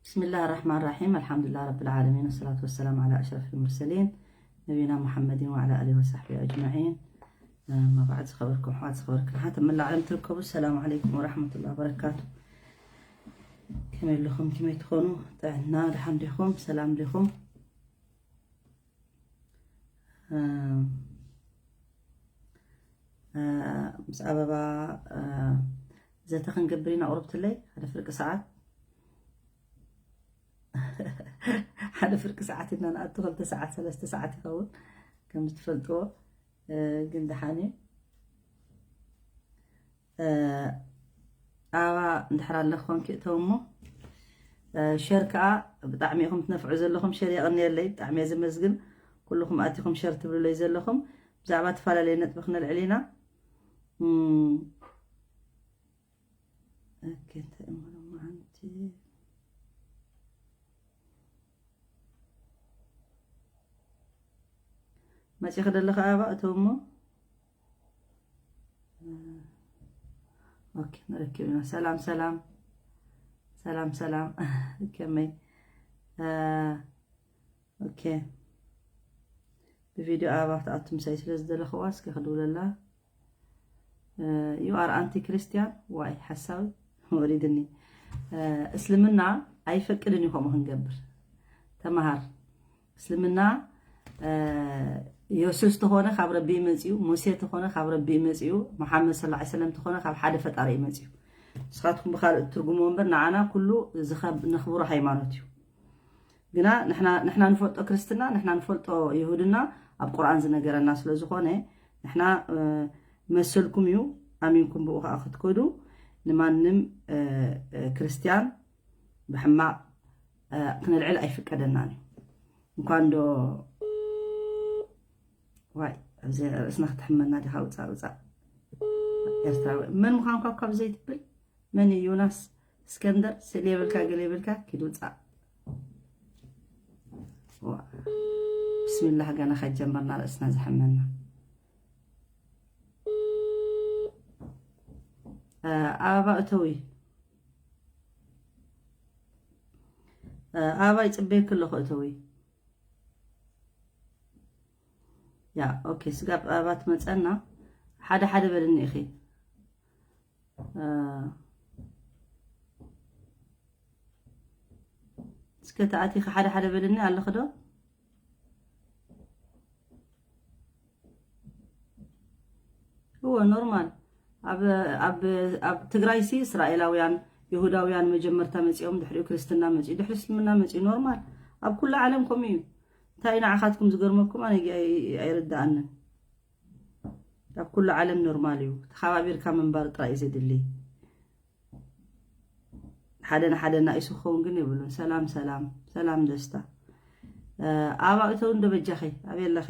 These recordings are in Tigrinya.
بسم الله الرحمن الرحيم. الحمد لله رب العالمين، والصلاة والسلام على أشرف المرسلين نبينا محمد وعلى آله وصحبه أجمعين. أما بعد، ዝኸበርኩም ኣሕዋት፣ ዝኸበርክን ኣሓት ኣብ መላእ ዓለም ትርከቡ፣ ሰላም ዓለይኩም ወራሕመቱላሂ ወበረካቱ። ከመይ ኣለኹም? ከመይ ትኾኑ? ጥዕና፣ ደሓን ዲኹም? ሰላም ዲኹም? እ፣ እ፣ ምስ ኣበባ፣ እ፣ ዘተ ክንገብር ኢና። ቁርብትለይ ሓደ ፍርቂ ሰዓት፣ ሓደ ፍርቂ ሰዓት ኢና ንኣቱ፣ ክልተ ሰዓት፣ ሰለስተ ሰዓት ይኸውን ከም ዝትፈልጥዎ። እ፣ ግን ደሓን እዩ። እ፣ ኣበባ እንድሕር ኣለኽን ክእተው እሞ፣ እ፣ ሸር ከኣ ብጣዕሚ ኢኹም ትነፍዑ ዘለኹም። ሸር የቐንየለይ፣ ብጣዕሚ እየ ዘመስግን። ኩልኹም ኣቲኹም ሸር ትብሉለይ ዘለኹም። ብዛዕባ ተፈላለየ ነጥቢ ክነልዕል ኢና። እም፣ ኦኬ፣ እንታይ እሞ ሎማዓንቲ መጺኺ ዘለኺ ኣበባ እተው እሞ። ኦኬ፣ ንረክብ ኢና። ሰላም፣ ሰላም። ሰላም፣ ሰላም። ከመይ? እ፣ ኦኬ። ብቪድዮ ኣበባ ክትኣቱ ምሳይ ስለ ዝደለኽዋ፣ እስከ ክድውለላ። እ፣ you are anti Christian? ዋይ፣ ሓሳዊ ወሪድኒ። እ፣ እስልምና ኣይፈቅድን እዩ ከምኡ ክንገብር። ተመሃር። እስልምና፣ እ፣ የሱስ ተኾነ ካብ ረቢ እዩ መጺኡ፣ ሙሴ ተኾነ ካብ ረቢ እዩ መጺኡ፣ መሓመድ ሰለላሁ ዐለይሂ ወሰለም ተኾነ ካብ ሓደ ፈጣሪ እዩ መጺኡ። ንስኻትኩም ብኻልእ ትርጉምዎ እምበር፣ ንዓና ኩሉ ዝኸብ-፣ ነኽብሮ ሃይማኖት እዩ። ግና ንሕና፣ ንሕና ንፈልጦ ክርስትና፣ ንሕና ንፈልጦ ይሁድና ኣብ ቁርኣን ዝነገረና ስለ ዝኾነ፣ ንሕና፣ እ፣ መሰልኩም እዩ፣ ኣሚንኩም ብኡ ኸዓ ክትከዱ። ንማንም፣ እ፣ እ፣ ክርስትያን ብሕማቕ፣ እ፣ ክነልዕል ኣይፍቀደናን እዩ። እንኳን ዶ፣ ዋይ፣ ኣብዚ ርእስና ክትሕመና ዲኻ? ውጻእ፣ ውጻእ። ኤርትራዊ መን ምዃንኳ እኳ ብዘይትብል፣ መን እዩ ዮናስ እስከንደር? ስእሊ የብልካ፣ ገለ የብልካ፣ ኪድ ውጻእ። ዋ፣ ብስምላህ፣ ገና ከጀመርና ርእስና ዝሕመና። እ፣ ኣበባ እተዊ። እ፣ ኣበባ ይጽበየኪ ኣለኹ፣ እተዊ። ያ፣ ኦኬ፣ ስጋብ ኣበባ ትመጸና፣ ሓደ ሓደ በልኒ ኢኺ። እ፣ እስከ ተኣቲኺ ሓደ ሓደ በልኒ፣ ኣለኺ ዶ? እወ፣ ኖርማል። ኣብ፣ ኣብ፣ ኣብ ትግራይሲ እስራኤላውያን፣ ይሁዳውያን መጀመርታ መጺኦም፣ ድሕሪኡ ክርስትና መጺኡ፣ ድሕሪ እስልምና መጺኡ። ኖርማል። ኣብ ኩሉ ዓለም ከምኡ እዩ። እንታይ እዩ ንዓኻትኩም ዝገርመኩም? ኣነ ኣይ-፣ ኣይርድኣንን። ኣብ ኩሉ ዓለም ኖርማል እዩ። ተኸባቢርካ ምንባር ጥራይ እዩ ዘድሊ። ሓደ ንሓደ ናኢሱ ክኸውን ግን የብሉን። ሰላም፣ ሰላም፣ ሰላም ደስታ። እ፣ ኣበባ እተው እንዶ በጃኺ፣ ኣበይ ኣለኺ?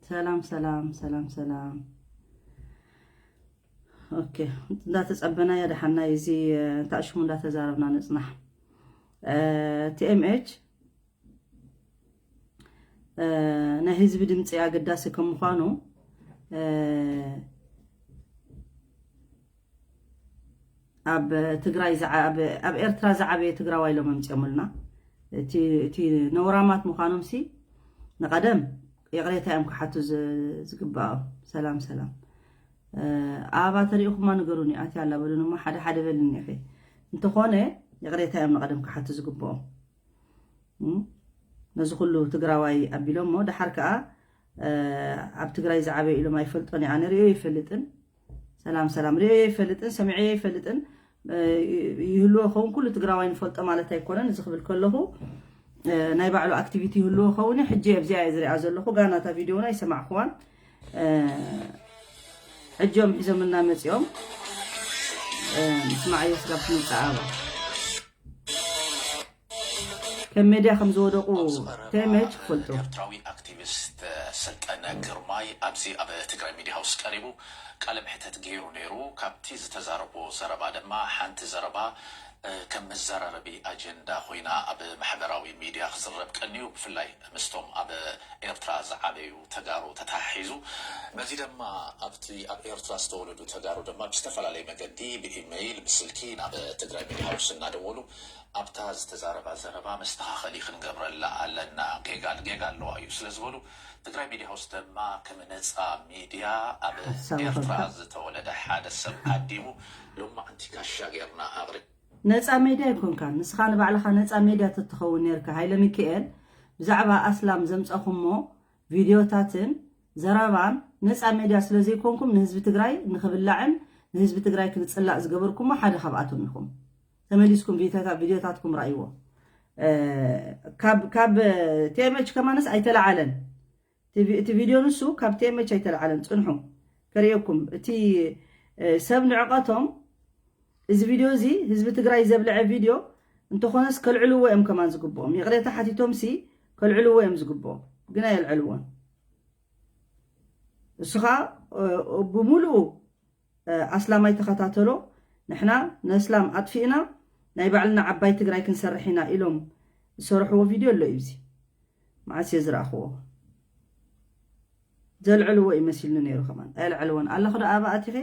ሰላም፣ ሰላም፣ ሰላም፣ ሰላም። ኦኬ፣ እንዳተጸበና ያድሓና፣ እዚ፣ እ፣ እንታይ ሽሙ እንዳተዛረብና ንጽናሕ። እ፣ ቲ ኤም ኤች፣ እ፣ ናይ ህዝቢ ድምጺ ኣገዳሲ ከም ምዃኑ፣ እ፣ ኣብ ትግራይ ዝዓ-፣ ኣብ፣ ኣብ ኤርትራ ዝዓበየ ትግራዋይ ኢሎም ኣምጺኦምልና። እቲ፣ እቲ ነውራማት ምዃኖምሲ ንቐደም ይቕሬታ እዮም ክሓቱ ዝ-፣ ዝግባኦም። ሰላም፣ ሰላም። እ፣ ኣበባ ተሪእኹማ ንገሩኒ፣ ኣትያ ኣላ በሉኒ እሞ ሓደ ሓደ በልኒ ኢኺ። እንተኾነ ይቕሬታ እዮም ንቐደም ክሓቱ ዝግብኦም። እም፣ ነዚ ኩሉ ትግራዋይ ኣቢሎሞ፣ ደሓር ከኣ፣ እ፣ ኣብ ትግራይ ዝዓበየ ኢሎም ኣይፈልጦን እየ። ኣነ ርእዮ ኣይፈልጥን። ሰላም፣ ሰላም። ርእዮ ኣይፈልጥን፣ ሰሚዐዮ ኣይፈልጥን። እ፣ ይህልዎ ኸውን፣ ኩሉ ትግራዋይ ንፈልጦ ማለት ኣይኮነን። እዚ ክብል ከለኹ፣ እ፣ ናይ ባዕሉ ኣክቲቪቲ ይህልዎ ኸውን። ሕጂ ኣብዚኣ እየ ዝሪኣ ዘለኹ። ጋና እታ ቪድዮና ኣይሰማዕኽዋን። እ፣ ሕጂ እዮም ሒዞምልና መፂኦም። እ፣ ምስማዓዮ ስጋብ ትምፃእ ኣበባ። ከም ሜድያ ከም ዝወደቑ ቴሜች ክፈልጡ። ኤርትራዊ ኣክቲቪስት ሰልጠነ ግርማይ ኣብዚ ኣብ ትግራይ ሚድያ ሃውስ ቀሪቡ ቃለ መሕተት ገይሩ ነይሩ። ካብቲ ዝተዛረቦ ዘረባ ድማ ሓንቲ ዘረባ ከም መዘራረቢ ኣጀንዳ ኮይና ኣብ ማሕበራዊ ሚድያ ክዝረብ ቀንዩ፣ ብፍላይ ምስቶም ኣብ ኤርትራ ዝዓበዩ ተጋሩ ተተሓሒዙ። በዚ ድማ ኣብቲ ኣብ ኤርትራ ዝተወለዱ ተጋሩ ድማ ብዝተፈላለየ መገዲ ብኢመይል፣ ብስልኪ ናብ ትግራይ ሚድያ ሃውስ እናደወሉ ኣብታ ዝተዛረባ ዘረባ መስተኻኸሊ ክንገብረላ ኣለና፣ ጌጋ ጌጋ ኣለዋ እዩ ስለ ዝበሉ፣ ትግራይ ሚድያ ሃውስ ድማ ከም ነፃ ሚድያ ኣብ ኤርትራ ዝተወለደ ሓደ ሰብ ዓዲሙ ሎማዕንቲ ጋሻ ጌርና ኣቕሪብ። ነፃ ሜድያ ኣይኮንካን። ንስኻ ንባዕልኻ ነፃ ሜድያ ተትኸውን ነርካ፣ ሃይለ ሚካኤል፣ ብዛዕባ ኣስላም ዘምፀኹሞ ቪድዮታትን ዘረባን ነፃ ሜድያ ስለ ዘይኮንኩም ንህዝቢ ትግራይ ንኽብላዕን ንህዝቢ ትግራይ ክንፅላእ ዝገበርኩሞ ሓደ ካብኣቶም ኢኹም። ተመሊስኩም ቪድዮታትኩም ረኣይዎ። ካብ ቲኤምኤች ከማንስ ኣይተለዓለን። እቲ ቪድዮ ንሱ ካብ ቲኤምኤች ኣይተለዓለን። ፅንሑ ከርእየኩም። እቲ ሰብ ንዕቐቶም እዚ ቪድዮ እዚ ህዝቢ ትግራይ ዘብልዐ ቪድዮ እንተኾነስ ከልዕልዎ እዮም ከማን ዝግብኦም። ይቕሬታ ሓቲቶም ሲ ከልዕልዎ እዮም ዝግብኦም፣ ግን ኣየልዐልዎን። እሱ ኸዓ ብሙሉኡ ኣስላማይ ተኸታተሎ። ንሕና ነስላም ኣጥፊእና ናይ ባዕልና ዓባይ ትግራይ ክንሰርሕ ኢና ኢሎም ዝሰርሕዎ ቪድዮ ኣሎ እዩ። እዚ መዓስ እየ ዝረኣኽዎ? ዘልዕልዎ እዩ መሲልኒ ነይሩ። ከማን ኣየልዐልዎን። ኣለኹ ዶ ኣባ ኣቲኸ?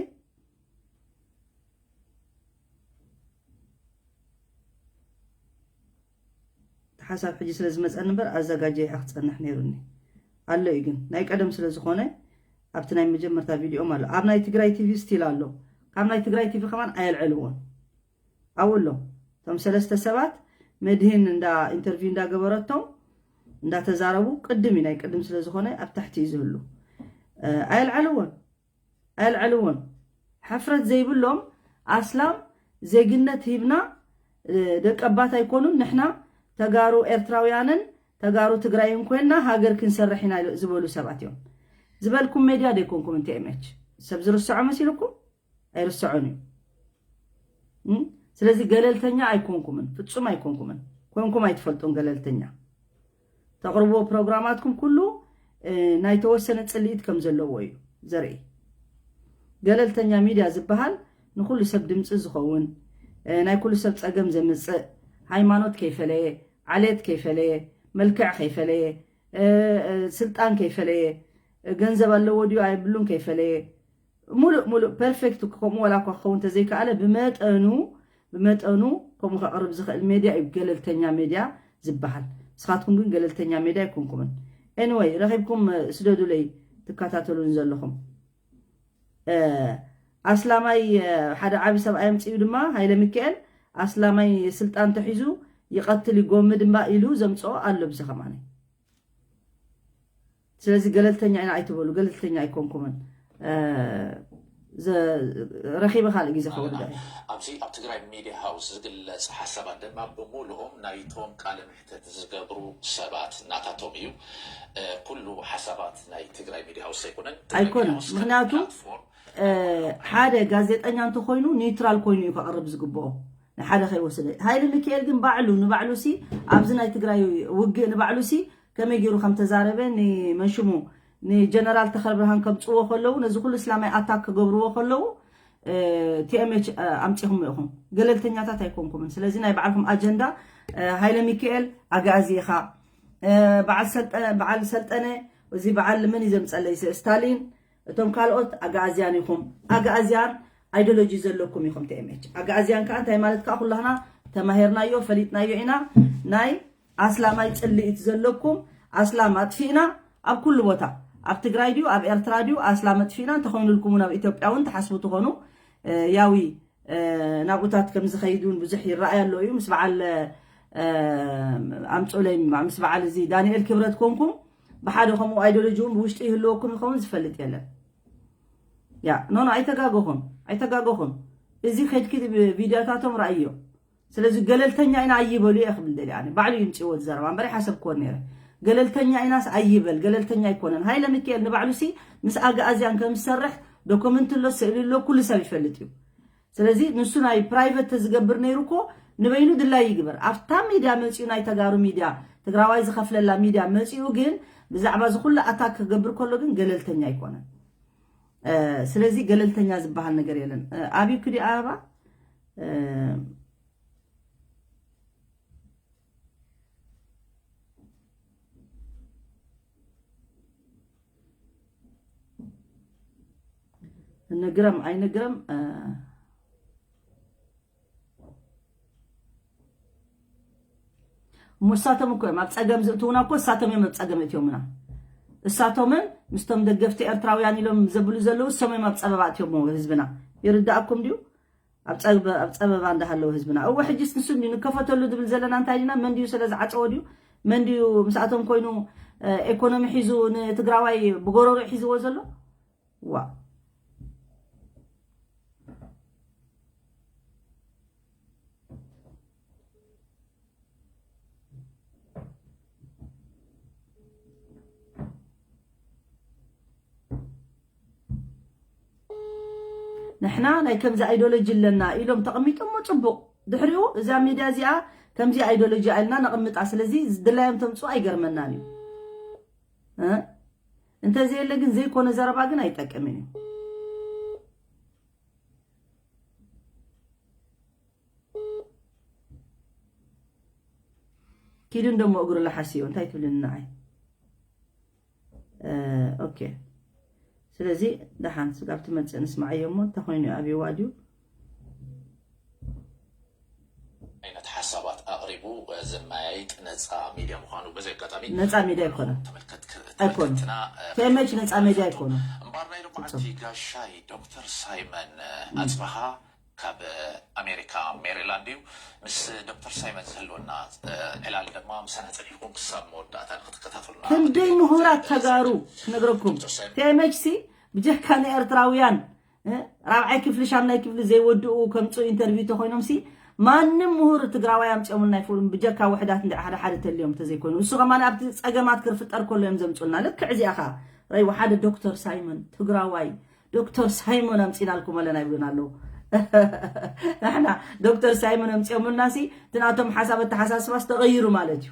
ሓሳብ ሕጂ ስለ ዝመፀኒ እምበር ኣዘጋጀ ክፀንሕ ነይሩኒ ኣሎ እዩ። ግን ናይ ቀደም ስለ ዝኾነ ኣብቲ ናይ መጀመርታ ቪድዮም ኣሎ፣ ኣብ ናይ ትግራይ ቲቪ ስቲል ኣሎ። ካብ ናይ ትግራይ ቲቪ ከማን ኣየልዐልዎን። ኣብኡ ኣሎ። እቶም ሰለስተ ሰባት መድህን እንዳ ኢንተርቪው እንዳገበረቶም እንዳተዛረቡ ቅድም እዩ፣ ናይ ቅድም ስለ ዝኾነ ኣብ ታሕቲ እዩ ዝህሉ። ኣየልዐልዎን። ኣየልዐልዎን። ሕፍረት ዘይብሎም ኣስላም ዜግነት ሂብና ደቂ ኣባት ኣይኮኑን፣ ንሕና ተጋሩ ኤርትራውያንን ተጋሩ ትግራይን ኮይንና ሃገር ክንሰርሕ ኢና ዝበሉ ሰባት እዮም። ዝበልኩም ሜድያ ደይኮንኩም ቲኤምኤች ሰብ ዝርስዖ መሲልኩም? ኣይርስዖን እዩ። ስለዚ ገለልተኛ ኣይኮንኩምን፣ ፍጹም ኣይኮንኩምን። ኮንኩም ኣይትፈልጡን ገለልተኛ። ተቕርብዎ ፕሮግራማትኩም ኩሉ ናይ ተወሰነ ጽልኢት ከም ዘለዎ እዩ ዘርኢ። ገለልተኛ ሚድያ ዝበሃል ንኩሉ ሰብ ድምፂ ዝኸውን፣ ናይ ኩሉ ሰብ ፀገም ዘምፅእ፣ ሃይማኖት ከይፈለየ፣ ዓሌት ከይፈለየ፣ መልክዕ ከይፈለየ፣ ስልጣን ከይፈለየ፣ ገንዘብ ኣለዎ ድዩ ኣይብሉን ከይፈለየ፣ ሙሉእ ሙሉእ ፐርፌክት ከምኡ ዋላ እኳ ክኸውን ተዘይከኣለ ብመጠኑ ብመጠኑ ከምኡ ከቕርብ ዝኽእል ሜድያ እዩ ገለልተኛ ሜድያ ዝበሃል። ንስኻትኩም ግን ገለልተኛ ሜድያ ኣይኮንኩምን። ኤኒወይ ረኺብኩም ስደዱለይ ትከታተሉን ዘለኹም። ኣስላማይ ሓደ ዓቢ ሰብኣይ ኣምፅኡ ድማ ሃይለ ሚካኤል ኣስላማይ ስልጣን ተሒዙ ይቐትል ይጎምድ እምባ ኢሉ ዘምፅኦ ኣሎ ብዚ ከማኒ። ስለዚ ገለልተኛ ኢና ኣይትበሉ፣ ገለልተኛ ኣይኮንኩምን። ረኺበ ካልእ ግዜ ክወዳ ኣብዚ ኣብ ትግራይ ሚድያ ሃውስ ዝግለፅ ሓሳባት ድማ ብምሉኦም ናይቶም ቃለ መሕተት ዝገብሩ ሰባት ናታቶም እዩ። ኩሉ ሓሳባት ናይ ትግራይ ሚድያ ሃውስ ኣይኮነን። ኣይኮነን። ምክንያቱ ሓደ ጋዜጠኛ እንተኮይኑ ኒውትራል ኮይኑ እዩ ከቕርብ ዝግብኦ፣ ንሓደ ከይወሰደ። ሃይለ ሚካኤል ግን ባዕሉ ንባዕሉ ሲ ኣብዚ ናይ ትግራይ ውግእ ንባዕሉ ሲ ከመይ ገይሩ ከም ተዛረበ ንመንሽሙ ንጀነራል ተኸለብርሃን ከምፅዎ ከለዉ ነዚ ኩሉ እስላማይ ኣታክ ክገብርዎ ከለዉ ቲኤምኤች ኣምፂኹም ኢኹም። ገለልተኛታት ኣይኮንኩምን። ስለዚ ናይ ባዕልኩም ኣጀንዳ ሃይለ ሚካኤል ኣግኣዚ ኢኻ፣ በዓል ሰልጠነ እዚ በዓል መን እዩ ዘምፀለይ ስታሊን እቶም ካልኦት ኣግኣዝያን ኢኹም። ኣግኣዝያን ኣይዲዮሎጂ ዘለኩም ኢኹም ቲኤምኤች። ኣግኣዝያን ከዓ እንታይ ማለት ከዓ ኩላህና ተማሂርናዮ ፈሊጥናዮ ኢና። ናይ ኣስላማይ ፅልኢት ዘለኩም ኣስላም ኣጥፊእና ኣብ ኩሉ ቦታ ኣብ ትግራይ ድዩ ኣብ ኤርትራ ድዩ ኣስላም ኣጥፊእና እንተኾይኑልኩም እውን ኣብ ኢትዮጵያ እውን ትሓስቡ ትኾኑ ያዊ ናብኡታት ከም ዝኸይድ እውን ብዙሕ ይረኣይ ኣሎ እዩ ምስ በዓል ኣምፁለይ ምስ በዓል እዚ ዳንኤል ክብረት ኮንኩም ብሓደ ከምኡ ኣይዲዮሎጂ እውን ብውሽጢ ይህልወኩም ይኸውን ዝፈልጥ የለን። ያ ኖኖ ኣይተጋገኹን ኣይተጋገኹን። እዚ ከድኪ ቪድዮታቶም ረኣዮ። ስለዚ ገለልተኛ ኢና ኣይበሉ እየ ክብል ደሊ ኣነ ባዕሉ ይምፅዎ ዝዘረባ እምበር ሓሰብ ክወን ነይረ። ገለልተኛ ኢናስ ኣይበል ገለልተኛ ኣይኮነን። ሃይለ ሚካኤል ንባዕሉ ሲ ምስ ኣግኣዝያን ከም ዝሰርሕ ዶክመንት ኣሎ ስእሊ ኣሎ ኩሉ ሰብ ይፈልጥ እዩ። ስለዚ ንሱ ናይ ፕራይቨት ተዝገብር ነይሩ እኮ ንበይኑ ድላይ ይግበር። ኣብታ ሚድያ መፂኡ ናይ ተጋሩ ሚድያ ትግራዋይ ዝኸፍለላ ሚድያ መፂኡ ግን ብዛዕባ እዚ ኩሉ ኣታክ ክገብር ከሎ ግን ገለልተኛ ኣይኮነን። ስለዚ ገለልተኛ ዝበሃል ነገር የለን። ኣብዩ ክዲ ኣበባ ንግረም ኣይንግረም እሞ እሳቶም እኮ እዮም ኣብ ፀገም ዝእትውና እኮ እሳቶም እዮም ኣብ ፀገም እትዮምና። እሳቶምን ምስቶም ደገፍቲ ኤርትራውያን ኢሎም ዘብሉ ዘለዉ እሶም እዮም ኣብ ፀበባ እትዮሞ ህዝብና። ይርዳእኩም ድዩ? ኣብ ፀበባ እንዳሃለዉ ህዝብና እወ ሕጅስ ንሱ እንዲ ንከፈተሉ ዝብል ዘለና እንታይ ዲና? መን ድዩ ስለ ዝዓፀወ ድዩ? መን ድዩ ምስኣቶም ኮይኑ ኤኮኖሚ ሒዙ ንትግራዋይ ብጎረሮ ሒዝዎ ዘሎ? ዋ ንሕና ናይ ከምዚ ኣይዶሎጂ ኣለና ኢሎም ተቐሚጦሞ ፅቡቕ። ድሕሪኡ እዛ ሚድያ እዚኣ ከምዚ ኣይዶሎጂ ኣልና ነቕምጣ። ስለዚ ዝድላዮም ተምፅኡ ኣይገርመናን እዩ። እንተዘየለ ግን ዘይኮነ ዘረባ ግን ኣይጠቅምን እዩ። ኪዱ እንደሞ እግሩ ለሓሲዮ እንታይ ትብልኒ ንዓይ? ኦኬ ስለዚ ደሓን ስጋብ ትመፅእ ንስማዓዮ እሞ እንተኮይኑ ኣብዋ ድዩ? ዓይነት ሓሳባት ኣቕሪቡ ዘመያይጥ ነፃ ሚድያ ምዃኑ በዚ ኣጋጣሚ ነፃ ሚድያ ኣይኮነን ተመልከት ኣይኮነ ተመልከትና ቲኤምኤች ነፃ ሚድያ ኣይኮነ እምባር ናይ ሎማዓንቲ ጋሻይ ዶክተር ሳይመን ኣፅበሃ ካብ ኣሜሪካ ሜሪላንድ እዩ። ምስ ዶክተር ሳይመን ዝህልወና ዕላል ድማ ምሳና ፀኒሕኩም ክሳብ መወዳእታ ንክትከታተሉና ክንደይ ምሁራት ተጋሩ ክነግረኩም ቲኤምኤች ሲ ብጀካ ንኤርትራውያን ራብዓይ ክፍሊ ሻምናይ ክፍሊ ዘይወድኡ ከምፅኡ ኢንተርቪው ተኮይኖም ሲ ማንም ምሁር ትግራዋይ ኣምፅኦምልና ኣይፍሉን ብጀካ ውሕዳት እንደ ሓደ ሓደ ተልዮም ተዘይኮይኑ እሱ ከማን ኣብቲ ፀገማት ክርፍጠር ከሎ እዮም ዘምፁልና ልክዕ እዚኣ ከዓ ረይዎ ሓደ ዶክተር ሳይመን ትግራዋይ ዶክተር ሳይመን ኣምፂናልኩም ኣለና ይብሉና ኣለዉ ንሕና ዶክተር ሳይመን ኣምፅኦምልና ሲ ትናቶም ሓሳብ ኣተሓሳስባስ ተቐይሩ ማለት እዩ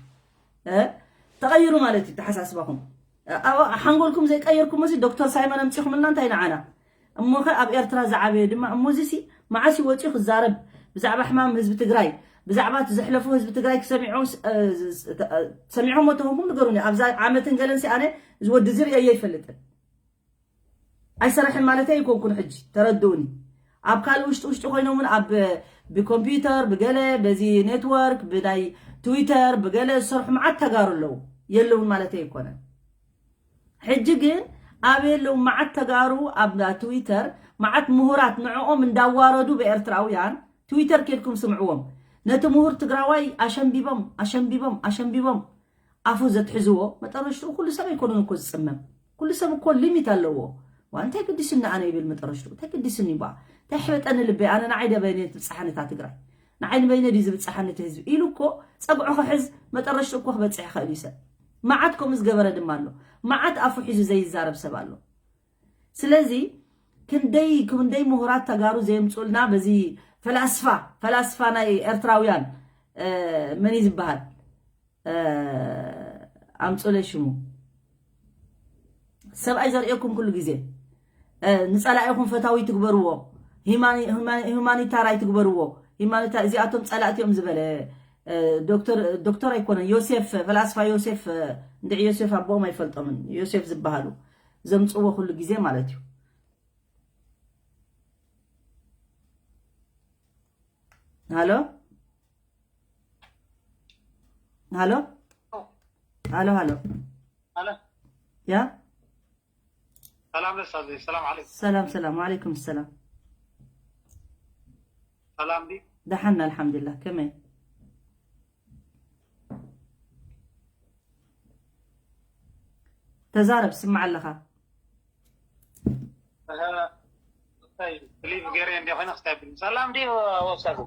ተቐይሩ ማለት እዩ ተሓሳስባኹም ሓንጎልኩም ዘይቀየርኩሞ ሲ ዶክተር ሳይመን ኣምፂኹምልና እንታይ ንዓና እሞኸ ኣብ ኤርትራ ዝዓበየ ድማ እሞዚ ሲ መዓስ ይወፅኡ ክዛረብ ብዛዕባ ሕማም ህዝቢ ትግራይ ብዛዕባ እቲ ዘሕለፎ ህዝቢ ትግራይ ክሰሚዖ ሰሚዖሞ ተኾንኩም ንገሩኒ ኣብዛ ዓመትን ገለን ሲ ኣነ ዝወዲ ዝርእየ ይፈልጥን ኣይሰርሕን ማለት ኣይኮንኩን ሕጂ ተረድኡኒ ኣብ ካልእ ውሽጢ ውሽጢ ኮይኖም እውን ኣብ ብኮምፒውተር ብገለ በዚ ኔትወርክ ብናይ ትዊተር ብገለ ዝሰርሑ መዓት ተጋሩ ኣለዉ የለውን ማለት ኣይኮነን ሕጂ ግን ኣበይ ኣለዉ መዓት ተጋሩ ኣብ ትዊተር መዓት ምሁራት ንዕኦም እንዳዋረዱ ብኤርትራውያን ትዊተር ኬድኩም ስምዕዎም ነቲ ምሁር ትግራዋይ ኣሸንቢቦም ኣሸንቢቦም ኣሸንቢቦም ኣፉ ዘትሕዝዎ መጠረሽትኡ ኩሉ ሰብ ኣይኮነን እኮ ዝፅመም ኩሉ ሰብ እኮ ሊሚት ኣለዎ ዋ እንታይ ግዲስኒ ኣነ ይብል መጠረሽትኡ እንታይ ግዲስኒ ባ እንታይ ሕበጠኒ ልበይ ኣነ ንዓይ ደበይነ ትብፅሓኒ እታ ትግራይ ንዓይ ንበይነ ድዩ ዝብፅሓኒ እቲ ህዝቢ ኢሉ እኮ ፀግዑ ክሕዝ መጠረሽትኡ እኮ ክበፅሕ ይኽእል እዩ ሰብ መዓት ከምኡ ዝገበረ ድማ ኣሎ መዓት ኣፉ ሒዙ ዘይዛረብ ሰብ ኣሎ ስለዚ ክንደይ ክንደይ ምሁራት ተጋሩ ዘየምፁልና በዚ ፈላስፋ ፈላስፋ ናይ ኤርትራውያን መን እዩ ዝበሃል ኣምፁለይ ሽሙ ሰብኣይ ዘርእየኩም ኩሉ ግዜ ንፀላኢኹም ፈታዊ ትግበርዎ ሁማኒታር ኣይትግበርዎ እዚኣቶም ፀላእቲ እዮም ዝበለ ዶክተር ኣይኮነን ዮሴፍ ፈላስፋ ዮሴፍ እንድዒ ዮሴፍ ኣቦኦም ኣይፈልጦምን ዮሴፍ ዝበሃሉ ዘምፅዎ ኩሉ ግዜ ማለት እዩ ሃሎ ሃሎ ሃሎ ሃሎ ሃሎ ያ ሰላም ለሳለይ ሰላም ዓለይኩም ሰላም ሰላም ወዓለይኩም ሰላም ሰላም ዲ ደሓን ኣልሓምዱሊላህ ከመይ ተዛረብ ስማዕ ኣለኻ ክሊፕ ገይረ እንዲ ኮይነ ክስታይ ብል ሰላም ዲ ወብሳቱ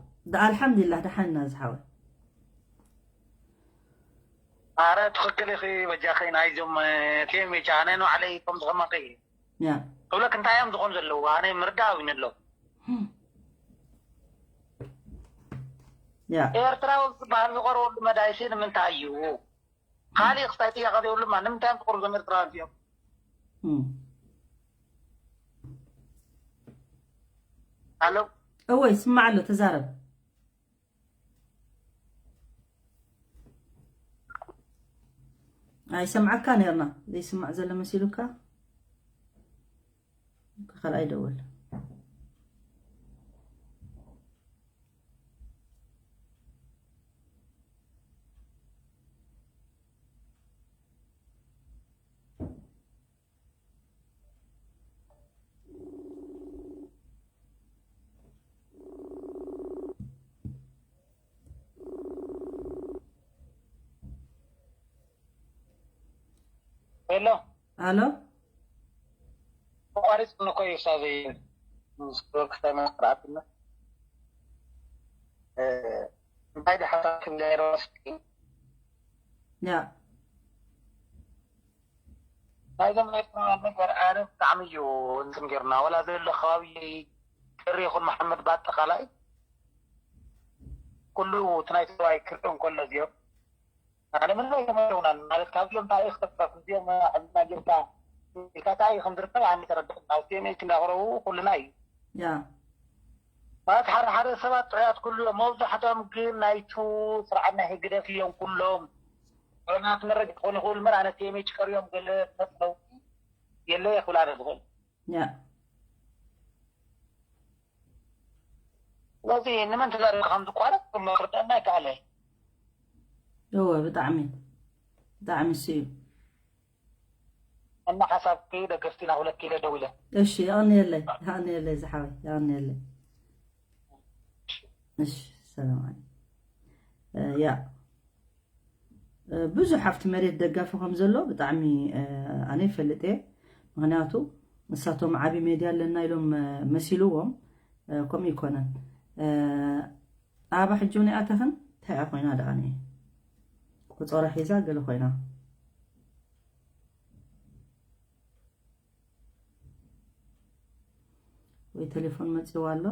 ኣልሓምዱሊላህ ደሓን ኢና ዝሓወይ ኣረ ትኽክል ኢኺ በጃኺ ናይዞም ቲኤምኤች ኣነ ንባዕለይ ከምዚ ከማኺ ያ ክብለክ እንታይ እዮም ዝኾኑ ዘለዉ ኣነ ምርዳእ ኣዊኒ ኣሎ ያ ኤርትራዊ ዝበሃል ዝቐርበሉ መዳይሲ ንምንታይ እዩ ካሊእ ክስታይ ጥያቄ ዘይብሉ ድማ ንምንታይ እዮም ዝቆርዞም ኤርትራውያን እዮም? እም። ኣሎ እወ ይስማዕ ኣሎ፣ ተዛረብ። ኣይሰምዓካ ነርና፣ ዘይስማዕ ዘሎ መሲሉካ። ካልኣይ ደወል። ሄሎ ኣሎ ተቋሪጽ እኮ እዩ ሳቢ ክስተመ ስርዓትና እንታይ ድሓታ ክንደይ ረስኪ ያ ናይዞም ናይ ኤርትራውያን ነገር ኣነ ብጣዕሚ እዩ እንትን ገርና ወላ ዘሎ ከባቢ ጥሪ ይኹን መሓመድ ብኣጠቃላይ ኩሉ እቲ ናይ ትግራዋይ ክርኢ እንከሎ እዚኦም ኣነ ምን ተመረውናን ማለት ካብዚኦም እንታይ እዩ ክጠፍረፍ እዚኦም ሕዝና ጌርካ ኢልካ እንታይ እዩ ከም ዝርከብ ኣነ ተረድእ ናብዚኦም ኢልክ እንዳቅረቡ ኩልና እዩ ያ ማለት ሓደ ሓደ ሰባት ጥዑያት ኩሉ እዮም መብዛሕትኦም ግን ናይቱ ስርዓት ናይ ህግደፍ እዮም ኩሎም ሮናት መረጃ ክኾኑ ይኽእሉ እምበር ኣነ ቴሜ ጭቀርዮም ገለ መፅለውቲ የለ የኽብል ኣነ ዝኽእል ያ ስለዚ ንመን ተዛሪብካ ከም ዝቋረፅ መክርደና ይከኣለ እወ ብጣዕሚ ብጣዕሚ እሱ እዩ እና ሓሳብኪ ደገፍቲ ናብ ሁለት ኪሎ ደው ኢለ እሺ የቐንየለይ የቐንየለይ ዝሓወይ የቐንየለይ እሺ ሰላም ዓለይኩም ያ ብዙሕ ኣብቲ መሬት ደጋፊ ከም ዘሎ ብጣዕሚ ኣነ ይፈልጥ እየ ምክንያቱ ንሳቶም ዓብዪ ሜድያ ኣለና ኢሎም መሲልዎም ከምኡ ይኮነን ኣባ ሕጂ እውን ይኣተኽን እንታይ እያ ኮይና ደኣ ቆፀሮ ሒዛ ገለ ኮይና ወይ ቴሌፎን መፂዋ ኣሎ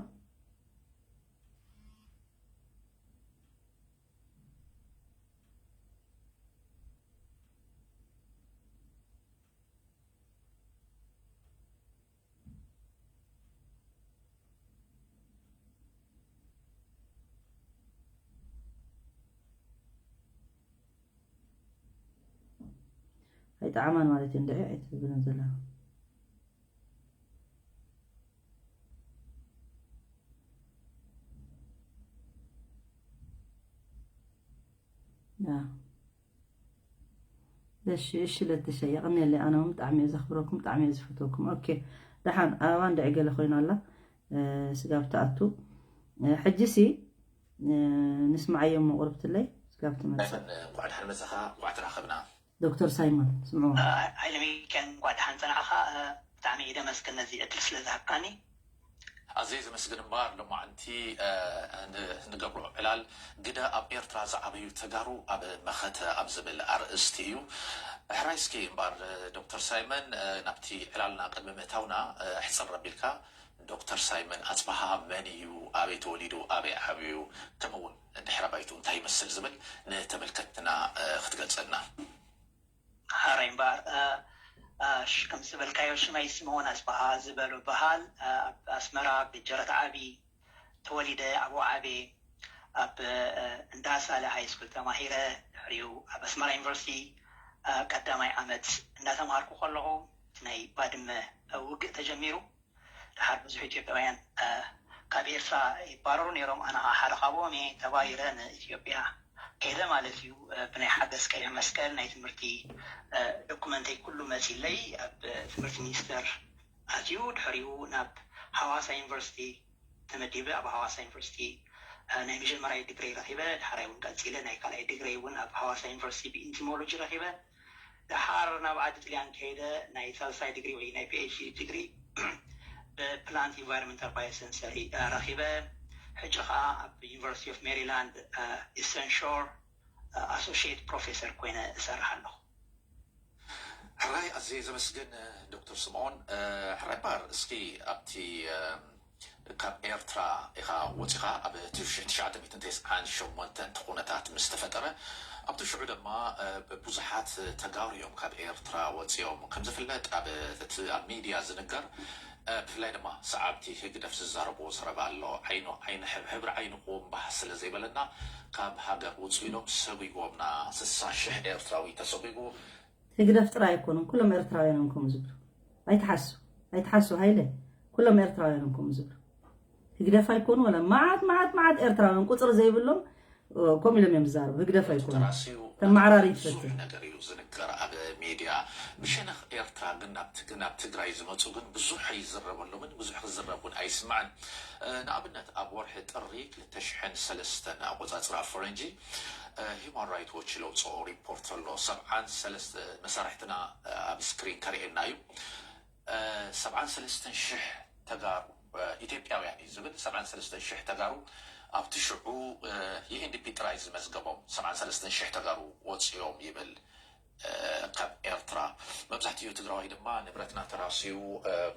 ኣይጠዓማን ማለት እዩ እንድዒ ኣይትብልን ዘላ እሺ እሺ ለተሸ የቐንየለይ ኣነ እውን ብጣዕሚ እየ ዘኽብረኩም ብጣዕሚ እየ ዝፈትወኩም ኦኬ ደሓን ኣበባ እንድዒ ገለ ኮይና ኣላ ስጋብ ትኣቱ ሕጂሲ ንስምዓዮም መቑርብትለይ ስጋብ ትመፅእ እንኳዕ ደሓን መፃኻ እንኳዕ ተራኸብና ዶክተር ሳይሞን ስምዑ ኃይለ ሚካኤል እንኳዕ ደሓን ጸናዕኻ ብጣዕሚ እየ ደመስግን ነዚ ዕድል ስለ ዝሃብካኒ ኣዘይ ዘመስግን እምበኣር ሎማዓንቲ ንገብሮ ዕላል ግደ ኣብ ኤርትራ ዝዓበዩ ተጋሩ ኣብ መኸተ ኣብ ዝብል ኣርእስቲ እዩ ሕራይ እስኪ እምበኣር ዶክተር ሳይመን ናብቲ ዕላልና ቅድሚ ምእታውና ሕፅር ኣቢልካ ዶክተር ሳይመን ኣፅበሃ መን እዩ ኣበይ ተወሊዱ ኣበይ ዓብዩ ከምኡውን ድሕረ ባይቱ እንታይ ይመስል ዝብል ንተመልከትና ክትገልፀልና ሓራይ እምበኣር ከም ዝበልካዮ ሽመይ ስምኦን ኣፅበሃ ዝበሉ በሃል ኣብ ኣስመራ ገጀረት ዓቢ ተወሊደ ኣብኡ ዓብየ ኣብ እንዳ ሳለ ሃይ ስኩል ተማሂረ ድሕሪኡ ኣብ ኣስመራ ዩኒቨርሲቲ ቀዳማይ ዓመት እንዳተምሃርኩ ከለኹ እቲ ናይ ባድመ ውግእ ተጀሚሩ ደሓር ብዙሕ ኢትዮጵያውያን ካብ ኤርትራ ይባረሩ ነይሮም ኣነ ከዓ ሓደ ካብኦም እየ ተባሪረ ንኢትዮጵያ ከይደ ማለት እዩ ብናይ ሓገዝ ቀይሕ መስቀል ናይ ትምህርቲ ዶኩመንተይ ኩሉ መፂለይ ኣብ ትምህርቲ ሚኒስተር ኣትዩ ድሕሪኡ ናብ ሃዋሳ ዩኒቨርሲቲ ተመዲበ ኣብ ሃዋሳ ዩኒቨርሲቲ ናይ መጀመርያ ዲግሪ ረኪበ ድሕራይ እውን ቀፂለ ናይ ካልኣይ ዲግሪ እውን ኣብ ሃዋሳ ዩኒቨርሲቲ ብኢንቲሞሎጂ ረኪበ ድሓር ናብ ዓዲ ጥልያን ከይደ ናይ ሳልሳይ ዲግሪ ወይ ናይ ፒኤችዲ ዲግሪ ብፕላንት ኢንቫይሮንመንታል ባዮሰንሰሪ ረኪበ ሕጂ ከዓ ኣብ ዩኒቨርሲቲ ኦፍ ሜሪላንድ ኢስተርን ሾር ኣሶሽየት ፕሮፌሰር ኮይነ እሰርሕ ኣለኹ ሕራይ ኣዝየ ዘመስግን ዶክተር ስምዖን ሕራይ ባር እስኪ ኣብቲ ካብ ኤርትራ ኢኻ ወፂኻ ኣብ ትሽዓተ ሚእትን ተስዓን ሸሞንተን እቲ ኩነታት ምስ ተፈጠረ ኣብቲ ሽዑ ድማ ብዙሓት ተጋሩ እዮም ካብ ኤርትራ ወፂኦም። ከም ዝፍለጥ ኣብ እቲ ኣብ ሚድያ ዝንገር ብፍላይ ድማ ሰዓብቲ ህግደፍ ዝዛረብዎ ዘረባ ኣሎ። ዓይኑ ዓይኒ ሕብሪ ዓይንኹም ባህ ስለ ዘይበለና ካብ ሃገር ውፁ ኢሎም ሰጒጎምና። ስሳ ሽሕ ኤርትራዊ ተሰጒጉ። ህግደፍ ጥራይ ኣይኮኑን ኩሎም ኤርትራውያን እዮም ከምኡ ዝብሉ። ኣይትሓሱ ኣይትሓሱ ሃይለ ኩሎም ኤርትራውያን እዮም ከምኡ ዝብሉ። ህግደፍ ኣይኮኑ ወላ መዓት መዓት መዓት ኤርትራውያን ቁፅሪ ዘይብሎም ከምኡ ኢሎም እዮም ዝዛረቡ። ህግደፍ ኣይኮኑ ተማዕራሪ ትፈትል ነገር እዩ ዝንገር ኣብ ሚድያ። ብሸነኽ ኤርትራ ግን ናብ ትግ- ናብ ትግራይ ዝመፁ ግን ብዙሕ ኣይዝረበሎምን፣ ብዙሕ ክዝረብ እውን ኣይስማዕን። ንኣብነት ኣብ ወርሒ ጥሪ ክልተ ሽሕን ሰለስተን ኣቆፃፅራ ፈረንጂ ሂማን ራይት ዎች ለውፅኦ ሪፖርት ኣሎ። ሰብዓን ሰለስተ መሳርሕትና ኣብ ስክሪን ከርእየና እዩ። ሰብዓን ሰለስተን ሽሕ ተጋሩ ኢትዮጵያውያን እዩ ዝብል። ሰብዓን ሰለስተን ሽሕ ተጋሩ ኣብቲ ሽዑ ዩ ኤን ዲ ፒ ጥራይ ዝመዝገቦም ሰብዓን ሰለስተን ሽሕ ተጋሩ ወፂኦም ይብል። ካብ ኤርትራ መብዛሕትኡ ትግራዋይ ድማ ንብረትና ተራስዩ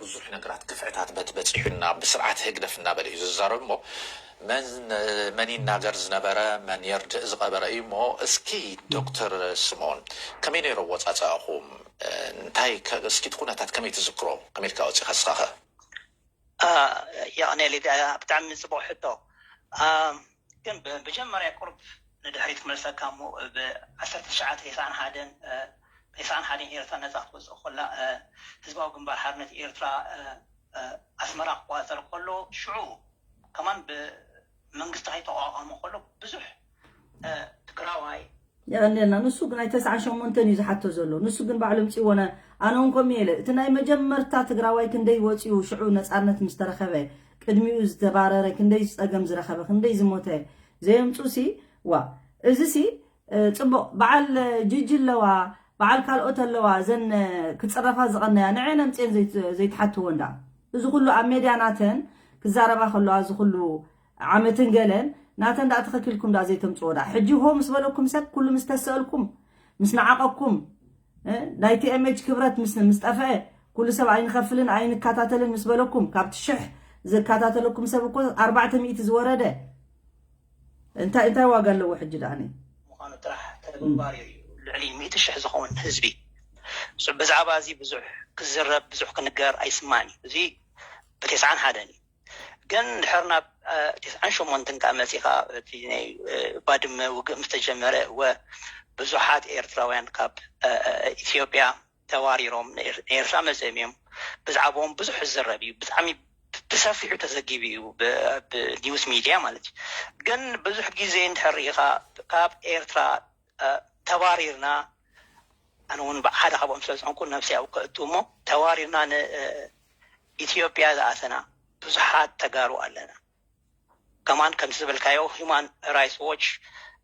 ብዙሕ ነገራት ግፍዕታት በት በፂሑና ብስርዓት ህግደፍ እናበለ እዩ ዝዛረብ። እሞ መን መን ይናገር ዝነበረ መን የርድእ ዝቐበረ እዩ። እሞ እስኪ ዶክተር ስምኦን ከመይ ነይሩ ኣወፃፅኣኹም? እንታይ እስኪ እቲ ኩነታት ከመይ ትዝክሮ? ከመይ ኢልካ ወፂኻ እስኻኸ? የቐኔሊ ብጣዕሚ ፅቡቕ ሕቶ። ግን ብመጀመርያ ቁርብ ንድሕሪት ክመልሰካ እሞ ብ ዓሰርተ ትሽዓተ ተስዓን ሓደን ተስዓን ሓደን ኤርትራ ነፃ ክትወፅእ ከላ ህዝባዊ ግንባር ሓርነት ኤርትራ ኣስመራ ክቆፃፀር ከሎ ሽዑ ከማን ብመንግስቲ ከይተቋቋመ ከሎ ብዙሕ ትግራዋይ የቐንየልና። ንሱ ግን ናይ ተስዓን ሸሞንተን እዩ ዝሓቶ ዘሎ። ንሱ ግን ባዕሉ ምፅእዎ። ኣነ እውን ከምኡ ኢለ። እቲ ናይ መጀመርታ ትግራዋይ ክንደይ ወፂኡ ሽዑ ነፃነት ምስ ተረኸበ ቅድሚኡ ዝተባረረ ክንደይ ዝፀገም ዝረኸበ ክንደይ ዝሞተ ዘየምፁ ሲ ዋ እዚ ሲ ፅቡቕ በዓል ጅጅ ኣለዋ በዓል ካልኦት ኣለዋ እዘን ክፅረፋ ዝቐነያ ንዐን ኣምፅኤን ዘይትሓትዎ እንዳ እዚ ኩሉ ኣብ ሜድያ ናተን ክዛረባ ከለዋ እዚ ኩሉ ዓመትን ገለን ናተን ዳ ትኽክልኩም ዳ ዘይተምፅዎ ዳ ሕጂ ሆ ምስ በለኩም ሰብ ኩሉ ምስ ተሰእልኩም ምስ ነዓቐኩም ናይ ቲ ኤም ኤች ክብረት ምስ ምስ ጠፍአ ኩሉ ሰብ ኣይንኸፍልን ኣይንከታተልን ምስ በለኩም ካብቲ ሽሕ ዝከታተለኩም ሰብ እኮ ኣርባዕተ ሚእቲ ዝወረደ እንታይ እንታይ ዋጋ ኣለዎ ሕጂ ዳኣኒ ምዃኑ ጥራሕ ተግባር እዩ። ልዕሊ ሚእቲ ሽሕ ዝኸውን ህዝቢ ብዛዕባ እዚ ብዙሕ ክዝረብ ብዙሕ ክንገር ኣይስማዕን እዩ። እዚ ብተስዓን ሓደን እዩ። ግን ድሕር ናብ ተስዓን ሸሞንተን ከዓ መፂኻ እቲ ናይ ባድመ ውግእ ምስ ተጀመረ እወ ብዙሓት ኤርትራውያን ካብ ኢትዮጵያ ተባሪሮም ንኤርትራ መፅኦም እዮም። ብዛዕባኦም ብዙሕ ዝዝረብ እዩ። ብጣዕሚ ብሰፊሑ ተዘጊቡ እዩ ብኒውስ ሚድያ ማለት እዩ። ግን ብዙሕ ግዜ እንድሕር ርኢኻ ካብ ኤርትራ ተባሪርና ኣነ እውን ሓደ ካብኦም ስለ ዝኾንኩ ነብሲ ኣብኡ ከእቱ እሞ ተባሪርና ንኢትዮጵያ ዝኣተና ብዙሓት ተጋሩ ኣለና። ከማን ከምቲ ዝበልካዮ ሂማን ራይትስ ዎች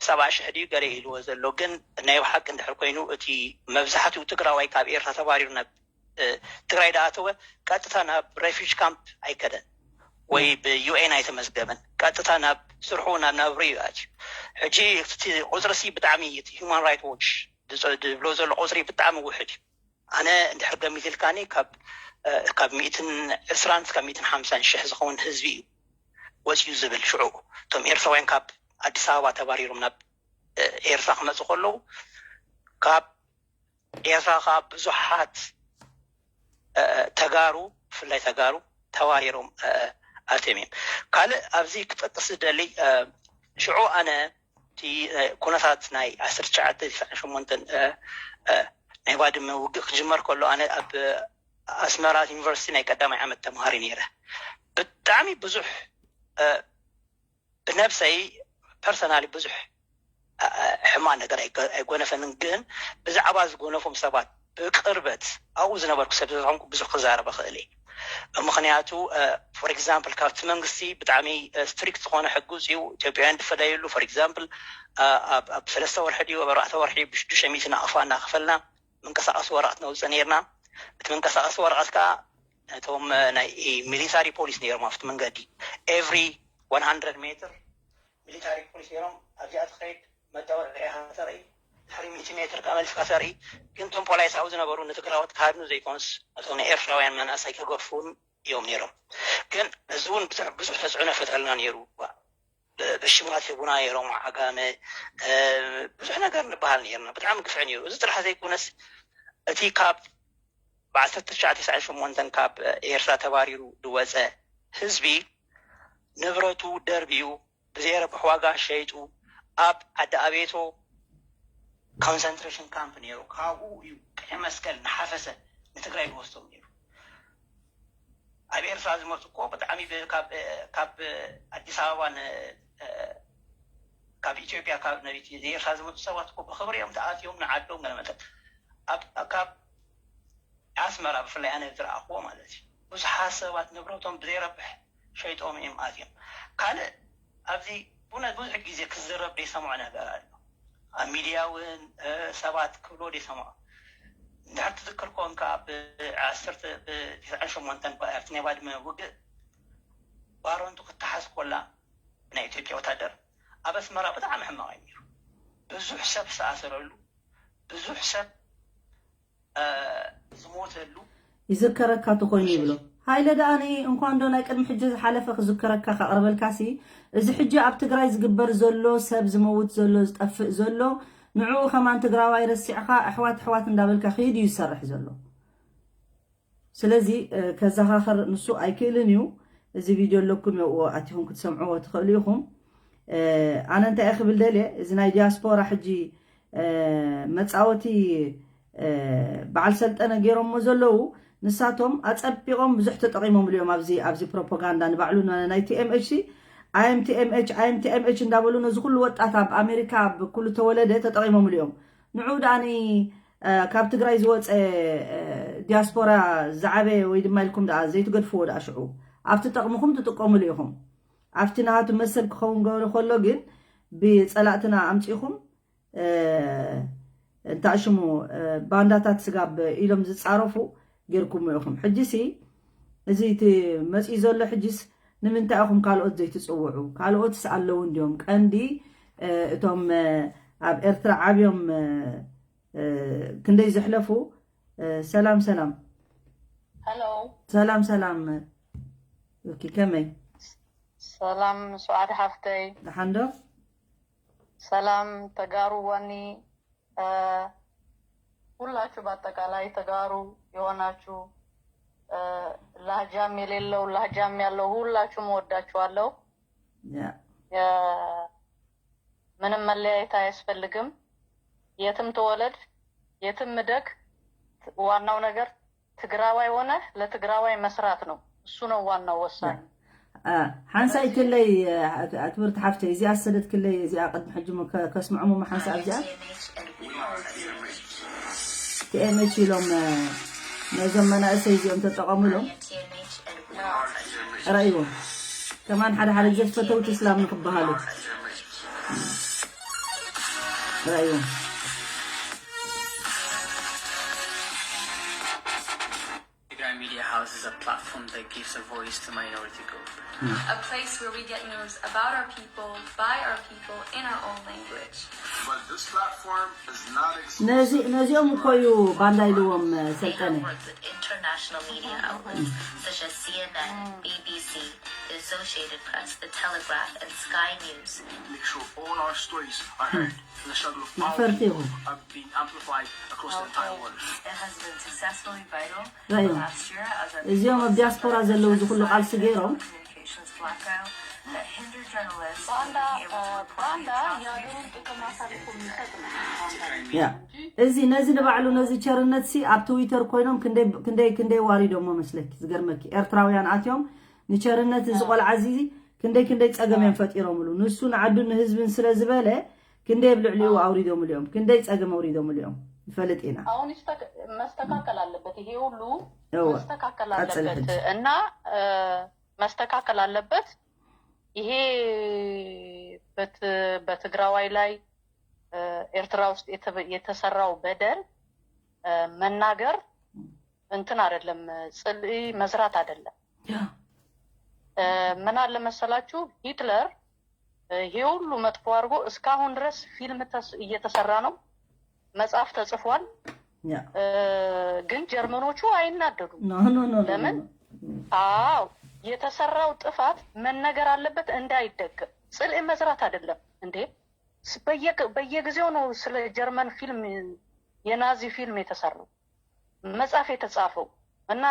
ሰብዓ ሽሕ ድዩ ገለ ኢልዎ ዘሎ ግን ናይ ብሓቂ እንድሕር ኮይኑ እቲ መብዛሕትኡ ትግራዋይ ካብ ኤርትራ ተባሪሩ ናብ ትግራይ ዳኣተወ ቀጥታ ናብ ሬፊጅ ካምፕ ኣይከደን ወይ ብዩኤን ኣይተመዝገበን ቀጥታ ናብ ስርሑ ናብ ናብሪ እዩ ኣትዩ። ሕጂ እቲ ቁፅሪ ሲ ብጣዕሚ እቲ ሂማን ራይትስ ዎች ዝብሎ ዘሎ ቁፅሪ ብጣዕሚ ውሕድ እዩ። ኣነ እንድሕር ገሚት ኢልካኒ ካብ ካብ ሚእትን ዕስራን እስካብ ሚእትን ሓምሳን ሽሕ ዝኸውን ህዝቢ እዩ ወፂኡ ዝብል ሽዑ እቶም ኤርትራውያን ካብ ኣዲስ ኣበባ ተባሪሮም ናብ ኤርትራ ክመፁ ከለዉ ካብ ኤርትራ ከዓ ብዙሓት ተጋሩ ብፍላይ ተጋሩ ተባሪሮም ኣትዮም እዮም። ካልእ ኣብዚ ክጠቅስ ዝደሊ ሽዑ ኣነ እቲ ኩነታት ናይ ዓሰርተ ትሽዓተ ተስዓን ሸሞንተን ናይ ባድመ ውግእ ክጅመር ከሎ ኣነ ኣብ ኣስመራ ዩኒቨርሲቲ ናይ ቀዳማይ ዓመት ተምሃሪ ነይረ። ብጣዕሚ ብዙሕ ብነብሰይ ፐርሰናሊ ብዙሕ ሕማቕ ነገር ኣይጎነፈንን፣ ግን ብዛዕባ ዝጎነፎም ሰባት ብቅርበት ኣብኡ ዝነበርኩ ሰብ ስለዝኾንኩ ብዙሕ ክዛረብ እኽእል እየ። ምኽንያቱ ፎር ኤግዛምፕል ካብቲ መንግስቲ ብጣዕሚ ስትሪክት ዝኾነ ሕጊ ውፅኡ ኢትዮጵያውያን ዝፈለየሉ ፎር ኤግዛምፕል ኣብ ሰለስተ ወርሒ ድዩ ኣብ ኣርባዕተ ወርሒ ብሽዱሽተ ሚእቲ ናቕፋ እናኸፈልና ምንቀሳቐሲ ወረቐት ነውፅእ ነይርና። እቲ ምንቀሳቐሲ ወረቐት ከዓ እቶም ናይ ሚሊታሪ ፖሊስ ነይሮም ኣብቲ መንገዲ ኤቭሪ ዋን ሃንድረድ ሜትር ሚሊታሪ ፖሊስ ነይሮም ኣብዚኣ ትኸይድ መታወቂዒኻ ተርኢ ድሕሪ ሚእቲ ሜትር ከዓ መሊስካ ተርኢ ግን እቶም ፖላይስ ኣብኡ ዝነበሩ ንትግራዎት ክሃድኑ ዘይኮንስ እቶም ናይ ኤርትራውያን መናእሰይ ከገፉን እዮም ነይሮም ግን እዚ እውን ብዙሕ ብዙሕ ተፅዕኖ ይፈጥረልና ነይሩ። ብ- ብሽማት ሂቡና ነይሮም፣ ዓጋመ፣ እ፣ ብዙሕ ነገር ንበሃል ነይርና። ብጣዕሚ ግፍዒ ነይሩ። እዚ ጥራሕ ዘይኮነስ፣ እቲ ካብ ብ ዓሰርተ ትሽዓተ ተስዓን ሸሞንተን ካብ ኤርትራ ተባሪሩ ዝወፀ ህዝቢ፣ ንብረቱ ደርብዩ፣ ብዘይረብሕ ዋጋ ሸይጡ፣ ኣብ ዓዲ ኣቤቶ ኮንሰንትሬሽን ካምፕ ነይሩ። ካብኡ እዩ ቀይ መስቀል እናሓፈሰ ንትግራይ ዝወስዶም ነይሩ። ኣብ ኤርትራ ዝመፁ እኮ ብጣዕሚ ብ- ካብ ካብ ኣዲስ ኣበባ ን- ካብ ኢትዮጵያ፣ ካብ ናብ ኤርትራ ዝመፁ ሰባት እኮ ብኽብሪ እዮም ተኣትዮም ንዓዶም። ገለ መጠን ኣብ ካብ ኣስመራ ብፍላይ ኣነ ዝረኣኽዎ ማለት እዩ፣ ብዙሓት ሰባት ንብረቶም ብዘይረብሕ ሸይጦም እዮም ኣትዮም። ካልእ ኣብዚ ብእውነት ብዙሕ ግዜ ክዝረብ ዘይሰምዖ ነገር ኣሎ። ኣብ ሚድያ እውን ሰባት ክብሎ ዘይሰምዖ። እንድሕር ትዝክር ኮንካ፣ ብ ዓሰርተ ብ ተስዓን ሸሞንተን ኣብቲ ናይ ባድመ ውግእ ባረንቱ ክተሓዝ ኮላ ብናይ ኢትዮጵያ ወታደር ኣብ ኣስመራ ብጣዕሚ ሕማቕ እዩ ነይሩ። ብዙሕ ሰብ ዝተኣሰረሉ፣ ብዙሕ ሰብ ዝሞተሉ። ይዝከረካ ተኮይኑ ይብሎ። ሃይለ ደኣ ንኢ እንኳን ዶ ናይ ቅድሚ ሕጂ ዝሓለፈ ክዝከረካ ከቕርበልካሲ፣ እዚ ሕጂ ኣብ ትግራይ ዝግበር ዘሎ፣ ሰብ ዝመውት ዘሎ፣ ዝጠፍእ ዘሎ፣ ንዕኡ ከማን ትግራዋይ ረሲዕካ ኣሕዋት ኣሕዋት እንዳበልካ ክይድ እዩ ዝሰርሕ ዘሎ። ስለዚ ከዛኻኸር ንሱ ኣይክእልን እዩ። እዚ ቪድዮ ኣለኩም፣ ኣብኡ ኣቲኹም ክትሰምዕዎ ትኽእሉ ኢኹም። ኣነ እንታይ እየ ክብል ደልየ፣ እዚ ናይ ዲያስፖራ ሕጂ መፃወቲ በዓል ሰልጠነ ገይሮሞ ዘለዉ፣ ንሳቶም ኣፀቢቖም ብዙሕ ተጠቒሞምሉ እዮም። ኣብዚ ኣብዚ ፕሮፓጋንዳ ንባዕሉ ናይ ቲኤምኤች ሲ፣ ኣይ ኤም ቲኤምኤች፣ ኣይ ኤም ቲኤምኤች እንዳበሉ ነዚ ኩሉ ወጣት ኣብ ኣሜሪካ ኣብ ኩሉ ተወለደ ተጠቒሞምሉ እዮም። ንዑ ደኣ ካብ ትግራይ ዝወፀ ዲያስፖራ ዝዓበየ ወይ ድማ ኢልኩም ደኣ ዘይትገድፍዎ ደኣ ሽዑ ኣብቲ ጠቕምኹም ትጥቀምሉ ኢኹም። ኣብቲ ናሃቱ መሰል ክኸውን ገበረ ከሎ ግን ብፀላእትና ኣምፂኹም እንታይ ሽሙ ባንዳታት ስጋብ ኢሎም ዝፃረፉ ጌርኩሞ ኢኹም። ሕጂሲ እዚ እቲ መፂኡ ዘሎ ሕጂስ ንምንታይ ኢኹም ካልኦት ዘይትፅውዑ? ካልኦትስ ኣለዉ እንዲዮም። ቀንዲ እቶም ኣብ ኤርትራ ዓብዮም ክንደይ ዘሕለፉ። ሰላም ሰላም። ሄሎ። ሰላም ሰላም። ኦኬ፣ ከመይ? ሰላም ሱዓድ ሓፍተይ። ደሓን ዶ? ሰላም ተጋሩ ዋኒ፣ እ፣ ሁላችሁ በአጠቃላይ ተጋሩ የሆናችሁ፣ እ፣ ላህጃም የሌለው ላህጃም ያለው ሁላችሁም እወዳችኋለሁ። ያ የ- ምንም መለያየት አያስፈልግም። የትም ተወለድ የትም እደግ፣ ዋናው ነገር ትግራዋይ ሆነ ለትግራዋይ መስራት ነው። እሱ ነው ዋናው ወሳኝ። ሓንሳይ ክለይ ኣክብርቲ ሓፍተይ፣ እዚኣ ዝሰደት ክለይ እዚኣ ቅድሚ ሕጂ ከስምዖም እሞ ሓንሳእ ኣብዚኣ ቲኤምኤች ኢሎም ነዞም መናእሰይ እዚኦም ተጠቐሙሎም። ረእይዎም ከማን ሓደ ሓደ ግዜ ፈተውቲ እስላም ንክበሃሉ ረእይዎም። Tigray Media House is a platform that gives a voice to minority group. A place where we get news about our people, by our people, in our own language. But this platform is not ነዚ exclusive. ነዚኦም እኮ እዩ ባንዳ ኢልዎም ሰልጠነ። Worked with international media outlets such as C N N, B B C, the Associated Press, The Telegraph, and Sky News. Make sure all our stories are heard. And the struggle of our መፈርቲ people ኢኹም። Are being amplified across the entire world. It has been successfully vital ረእዮም last year as a እዚኦም ኣብ ዲያስፖራ ዘለዉ እዚ ኩሉ ቃልሲ ገይሮም communications blackout that hindered journalists ባንዳ ባንዳ የሀገሩን ጥቅም አሳልፎ የሚሰጥ ነው። ያ እዚ ነዚ ንባዕሉ ነዚ ቸርነት ሲ ኣብ ትዊተር ኮይኖም ክንደይ ክንደይ ክንደይ ዋሪዶሞ መስለኪ። ዝገርመኪ ኤርትራውያን ኣትዮም ንቸርነት እዚ ቆልዓ እዚ ክንደይ ክንደይ ፀገም እዮም ፈጢሮምሉ። ንሱ ንዓዱን ንህዝብን ስለ ዝበለ ክንደይ ኣብ ልዕሊኡ ኣውሪዶምሉ እዮም፣ ክንደይ ፀገም ኣውሪዶምሉ እዮም ንፈልጥ ኢና። አሁን ይስተክ- መስተካከል አለበት። ይሄ ሁሉ እወ፣ መስተካከል ቀጽል አለበት ሕጂ። እና እ፣ መስተካከል አለበት። ይሄ በት- በትግራዋይ ላይ እ፣ ኤርትራ ውስጥ የተ- የተሰራው በደል እ፣ መናገር እንትን አይደለም፣ ጽልኢ መዝራት አይደለም። እ፣ ምን አለ መሰላችሁ ሂትለር እ፣ ይሄ ሁሉ መጥፎ አድርጎ እስካሁን ድረስ ፊልም ተስ- እየተሰራ ነው፣ መጽሐፍ ተጽፏል። ያ እ፣ ግን ጀርመኖቹ አይናደዱም። ኖ ኖ ኖ ኖ ለምን? ኖ። አዎ የተሰራው ጥፋት መነገር አለበት እንዳይደገም። ጽልእ መዝራት አይደለም እንዴ? ስ- በየቅ- በየጊዜው ነው ስለ ጀርመን ፊልም፣ የናዚ ፊልም የተሰራው፣ መጽሐፍ የተጻፈው። እና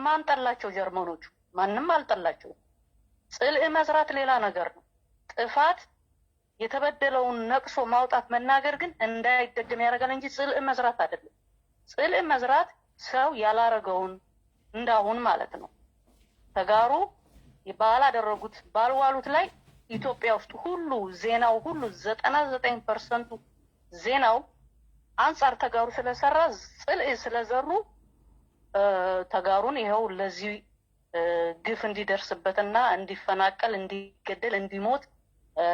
ማን ጠላቸው ጀርመኖቹ? ማንም አልጠላቸው። ጽልእ መዝራት ሌላ ነገር ነው። ጥፋት፣ የተበደለውን ነቅሶ ማውጣት፣ መናገር ግን እንዳይደገም ያደርጋል እንጂ ጽልእ መዝራት አይደለም። ጽልእ መዝራት ሰው ያላረገውን እንዳሁን ማለት ነው። ተጋሩ ባላደረጉት ባልዋሉት ላይ ኢትዮጵያ ውስጥ ሁሉ ዜናው ሁሉ ዘጠና ዘጠኝ ፐርሰንቱ ዜናው አንጻር ተጋሩ ስለሰራ፣ ጽልእ ስለዘሩ፣ እ፣ ተጋሩን ይኸው ለዚህ እ፣ ግፍ እንዲደርስበትና እንዲፈናቀል፣ እንዲገደል፣ እንዲሞት፣ እ፣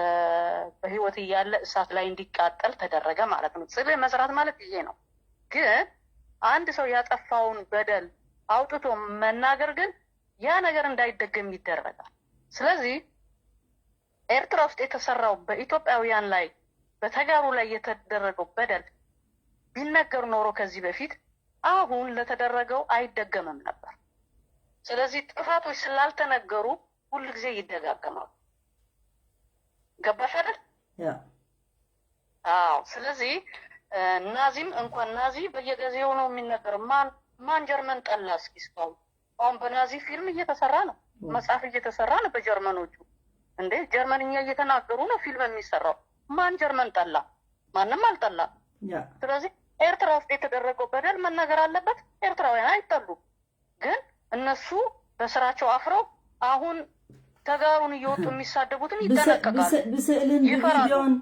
በህይወት እያለ እሳት ላይ እንዲቃጠል ተደረገ ማለት ነው። ጽልእ መዝራት ማለት ይሄ ነው። ግን አንድ ሰው ያጠፋውን በደል አውጥቶ መናገር ግን ያ ነገር እንዳይደገም ይደረጋል። ስለዚህ ኤርትራ ውስጥ የተሰራው፣ በኢትዮጵያውያን ላይ፣ በተጋሩ ላይ የተደረገው በደል ቢነገር ኖሮ ከዚህ በፊት፣ አሁን ለተደረገው አይደገምም ነበር። ስለዚህ ጥፋቶች ስላልተነገሩ ሁል ጊዜ ይደጋገማሉ። ገባሽ አይደል? ያ አዎ። ስለዚህ እ፣ ናዚም እንኳን ናዚ በየጊዜው ነው የሚነገር። ማን ማን ጀርመን ጠላ እስኪ እስካሁን? አሁን በናዚ ፊልም እየተሰራ ነው፣ መጽሐፍ እየተሰራ ነው በጀርመኖቹ። እንዴ ጀርመንኛ እየተናገሩ ነው ፊልም የሚሰራው። ማን ጀርመን ጠላ? ማንም አልጠላ። ያ ስለዚህ ኤርትራ ውስጥ የተደረገው በደል መነገር አለበት። ኤርትራውያን አይጠሉም፣ ግን እነሱ በስራቸው አፍረው አሁን ተጋሩን እየወጡ የሚሳደቡትን ብስ- ይጠነቀቃሉ። ብስ- ብስእልን ይፈራሉ። ብቪድዮን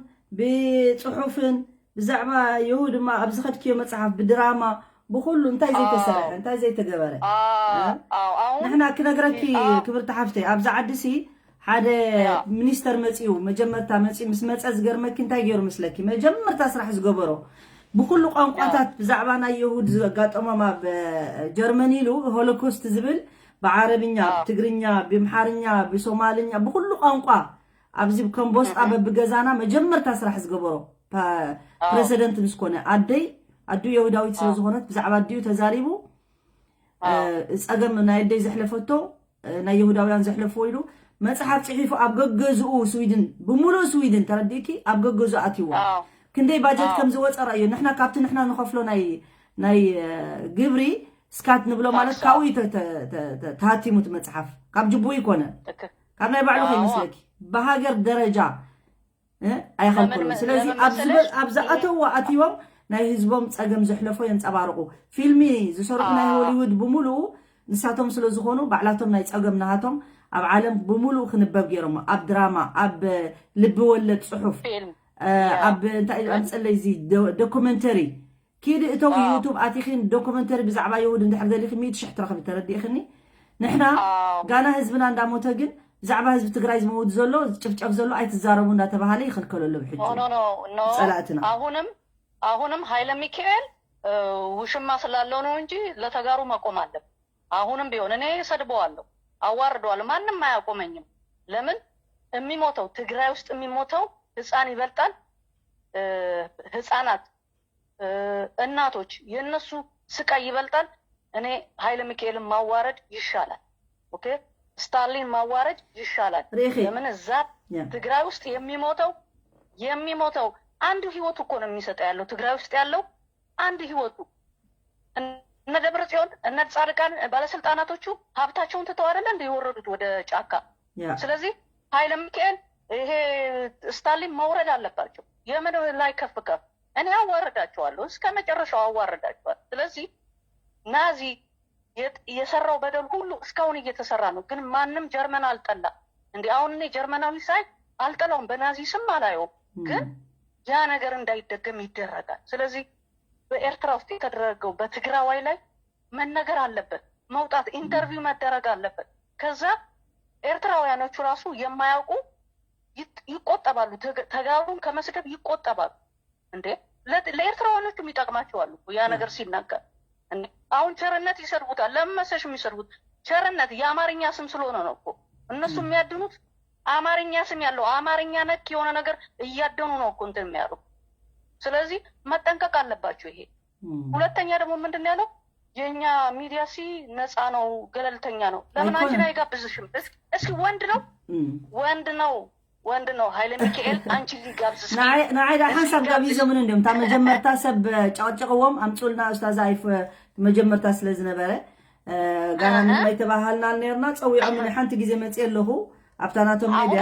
ብፅሑፍን ብዛዕባ የሁ ድማ ኣብ ዝኸድክዮ መፅሓፍ ብድራማ ብኩሉ እንታይ ዘይተሰርሐ እንታይ ዘይተገበረ አዎ፣ አዎ። አሁን ንሕና ክነግረኪ አዎ። ክብርቲ ሓፍተይ ኣብዚ ዓዲ ሲ ሓደ ያ። ሚኒስተር መፂኡ መጀመርታ መፂኡ ምስ መፀ ዝገርመኪ እንታይ ገይሩ ምስለኪ መጀመርታ ስራሕ ዝገበሮ ብኩሉ ቋንቋታት ብዛዕባ ናይ የሁድ ዘጋጠሞም ኣብ እ፣ ጀርመን ኢሉ ሆሎኮስት ዝብል ብዓረብኛ አዎ። ብትግርኛ ብምሓርኛ ብሶማልኛ ብኩሉ ቋንቋ ኣብዚ ከም ቦስጣ በብገዛና መጀመርታ ስራሕ ዝገበሮ ፓ- ፕሬዚደንት ምስ ኮነ ኣደይ ኣዱ የሁዳዊት ስለ ዝኾነት ብዛዕባ ኣዲኡ ተዛሪቡ እ፣ ጸገም ናይ ኣደይ ዘሕለፈቶ እ፣ ናይ የሁዳውያን ዘሕለፍዎ ኢሉ መጽሓፍ ጽሒፉ ኣብ ገገዝኡ ስዊድን ብምሉእ ስዊድን ተረዲእኪ ኣብ ገገዝኡ ኣትይዎ አዎ። ክንደይ ባጀት አዎ። ከም ዝወጸ ራእዮ ንሕና ካብቲ ንሕና ንኸፍሎ ናይ ናይ እ፣ ግብሪ ስካት ንብሎ ማለት ታክስ፣ ካብኡ እዩ ተ- ተ- ተ- ተ- ተሃቲሙ እቲ መጽሓፍ ካብ ጅቡኡ ይኮነ ትክክል። ካብ ናይ ባዕሉ አዎ። ከይመስለኪ ብሃገር ደረጃ እ፣ ኣይኸልከሉን ለምን- ስለዚ ለምን ኣብ ዝበ- መሰለሽ? ኣብ ዝኣተዎ ኣትዮም ናይ ህዝቦም ጸገም ዘሕለፎ የንጸባርቑ ፊልሚ ዝሰርሑ ናይ አዎ። ሆሊውድ ብምሉኡ ንሳቶም ስለ ዝኾኑ ባዕላቶም ናይ ጸገም ናሃቶም ኣብ ዓለም ብምሉኡ ክንበብ ገይሮሞ ኣብ ድራማ ኣብ ልቢ ወለድ ጽሑፍ ፊልም እ፣ ኣብ እንታይ ኣምጸለይ እዚ ዶ- ዶኩመንተሪ ኪዲ እተው አዎ። ዩቱብ ኣቲኺን ዶኩመንተሪ ብዛዕባ የሁድ እንድሕር ደሊኺ ሚእቲ ሽሕ ትረኽቢ ተረዲእኽኒ ንሕና አዎ። ጋና ህዝብና እንዳሞተ ግን ብዛዕባ ህዝቢ ትግራይ ዝመውት ዘሎ ዝጭፍጨፍ ዘሎ ኣይትዛረቡ እንዳተባሃለ ይኽልከሉ ኣለዉ ሕጂ ኖ ኖ ኖ ኖ። ጸላእትና። አሁንም አሁንም ኃይለ ሚካኤል እ፣ ውሽማ ስላለው ነው እንጂ ለተጋሩ መቆም አለበት። አሁንም ቢሆን እኔ እሰድበዋለሁ፣ አዋርደዋለሁ። ማንም አያቆመኝም። ለምን የሚሞተው ትግራይ ውስጥ የሚሞተው ህፃን ይበልጣል። እ፣ ህፃናት እ፣ እናቶች የእነሱ ስቃይ ይበልጣል። እኔ ኃይለ ሚካኤልን ማዋረድ ይሻላል። ኦኬ ስታሊን ማዋረድ ይሻላል። ርኢኺ? ለምን እዛ ያ። ትግራይ ውስጥ የሚሞተው የሚሞተው አንዱ ህይወቱ እኮ ነው የሚሰጠው ያለው ትግራይ ውስጥ ያለው አንድ ህይወቱ እነ ደብረ ጽዮን እነ ጻድቃን ባለስልጣናቶቹ ሀብታቸውን ትተው አይደለ እንደ የወረዱት ወደ ጫካ። ያ። ስለዚህ ኃይለ ሚካኤል ይሄ ስታሊን መውረድ አለባቸው። የምን ላይ ከፍ ከፍ እኔ አዋርዳቸዋለሁ፣ እስከ መጨረሻው አዋርዳቸዋለሁ። ስለዚህ ናዚ የሰራው በደል ሁሉ እስካሁን እየተሰራ ነው። ግን ማንም ጀርመን አልጠላ እንዲ አሁን እኔ ጀርመናዊ ሳይ አልጠላውም፣ በናዚ ስም አላየውም። ግን ያ ነገር እንዳይደገም ይደረጋል። ስለዚህ በኤርትራ ውስጥ የተደረገው በትግራዋይ ላይ መነገር አለበት፣ መውጣት ኢንተርቪው መደረግ አለበት። ከዛ ኤርትራውያኖቹ ራሱ የማያውቁ ይቆጠባሉ፣ ተጋሩን ከመስደብ ይቆጠባሉ። እንዴ ለኤርትራውያኖቹም ይጠቅማቸዋል ያ ነገር ሲነገር። አሁን ቸርነት ይሰድቡታል። ለምን መሰሽ የሚሰድቡት? ቸርነት የአማርኛ ስም ስለሆነ ነው እኮ እነሱ የሚያድኑት። አማርኛ ስም ያለው አማርኛ ነክ የሆነ ነገር እያደኑ ነው እኮ እንትን የሚያደርጉ። ስለዚህ መጠንቀቅ አለባቸው። ይሄ ሁለተኛ ደግሞ ምንድን ያለው የኛ ሚዲያ ሲ ነፃ ነው፣ ገለልተኛ ነው። ለምን አንቺን አይጋብዝሽም? እስኪ ወንድ ነው ወንድ ነው ወንድ ነው ኃይለ ሚካኤል አንቺ ሊጋብዝሽ ንዓይ ደኣ ሓንሳብ ጋቢዞምን እንዲዮም። እታ መጀመርታ ሰብ ጨቕጭቕዎም ኣምፁልና ኡስታዝ ኣይፍ መጀመርታ ስለ ዝነበረ ጋና ምንም ኣይተባሃልናን ነርና። ፀዊዖም ሓንቲ ግዜ መፅየ ኣለኹ ኣብታ ናቶም ሚድያ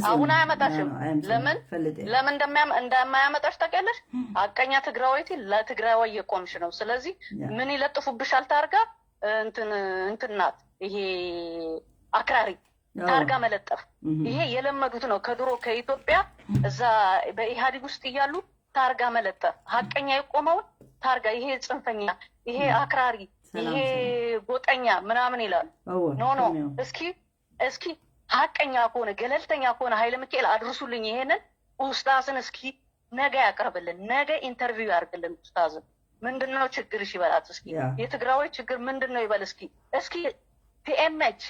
አሁን አያመጣሽም። ለምን ለምን እንደማያመጣሽ ታውቂያለሽ? ሀቀኛ ትግራዋይቲ ለትግራዋይ የቆምሽ ነው። ስለዚህ ምን ይለጥፉብሻል? ታርጋ እንትን እንትን ናት። ይሄ አክራሪ ታርጋ መለጠፍ ይሄ የለመዱት ነው። ከድሮ ከኢትዮጵያ እዛ በኢህአዴግ ውስጥ እያሉ ታርጋ መለጠፍ፣ ሀቀኛ የቆመውን ታርጋ፣ ይሄ ጽንፈኛ፣ ይሄ አክራሪ፣ ይሄ ጎጠኛ ምናምን ይላሉ። ኖ ኖ፣ እስኪ እስኪ ሀቀኛ ከሆነ ገለልተኛ ከሆነ ኃይለ ሚካኤል አድርሱልኝ ይሄንን ኡስታዝን እስኪ ነገ ያቅርብልን፣ ነገ ኢንተርቪው ያርግልን ኡስታዝን። ምንድነው ችግርሽ ይበላት እስኪ። የትግራዊ ችግር ምንድነው ይበል እስኪ። እስኪ ቲኤምኤች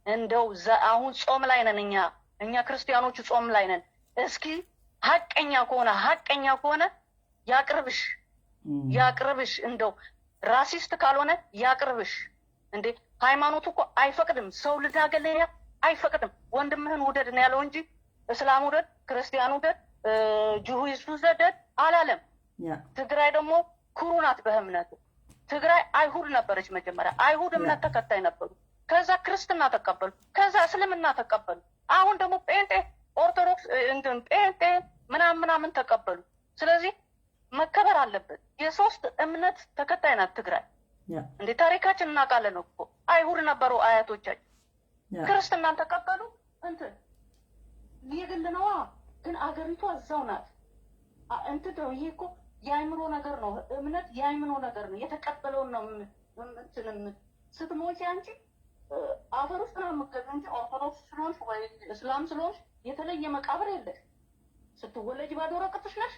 እንደው አሁን ጾም ላይ ነን እኛ እኛ ክርስቲያኖቹ ጾም ላይ ነን። እስኪ ሀቀኛ ከሆነ ሀቀኛ ከሆነ ያቅርብሽ ያቅርብሽ፣ እንደው ራሲስት ካልሆነ ያቅርብሽ። እንዴ ሃይማኖቱ እኮ አይፈቅድም። ሰው ልዳገለያ አይፈቅድም። ወንድምህን ውደድ ነው ያለው እንጂ እስላም ውደድ፣ ክርስቲያን ውደድ፣ ጅሁይስ ውደድ አላለም። ትግራይ ደግሞ ኩሩ ናት በእምነቱ። ትግራይ አይሁድ ነበረች መጀመሪያ። አይሁድ እምነት ተከታይ ነበሩ። ከዛ ክርስትና ተቀበሉ። ከዛ እስልምና ተቀበሉ። አሁን ደግሞ ጴንጤ ኦርቶዶክስ እንትን ጴንጤ ምናምን ምናምን ተቀበሉ። ስለዚህ መከበር አለበት። የሶስት እምነት ተከታይ ናት ትግራይ። እንዴ ታሪካችን እናውቃለን እኮ። አይሁድ ነበሩ አያቶቻችን። ክርስትናን ተቀበሉ። እንትን የግል ነዋ፣ ግን አገሪቷ እዛው ናት። እንትን ነው ይሄ እኮ የአይምሮ ነገር ነው። እምነት የአይምሮ ነገር ነው። የተቀበለውን ነው። እንትን ስትሞቺ አንቺ አፈር ውስጥ ነው የምትገቢ እንጂ ኦርቶዶክስ ስለሆንሽ ወይ እስላም ስለሆንሽ የተለየ መቃብር የለሽ። ስትወለጅ ባዶ ወረቀትሽ ነሽ፣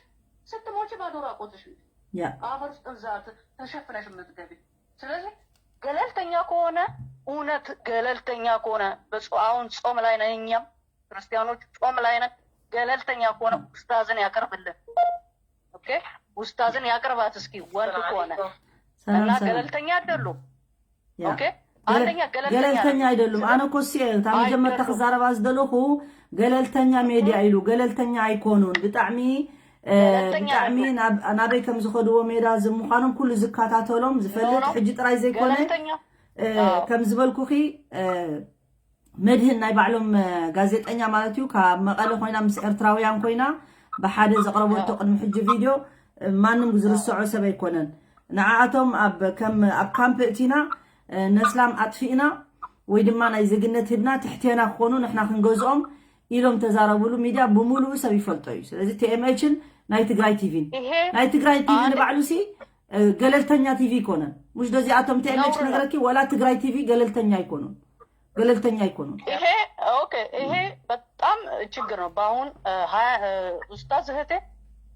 ስትሞቺ ባዶ ራቆትሽ ነሽ። አፈር ውስጥ እዛ ተሸፍነሽ የምትገቢ። ስለዚህ ገለልተኛ ከሆነ እውነት ገለልተኛ ከሆነ አሁን ጾም ላይ ነን፣ እኛም ክርስቲያኖች ጾም ላይ ነን። ገለልተኛ ከሆነ ኡስታዝን ያቀርብልን። ኦኬ ኡስታዝን ያቅርባት እስኪ ወንድ ከሆነ እና ገለልተኛ አይደሉም። ኦኬ አንደኛ ገለልተኛ ገለልተኛ አይደሉም። ኣነ እኮ እሱ እታ መጀመርታ ክዛረባ ዝደለኹ ገለልተኛ ሜድያ ኢሉ ገለልተኛ ኣይኮኑን። ብጣዕሚ ብጣዕሚ ናበይ ከም ዝኸድዎ ሜዳ ምዃኖም ኩሉ ዝከታተሎም ዝፈልጥ ሕጂ ጥራይ ዘይኮነ ከም ዝበልኩኺ መድህን ናይ ባዕሎም ጋዜጠኛ ማለት እዩ። ካብ መቐለ ኮይና ምስ ኤርትራውያን ኮይና ብሓደ ዘቕረበቶ ቅድሚ ሕጂ ቪድዮ ማንም ዝርስዖ ሰብ ኣይኮነን። ንዓኣቶም ኣብ ከም ኣብ ካምፕ እቲና ነስላም ኣጥፊእና ወይ ድማ ናይ ዜግነት ህብና ትሕቴና ክኾኑ ንሕና ክንገዝኦም ኢሎም ተዛረብሉ ሚድያ ብምሉኡ ሰብ ይፈልጦ እዩ። ስለዚ ቲኤምኤችን ናይ ትግራይ ቲቪን ናይ ትግራይ ቲቪ ንባዕሉ ሲ ገለልተኛ ቲቪ ይኮነን። ሙሽ ዶ እዚኣቶም ቲኤምኤች ነገረኪ ወላ ትግራይ ቲቪ ገለልተኛ ኣይኮኑን። ገለልተኛ ኣይኮኑን። ይሄ ኦኬ፣ ይሄ በጣም ችግር ነው። በአሁን ኡስታዝ እህቴ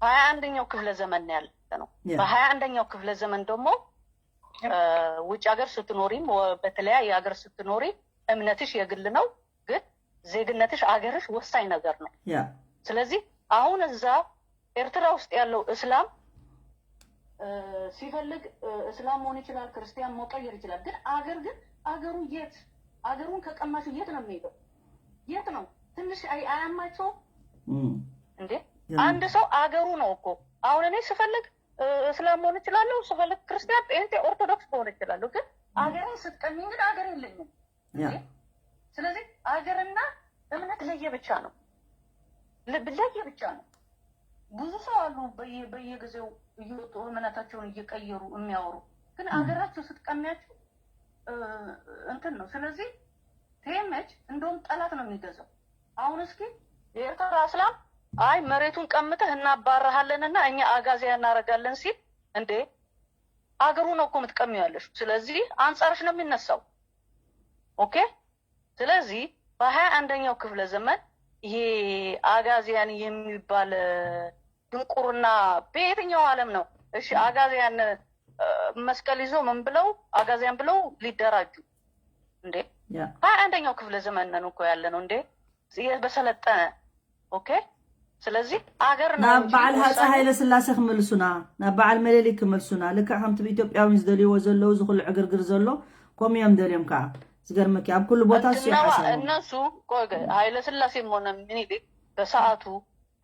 ሀያ አንደኛው ክፍለ ዘመን ያለ ነው። በሀያ አንደኛው ክፍለ ዘመን ደግሞ ውጭ ሀገር ስትኖሪም በተለያየ ሀገር ስትኖሪ እምነትሽ የግል ነው፣ ግን ዜግነትሽ አገርሽ ወሳኝ ነገር ነው። ስለዚህ አሁን እዛ ኤርትራ ውስጥ ያለው እስላም ሲፈልግ እስላም መሆን ይችላል፣ ክርስቲያን መቀየር ይችላል። ግን አገር ግን አገሩ የት አገሩን ከቀማሽ የት ነው የሚሄደው? የት ነው ትንሽ አያማቸው እንዴ? አንድ ሰው አገሩ ነው እኮ። አሁን እኔ ስፈልግ እስላም መሆን እችላለሁ፣ ስፈልግ ክርስቲያን፣ ጴንጤ፣ ኦርቶዶክስ መሆን እችላለሁ። ግን አገሬን ስትቀሚኝ ግን አገር የለኝም። ስለዚህ አገርና እምነት ለየብቻ ነው፣ ለየብቻ ነው። ብዙ ሰው አሉ በየጊዜው እየወጡ እምነታቸውን እየቀየሩ የሚያወሩ፣ ግን አገራቸው ስትቀሚያቸው እንትን ነው። ስለዚህ ቲኤምኤች እንደውም ጠላት ነው የሚገዛው። አሁን እስኪ የኤርትራ እስላም አይ መሬቱን ቀምተህ እናባረሃለንና እኛ አጋዚያ እናረጋለን ሲል እንዴ አገሩ ነው እኮ የምትቀሚው ያለሽ። ስለዚህ አንጻርሽ ነው የሚነሳው። ኦኬ ስለዚህ በሀያ አንደኛው ክፍለ ዘመን ይሄ አጋዚያን የሚባል ድንቁርና በየትኛው ዓለም ነው? እሺ አጋዚያን መስቀል ይዞ ምን ብለው አጋዚያን ብለው ሊደራጁ እንዴ? ሀያ አንደኛው ክፍለ ዘመን ነን እኮ ያለ ነው እንዴ? በሰለጠነ ኦኬ ስለዚህ አገር ነው ናብ እንጂ በዓል ሃፀ ወሳኝ ሃይለ ስላሴ ክመልሱና፣ ናብ በዓል መሌሊክ ክመልሱና። ልክዕ ከምቲ ብኢትዮጵያውያን ዝደልይዎ ዘለዉ፣ እዚ ኩሉ ዕግርግር ዘሎ ኮምዮም ደልዮም ከዓ። ዝገርመኪ ኣብ ኩሉ ቦታ እሱ እዩ እንትናዋ ሓሳቦም። እነሱ ቆይ፣ ኃይለ ሥላሴም ሆነ ምኒልክ በሰዓቱ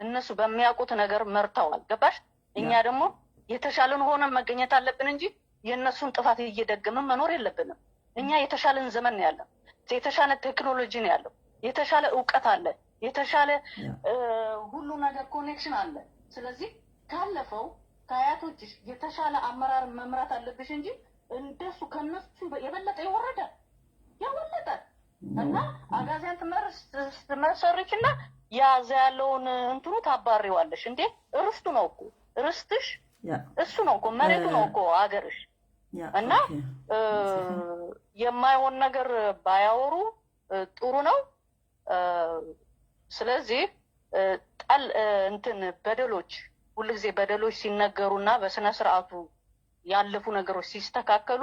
እነሱ በሚያውቁት ነገር መርተዋል። ገባሽ? እኛ ያ ደግሞ የተሻለን ሆነን መገኘት አለብን እንጂ የእነሱን ጥፋት እየደገምን መኖር የለብንም። እኛ የተሻለን ዘመን ነው ያለን። የተሻለ ቴክኖሎጂ ነው ያለው። የተሻለ እውቀት አለ። የተሻለ ያ እ፣ ሁሉ ነገር ኮኔክሽን አለ። ስለዚህ ካለፈው ከአያቶችሽ የተሻለ አመራር መምራት አለብሽ እንጂ እንደሱ ከነሱ የበለጠ የወረደ የበለጠ እና ነው። አጋዚያን ትመርስ ትመሰርች እና ያዘ ያለውን እንትኑ ታባሪዋለሽ እንዴ? ርስቱ ነው እኮ ርስትሽ ያ እሱ ነው እኮ መሬቱ ነው እኮ አገርሽ። ያ እና ኦኬ እ፣ የማይሆን ነገር ባያወሩ እ፣ ጥሩ ነው። እ፣ ስለዚህ እ፣ ጠል እ፣ እንትን በደሎች ሁልጊዜ በደሎች ሲነገሩና በስነ ስርዓቱ ያለፉ ነገሮች ሲስተካከሉ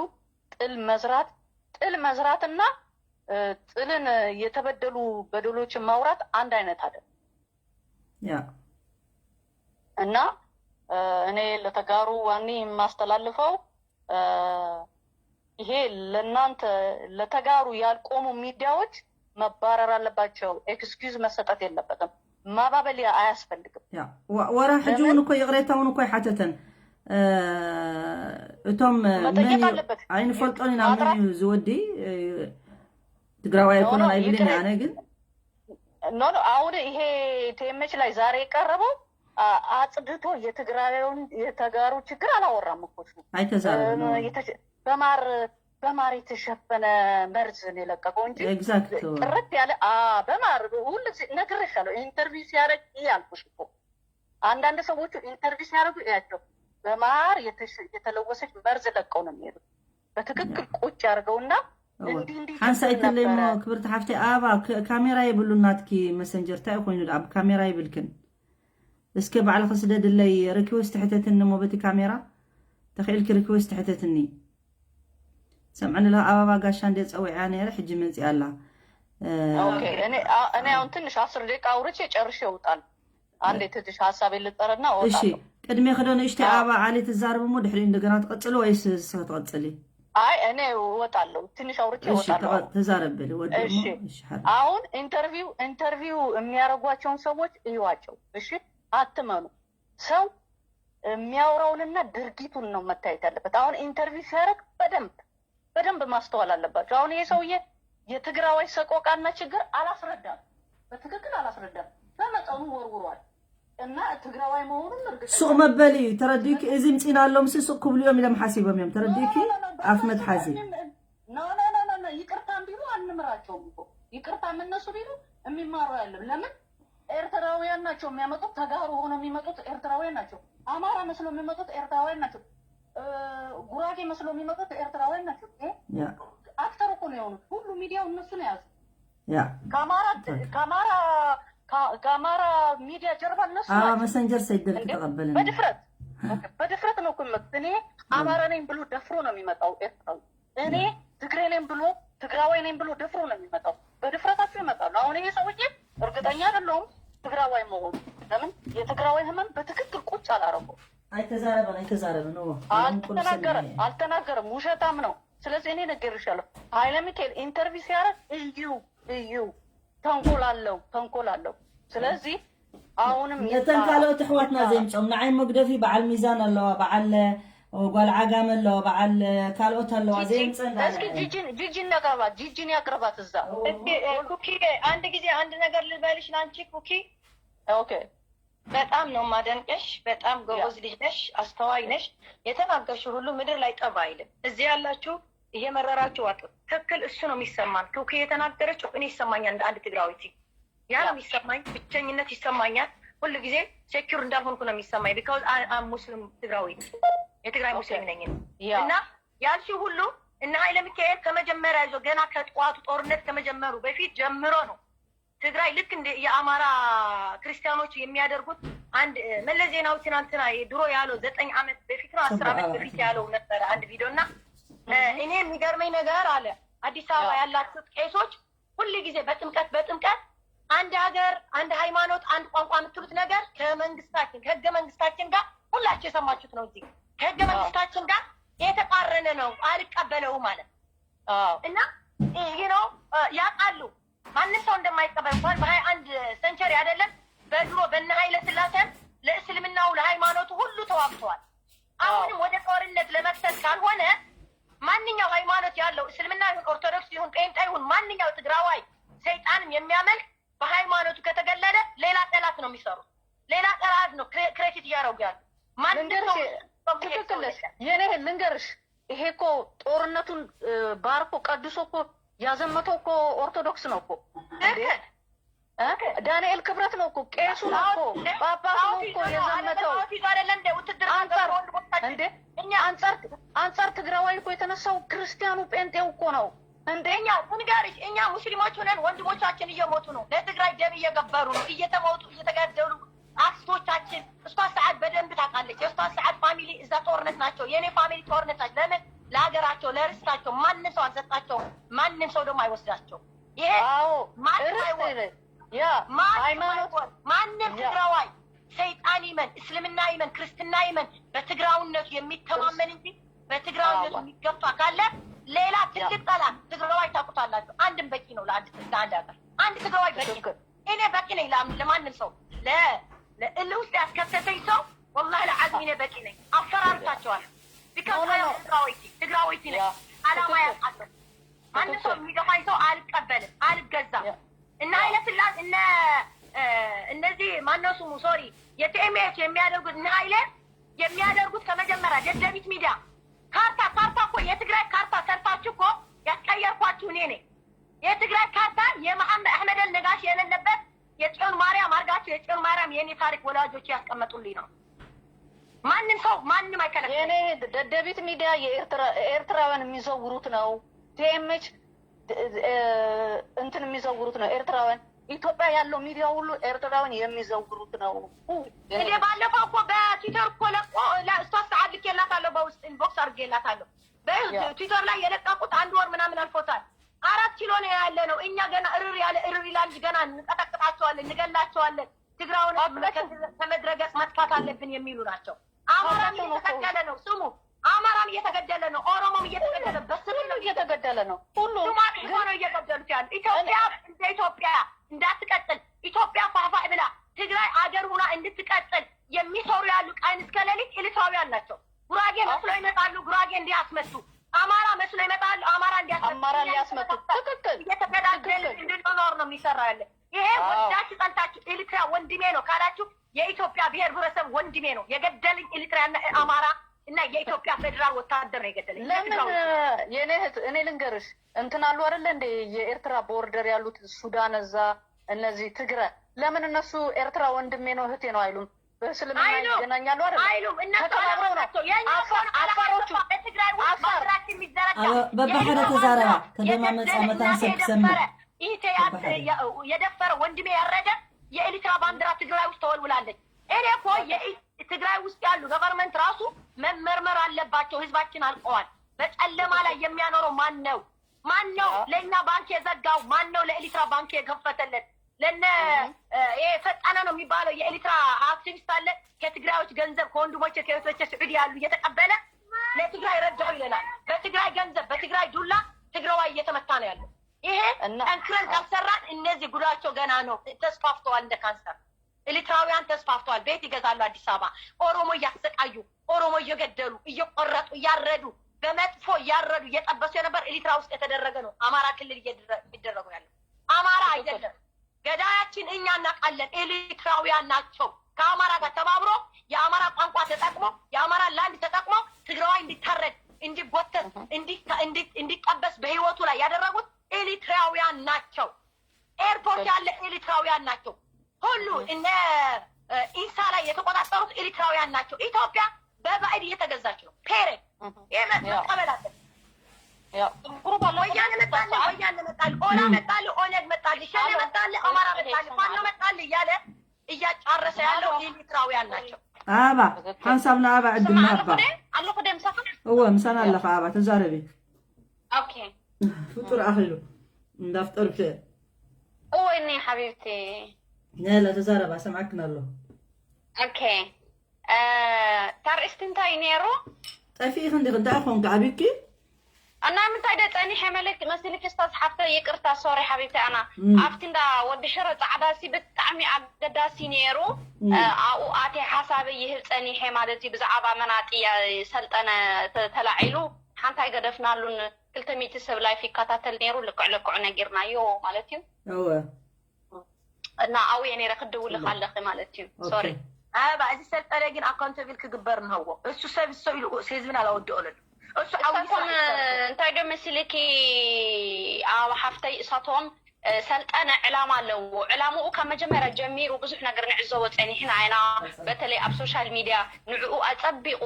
ጥል መዝራት ጥል መዝራትና እ፣ ጥልን የተበደሉ በደሎችን ማውራት አንድ አይነት አይደለም። ያ እና እ፣ እኔ ለተጋሩ ዋኒ የማስተላልፈው እ፣ ይሄ ለእናንተ ለተጋሩ ያልቆሙ ሚዲያዎች መባረር አለባቸው። ኤክስኪውዝ መሰጠት የለበትም። ማባበሊያ አያስፈልግም። ያ ወ- ወራ ሕጂ እውን ለምን እኮ ይቕሬታ እውን እኮ ይሓተተን እ፣ እቶም እ፣ መን መጠየቅ እዩ አለበት። ኣይንፈልጦን ኢና መን ማጥራት እዩ ዝወዲ እ፣ ትግራዋይ ኖ ኖ ኣይኮነን ኣይብልን ይቅሬ እየ ኣነ ግን ኖ ኖ አሁን ይሄ ቴመች ላይ ዛሬ የቀረበው አ- አጽድቶ የትግራዩን የተጋሩ ችግር አላወራም እኮ እሱ። ኣይተዛረብን እ፣ የተሸ- በማር በማር የተሸፈነ መርዝ ነው የለቀቀው እንጂ ኤግዛክት ጥርት ያለ አ በማር ሁሉ ጊዜ ነግሬሻለሁ። ኢንተርቪው ሲያደርግ ይሄ ያልኩሽ እኮ አንዳንድ ሰዎቹ ኢንተርቪው ሲያደርጉ እያቸው በማር የተሸ- የተለወሰች መርዝ ለቀው ነው የሚሄዱት። በትክክል ቁጭ ያደርገውና እንዲህ እንዲህ ሓንሳ ችግር ኣይተለይ እሞ ነበረ። ክብርቲ ሓፍተይ ኣባ ክ- ካሜራ የብሉን ናትኪ መሰንጀር እንታይ ኮይኑ ኣብ ካሜራ ይብልክን እስከ ባዕልኺ ስደድለይ ሪኩዌስት ሕተትኒ እሞ በቲ ካሜራ ተኽኢልኪ ሪኩዌስት ሕተትኒ ሰምዕኒ ኣለኻ ኣባባ ጋሻ እንደ ፀዊዓ ነይረ ሕጂ መፂኣ ኣላ እ፣ ኦኬ እኔ አ- እኔ አሁን ትንሽ አስር ደቂቃ አውርቼ ጨርሼ እወጣለሁ። አንዴ ትንሽ ሀሳቤን ልጠርና እሺ እወጣለሁ። ቅድሜ ክዶ ንእሽተይ አዎ። ኣባ ዓሊ ትዛርብ እሞ ድሕሪ እንደገና ትቐፅሉ ወይስ ንስኺ ትቐፅሊ አይ እኔ እወጣለሁ፣ ትንሽ አውርቼ እሺ እወጣለሁ። ተቐ- ተዛረብ በሊ ወዲ እሞ እሺ እሺ ሓር አሁን ኢንተርቪው ኢንተርቪው የሚያደርጓቸውን ሰዎች እዩዋቸው። እሺ አትመኑ። ሰው የሚያወራውንና ድርጊቱን ነው መታየት ያለበት። አሁን ኢንተርቪው ሲያደርግ በደንብ በደንብ ማስተዋል አለባቸው። አሁን ይሄ ሰውዬ የትግራዋይ ሰቆቃና ችግር አላስረዳም፣ በትክክል አላስረዳም። በመጠኑ ወርውሯል እና ትግራዋይ መሆኑን እርግጠኛ ሱቕ መበሊ እዩ ተረዲእኪ እዚ ምፂና ኣሎ ምስ ሱቕ ክብሉ እዮም ኢሎም ሓሲቦም እዮም ተረዲእኪ ኣፍ መትሓዚ ኖ ኖ ኖ ኖ ኖ፣ ይቅርታም ቢሉ አንምራቸውም እኮ። ይቅርታም እነሱ ቢሉ የሚማሩ ያለም ለምን ኤርትራውያን ናቸው የሚያመጡት። ተጋሩ ሆነው የሚመጡት ኤርትራውያን ናቸው። አማራ መስሎ የሚመጡት ኤርትራውያን ናቸው። እ፣ ጉራጌ መስሎ የሚመጡት ኤርትራውያን ናቸው። ይሄ ያ አክተር እኮ ነው የሆኑት። ሁሉ ሚዲያው እነሱ ነው የያዙት። ያ ከአማራ ከአማራ ከ- ከአማራ ሚዲያ ጀርባ እነሱ ኣባ ናቸው። መሰንጀር ሰይደልክ እንዴ? ተቐበልን በድፍረት በድፍረት ነው እኮ የሚመጡት። እኔ አማራ ነኝ ብሎ ደፍሮ ነው የሚመጣው ኤርትራዊ። እኔ ትግሬ ነኝ ብሎ ትግራዋይ ነኝ ብሎ ደፍሮ ነው የሚመጣው። በድፍረታቸው ይመጣሉ። አሁን ይሄ ሰውዬ እርግጠኛ አይደለሁም ትግራዋይ መሆኑ። ለምን የትግራዋይ ህመም በትክክል ቁጭ አላረገው ኣይተዛረበን ኣይተዛረበን እዎ አልተናገረም አልተናገረም። ውሸታም ነው። ስለዚህ እኔ ነግሬሻለሁ። ኃይለ ሚካኤል ኢንተርቪው ሲያደርግ እዩ እዩ ተንኮል አለው ተንኮል አለው። ስለዚህ አሁንም እተን ካልኦት ኣሕዋትና ዘይምፅኦም ንዓይ መግደፊ በዓል ሚዛን ኣለዋ በዓል ጓል ዓጋመ ኣለዋ በዓል ካልኦት ኣለዋ ዘይምፅእ እስኪ ጂጂን ጂጂን ያቅርባት ጂጂን ያቅርባት እዛ እስኪ ኩኪ አንድ ጊዜ አንድ ነገር ልበልሽ ላንቺ ኩኪ ኦኬ በጣም ነው ማደንቀሽ። በጣም ጎበዝ ልጅ ነሽ፣ አስተዋይ ነሽ። የተናገርሽ ሁሉ ምድር ላይ ጠብ አይልም። እዚህ ያላችሁ እየመረራችሁ ዋጡ። ትክክል እሱ ነው የሚሰማን። ኩኪ የተናገረችው እኔ ይሰማኛል እንደ አንድ ትግራዊት ያ ነው የሚሰማኝ። ብቸኝነት ይሰማኛል። ሁል ጊዜ ሴኪር እንዳልሆንኩ ነው የሚሰማኝ። ቢካውዝ አም ሙስሊም ትግራዊ የትግራይ ሙስሊም ነኝ እኔ። ያ እና ያልሽው ሁሉ እነ ኃይለ ሚካኤል ከመጀመሪያ ይዞ ገና ከጠዋቱ ጦርነት ከመጀመሩ በፊት ጀምሮ ነው ትግራይ ልክ እንደ የአማራ ክርስቲያኖች የሚያደርጉት። አንድ መለስ ዜናዊ ትናንትና ድሮ ያለው ዘጠኝ ዓመት በፊት ነው አስር ዓመት በፊት ያለው ነበረ አንድ ቪዲዮ እና እኔ የሚገርመኝ ነገር አለ አዲስ አበባ ያላችሁት ቄሶች ሁል ጊዜ በጥምቀት በጥምቀት አንድ ሀገር፣ አንድ ሃይማኖት፣ አንድ ቋንቋ የምትሉት ነገር ከመንግስታችን፣ ከህገ መንግስታችን ጋር፣ ሁላችሁ የሰማችሁት ነው። እዚህ ከህገ መንግስታችን ጋር የተቃረነ ነው፣ አልቀበለውም ማለት ነው። እና ይህ ነው ያውቃሉ። ማንም ሰው እንደማይቀበል እንኳን በ21 ሰንቸሪ አይደለም፣ በድሮ በነ ኃይለ ስላሴም ለእስልምናው ለሃይማኖቱ ሁሉ ተዋግተዋል። አሁንም ወደ ጦርነት ለመክሰስ ካልሆነ፣ ማንኛው ሃይማኖት ያለው፣ እስልምና ይሁን፣ ኦርቶዶክስ ይሁን፣ ጴንጤ ይሁን፣ ማንኛው ትግራዋይ ሰይጣንም የሚያመልክ በሃይማኖቱ ከተገለለ ሌላ ጠላት ነው የሚሰሩት። ሌላ ጠላት ነው ክሬ- ክሬቲት እያደረጉ ያሉ። ማንም ሰው ልንገርሽ፣ ትክክል ነሽ። የኔ እህት ልንገርሽ፣ ይሄ እኮ ጦርነቱን እ፣ ባርኮ ቀድሶ እኮ ያዘመተው እኮ ኦርቶዶክስ ነው እኮ እንዴ? ትክክል። እ? ዳንኤል ክብረት ነው እኮ፣ ቄሱ ነው እኮ፣ ጣዖት- ጳጳሱ ነው ጣዖት እኮ ይዞ ነው አይደለም? የዘመተው። ጣዖት ይዞ አይደለም እንደ ውትድርና አንጻር ገብቶ ወንድሞቻችን እንዴ? እኛ አንጻር አንጻር ትግራዋይ እኮ የተነሳው ክርስቲያኑ ጴንጤው እኮ ነው እንዴ? እኛ ልንገርሽ፣ እኛ ሙስሊሞች ሆነን ወንድሞቻችን እየሞቱ ነው። ለትግራይ ደም እየገበሩ ነው፣ እየተሞቱ እየተገደሉ አክስቶቻችን። እሷ ሰዓት በደንብ ታውቃለች። የእሷ ሰዓት ፋሚሊ እዛ ጦርነት ናቸው። የእኔ ፋሚሊ ጦርነት ናቸው። ለምን? ለሀገራቸው፣ ለርስታቸው። ማንም ሰው አልሰጣቸውም። ማንም ሰው ደግሞ አይወስዳቸው። ይሄ አዎ ማንም ርስት አይወ- ይበል። ያ ማንም ሃይማኖት አይወ- ማንም ያ ትግራዋይ ሰይጣን ይመን፣ እስልምና ይመን፣ ክርስትና ይመን፣ በትግራውነቱ የሚተማመን እንጂ በትግራውነቱ አዎ። የሚገፋ ካለ ሌላ ትልቅ ጠላት ትግራዋይ ታውቁታላችሁ። አንድም በቂ ነው ለአንድ ለአንድ ሀገር። አንድ ትግራዋይ በቂ ነው። ትክክል። እኔ በቂ ነኝ ለአም- ለማንም ሰው ለ ለእልህ ውስጥ ያስከተተኝ ሰው ወላሂ ለዓዚም እኔ በቂ ነኝ። አፈራርቻቸዋለሁ። ቢካዝ ኖ፣ ኖ፣ አይ ኖ። ትግራዊቲ ትግራዊቲ ነኝ። ያ፣ አላማ ትክክል። ያውቃለሁ። ማንም ሰው ትክክል። የሚገፋኝ ሰው አልቀበልም፣ አልገዛም። ያ። እና ያ። ኃይለ ስላሴ እነ እ፣ እነዚህ ማነው ስሙ ሶሪ የቲኤምኤች የሚያደርጉት እነ ኃይለ የሚያደርጉት ከመጀመሪያ ደደቢት ሚዲያ ካርታ ካርታ እኮ የትግራይ ካርታ ሰርታችሁ እኮ ያስቀየርኳችሁ እኔ ነኝ። የትግራይ ካርታ የመሐመድ አህመድ አልነጋሽ የሌለበት የጽዮን ማርያም አድርጋችሁ የጽዮን ማርያም የእኔ ታሪክ ወላጆች ያስቀመጡልኝ ነው። ማንም ሰው ማንም አይከለክልም። የኔ ደደቢት ሚዲያ የኤርትራ ኤርትራውያን የሚዘውሩት ነው። ቲኤምኤች እንትን የሚዘውሩት ነው ኤርትራውያን። ኢትዮጵያ ያለው ሚዲያ ሁሉ ኤርትራውያን የሚዘውሩት ነው። እኔ ባለፈው እኮ በትዊተር እኮ ለቆ ለእሷ ሰዓት ልኬላታለሁ፣ በውስጥ ኢንቦክስ አድርጌላታለሁ። ያ። በትዊተር ላይ የለቀቁት አንድ ወር ምናምን አልፎታል። አራት ኪሎ ነው ያለ ነው። እኛ ገና እርር ያለ እርር ይላል እንጂ ገና እንቀጠቅጣቸዋለን፣ እንገላቸዋለን። ትግራውን አትቀጥም። ከ- ከመድረገጽ መጥፋት አለብን የሚሉ ናቸው። አማራም አትቀጥም እኮ። እየተገደለ ነው። ስሙ፣ አማራም እየተገደለ ነው። ኦሮሞም እየተገደለ በስም ሁሉ ነው እየተገደለ ነው። ሁሉ ሶማሌ ግን ሆነው እየገደሉት ያሉ። ኢትዮጵያ እኔ እንደ ኢትዮጵያ እንዳትቀጥል፣ ኢትዮጵያ ፋፋ ብላ ትግራይ አገር ሆና እንድትቀጥል የሚሰሩ ያሉ ቀን እስከ ሌሊት ኤርትራውያን ናቸው። ጉራጌ መስሎ አዎ። ይመጣሉ፣ ጉራጌ እንዲያስመቱ። አማራ መስሎ ይመጣሉ፣ አማራ እንዲያስመቱ። አማራ እኛ እንዲያስመቱ። እየተከፋፈልን ትክክል። እየተገዳደልን ትክክል። እንድንኖር ነው የሚሰራ ያለ። ይሄ አዎ። ወዳችሁ ጸንታችሁ ኤርትራ ወንድሜ ነው ካላችሁ የኢትዮጵያ ብሔር ብሔረሰብ ወንድሜ ነው። የገደለኝ ኤርትራና አማራ እና የኢትዮጵያ ፌዴራል ወታደር ነው የገደለኝ። ለምን የትግራዊ የኔ እህት እኔ ልንገርሽ እንትን አሉ አይደለ እንደ የኤርትራ ቦርደር ያሉት ሱዳን እዛ እነዚህ ትግረ ለምን እነሱ ኤርትራ ወንድሜ ነው እህቴ ነው አይሉም? በእስልምና አይሉም። ይገናኛሉ አይደል? አይሉም። እነሱ ተከባብረው ነው። ናቸው። የእኛ አፋ- እኮ ነው አፋሮቹ አላማችን። በትግራይ ውስጥ አፋር ባንዲራችን የሚዘረጋ አበ- በባህረ የኤርትራ ተዛረባ ባንዲራ ከደማ መጻ የገደለ መታን እህቴ ሰብሰብ የደፈረ እህቴ ያ- የደፈረ ወንድሜ ያረደ የኤርትራ ባንዲራ ትግራይ ውስጥ ተወልውላለች። እኔ እኮ የኢ- ትግራይ ውስጥ ያሉ ገቨርንመንት ራሱ መመርመር አለባቸው። ህዝባችን አልቀዋል። በጨለማ ላይ የሚያኖረው ማን ነው? ማን ነው አዎ። ለእኛ ባንክ የዘጋው? ማን ነው ለኤርትራ ባንክ የከፈተለት? ለነ እህ። እ፣ ይሄ ፈጠነ ነው የሚባለው የኤርትራ አክቲቪስት አለ። ከትግራዮች ገንዘብ ከወንድሞቼ ከእህቶቼ ስዑዲ ያሉ እየተቀበለ ለትግራይ ረዳው ይለናል። በትግራይ ገንዘብ በትግራይ ዱላ ትግራዋይ እየተመታ ነው ያለው። ይሄ እና ጠንክረን አዎ። ካልሰራን እነዚህ ጉዳቸው ገና ነው፣ ተስፋፍተዋል እንደ ካንሰር። ኤርትራውያን ተስፋፍተዋል። ቤት ይገዛሉ አዲስ አበባ። ኦሮሞ እያሰቃዩ፣ ኦሮሞ እየገደሉ፣ እየቆረጡ፣ እያረዱ፣ በመጥፎ እያረዱ እየጠበሱ የነበር ኤርትራ ውስጥ የተደረገ ነው። አማራ ክልል እየደረ- የሚደረገው ያለው አማራ ትክክል። አይደለም። ገዳያችን እኛ እናውቃለን። ኤርትራውያን ናቸው። ከአማራ ጋር ተባብሮ የአማራ ቋንቋ ተጠቅሞ የአማራ ላንድ ተጠቅሞ ትግራዋይ እንዲታረድ፣ እንዲጎተት፣ እህ። እንዲ- እንዲ- እንዲጠበስ በህይወቱ ላይ ያደረጉት ኤርትራውያን ናቸው። ኤርፖርት ትክክል። ያለ ኤርትራውያን ናቸው። ሁሉ እህ። እነ እ፣ ኢንሳ ላይ የተቆጣጠሩት ኤርትራውያን ናቸው። ኢትዮጵያ በባዕድ እየተገዛች ነው። ፔሬድ እህ። ይሄ መ- ያ። መቀበል አለብን። ያ። ጥቁሩ ባለፈው ወያኔ መጣል፣ ሰዓት ወያኔ መጣል፣ ኦላ እም። መጣል፣ ኦነግ መጣል፣ ሸኔ አሎ፣ መጣል፣ አማራ እኔ መጣል፣ ፋኖ ይሰማል። መጣል እያለ እያጫረሰ ያለው አሎ። ኤርትራውያን ናቸው። ኣባ ትክክል። ሓንሳብ ንኣባ ዕድል ስማ፣ ንሃባ ኣለኹ ደ? ኣለኹ ደ ምሳኻ? እወ ምሳና ኣለኻ ኣባ ተዛረቢ። ኦኬ። ፍጡር ኣኺሉ እንዳፍጠርክ እወ ሓቢብቲ። ነላ ተዛረባ፣ ሰምዓክን ኣሎ። ኦኬ። ታርእስቲ እንታይ ነይሩ? ጠፊእኺ እንዲኺ፣ እንታይ ኾንኪ? ዓብዩኪ? እና ምንታይ ደ ጸኒሐ መለክ መሲልኪ ስታዝ ሓፍተ? ይቅርታ፣ ሶሪ ሓቢብቲ። ኣና ኣብቲ እንዳ ወዲ ሽረ ጻዕዳ ሲ ብጣዕሚ ኣገዳሲ ነይሩ። ኣብኡ ኣቴ ሓሳበይ ይህብ ጸኒሐ ማለት እዩ። ብዛዕባ መናጢ ሰልጠነ ተላዒሉ ሓንቲ ኣይገደፍናሉን። ክልተ ሚእቲ ሰብ ላይፍ ይከታተል ነይሩ። ልክዕ ለክዑ ነጊርናዮ ማለት እዩ። እወ። እና ኣብየ ነይረ ክድውልኽ ኣለኺ ማለት እዩ። ሶሪ። ኣባ እዚ ሰልጠነ ግን ኣካውንተብል ክግበር ንሃዎ። እሱ ሰብ እሱ ኢሉ ህዝብን ኣላወድኦ ለሉ። እሱ ዓውዩ እሳቶም እንታይ ዶ መሲልኪ ኣብ ሓፍተይ እሳቶም ሰልጠነ ዕላማ ኣለዎ። ዕላምኡ ካብ መጀመርያ ጀሚሩ ብዙሕ ነገር ንዕዘቦ ጸኒሕና ኢና። በተለይ ኣብ ሶሻል ሚድያ ንዕኡ ኣጸቢቑ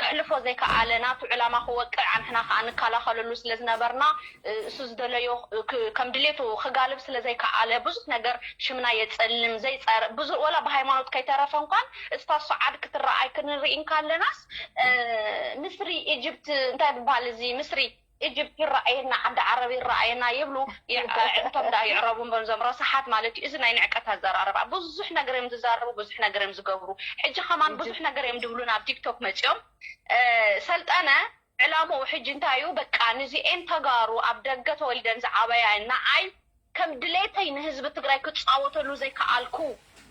ክሕልፎ ዘይከኣለ ናቱ ዕላማ ክወቅዕ ኣንሕና ከዓ ንከላኸለሉ ስለ ዝነበርና እሱ ዝደለዮ ከም ድሌቱ ክጋልብ ስለ ዘይከኣለ ብዙሕ ነገር ሽምና የጸልም ዘይጸር ብዙ ወላ ብሃይማኖት ከይተረፈ እንኳን እስታ ሱዓድ ክትረኣይ ክንርኢ እንካለናስ ምስሪ ኢጅፕት እንታይ ዝበሃል እዚ ምስሪ ኢጅፕት ይረኣየና ዓዲ ዓረብ ይረኣየና ይብሉ። እቶም ዳ ይዕረቡ እምበር እዞም ረሳሓት ማለት እዩ። እዚ ናይ ንዕቀት ኣዘራርባ ብዙሕ ነገር እዮም ዝዛረቡ፣ ብዙሕ ነገር እዮም ዝገብሩ። ሕጂ ከማን ብዙሕ ነገር እዮም ድብሉና ኣብ ቲክቶክ መፂኦም። ሰልጠነ ዕላምኡ ሕጂ እንታይ እዩ? በቃ ንዚኤን ተጋሩ ኣብ ደገ ተወሊደን ዝዓበያ ንዓይ ከም ድሌተይ ንህዝቢ ትግራይ ክፃወተሉ ዘይከኣልኩ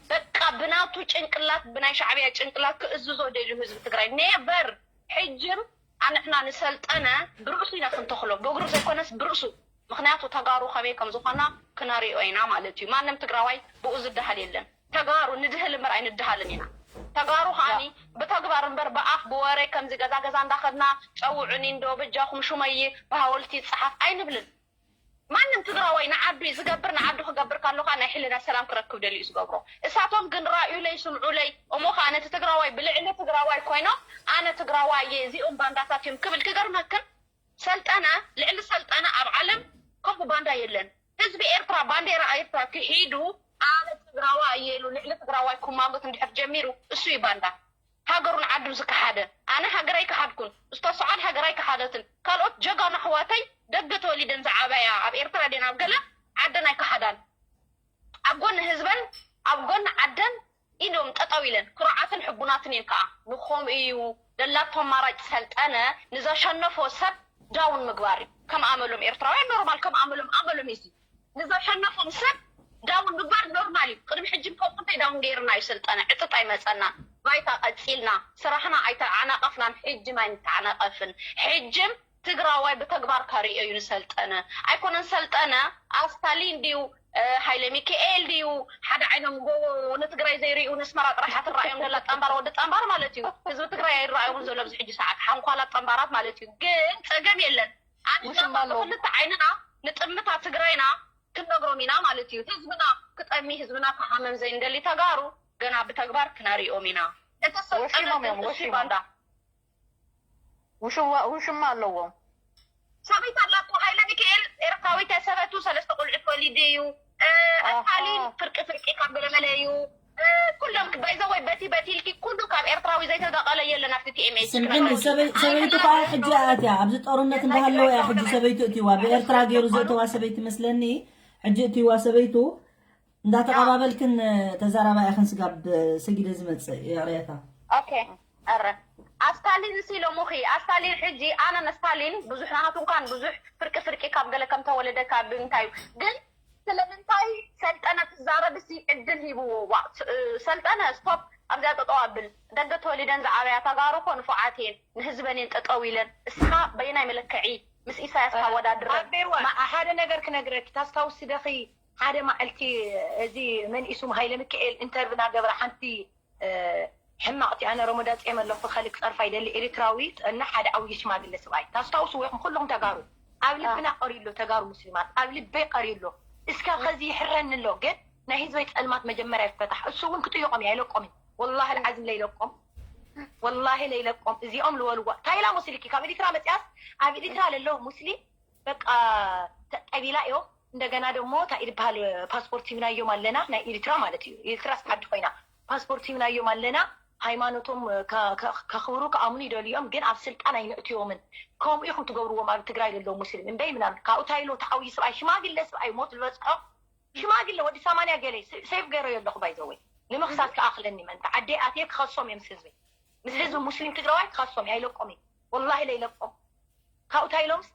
በቃ ብናቱ ጭንቅላት ብናይ ሻዕብያ ጭንቅላት ክእዝዞ ደልዩ ህዝቢ ትግራይ ኔቨር። ሕጅም ኣንሕና ንሰልጠነ ብርእሱ ኢና ክንተኽሎ ብእግሩ ዘይኮነስ ብርእሱ። ምክንያቱ ተጋሩ ከመይ ከም ዝኾና ክነሪኦ ኢና ማለት እዩ። ማንም ትግራዋይ ብኡ ዝደሃል የለን። ተጋሩ ንድህል እምበር ኣይንደሃልን ኢና። ተጋሩ ከዓኒ ብተግባር እምበር ብኣፍ ብወረ ከምዚ ገዛ ገዛ እንዳኸድና ጸውዑኒ እንዶ በጃኹም ሹመይ ብሃወልቲ ይጸሓፍ ኣይንብልን። ማንም ትግራዋይ ንዓዱ ዝገብር ንዓዱ ክገብር ካሎ ከዓ ናይ ሕልና ሰላም ክረክብ ደልዩ ዝገብሮ። እሳቶም ግን ራእዩለይ ስምዑለይ እሞ ከዓ ነቲ ትግራዋይ ብልዕሊ ትግራዋይ ኮይኖም ኣነ ትግራዋይ እየ እዚኦም ባንዳታት እዮም ክብል ክገርመክን ሰልጠነ ልዕሊ ሰልጠነ ኣብ ዓለም ከምኡ ባንዳ የለን። ህዝቢ ኤርትራ ባንዴራ ኤርትራ ክሒዱ ኣነ ትግራዋይ እየ ኢሉ ልዕሊ ትግራዋይ ክማጎት እንድሕር ጀሚሩ እሱ እዩ ባንዳ። ሃገሩን ዓዱን ዝከሓደ ኣነ ሃገር ኣይከሓድኩን። እስቶ ሰዓድ ሃገር ኣይከሓደትን። ካልኦት ጀጋኑ ኣሕዋተይ ደገ ተወሊደን ዝዓበያ ኣብ ኤርትራ ደን ኣብ ገለ ዓደን ኣይከሓዳን። ኣብ ጎኒ ህዝበን ኣብ ጎኒ ዓደን ኢሎም ጠጠው ኢለን ኩርዓትን ሕቡናትን እየን ከዓ ንኸምኡ እዩ ደላቶ ኣማራጭ ሰልጠነ ንዘሸነፎ ሰብ ዳውን ምግባር እዩ። ከም ኣመሎም ኤርትራውያን ኖርማል ከም ኣመሎም ኣመሎም እዩ። ንዘሸነፎም ሰብ ዳውን ምግባር ኖርማል እዩ። ቅድሚ ሕጂ እንከውን እንታይ ዳውን ገይርና እዩ ሰልጠነ ዕጥጥ ኣይመፀና ባይታ ቀፂልና ስራሕና ኣይተዓናቀፍናን ሕጅም ኣይንተዓናቀፍን። ሕጅም ትግራዋይ ብተግባር ከርእዮ እዩ ንሰልጠነ ኣይኮነን ሰልጠነ ኣብ ስታሊን ድዩ ሃይለ ሚካኤል ድዩ ሓደ ዓይኖም ጎቦ ንትግራይ ዘይርእዩ ንስመራ ጥራሕ ትረኣዮም ዘላ ጠንባር ወዲ ጠንባር ማለት እዩ። ህዝቢ ትግራይ ኣይረኣዮምን ዘሎ ኣብዚ ሕጂ ሰዓት ሓንኳላት ጠንባራት ማለት እዩ። ግን ፀገም የለን። ኣንሕና ብክልተ ዓይንና ንጥምታ ትግራይና ክንነግሮም ኢና ማለት እዩ። ህዝብና ክጠሚ ህዝብና ክሓመም ዘይንደሊ ተጋሩ ገና ብተግባር ክነሪኦም ኢና። እቲ ሰልጠነ ወሺሞም እዮም፣ ግን እሱ ወሺሞም። ባንዳ ውሽዋ ውሽማ ኣለዎም። ሰበይት ኣላቶ ሃይለ ሚካኤል ኤርትራዊት ሰበቱ ሰለስተ ቆልዑት ወሊዱ እዩ። ኣስታሊን ፍርቂ ፍርቂ ካብ ገለመለ እዩ። ኩሎም ባይዘወይ በቲ በቲ ኢልኪ ኩሉ ካብ ኤርትራዊ ዘይተዳቀለ የለን ኣብቲ ቲኤምኤች ስምዕኒ ሰበይ- ሰበይቱ ከዓ ሕጂ ኣትያ ኣብዚ ጦርነት እንዳሃለወ እያ ሕጂ ሰበይቱ እትዋ ብኤርትራ ገይሩ ዘእተዋ ሰበይቲ መስለኒ። ሕጂ እትዋ ሰበይቱ እንዳተቐባበልክን ተዛራባ ኢኽን ስጋብ ሰጊደ ዝመፅእ የቕሬታ። ኦኬ። ኣረ ኣስታሊን ሲ ሎሙኺ ኣስታሊን ሕጂ ኣነ ንስታሊን ብዙሕ ናሃቱ እንኳን ብዙሕ ፍርቂ ፍርቂ ካብ ገለ ከም ተወለደ ካብ እንታይ እዩ ግን ስለምንታይ ሰልጠነ ትዛረብ ሲ ዕድል ሂብዎ ዋ ሰልጠነ ስቶፕ ኣብዚኣ ጠጠው ኣብል ደገ ተወሊደን ዝዓበያ ተጋሩ እኮ ንፉዓት እየን ንህዝበን እየን ጠጠው ኢለን እስኻ በየናይ መለክዒ ምስ ኢሳያስ ታወዳድረ ኣቤዋ ሓደ ነገር ክነግረኪ ታስታውሲ ደኺ ሓደ ማዕልቲ እዚ መን ኢሱም ሃይለ ሚካኤል ኢንተርቪ ናገበረ ሓንቲ ሕማቕ እቲ ኣነ ረመዳን ፂም ኣለኹ ከልክ ፀርፋ ይደሊ ኤሪትራዊ ጥዕና ሓደ ዓብዪ ሽማግለ ስብኣይ ታስታውስዎ ኢኹም ኩልኹም ተጋሩ ኣብ ልብና ቀርዩ ኣሎ ተጋሩ ሙስሊማት ኣብ ልበይ ቀርዩ ኣሎ እስካ ከዚ ይሕረኒ ኣሎ ግን ናይ ህዝበይ ፀልማት መጀመርያ ይፈታሕ እሱ እውን ክጥይቆም እየ ኣይለቆም እዩ ወላሂ ልዓዚም ለይለቆም ወላሂ ለይለቆም እዚኦም ልወልዋ ታይላ ሙስሊኪ ካብ ኤሪትራ መፅያስ ኣብ ኤሪትራ ለለዉ ሙስሊም በቃ ጠቢላ እዮም እንደገና ደሞ እንታይ ይበሃል ፓስፖርት ሂብናዮም ኣለና ናይ ኤሪትራ ማለት እዩ ኤሪትራ ዓዲ ኮይና ፓስፖርት ሂብናዮም ኣለና ሃይማኖቶም ከኽብሩ ክኣምኑ ይደልዮም ግን ኣብ ስልጣን ኣይነእትዮምን ከምኡ ኢኹም ትገብርዎም ኣብ ትግራይ ዘለዉ ሙስሊም እምበይ ምናምን ካብኡ ታይሎ ተዓውዩ ስብኣይ ሽማግለ ስብኣይ ሞት ዝበፅሖ ሽማግለ ወዲ ሰማንያ ገለ ሴቭ ገይረዮ ኣለኹ ባይዘወይ ንምኽሳስ ክኣኽለኒ ምእንቲ ዓደይ ኣትየ ክኸሶም እዮም ምስ ህዝበይ ምስ ህዝቢ ሙስሊም ትግራዋይ ክኸሶም እየ ኣይለቆም እየ ወላሂ ለይለቆም ካብኡ እንታይ ኢሎምስ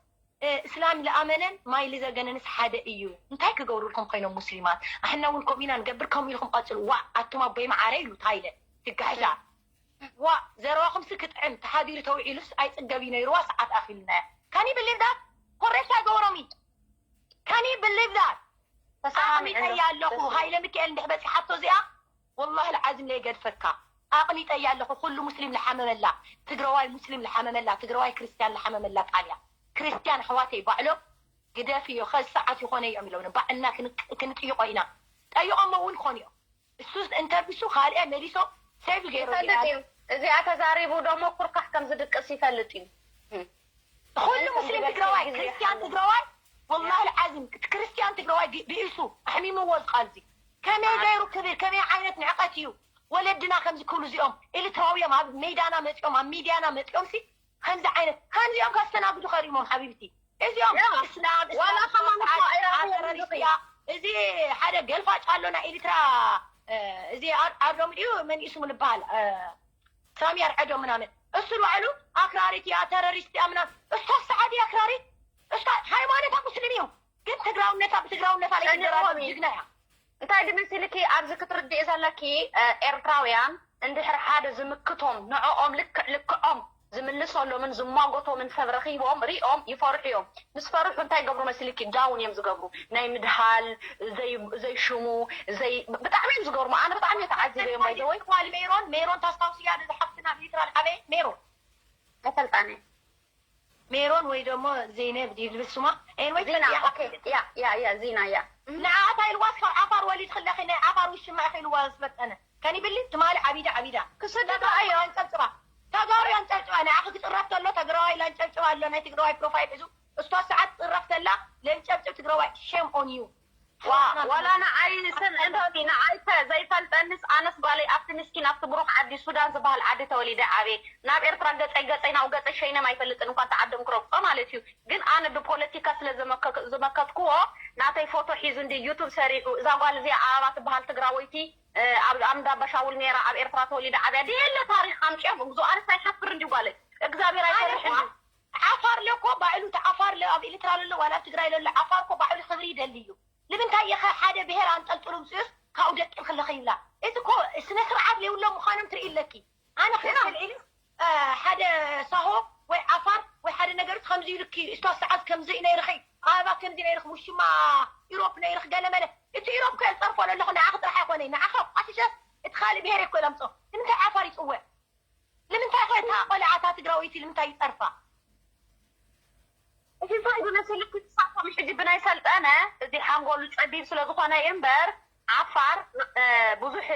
እስላም ለኣመነን ማይ ልዘገነንስ ሓደ እዩ እንታይ ክገብሩልኩም ኮይኖም ሙስሊማት ኣሕና እውን ከምኡ ኢና ንገብር ከምኡ ኢልኩም ቀፅሉ ዋእ ኣቱም ኣቦይ መዓረ ኢሉ ታይለ ትጋሕሻ ዋእ ዘረባኹምሲ ክጥዕም ተሓዲሩ ተውዒሉስ ኣይፅገብ እዩ ነይርዋ ሰዓት ኣኺሉና እያ ካኒ ብሊቭ ዳት ኮሬክት ኣይገበሮም እዩ Can you believe that? ኣቕሚጠያ ኣለኹ ሃይለ ሚካኤል እንድሕ በፂሓቶ እዚኣ ወላሂ ልዓዚም ለይገድፈካ ኣቕሚጠያ ኣለኹ ኩሉ ሙስሊም ልሓመመላ ትግራዋይ ሙስሊም ልሓመመላ ትግራዋይ ክርስቲያን ልሓመመላ ጣልያ ክርስቲያን ኣሕዋተይ ባዕሎም ግደፍዮ ኸዚ ሰዓት ይኾነ እዮም ኢሎም ባዕልና ክንጥይቆ ኢና ጠይቖሞ እውን ይኾኑ እዮም እሱ እንተርቢሱ ካልእ መሊሶ ሴቭ ገይሩ ይፈልጥ እዩ። እዚኣ ተዛሪቡ ደሞ ኩርካሕ ከም ዝድቅስ ይፈልጥ እዩ። ኩሉ ሙስሊም ትግራዋይ ክርስቲያን ትግራዋይ ወላሂ ልዓዚም እቲ ክርስቲያን ትግራዋይ ብኢሱ ኣሕሚምዎ ዝቃልዚ ከመይ ገይሩ ክብል ከመይ ዓይነት ንዕቀት እዩ ወለድና ከምዚ ክብሉ እዚኦም ኤርትራውዮም ኣብ ሜዳና መፂኦም ኣብ ሚድያና መፂኦም ሲ ከምዚ ዓይነት ከምዚኦም ከስተናግዱ ከሪሞም ሓቢብቲ እዚኦም እስላም ዋላ ከማን እኮ ኣይረኣኹ እዮም ተረሪስያ እዚ ሓደ ገልፋጭ ኣሎ ናይ ኤሪትራ እዚ ኣርዶም ድዩ መን እዩ ስሙ ልበሃል ሳሚ ኣርዐዶ ምናምን እሱ ባዕሉ ኣክራሪት እያ ተረሪስት እያ ምናምን እስታ ሰዓት እያ ኣክራሪት እስታ ሃይማኖታ ሙስሊም እዩ ግን ትግራውነታ ብትግራውነታ ላይ ትደራደር ጅግና እያ እንታይ ድመሲልኪ ኣብዚ ክትርድኢ ዘለኪ ኤርትራውያን እንድሕር ሓደ ዝምክቶም ንዕኦም ልክዕ ልክዖም ዝምልሰሎምን ዝሟጎቶምን ሰብ ረኺቦም ሪኦም ይፈርሑ እዮም። ምስ ፈርሑ እንታይ ይገብሩ መሲልኪ? ዳውን እዮም ዝገብሩ። ናይ ምድሃል፣ ዘይሽሙ፣ ብጣዕሚ እዮም ዝገርሙ። ኣነ ብጣዕሚ እየ ተዓዚበዮም ባይዘወይ። ኳል ሜሮን ሜሮን ታስታውስያ ነዚ ሓፍትና ብሊትራ ልዓበየ ሜሮን። ኣይፈልጣን እየ። ሜሮን ወይ ደሞ ዜነብ ድዩ ዝብል ስማ ኤንወይ ዚና ኦኬ ያ ያ ያ ዚና ያ ንዓታ ኢልዋ ስኸ ዓፋር ወሊድ ክለኺ ናይ ዓፋር ውሽማ ኢኺ ኢልዋ ዝፈጠነ ከን ይብሊ ትማሊ ዓቢዳ ዓቢዳ ክስድዶ ኣዮ ኣንጨብጭባ ተጋሩ ኣንጨብጭባ ንዓኺ ክፅረፍ ከሎ ተግራዋይ ላንጨብጭባ ኣሎ ናይ ትግራዋይ ፕሮፋይል ሒዙ እስቶ ሰዓት ትፅረፍ ከላ ለንጨብጭብ ትግራዋይ ሼም ኦን ዩ ዋላ ንዓይ ስም እንተኒ ንዓይከ ዘይፈልጠንስ ኣነስ ጓለይ ኣብቲ ምስኪን ኣብቲ ብሩኽ ዓዲ ሱዳን ዝበሃል ዓዲ ተወሊደ ዓብየ ናብ ኤርትራ ገፀይ ገፀይ ናብኡ ገፀይ ሸይነም ኣይፈልጥን እኳ እቲ ዓዶም ክረግፆ ማለት እዩ ግን ኣነ ብፖለቲካ ስለ ዝመከትክዎ ናተይ ፎቶ ሒዙ እንዲ ዩቱብ ሰሪሑ እዛ ጓል እዚኣ ኣበባ ትበሃል ትግራወይቲ ኣብ እንዳባሻውል ነይራ ኣብ ኤርትራ ተወሊደ ዓብያ ድየለ ታሪክ ኣምፅኦም እግዞ ኣነስ ኣይሓፍር እንዲ ጓለይ እግዚኣብሔር ኣይፈርሕ እንዲ ዓፋር ለኮ ባዕሉ እቲ ዓፋር ኣብ ኤርትራ ለሎ ዋላ ኣብ ትግራይ ለሎ ዓፋር ኮ ባዕሉ ክብሪ ይደሊ እዩ ንምንታይ ኢኸ ሓደ ብሄር ኣንጠልጥሉ ምፅኡስ ካብኡ ደቂልኪ ኣለኺ ይብላ። እዚ እኮ ስነ ስርዓት ለይብሎም ምዃኖም ትርኢ ኣለኪ። ኣነ ክብል ኢሉ ሓደ ሳሆ ወይ ዓፋር ወይ ሓደ ነገርስ ከምዚ ኢሉኪ እስቶ ሰዓት ከምዚ ነይርኺ ኣበባ ከምዚ ነይርኺ ውሽማ ኢሮፕ ነይርኺ ገለመለ እቲ ኢሮፕ ከ ዝፀርፎ ለለኹ ንዓኺ ጥራሕ ኣይኮነይ ንዓኺ ኣቋሽሸስ እቲ ካልእ ብሄር እኮ ለምፅኦ ንምንታይ ዓፋር ይፅውዕ ንምንታይ ከ እታ ቆልዓ እታ ትግራወይቲ ንምንታይ ይፀርፋ? እቲ እንታይ ዝመስል እቲ ንሳቶም ሕጂ ብናይ ሰልጠነ እዚ ሓንጎሉ ፀቢብ ስለ ዝኾነ እዩ እምበር ዓፋር ብዙሕ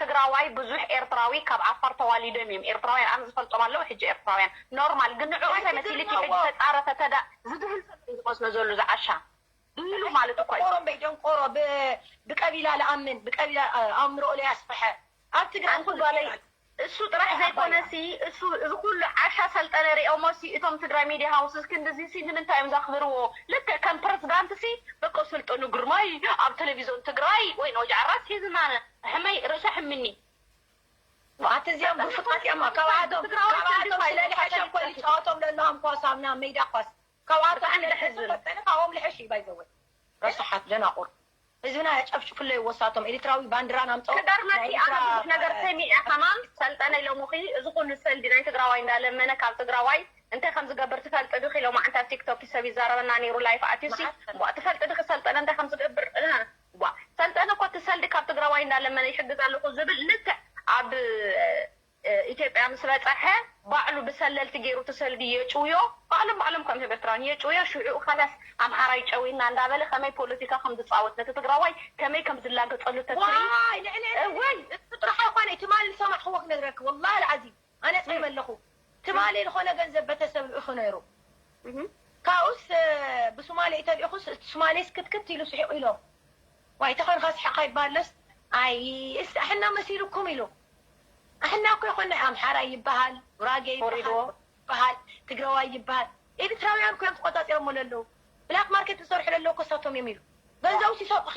ትግራዋይ ብዙሕ ኤርትራዊ ካብ ዓፋር ተዋሊዶም እዮም ኤርትራውያን ኣነ ዝፈልጦም ኣለዉ ሕጂ ኤርትራውያን ኖርማል ግን ንዕኡ እንታይ መሲልኪ ሕጂ ተፃረፈ ተዳ ዝድህል ሰብ እዩ ዝመስሎ ዘሎ ዝዓሻ ድህሉ ማለት እኮ እዩ ቆሮ እምበይ ደንቆሮ ብቀቢላ ልኣምን ብቀቢላ ኣእምሮኡ ለያስፈሐ ኣብ ትግራይ ኣንቲ ጓለይ እሱ ጥራሕ ዘይኮነሲ እሱ እዚ ኩሉ ዓሻ ሰልጠነ ሪኦሞሲ እቶም ትግራይ ሚድያ ሃውስስ ክንድዚሲ ንምንታይ እዮም ዘኽብርዎ? ልክዕ ከም ፕረዝዳንትሲ በቃ ሰልጠኑ ግርማይ ኣብ ቴሌቪዞን ትግራይ ወይ ነውጃዕራስ ሒዝና ሕመይ ርእሰ ሕምኒ ኣቲ እዚኦም ግፉጣት እዮም ካብኣቶም ትግራዋይ ካብኣቶም ክንዲ ስለ ዝሓሸ እኮ ይጫወቶም ለለዎም ኳስ ኣብና ሜዳ ኳስ ካብኣቶም ብጣዕሚ ስለ ደሕዝን ዝፈጠነ ካብኦም ልሕሽ እዩ ባይዘወይ ረሳሓት ደናቁር ህዝብና የጨፍጭፉ ኣለዉ ወሳቶም ኤርትራዊ ባንዲራና ኣምፀው ክገርመኪ ኣነ ብዙሕ ነገር ሰሚዐ ከማን ሰልጠነ ኢሎሙኺ እዚ ኩሉ ሰልዲ ናይ ትግራዋይ እንዳለመነ ካብ ትግራዋይ እንታይ ከም ዝገብር ትፈልጢ ድኺ ሎማዓንቲ ኣብ ቲክቶክ ሰብ ይዛረበና ነይሩ ላይፍ ኣትዩሲ ቧ ትፈልጢ ድኺ ሰልጠነ እንታይ ከም ዝገብር እ ቧ ሰልጠነ እኮ እቲ ሰልዲ ካብ ትግራዋይ እንዳለመነ ይሕግዝ ኣለኹ ዝብል ልክዕ ኣብ ኢትዮጵያ ምስ በፀሐ ባዕሉ ብሰለልቲ ገይሩ እቲ ሰልዲ የጭውዮ ባዕሎም ባዕሎም ከም ህብርትራን የጭውዮ ሽዑ ካላስ ኣምሓራይ ጨዊና እንዳበለ ከመይ ፖለቲካ ከም ዝፃወት ነቲ ትግራዋይ ከመይ ከም ዝላገፀሉ ተትሪ ዋይ ንዕነ እወይ እሱ ጥራሕ ኣይኮነ ትማሊ ዝሰማዕክዎ ክነግረኪ ወላሂ ልዓዚም ኣነ ጸይመ ኣለኹ ትማሊ ዝኾነ ገንዘብ ቤተሰብ ልእኹ ነይሩ ካብኡስ ብሱማሌ ተልእኹስ እቲ ሱማሌስ ክትክት ኢሉ ስሒቑ ኢሎም ዋይ ተኾንካ ስሓቕ ኣይባለስ ኣይ እስ ኣሕና መሲልኩም ኢሉ ኣሕና እኮ ይኾን ናይ ኣምሓራ ይበሃል ጉራጌ ይበሃል ይበሃል ትግራዋይ ይበሃል ኤርትራውያን እኮ እዮም ተቆጻጺሮሞ ለለዉ ብላክ ማርኬት ዝሰርሑ ለለዉ እኮ ሳቶም እዮም ኢሉ ገንዘቡ ሲሰጡኺ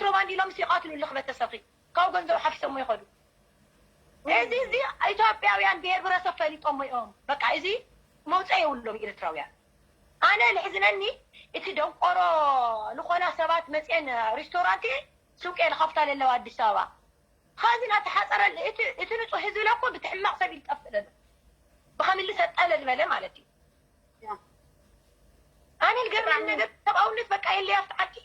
ኮንትሮባንድ ኢሎም ይቃትሉ ኣለኹ ቤተሰብኺ ካብ ገንዘብ ሓፊሶሞ ይኸዱ። እዚ እዚ ኢትዮጵያውያን ብሄር ብረሰብ ፈሊጦሞ እዮም። በቃ እዚ መውፀኢ የብሎም ኤርትራውያን። ኣነ ልሕዝነኒ እቲ ደንቆሮ ዝኾና ሰባት መፅኤን ሪስቶራንት ሱቄ ልኸፍታ ለለዋ ኣዲስ ኣበባ ኸዚ ናተሓፀረል እቲ ንፁህ ህዝቢ ለኮ ብትሕማቕ ሰብ ይጠፍእ ለሎ ብኸምሊ ሰጠለ ዝበለ ማለት እዩ። ኣነ ልገርመኒ ነገር ሰብኣውነት በቃ የለይ ኣብቲ ዓዲ።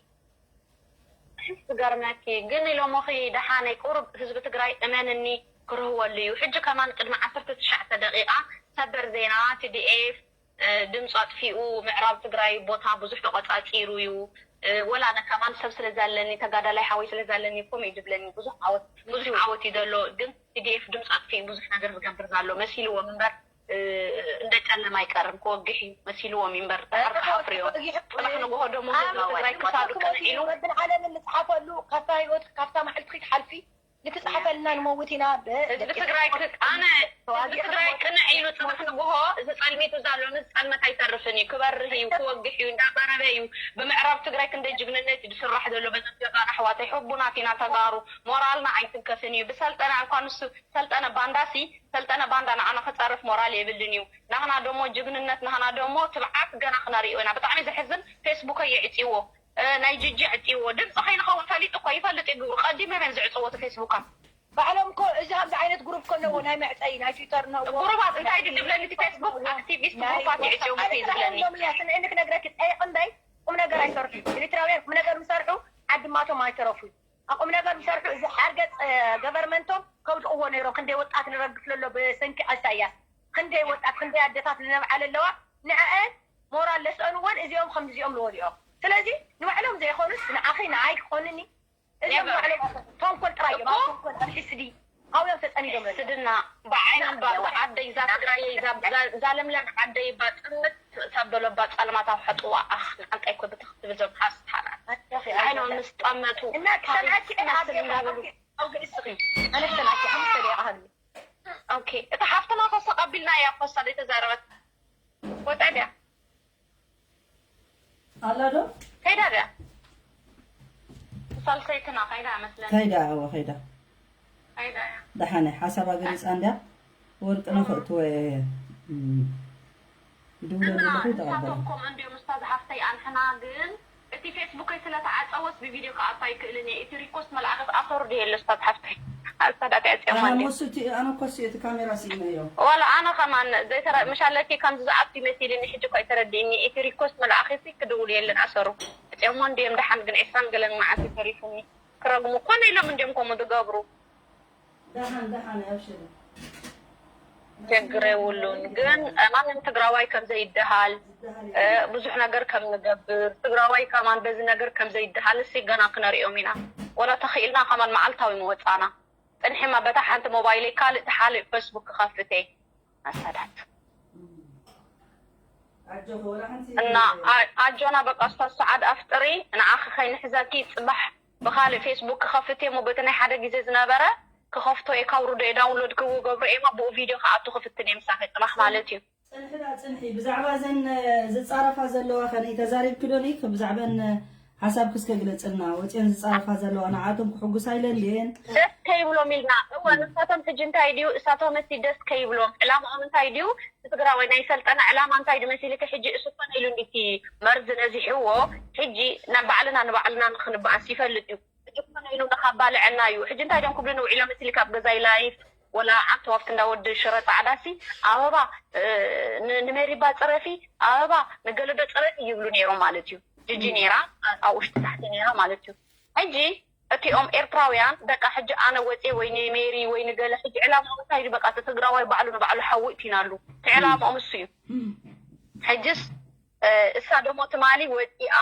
ዝገርመኪ ግን ኢሎሞኺ ደሓነይ ቁሩብ ህዝቢ ትግራይ እመንኒ ክርህወሉ እዩ። ሕጂ ከማን ቅድሚ ዓሰርተ ትሽዓተ ደቂቃ ሰበር ዜና ቲ ዲ ኤፍ ድምፁ ኣጥፊኡ ምዕራብ ትግራይ ቦታ ብዙሕ ተቆፃፂሩ እዩ። ወላ ኣነ ከማን ሰብ ስለዛለኒ ተጋዳላይ ሓወይ ስለዛለኒ ኮም እዩ ዝብለኒ ብዙሕ ዓወት ብዙሕ ዓወት እዩ ዘሎ ግን ቲ ዲ ኤፍ ድምፁ ኣጥፊኡ ብዙሕ ነገር ዝገብር ዘሎ መሲልዎም እምበር እንደ ጨለማ ኣይቀርም ክወግሕ እዩ መሲልዎም እዩ እምበር ድሓር ክሓፍር እዮም። ፅባሕ ንግሆ ደሞ ህዝቢ ትግራይ ክሳዱ ቅንዕ ኢሉ ረብን ዓለምን ንፅሓፈሉ ካብታ ህይወት ካብታ ማዕልቲ ክትሓልፊ ንክፅሓፈልና ንመውት ኢና። ህዝቢ ትግራይ ኣነ ህዝቢ ትግራይ ቅንዕ ኢሉ ፅባሕ ንግሆ እዚ ፀልሚቱ ዘሎ ንዚ ፀልመት ኣይተርፍን እዩ ክበርህ እዩ ክወግሕ እዩ እንዳቀረበ እዩ። ብምዕራብ ትግራይ ክንደይ ጅግንነት እዩ ዝስራሕ ዘሎ በዘም ጀጋኑ ኣሕዋተይ ሕቡናት ኢና ተጋሩ ሞራልና ኣይትንከፍን እዩ ብሰልጠና እንኳ ንሱ ሰልጠነ ባንዳሲ ሰልጠነ ባንዳ ንዓና ክፀርፍ ሞራል የብልን እዩ። ናህና ደሞ ጅግንነት ናህና ደሞ ትብዓት ገና ክነርእዮ ኢና። ብጣዕሚ ዘሕዝን ፌስቡከይ የዕፅዎ ናይ ጅጂ ዕፅዎ ድምፂ ከይንኸውን ፈሊጡ እኮ ይፈልጥ እዩ ግብሩ ቀዲመ መን ዝዕፅዎ እቲ ፌስቡካ። ባዕሎም እኮ እዚ ከምዚ ዓይነት ግሩፕ ከለዎ ናይ መዕፀይ ናይ ትዊተር ነዎ ግሩባት እንታይ ድዩ ዝብለኒ እቲ ፌስቡክ ኣክቲቪስት ግሩፓት የዕፅዮም እኮ እዩ ዝብለኒ። ስምዒኒ ክነግረኪ ፀይቕ እምበይ ቁም ነገር ኣይሰርሑ ኤሪትራውያን ቁም ነገር ምሰርሑ ዓድማቶም ኣይተረፉ። ኣቁም ነገር ዝሰርሑ እዚ ሓርገፅ ገቨርመንቶም ከውድቕዎ ነይሮም ክንደይ ወጣት ንረግፍ ለሎ ብሰንኪ ኣሳያስ ክንደይ ወጣት ክንደይ ኣደታት ዝነብዓ ለለዋ ንዐአን ሞራል ለስአንወን እዚኦም ከምዚኦም ልወዲኦም ስለዚ ንባዕሎም ዘይኮኑስ ንዓኺ ንዓይ ክኾንኒ እዚኦም ንባዕሎም ተንኮል ጥራይ እዮም ኣብ ተንኮል ኣብ ሕስዲ ኣውዮም ተፀኒዶም ለሎ ስድና ብዓይነን ባ ዓደይ እዛ ትግራየይ እዛ ለምለም ዓደይ ባ ጥምት ሳብ በሎ ባ ፀልማት ኣብ ሐጥዋ ኣኽ ንዓንጣይ ኮ ብትኽ ትብል ዞም ሓስት ሓላት ዓይኖም ምስ ጠመቱ እና ክሰናኪ ኣብ ገስኺ ኣነ ክሰናኪ ሓሙሽተ ደቂቃ ሃብኒ ኦኬ እታ ሓፍትና ኮስ ተቐቢልና እያ ኮሳ ዘይተዛረበት ወጣ ድያ ኣላ ዶ ከይዳ ድያ ሳልሰይትና ከይዳ መስለኒ ከይዳ እወ ከይዳ ከይዳ እያ ደሓነ ሓሳባ ገሊፃ እንድያ ወርቅነ ከእትወ እየ ይድውለሉ ኣለኹ ይተቐበለ። ንሳቶም ከምኡ እንድዮም ኡስታዝ ሓፍተይ ኣንሕና ግን እቲ ፌስቡከይ ስለ ተዓፀወስ ብቪድዮ ክኣቱ ኣይክእልን እየ። እቲ ሪኮስት መልኣኸስ ኣሰሩ ድየ ኣሎ ኡስታዝ ሓፍተይ። ኣስታዳት ኣፅዮም ኣነ ኣለ። ሞሱ እቲ ኣነ ኮስ እቲ ካሜራ ስኢነዮ። ዋላ ኣነ ከማን ዘይተረ ምሽ ኣለኪ ከምዚ ዝኣቱ ይመሲልኒ ሕጂ እኳ ኣይተረዲእኒ። እቲ ሪኮስት መልኣኸሲ ክድውል የለን ኣሰሩ። ኣፅዮሞ እንድዮም ደሓን ግን ዒስራን ገለን መዓልቲ ተሪፉኒ። ክረግሙ ኮነ ኢሎም እንድዮም ከምኡ ዝገብሩ። ደሓን ደሓን ኣብሽሪ። ችግር የብሉን ግን ማንም ትግራዋይ ከም ዘይደሃል ብዙሕ ነገር ከም ንገብር ትግራዋይ ከማን በዚ ነገር ከም ዘይደሃል እሲ ገና ክነሪኦም ኢና ወላ ተኽኢልና ከማን መዓልታዊ ምወፃና ፅንሒማ በታ ሓንቲ ሞባይለይ ካልእ ተሓልእ ፈስቡክ ክኸፍት እየ ኣሳዳት እና ኣጆና በቃ ስታ ሰዓድ ኣፍጥሪ ንዓኺ ከይንሕዘኪ ፅባሕ ብኻልእ ፌስቡክ ክኸፍት እየ እሞ በቲ ናይ ሓደ ግዜ ዝነበረ ክኸፍቶ እየ ካውርዶ እየ ዳውንሎድ ክገብሮ እየ እሞ ብኡ ቪድዮ ክኣቱ ክፍትን እየ ምሳኺ ፅባሕ ማለት እዩ። ፅንሒ ዳ ፅንሒ ብዛዕባ እዘን ዝፃረፋ ዘለዋ ከ ተዛሪብኪ ዶ ኒክ ብዛዕበን ሓሳብኪ እስከ ግለፅልና ወፅየን ዝፃረፋ ዘለዋ ንዓቶም ክሕጉሳ ኢለን ድየን? ደስ ከይብሎም ኢልና እወ ንሳቶም ሕጂ እንታይ ድዩ እሳቶም መሲ ደስ ከይብሎም ዕላምኦም እንታይ ድዩ? ትግራዋይ ናይ ሰልጠነ ዕላማ እንታይ ድመሲልኪ ሕጂ እሱ ኮነ ኢሉ እንዲቲ መርዚ ነዚሕዎ ሕጂ ናብ ባዕልና ንባዕልና ንክንበኣስ ይፈልጥ እዩ። ሕጂ ኮነ ኢሉ ንካባልዐና እዩ። ሕጂ እንታይ ድዮም ክብሉ ንውዒሎም መሲልኪ ኣብ ገዛይ ላይፍ ወላ ዓንተ ዋፍት እንዳ ወዲ ሽረ ፃዕዳ ሲ ኣበባ ንሜሪባ ፅረፊ ኣበባ ንገለዶ ፅረፊ ይብሉ ነይሮም ማለት እዩ። ጅጂ ነይራ ኣብ ውሽጢ ታሕቲ ነይራ ማለት እዩ። ሕጂ እቲኦም ኤርትራውያን በቃ ሕጂ ኣነ ወፅየ ወይ ንሜሪ ወይ ንገለ ሕጂ ዕላምኦም እንታይ እዩ በቃ እቲ ትግራዋይ ባዕሉ ንባዕሉ ሓዊ እቲናሉ እቲ ዕላምኦም እሱ እዩ። ሕጅስ እሳ ደሞ ትማሊ ወፂኣ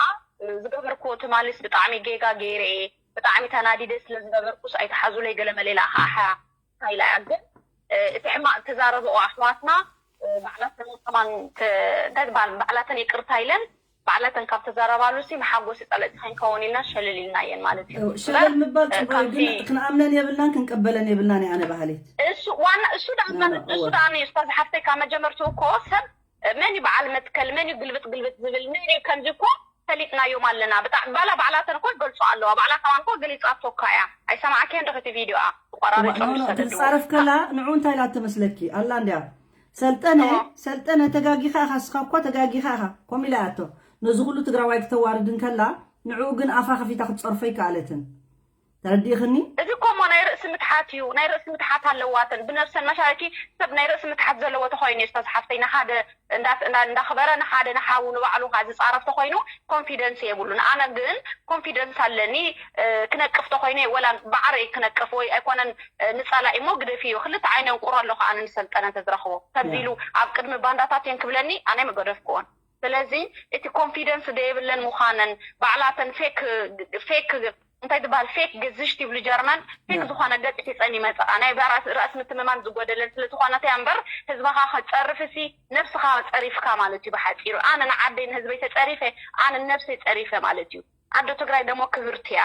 ዝገበርክዎ ትማሊስ ብጣዕሚ ጌጋ ገይረ እየ ብጣዕሚ ተናዲደ ስለ ዝገበርኩስ ኣይትሓዙለይ ገለ መለ ኢላ ኣሓሓ ኢላ እያ ግን እቲ ሕማቕ ተዛረብኦ ኣሕዋትና ባዕላተን ከማን እንታይ ትበሃል ባዕላተን ይቅርታ ኢለን ባዕላተን ካብ ተዛረባሉ ሲ መሓጎሲ ጸለእቲ ከይንከውን ኢልና ሸለል ኢልናየን ማለት እዩ። ሸለል ምባል ጽቡቅ እዩ፣ ግን ክንኣምነን የብልናን ክንቅበለን የብልናን እየ ኣነ በሃሊት። እሱ ዋና እሱ ደኣ እምበር እሱ ደኣ ነዩ እስታ ዝሓፍተይ ካብ መጀመርትኡ እኮ ሰብ መን እዩ በዓል መትከል መን እዩ ግልብጥ ግልብጥ ዝብል መን እዩ ከምዚ እኮ ፈሊጥናዮም ኣለና። ብጣዕ ባላ ባዕላተን እኮ ይገልጹ ኣለዋ። ባዕላ ከማን እኮ ገሊጻቶ እኳ እያ። ኣይሰማዕክዮን ዶ እቲ ቪድዮኣ? ቆራሪጾም ኖ ኖ፣ ይሰደድዎ። ክትጻረፍ ከላ ንዑ እንታይ ኢላ ትመስለኪ ኣላ እንድያ። ሰልጠነ እዎ። ሰልጠነ፣ ተጋጊኻ ኢኻ፣ እስኻ እኳ ተጋጊኻ ኢኻ፣ ከምኡ ኢላ እያቶ። ነዚ ኩሉ ትግራዋይ ክተዋርድ እንከላ ንዕኡ ግን ኣፋ ከፊታ ክትጸርፎ ይከኣለትን። ተረዲእኽኒ? እዚ እኮ እሞ ናይ ርእሲ ምትሓት እዩ። ናይ ርእሲ ምትሓት ኣለዋትን ብነብሰን መሻረኪ። ሰብ ናይ ርእሲ ምትሓት ዘለዎ ተኮይኑ እዩ፣ ስተዝሓፍተይ ንሓደ እንዳ- እንዳ- እንዳኽበረ ንሓደ ንሓዉ ንባዕሉ ካ ዝጻረፍ ተኮይኑ ኮንፊደንስ የብሉን። ኣነ ግን ኮንፊደንስ ኣለኒ። እ፣ ክነቅፍ ተኮይነ ወላ ባዕረይ ክነቅፍ ወይ ኣይኮነን፣ እ፣ ንጸላኢ እሞ ግደፍዮ። ክልተ ዓይነ እንቁሮ ኣለኹ ኣነ ንሰልጠነ እንተዝረኽቦ ከምዚ ኢሉ ኣብ ቅድሚ ባንዳታት እየን ክብለኒ ኣነ ምገደፍክዎን። ስለዚ እቲ ኮንፊደንስ ደየብለን ምዃነን ባዕላተን ፌክ ፌክ እንታይ ትበሃል ፌክ ግዝሽ ትብሉ ጀርመን ፌክ ዝኾነ ገጽ ሒጸን ይመጻ ናይ በራስ ራስ ምትምማን ዝጎደለን ስለ ዝኾነት እያ እምበር ህዝብኻ ከጸርፍ ሲ ነብስኻ ጸሪፍካ ማለት እዩ ብሓጺሩ ኣነ ንዓደይ ንህዝበይ ተጸሪፈ ኣነ ነብሰይ ጸሪፈ ማለት እዩ ኣዶ ትግራይ ደሞ ክብርቲ እያ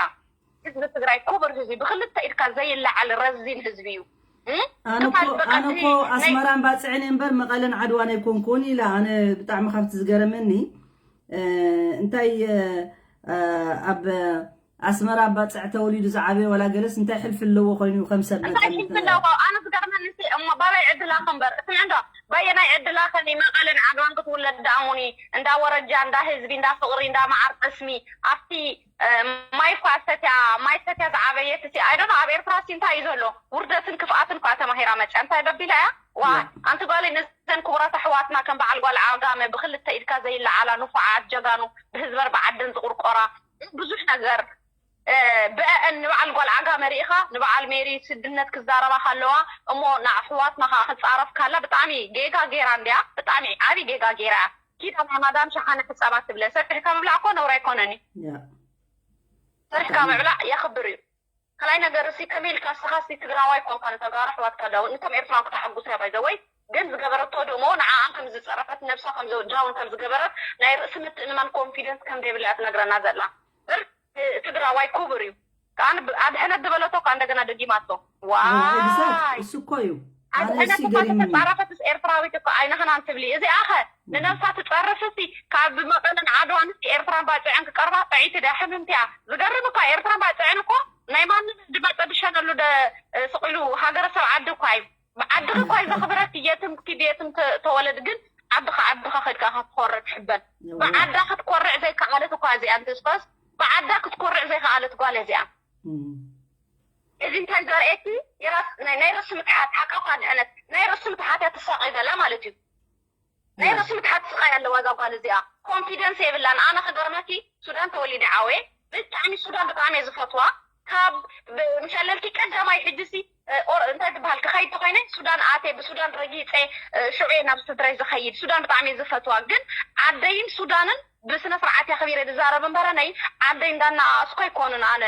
ህዝቢ ትግራይ ክቡር ህዝቢ ብክልተ ኢድካ ዘይለዓል ረዚን ህዝቢ እዩ ኣነ እኮ ኣነ እኮ ኣስመራን ባፅዕን እምበር መቐለን ዓድዋን ኣይኮንኩን ኢላ ኣነ ብጣዕሚ ካብቲ ዝገረመኒ እንታይ ኣብ ኣስመራ ባፅዕ ተወሊዱ ዝዓበየ ዋላ ገለስ እንታይ ሕልፊ ኣለዎ ኮይኑ ከም ሰብ እንታይ መጠን ሽንፍላው ኣነ ዝገርመኒ እሞ ባበይ ዕድላ ከንበር እስምዕ እንዶ በየናይ ዕድላ ከኒ መቐለን ዓድዋን ክትውለድ ደኣሙኒ እንዳ ወረጃ እንዳ ህዝቢ እንዳ ፍቕሪ እንዳ መዓር ጠስሚ ኣብቲ ማይ ኳ ሰትያ ማይ ሰትያ ዝዓበየት ሲ ኣይዶ ኣብ ኤርትራ ሲ እንታይ እዩ ዘሎ ውርደትን ክፍኣትን ኳ ተማሂራ መፅያ እንታይ በቢላ እያ ዋ ኣንቲ ጓለይ ነዘን ክቡራት ኣሕዋትና ከም በዓል ጓል ዓጋመ ብክልተ ኢድካ ዘይለዓላ ንፉዓት ጀጋኑ ብህዝበን ብዓደን ዝቁርቆራ ብዙሕ ነገር ብአን ንበዓል ጓል ዓጋመ ሪኢኻ ንበዓል ሜሪ ስድነት ክዛረባ ካለዋ እሞ ንኣሕዋትና ከዓ ክፃረፍ ካላ ብጣዕሚ ጌጋ ጌራ እንድያ ብጣዕሚ ዓብይ ጌጋ ጌራ ኪዳ ናይ ማዳም ሸሓነ ሕፃባት ትብለ ሰሪሕካ ምብላዕ እኮ ነውሪ ኣይኮነን እዩ ያ ሰሪሕካ ምብላዕ የኽብር እዩ ካልኣይ ነገር እሲ ከመይ ኢልካ ንስኻ ሲ ትግራዋይ ኮንካ ንተጋሩ ኣሕዋትካ ዳው ንቶም ኤርትራን ክተሓጉስ እያ ባይዘወይ ግን ዝገበረቶ ድሞ ንዓኣን ከም ዝፀረፈት ነብሳ ከም ዳውን ከም ዝገበረት ናይ ርእሲ ምትእምማን ኮንፊደንስ ከም ዘይብላ እያ ትነግረና ዘላ እምበር ትግራዋይ ክቡር እዩ ከዓ ኣድሕነት ዝበለቶ ከዓ እንደገና ደጊማቶ ዋይ exact እሱ እኮ እዩ ኣነ ኣድሕነት እሱ እኳ ገሪምኒ ተተፃረፈትስ ኤርትራዊት እኮ ኣይንኽናን ትብሊ እዚኣ ኸ ንነብሳ ትፀርፍሲ ካብ መቐለን ዓድዋንስ ኤርትራን ባፅዕን ክቀርባ ጥዕይቲ ድያ ሕምምቲ እያ ዝገርም እኳ ኤርትራን ባፅዕን እኮ ናይ ማንም ድመፀ ብሸነሉ ደ ስቕ ኢሉ ሃገረሰብ ዓዲ እኳ እዩ ዓድኺ እኳ እዩ ዘኽብረኪ የትም ኪድ የትም ተ- ተወለድ ግን ዓድኻ ዓድኻ ከድካ ኢኻ ትኮርዕ ትሕበን ብዓዳ ክትኮርዕ ዘይከኣለት እኳ እዚኣ እንትስኮስ ብዓዳ ክትኮርዕ ዘይከኣለት ጓል እያ እዚኣ እም። እዚ እንታይ ዘርእየኪ የራስ ናይ ናይ ርእሲ ምትሓት ሓቃ እኳ ድሕነት ናይ ርእሲ ምትሓት እያ ትሳቐይ ዘላ ማለት እዩ ናይ ርእሲ ምትሓት ስቓይ ኣለዋ እዛ ጓል እዚኣ ኮንፊደንስ የብላን ኣነ ክገርመኪ ሱዳን ተወሊደ ዓወየ ብጣዕሚ ሱዳን ብጣዕሚ እየ ዝፈትዋ ካብ ብ- ምሸለልኪ ቀዳማይ ሕጅሲ ኦር እንታይ ዝበሃል ክኸይድ ተኮይነ ሱዳን ኣትየ ብሱዳን ረጊፀ ሽዑ እየ ናብ ስድራይ ዝኸይድ ሱዳን ብጣዕሚ እየ ዝፈትዋ ግን ዓደይን ሱዳንን ብስነ ስርዓት እያ ከቢረ ዝዛረብ እምበረ ናይ ዓደይ እንዳናኣስኮ ኣይኮኑን ኣነ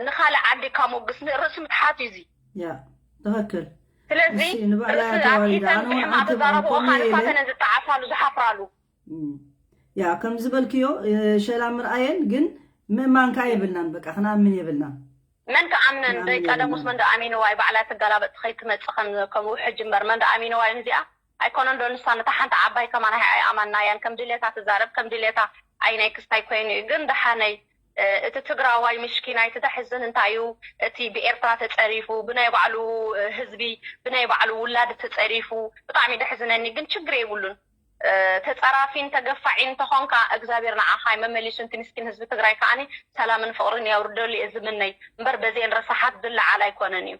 ንካልእ ዓዲ ካሞግስ ርእሲ ምትሓት እዩ እዚ ያ ትኽክል ስለዚ እሺ፣ ንባዕላ ርእሲ ተዋሪዳ። ኣትሒተን ኣነ እውን ብሕማቕ ዓንተብ ዝዛረብኦ ኣንኮኒ ካንፋተን ኢለ- እየን ዝጠዓሳሉ ዝሓፍራሉ እም። ያ ከም ዝበልክዮ እ፣ ሸላ ምርኣየን ግን ምእማንካ የብልናን በቃ ክነኣምን የብልናን መን ከኣምነን ምእማን ደይ ቀደሙስ የብልናን። መን ደኣሚንዋ እዩ ባዕላ ትገላበጥ ከይትመፅእ ከም ከምኡ ሕጂ እምበር መን ደኣሚንዋ እዩ እዚኣ ኣይኮነን ዶ ንሳ ነታ ሓንቲ ዓባይ ከማን ኣይ ኣይኣማናያን ከም ድሌታ ትዛረብ ከም ድሌታ ኣይ ናይ ክስታይ ኮይኑ እዩ ግን ደሓነይ እ፣ እቲ ትግራዋይ ምሽኪናይ እቲ ደሕዝን እንታይ እዩ እቲ ብኤርትራ ተፀሪፉ ብናይ ባዕሉ እ፣ ህዝቢ ብናይ ባዕሉ ውላድ ተፀሪፉ ብጣዕሚ ደሕዝነኒ ግን ችግር የብሉን ተፃራፊን ተገፋዒን እንተኾንካ እግዚኣብሔር ንዓኻ መመሊሱንቲ ምስኪን ህዝቢ ትግራይ ከዓኒ ሰላምን ፍቕርን የውርደሉ እየ ዝምነይ እምበር በዚአን ረሳሓት ዝለዓል ኣይኮነን እዩ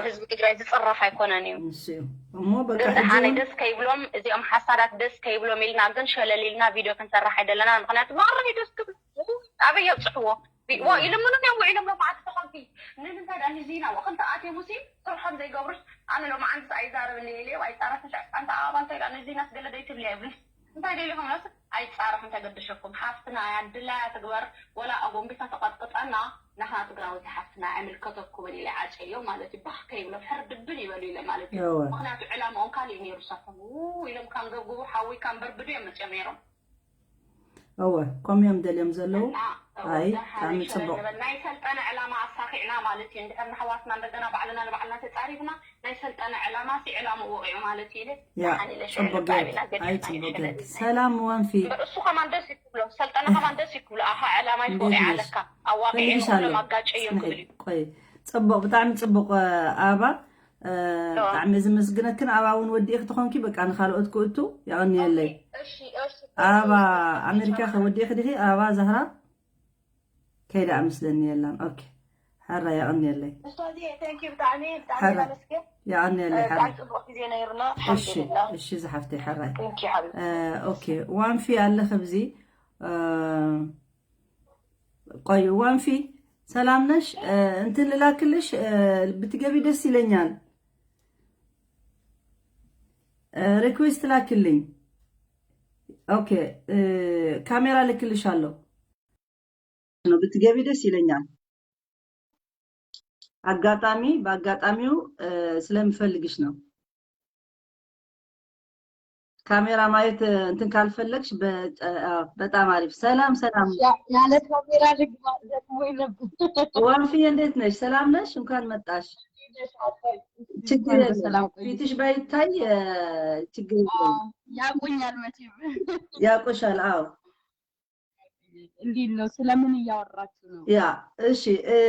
ህዝቢ ትግራይ ዝፅረፍ ኣይኮነን እዩ ንሱ እዩ እሞ በቃ ግን ሕጂ ደሓነይ እውን ደስ ከይብሎም እዚኦም ሓሳዳት ደስ ከይብሎም ኢልና ግን ሸለል ኢልና ቪድዮ ክንሰርሕ ኣይደለና ምክንያቱ መቕረቢ ደስ ክብል ኣበይ የብፅሕዎ ዋ ኢሎም ምንም እዮም ውዒሎም ሎም ዓዲ ተኾንፊ ንምንታይ ዳ ንዚና ወክልተ ኣትዮም ሲ ስርሖም ዘይገብሩስ ኣነ ሎም ዓንድስ ኣይዛረብን ኢለ ኣይፃረፍን ሽዕስ ኣንታ ኣባ እንታይ ዳ ንዚናስ ገለ ደይትብልያ ይብሉስ እንታይ ደሊኹም ሎስ ኣይፃረፍን ተገደሸኩም ሓፍትና እያ ድላያ ትግበር ወላ ኣጎንቢሳ ተቐጥቅጠና ናህና ትግራወይቲ ሓፍትና ኣይምልከተኩምን ኢለ ዓጨዮ ማለት እዩ ባህ ከይብሎም ሕርድብን ይበሉ ኢለ ማለት እዩ እወ። ምክንያቱ ዕላምኦም ካሊእ ነይሩ ሳቶም ው ኢሎም ካንገብግቡ ሓዊካ ንበርብዱ እዮም መፅኦም ነይሮም እወ፣ ከምኡ እዮም ደልዮም ዘለዉ። እና ኣይ ደሓን ብጣዕሚ ሸበል ፅቡቕ። ንበል። ናይ ሰልጠነ ዕላማ ኣሳኺዕና ማለት እዩ። እንድሕር ንኣሕዋትና እንደገና ባዕልና ንባዕልና ተፃሪፍና ናይ ሰልጠነ ዕላማ ሲ ዕላማ ወቂዑ ማለት እዩ ኢለ ያ ደሓን ኢለ ሸበል ፅቡቕ ብጣዕሚ ጌርካ። ኢና ኣይ ገዲፍና ፅቡቕ ሸበል ጌርካ። ሰላም ወንፊ እምበር እሱ ከማን ደስ ይክብሎ፣ ሰልጠነ ከማን ደስ ይክብሎ። ኣሃ ዕላማ እንዴት ይወቂዓ ነሽ? ኣለካ ኣዋቂዒ ፈልግሻለሁ። ንኩሎም ኣጋጨዮም ጽናይ ክብል እዩ። ቆይ ጽቡቕ፣ ብጣዕሚ ጽቡቕ ኣበባ። እ፣ ዶ። ብጣዕሚ ዘመስግነክን ኣበባ እውን ወዲእኪ ተኾንኪ በቃ ንኻልኦት ክእቱ የቐንየለይ። እሺ እሺ ኣበባ እሺ፣ ኣሜሪካ እሺ። ከወዲእኪ ዲኺ ኣበባ ዛህራ? ከይዳ ምስለኒ የላን። ኦኬ፣ ሕራይ የቐንየለይ። ኡስታዝየ፣ thank you ብጣዕሚ ብጣዕሚ ሕራይ ነመስግን። የቐንየለይ። ሕራይ ብጣዕሚ ጽቡቕ ግዜ ነይሩና። እሺ ኣልሓምዱሊላህ። እሺ ዝሓፍተይ ሕራይ። Thank you ሓቢቢ። እ፣ ኦኬ ዋንፊ ኣለኺ ኣብዚ። እ፣ ቆይ ዋንፊ ሰላም ነሽ? እ፣ እንትን ልላክልሽ፣ እ፣ ብትገቢ ደስ ይለኛል። እ፣ ሪኩዌስት ላክልኝ። ኦኬ እ፣ ካሜራ ልክልሻለሁ። ነው ብትገቢ ደስ ይለኛል። አጋጣሚ በአጋጣሚው እ፣ ስለምፈልግሽ ነው። ካሜራ ማየት እ፣ እንትን ካልፈለግሽ በ- አ፣ በጣም አሪፍ። ሰላም ሰላም ያ- ያለ ካሜራ ልግባ ደግሞ ነበር። ዋንፍዬ እንዴት ነሽ? ሰላም ነሽ? እንኳን መጣሽ። ችግር እንኳን የለም። በሰላም ቆይ። ፊትሽ ባይታይ እ፣ ችግር የለም። ያቆኛል መቼም። ያቆሻል። አዎ እንዴት ነው? ስለምን እያወራችሁ ነው? ያ እሺ እ፣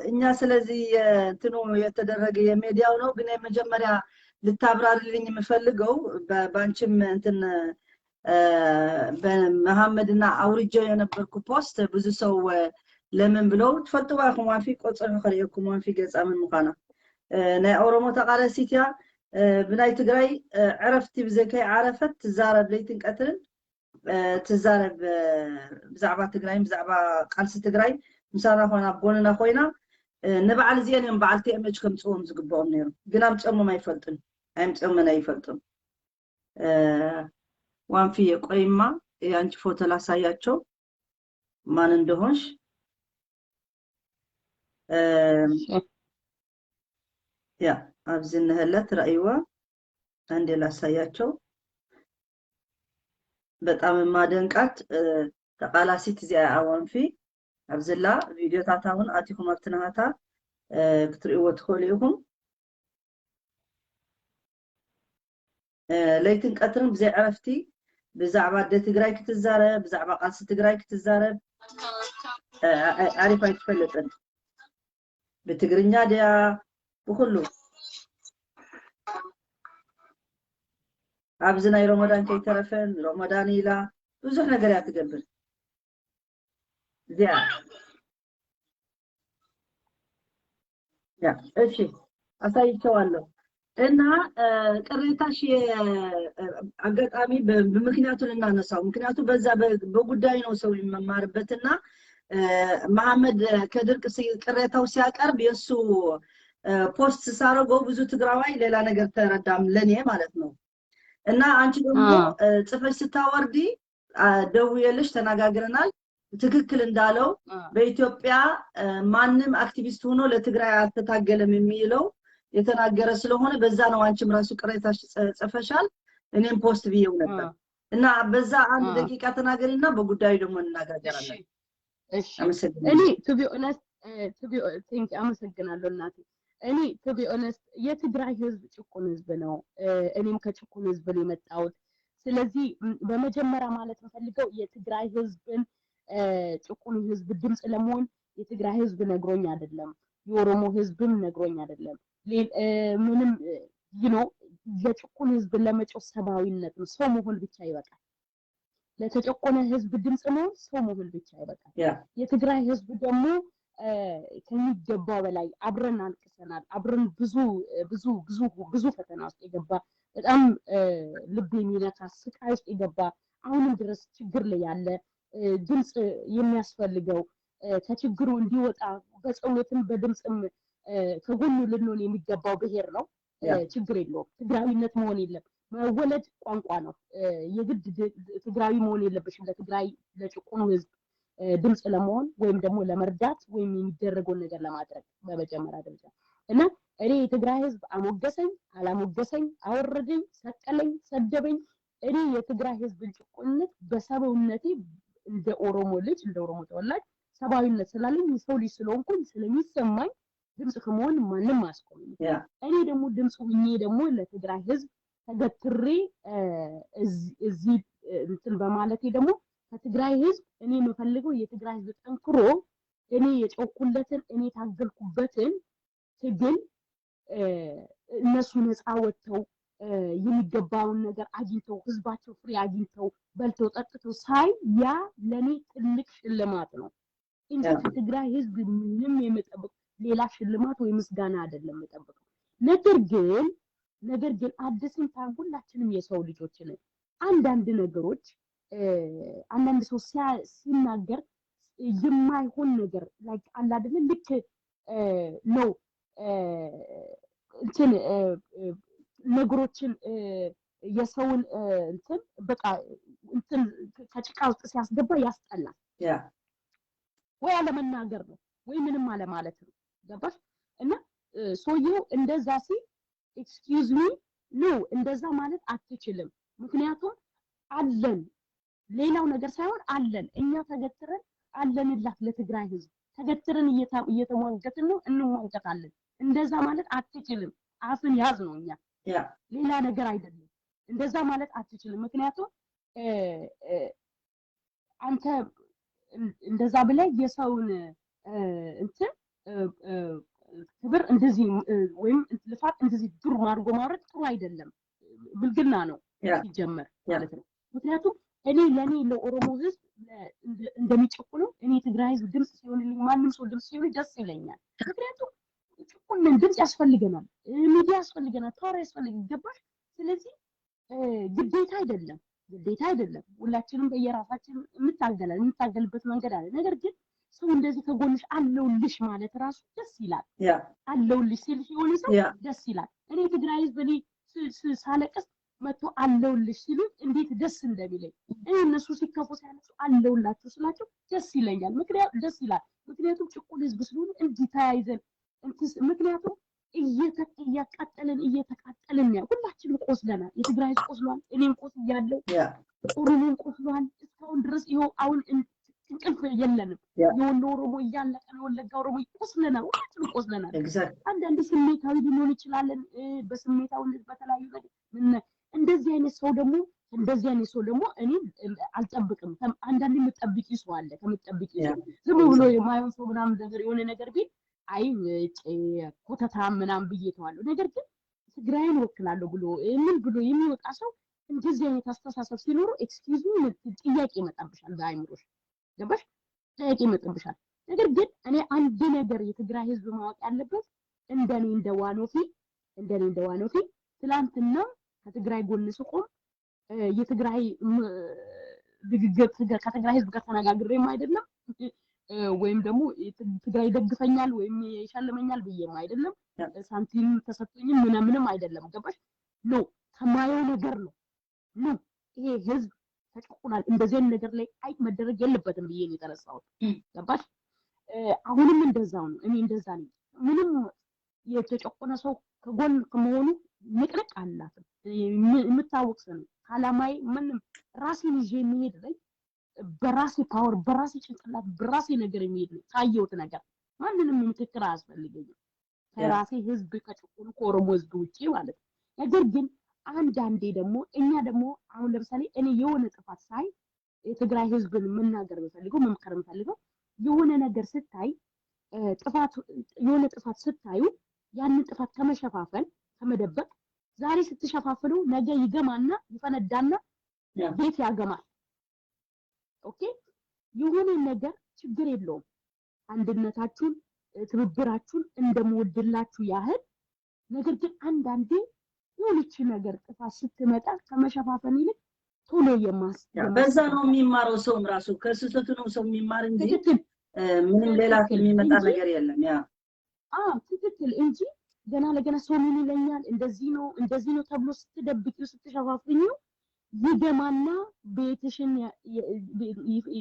እኛ ስለዚህ የእንትኑ የተደረገ የሚዲያው ነው። ግን የመጀመሪያ ልታብራርልኝ የምፈልገው በ- በአንቺም እንትን እ፣ በመሐመድና አውርጄው የነበርኩ ፖስት ብዙ ሰው እ፣ ለምን ብለው ትፈልጥዋ ኢኹም ዋንፊ ቆፅሪ ክርእየኩም ዋንፊ ገፃ ምን ምዃና እ፣ ናይ ኦሮሞ ተቃለሲት እያ እ፣ ብናይ ትግራይ እ፣ ዕረፍቲ ብዘይከይ ዓረፈት ትዛረብ ለይትን ቀትርን እ፣ ትዛረብ እ፣ ብዛዕባ ትግራይን ብዛዕባ ቃልሲ ትግራይ ምሳና ኮይና ኣብ ጎንና ኮይና እ፣ ንበዓል እዚአን እዮም በዓል ቲ ኤም ኤች ከምፅዎም ዝግብኦም ነይሩ ግን ኣምፅኦሞም ኣይፈልጡን ኣምፅኦምን ኣይፈልጡን እ፣ ዋንፍዬ ቆይማ የአንቺ ፎቶ ላሳያቸው ማን እንደሆንሽ እ፣ ያ ኣብዚ እንሀለት ራእይዋ አንዴ ላሳያቸው በጣም ማደንቃት እ፣ ተቃላሲት እዚኣ ኣዋንፊ ኣብዝላ ቪዲዮታታ እውን ኣቲኹም ኣብቲ ናሃታ እ፣ ክትርእይዎ ትኽእሉ ኢኹም እ፣ ለይትን ቀትርን ብዘይ ዕረፍቲ ብዛዕባ ኣደ ትግራይ ክትዛረብ ብዛዕባ ቃልሲ ትግራይ ክትዛረብ እ፣ እ፣ ኣሪፍ ኣይትፈልጥን ብትግርኛ ድያ ብኩሉ ኣብዚ ናይ ሮሞዳን ከይተረፈን ሮሞዳን ኢላ ብዙሕ ነገር እያ ትገብር እዚኣ ያ እሺ ኣሳይቸዋለሁ እና እ፣ ቅሬታሽ የ- እ፣ አጋጣሚ በ- በምክንያቱ ልናነሳው ምክንያቱ በዛ በ- በጉዳይ ነው ሰው የሚመማርበት እና እ፣ መሐመድ ከድር ቅስ- ቅሬታው ሲያቀርብ የእሱ እ፣ ፖስት ሳረገው ብዙ ትግራዋይ ሌላ ነገር ተረዳም ለኔ ማለት ነው እና አንቺ ደግሞ አዎ። እ፣ ጽፈሽ ስታወርዲ አ፣ ደውዬልሽ ተነጋግረናል። ትክክል እንዳለው አዎ። በኢትዮጵያ እ፣ ማንም አክቲቪስት ሆኖ ለትግራይ አልተታገለም የሚለው የተናገረ ስለሆነ በዛ ነው አንቺም ራሱ ቅሬታሽ ጽ- ጽፈሻል እኔም ፖስት ብዬው ነበር አዎ። እና በዛ አንድ አዎ። ደቂቃ ተናገሪና በጉዳዩ ደግሞ እሺ እንነጋገራለን። እሺ አመሰግናለሁ። እኔ to be honest to be thank አመሰግናለሁ እናቴ። እኔ to be honest የትግራይ ህዝብ ጭቁን ህዝብ ነው። እ፣ እኔም ከጭቁን ህዝብ ነው የመጣሁት። ስለዚህ ም፣ በመጀመሪያ ማለት የምፈልገው የትግራይ ህዝብን እ፣ ጭቁኑ ህዝብ ድምፅ ለመሆን የትግራይ ህዝብ ነግሮኝ አይደለም፣ የኦሮሞ ህዝብም ነግሮኝ አይደለም። ሌ- እ፣ ምንም you know ለጭቁን ህዝብ ለመጮህ ሰብአዊነት ነው። ሰው መሆን ብቻ ይበቃል። ለተጨቆነ ህዝብ ድምፅ መሆን ሰው መሆን ብቻ ይበቃል። ያ የትግራይ ህዝብ ደግሞ እ፣ ከሚገባው በላይ አብረን አልቅሰናል። አብረን ብዙ ብዙ ብዙ ብዙ ፈተና ውስጥ የገባ በጣም እ፣ ልብ የሚነካ ስቃይ ውስጥ የገባ አሁንም ድረስ ችግር ላይ ያለ እ፣ ድምፅ የሚያስፈልገው እ፣ ከችግሩ እንዲወጣ በጸሎትም በድምፅም እ፣ ከጎኑ ልንሆን የሚገባው ብሔር ነው። እ፣ ያ ችግር የለውም። ትግራዊነት መሆን የለም። መወለድ ቋንቋ ነው። እ፣ የግድ ድ- ትግራዊ መሆን የለብሽም ለትግራይ ለጭቁኑ ህዝብ እ፣ ድምፅ ለመሆን ወይም ደግሞ ለመርዳት ወይም የሚደረገውን ነገር ለማድረግ በመጀመሪያ ደረጃ እና እኔ የትግራይ ህዝብ አሞገሰኝ አላሞገሰኝ አወረደኝ ሰቀለኝ ሰደበኝ እኔ የትግራይ ህዝብን ጭቁንነት በሰብአዊነቴ እንደ ኦሮሞ ልጅ፣ እንደ ኦሮሞ ተወላጅ ሰብአዊነት ስላለኝ፣ የሰው ልጅ ስለሆንኩኝ፣ ስለሚሰማኝ ድምፅ ከመሆን ማንም አያስቆመኝም። Yeah. እኔ ደግሞ ድምፅ ሁኜ ደግሞ ለትግራይ ህዝብ ተገትሬ እዚህ እንትን በማለቴ ደግሞ ከትግራይ ህዝብ እኔ የምፈልገው የትግራይ ህዝብ ጠንክሮ እኔ የጮኩለትን እኔ የታገልኩበትን ትግል እነሱ ነፃ ወጥተው የሚገባውን ነገር አግኝተው ህዝባቸው ፍሪ አግኝተው በልተው ጠጥተው ሳይ ያ ለእኔ ትልቅ ሽልማት ነው እንጂ ከትግራይ ህዝብ ምንም የምጠብቅ ሌላ ሽልማት ወይ ምስጋና አይደለም የምጠብቀው። ነገር ግን ነገር ግን አደስም ታም ሁላችንም የሰው ልጆች ነን። አንዳንድ ነገሮች አንዳንድ ሰው ሲናገር የማይሆን ነገር ላይ አለ አይደለ? ልክ ነው እንትን ነገሮችን የሰውን እንትን በቃ እንትን ከጭቃ ውስጥ ሲያስገባ ያስጠላል። ወይ አለመናገር ነው ወይ ምንም አለማለት ነው። ገባሽ? እና ሰውየው እንደዛ ሲል excuse me no እንደዛ ማለት አትችልም። ምክንያቱም አለን ሌላው ነገር ሳይሆን አለን እኛ ተገትረን አለንላት ለትግራይ ህዝብ ተገትረን እየተሟገትን ነው፣ እንሟገታለን። እንደዛ ማለት አትችልም። አፍን ያዝ ነው እኛ ሌላ ነገር አይደለም። እንደዛ ማለት አትችልም። ምክንያቱም አንተ እንደዛ ብለህ የሰውን እንትን ክብር እንደዚህ ወይም ልፋት እንደዚህ ዱር አድርጎ ማውረድ ጥሩ አይደለም፣ ብልግና ነው ሲጀመር ማለት ነው። ምክንያቱም እኔ ለእኔ ለኦሮሞ ህዝብ እንደሚጨቁነው እኔ ትግራይ ህዝብ ድምፅ ሲሆንልኝ ማንም ሰው ድምፅ ሲሆን ደስ ይለኛል። ምክንያቱም ጭቁንን ድምፅ ያስፈልገናል፣ ሚዲያ ያስፈልገናል፣ ፓወር ያስፈልገናል። ገባሽ? ስለዚህ ግዴታ አይደለም ግዴታ አይደለም። ሁላችንም በየራሳችን እንታገላለን፣ የምንታገልበት መንገድ አለ። ነገር ግን ሰው እንደዚህ ከጎንሽ አለውልሽ ማለት ራሱ ደስ ይላል። አለውልሽ ሲል የሆነ ሰው ደስ ይላል። እኔ ትግራይ ህዝብ እኔ ሳለቅስ መጥቶ አለውልሽ ሲሉ እንዴት ደስ እንደሚለኝ እኔ እነሱ ሲከፉ ሲያለቅሱ አለውላችሁ ስላቸው ደስ ይለኛል። ምክንያቱም ደስ ይላል። ምክንያቱም ጭቁን ህዝብ ስለሆነ እንዲህ ተያይዘን ምክንያቱም እያቃጠልን እየተቃጠልን ነው። ሁላችንም ቆስለናል። የትግራይ ህዝብ ቆስሏል። እኔም ቆስያለሁ። ኦሮሞም ቆስሏል። እስካሁን ድረስ ይኸው አሁን እንቅልፍ የለንም። የወሎ ኦሮሞ እያለቀ ነው። የወለጋ ኦሮሞ ቆስለናል። ሁላችንም ቆስለናል። አንዳንድ ስሜታዊ ልንሆን ይችላለን። በስሜታዊ በተለያዩ ነገር እንደዚህ አይነት ሰው ደግሞ እንደዚህ አይነት ሰው ደግሞ እኔ አልጠብቅም። አንዳንድ የምጠብቂ ሰው አለ። ከምጠብቂ ዝም ብሎ የማይሆን ሰው ምናምን ነገር የሆነ ነገር ቢል አይ ኮተታ ምናምን ብዬ ተዋለሁ። ነገር ግን ትግራይን እወክላለሁ ብሎ ምን ብሎ የሚወጣ ሰው እንደዚህ አይነት አስተሳሰብ ሲኖረው excuse me ጥያቄ ይመጣብሻል በአይምሮሽ። ገባሽ? ጥያቄ ይመጣብሻል። ነገር ግን እኔ አንድ ነገር የትግራይ ህዝብ ማወቅ ያለበት እንደኔ እንደ ዋኖፊ እንደኔ እንደ ዋኖፊ ትላንትና ከትግራይ ጎን ስቆም የትግራይ ንግግር ከትግራይ ህዝብ ጋር ተነጋግሬም አይደለም ወይም ደግሞ ትግራይ ይደግፈኛል ወይም ይሸልመኛል ብዬም አይደለም። ሳንቲም ተሰጥቶኝም ምናምንም አይደለም። ገባሽ? ኖ ከማየው ነገር ነው። ኖ ይሄ ህዝብ ተጨቁናል። እንደዚህ አይነት ነገር ላይ አይ መደረግ የለበትም ብዬ ነው የተነሳሁት። ገባሽ? አሁንም እንደዛው ነው። እኔ እንደዛ ነኝ። ምንም የተጨቆነ ሰው ከጎን ከመሆኑ ንቅንቅ አላትም። የምታወቅ ሰው ነው። ከአላማዬ ምንም ራሴን ይዤ የሚሄድ ነኝ። በራሴ ፓወር፣ በራሴ ጭንቅላት፣ በራሴ ነገር የሚሄድ ነኝ። ካየሁት ነገር ማንንም ምክክር አያስፈልገኝም። ከራሴ ህዝብ ከጭቁኑ ከኦሮሞ ህዝብ ውጭ ማለት ነው። ነገር ግን አንዳንዴ ደግሞ እኛ ደግሞ አሁን ለምሳሌ እኔ የሆነ ጥፋት ሳይ የትግራይ ህዝብን መናገር የምፈልገው መምከር የምፈልገው የሆነ ነገር ስታይ ጥፋት የሆነ ጥፋት ስታዩ ያንን ጥፋት ከመሸፋፈን ከመደበቅ ዛሬ ስትሸፋፍነው ነገ ይገማና ይፈነዳና ቤት ያገማል። ኦኬ የሆነ ነገር ችግር የለውም። አንድነታችሁን ትብብራችሁን እንደምወድላችሁ ያህል ነገር ግን አንዳንዴ የሆነች ነገር ጥፋት ስትመጣ ከመሸፋፈን ይልቅ ቶሎ የማስ በዛ ነው የሚማረው ሰውም ራሱ ከስህተቱ ነው ሰው የሚማር እንጂ ምንም ሌላ የሚመጣ ነገር የለም። ያ ትክክል እንጂ ገና ለገና ሰው ምን ይለኛል እንደዚህ ነው እንደዚህ ነው ተብሎ ስትደብቂው ስትሸፋፍኝው ይገማና ቤትሽን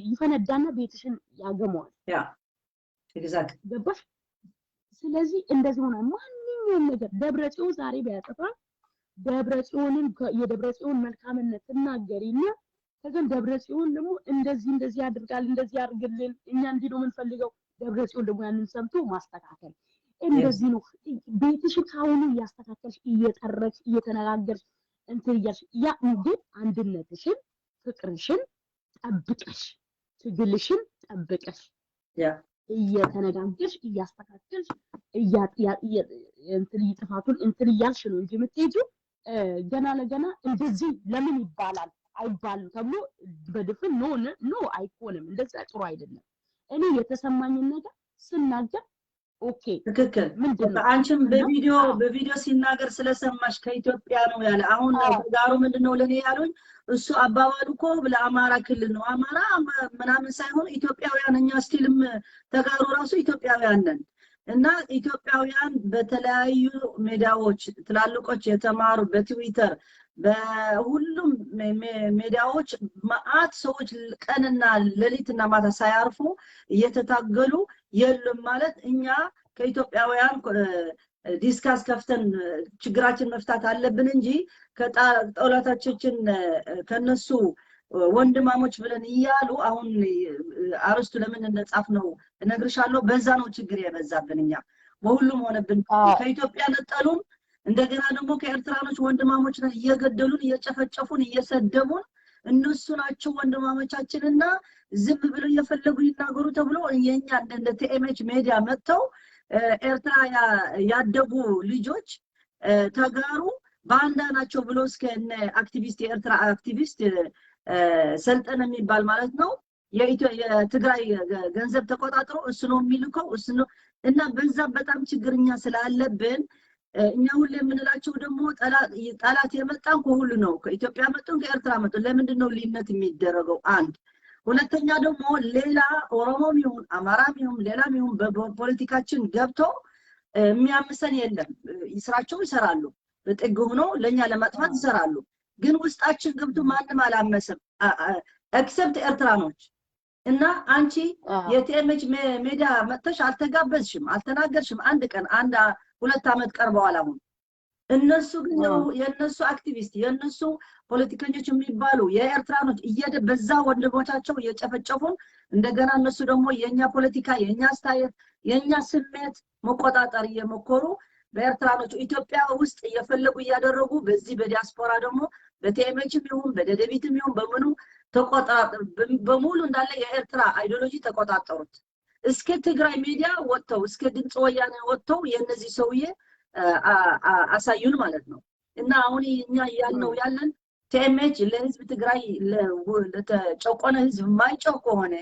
ይፈነዳና ቤትሽን ያገመዋል። ያ exactly ገባሽ? ስለዚህ እንደዚህ ሆነ። ማንኛውም ነገር ደብረ ጽዮን ዛሬ ቢያጠፋ ደብረ ጽዮንን የደብረ ጽዮን መልካምነት ትናገሪና ከዛም ደብረ ጽዮን ደግሞ እንደዚህ እንደዚህ ያድርጋል፣ እንደዚህ ያድርግልን፣ እኛ እንዲህ ነው የምንፈልገው። ደብረ ጽዮን ደግሞ ያንን ሰምቶ ማስተካከል። እንደዚህ ነው። ቤትሽን ካሁኑ እያስተካከልሽ፣ እየጠረግሽ፣ እየተነጋገርሽ፣ እንትን እያልሽ፣ ያ ግን አንድነትሽን፣ ፍቅርሽን ጠብቀሽ፣ ትግልሽን ጠብቀሽ ያ እየተነጋገርሽ፣ እያስተካከልሽ፣ እያ- እያ- እየ- እንትን ጥፋቱን እንትን እያልሽ ነው እንጂ የምትሄጂው። እ፣ ገና ለገና እንደዚህ ለምን ይባላል አይባልም ተብሎ በድፍን ኖ ኖ ኖ፣ አይሆንም። እንደዛ ጥሩ አይደለም። እኔ የተሰማኝን ነገር ስናገር ኦኬ ትክክል። ምንድን ነው አንቺም እና በቪዲዮ አዎ በቪዲዮ ሲናገር ስለሰማሽ ከኢትዮጵያ ነው ያለ። አሁን አዎ ተጋሩ ምንድን ነው ለእኔ ያሉኝ፣ እሱ አባባሉ እኮ ለአማራ ክልል ነው። አማራ ምናምን ሳይሆን ኢትዮጵያውያን እኛ ስቲልም ተጋሩ ራሱ ኢትዮጵያውያን ነን። እና ኢትዮጵያውያን በተለያዩ ሜዲያዎች ትላልቆች የተማሩ በትዊተር በሁሉም ሜ- ሜ- ሜዲያዎች መዓት ሰዎች ቀንና ሌሊትና ማታ ሳያርፉ እየተታገሉ የሉም ማለት እኛ ከኢትዮጵያውያን ዲስካስ ከፍተን ችግራችን መፍታት አለብን እንጂ ከጠላቶቻችን ከነሱ ወንድማሞች ብለን እያሉ አሁን አርስቱ ለምን እንደጻፍ ነው እነግርሻለሁ። በዛ ነው ችግር የበዛብን እኛ በሁሉም ሆነብን። አዎ ከኢትዮጵያ ነጠሉን። እንደገና ደግሞ ከኤርትራኖች ወንድማሞች ነን እየገደሉን እየጨፈጨፉን እየሰደቡን እነሱ ናቸው ወንድማሞቻችንና ዝም ብለው እየፈለጉ ይናገሩ ተብሎ የኛ እንደ እንደ ቲኤምኤች ሜዲያ መጥተው እ፣ ኤርትራ ያ- ያደጉ ልጆች እ፣ ተጋሩ ባንዳ ናቸው ብሎ እስከ እነ አክቲቪስት የኤርትራ አክቲቪስት እ፣ ሰልጠነ የሚባል ማለት ነው የኢትዮ የትግራይ ገ- ገንዘብ ተቆጣጥሮ እሱ ነው የሚልከው እሱ ነው እና በዛ በጣም ችግርኛ ስላለብን እ፣ እኛ ሁሌ የምንላቸው ደግሞ ጠላ- ጠላት የመጣን ከሁሉ ነው። ከኢትዮጵያ መጡን፣ ከኤርትራ መጡን። ለምንድን ነው ልዩነት የሚደረገው? አንድ ሁለተኛ ደግሞ ሌላ ኦሮሞም ይሁን አማራም ይሁን ሌላም ይሁን በፖለቲካችን ገብቶ እ፣ የሚያምሰን የለም። እ፣ ስራቸው ይሰራሉ፣ በጥግ ሆኖ ለእኛ ለማጥፋት አዎ ይሰራሉ። ግን ውስጣችን ገብቶ ማንም አላመሰም። ኤክሰፕት ኤርትራኖች እና አንቺ አዎ የቲኤምኤች ሜዲያ መጥተሽ አልተጋበዝሽም፣ አልተናገርሽም። አንድ ቀን አንድ አ- ሁለት ዓመት ቀርበዋል። አሁን እነሱ ግን አዎ የው- የእነሱ አክቲቪስት የእነሱ ፖለቲከኞች የሚባሉ የኤርትራኖች እየደ በዛ ወንድሞቻቸው እየጨፈጨፉን እንደገና እነሱ ደግሞ የእኛ ፖለቲካ የእኛ አስተያየት የእኛ ስሜት መቆጣጠር እየሞከሩ በኤርትራኖች ኢትዮጵያ ውስጥ እየፈለጉ እያደረጉ በዚህ በዲያስፖራ ደግሞ በቲኤምኤችም ይሁን በደደቢትም ይሁን በምኑ ተቆጣ- በሙሉ እንዳለ የኤርትራ አይዲዮሎጂ ተቆጣጠሩት። እስከ ትግራይ ሚዲያ ወጥተው እስከ ድምፅ ወያኔ ወጥተው የእነዚህ ሰውዬ አ- አ- አ- አሳዩን ማለት ነው። እና አሁን እኛ እያልነው እም፣ ያለን ቲኤምኤች ለህዝብ ትግራይ ለ- ለተጨቆነ ህዝብ የማይጮህ ከሆነ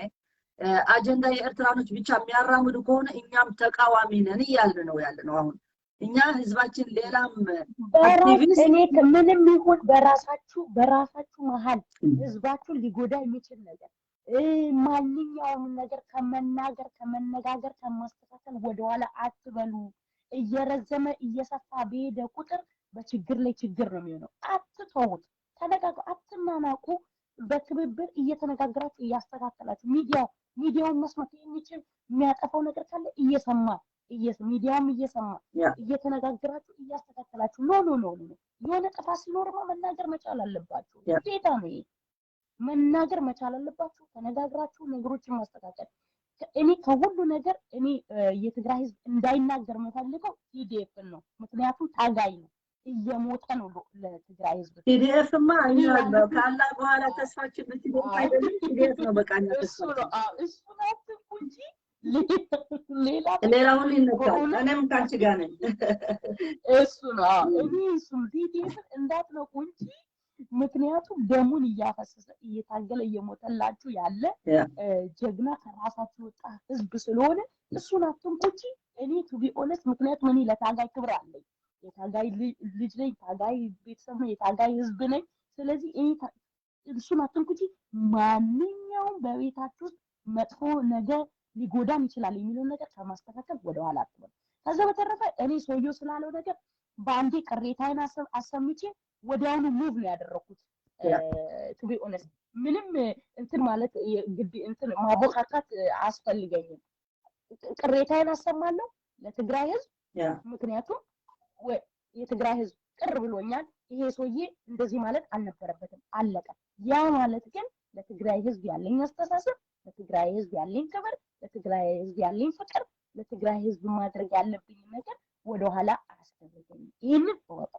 እ፣ አጀንዳ የኤርትራኖች ብቻ የሚያራምዱ ከሆነ እኛም ተቃዋሚ ነን እያልን ነው ያለ ነው። አሁን እኛ ህዝባችን ሌላም በራስ አክቲቪስት እኔ ከምንም ይሁን በራሳችሁ በራሳችሁ መሀል እም፣ ህዝባችሁን ሊጎዳ የሚችል ነገር እ፣ ማንኛውም ነገር ከመናገር ከመነጋገር ከማስተካከል ወደኋላ አትበሉ። እየረዘመ እየሰፋ በሄደ ቁጥር በችግር ላይ ችግር ነው የሚሆነው። አትተውት፣ ተነጋገሩ፣ አትናናቁ። በትብብር እየተነጋገራችሁ እያስተካከላችሁ ሚዲያው ሚዲያውን መስማት የሚችል የሚያጠፋው ነገር ካለ እየሰማ እየስ- ሚዲያውም እየሰማ ያ እየተነጋገራችሁ እያስተካከላችሁ ኖ ኖ ኖ ኖ የሆነ ጥፋት ሲኖርማ መናገር መቻል አለባችሁ። ያ ግዴታ ነው ይሄ። መናገር መቻል አለባችሁ። ተነጋግራችሁ ነገሮችን ማስተካከል። ከ- እኔ ከሁሉ ነገር እኔ እ፣ የትግራይ ህዝብ እንዳይናገር የምፈልገው ቲዲኤፍን ነው። ምክንያቱም ታጋይ ነው፣ እየሞተ ነው ሎ- ለትግራይ ህዝብ። ቲዲኤፍ ማ እኔ እኛ ያልኩት ካላ በኋላ ተስፋችን በቲዲኤፍ አዎ አይደለም፣ ቲዲኤፍ ነው በቃ እኛ እሱ ነው። ተስፋችን። አዎ እሱ ነው አትንኩ እንጂ ሌላ ሌላ ሁሉ ይነካል። በእውነት እኔም ከአንቺ ጋር ነኝ። እሱ ነው። አዎ እም፣ እኔ እሱም ቲዲኤፍን እንዳትነኩ እንጂ ምክንያቱም ደሙን እያፈሰሰ እየታገለ እየሞተላችሁ ያለ ያ እ፣ ጀግና ከራሳችሁ የወጣ ህዝብ ስለሆነ እሱን አትንኩ እንጂ እኔ to be honest ምክንያቱም እኔ ለታጋይ ክብር አለኝ። የታጋይ ልጅ ነኝ፣ ታጋይ ቤተሰብ ነኝ፣ የታጋይ ህዝብ ነኝ። ስለዚህ እኔ እሱን አትንኩ እንጂ ማንኛውም በቤታችሁ ውስጥ መጥፎ ነገር ሊጎዳን ይችላል የሚለውን ነገር ከማስተካከል ወደኋላ አትበሉ። ከዛ በተረፈ እኔ ሰውየው ስላለው ነገር በአንዴ ቅሬታዬን አሰምቼ ወዲያውኑ move ነው ያደረኩት። to be honest ምንም እንትን ማለት ግድ እንትን ማቦካካት አያስፈልገኝም። ቅሬታዬን አሰማለሁ ለትግራይ ህዝብ። ምክንያቱም የትግራይ ህዝብ ቅር ብሎኛል። ይሄ ሰውዬ እንደዚህ ማለት አልነበረበትም። አለቀ። ያ ማለት ግን ለትግራይ ህዝብ ያለኝ አስተሳሰብ፣ ለትግራይ ህዝብ ያለኝ ክብር፣ ለትግራይ ህዝብ ያለኝ ፍቅር፣ ለትግራይ ህዝብ ማድረግ ያለብኝ ነገር ወደኋላ አያስደርገኝም። ይህንን እወቁ።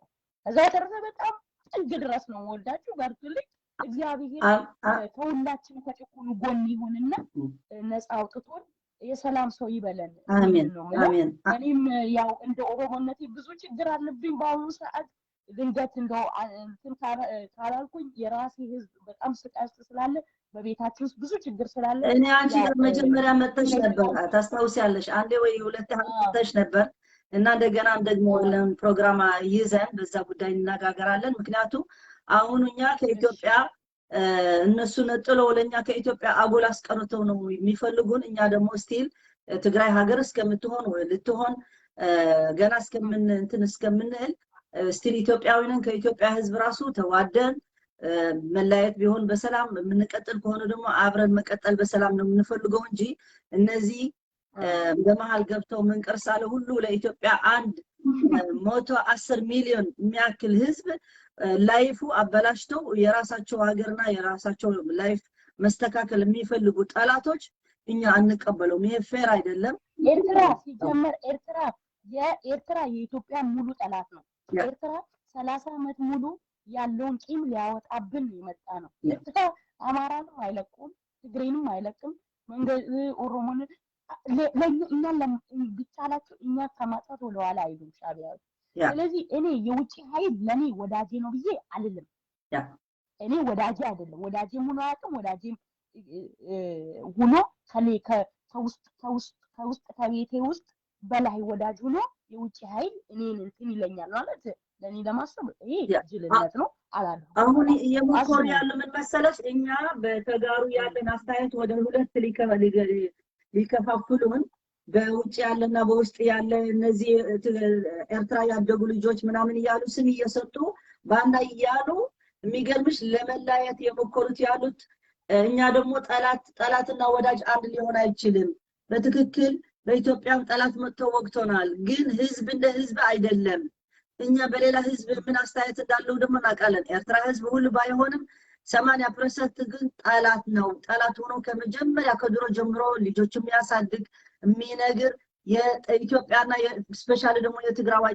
ከዛ ተረፈ በጣም ጥግ ድረስ ነው የምወዳችሁ። በርቱልኝ። እግዚአብሔር ከሁላችን ከጭቁኑ ጎን ይሁንና ነፃ አውጥቶን የሰላም ሰው ይበለን። አሜን አሜን። እኔም ያው እንደ ኦሮሞነቴ ብዙ ችግር አለብኝ በአሁኑ ሰዓት። ድንገት እንደው እንትን ካላልኩኝ የራሴ ህዝብ በጣም ስቃይ ውስጥ ስላለ በቤታችን ውስጥ ብዙ ችግር ስላለ እኔ አንቺ ጋር መጀመሪያ መጥተሽ ነበር፣ ታስታውሲያለሽ? አንዴ ወይ ሁለቴ መጥተሽ ነበር እና እንደገናም ደግሞ ለን ፕሮግራም ይዘን በዛ ጉዳይ እንነጋገራለን። ምክንያቱም አሁን እኛ ከኢትዮጵያ እነሱ ነጥሎ ለእኛ ከኢትዮጵያ አጉል አስቀርተው ነው የሚፈልጉን። እኛ ደግሞ still ትግራይ ሀገር እስከምትሆን ልትሆን ገና እስከምን እንትን እስከምንል still ኢትዮጵያዊ ነን። ከኢትዮጵያ ህዝብ ራሱ ተዋደን መለያየት ቢሆን በሰላም የምንቀጥል ከሆነ ደግሞ አብረን መቀጠል በሰላም ነው የምንፈልገው እንጂ እነዚህ በመሀል ገብተው ምንቅር ሳለ ሁሉ ለኢትዮጵያ አንድ መቶ አስር ሚሊዮን የሚያክል ህዝብ life ኡ አበላሽተው የራሳቸው ሀገርና የራሳቸው life መስተካከል የሚፈልጉ ጠላቶች እኛ አንቀበለውም። ይሄ fair አይደለም። ኤርትራ ሲጀመር ኤርትራ የኤርትራ የኢትዮጵያ ሙሉ ጠላት ነው። ኤርትራ ሰላሳ ዓመት ሙሉ ያለውን ቂም ሊያወጣብን የመጣ ነው። ኤርትራ አማራንም አይለቁም፣ ትግሬንም አይለቅም። መንገድ ኦሮሞን እኛን ቢቻላቸው እኛ ከማጥፋት ወደኋላ አይሉም ሻዕቢያዎች። ስለዚህ እኔ የውጭ ኃይል ለእኔ ወዳጄ ነው ብዬ አልልም። እኔ ወዳጄ አይደለም፣ ወዳጄም ሆኖ አያውቅም። ወዳጄም ሆኖ ከውስጥ ከቤቴ ውስጥ በላይ ወዳጅ ሆኖ የውጭ ኃይል እኔን እንትን ይለኛል ማለት ለእኔ ለማሰብ ይሄ ጅልነት ነው። አላለ አሁን እየሞከሩ ያሉ ምን መሰለሽ፣ እኛ በተጋሩ ያለን አስተያየት ወደ ሁለት ሊከፋፍሉን፣ በውጭ ያለና በውስጥ ያለ እነዚህ ኤርትራ ያደጉ ልጆች ምናምን እያሉ ስም እየሰጡ ባንዳ እያሉ የሚገርምሽ ለመላየት የሞከሩት ያሉት እኛ ደግሞ ጠላት ጠላትና ወዳጅ አንድ ሊሆን አይችልም። በትክክል በኢትዮጵያም ጠላት መጥቶ ወግቶናል። ግን ህዝብ እንደ ህዝብ አይደለም። እኛ በሌላ ህዝብ ምን አስተያየት እንዳለው ደግሞ እናውቃለን። ኤርትራ ህዝብ ሁሉ ባይሆንም ሰማንያ ፐርሰንት ግን ጠላት ነው። ጠላት ሆኖ ከመጀመሪያ ከድሮ ጀምሮ ልጆች የሚያሳድግ የሚነግር የኢትዮጵያና especially ደግሞ የትግራዋይ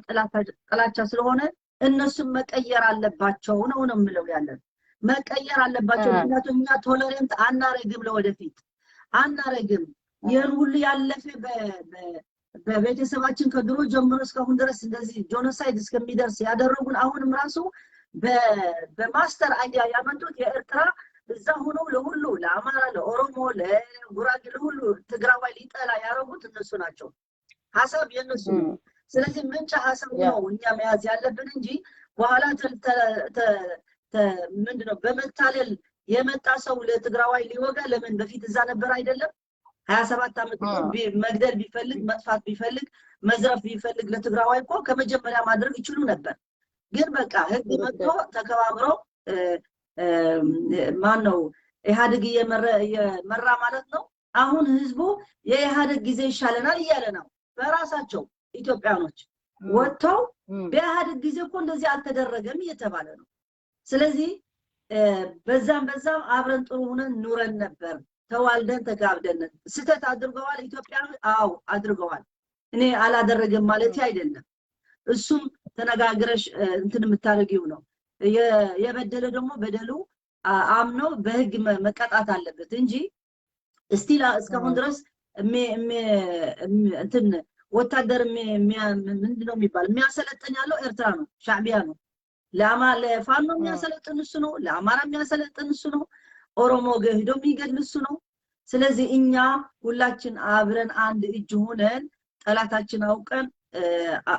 ጥላቻ ስለሆነ እነሱም መቀየር አለባቸው ነው ነው የምለው ያለን መቀየር አለባቸው። ምክንያቱም እኛ tolerate አናረግም፣ ለወደፊት አናረግም። ይህን ሁሉ ያለፈ በቤተሰባችን ከድሮ ጀምሮ እስካሁን ድረስ እንደዚህ genocide እስከሚደርስ ያደረጉን አሁንም ራሱ በ master idea ያመጡት የኤርትራ እዛ ሆነው ለሁሉ ለአማራ፣ ለኦሮሞ፣ ለጉራጌ፣ ለሁሉ ትግራዋይ ሊጠላ ያደረጉት እነሱ ናቸው። ሀሳብ የእነሱ ነው። ስለዚህ ምንጭ ሀሳብ ነው እኛ መያዝ ያለብን እንጂ በኋላ ምንድነው በመታለል የመጣ ሰው ለትግራዋይ ሊወጋ ለምን በፊት እዛ ነበር አይደለም? ሀያ ሰባት ዓመት መግደል ቢፈልግ መጥፋት ቢፈልግ መዝረፍ ቢፈልግ ለትግራዋይ እኮ ከመጀመሪያ ማድረግ ይችሉ ነበር። ግን በቃ ህግ መጥቶ ተከባብረው ማን ነው ኢህአዴግ እየመራ ማለት ነው። አሁን ህዝቡ የኢህአዴግ ጊዜ ይሻለናል እያለ ነው። በራሳቸው ኢትዮጵያኖች ወጥተው በኢህአዴግ ጊዜ እኮ እንደዚህ አልተደረገም እየተባለ ነው። ስለዚህ በዛም በዛም አብረን ጥሩ ሆነን ኑረን ነበር፣ ተዋልደን ተጋብደን። ስህተት አድርገዋል ኢትዮጵያ? አዎ አድርገዋል። እኔ አላደረገም ማለት አይደለም። እሱም ተነጋግረሽ እንትን የምታደርጊው ነው። የበደለ ደግሞ በደሉ አምኖ በህግ መቀጣት አለበት እንጂ still እስካሁን ድረስ እንትን ወታደር ምንድነው የሚባል የሚያሰለጥን ያለው ኤርትራ ነው፣ ሻዕቢያ ነው። ለፋኖ የሚያሰለጥን እሱ ነው፣ ለአማራ የሚያሰለጥን እሱ ነው። ኦሮሞ ሄዶ የሚገድል እሱ ነው። ስለዚህ እኛ ሁላችን አብረን አንድ እጅ ሆነን ጠላታችን አውቀን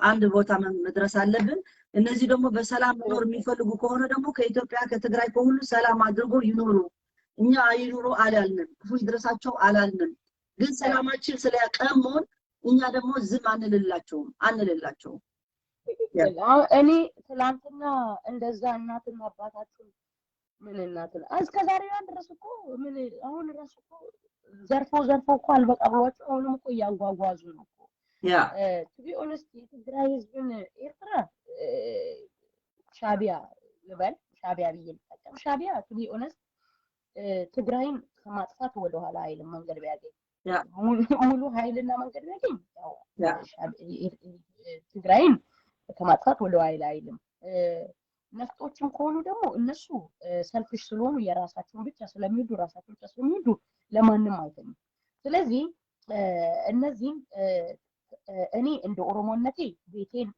አንድ ቦታ መድረስ አለብን። እነዚህ ደግሞ በሰላም መኖር የሚፈልጉ ከሆነ ደግሞ ከኢትዮጵያ ከትግራይ ከሁሉ ሰላም አድርጎ ይኖሩ። እኛ አይኑሩ አላልንም፣ ክፉ ይድረሳቸው አላልንም። ግን ሰላማችን ስለያቀሙን እኛ ደግሞ ዝም አንልላቸውም አንልላቸውም። እኔ ትላንትና እንደዛ እናትና አባታችን ምን እናት እስከ ዛሬ ድረስ እኮ ምን አሁን ራሱ እኮ ዘርፈው ዘርፈው እኮ አልበቃ ብሏቸው አሁንም እኮ እያጓጓዙ ነው እኮ። To be honest የትግራይ ህዝብን ኤርትራ ሻቢያ ልበል፣ ሻቢያ ብዬ ልጠቀም። ሻቢያ to be honest ትግራይን ከማጥፋት ወደኋላ አይልም። መንገድ ቢያገኝ ያ ሙሉ ሙሉ ኃይልና መንገድ ቢያገኝ ያው ያ ትግራይን ከማጥፋት ወደኋላ አይልም። ነፍጦችም ከሆኑ ደግሞ እነሱ ሰልፊሽ ስለሆኑ የራሳቸውን ብቻ ስለሚወዱ ራሳቸውን ብቻ ስለሚወዱ ለማንም አይተኙም። ስለዚህ እነዚህም እኔ እንደ ኦሮሞነቴ ቤቴን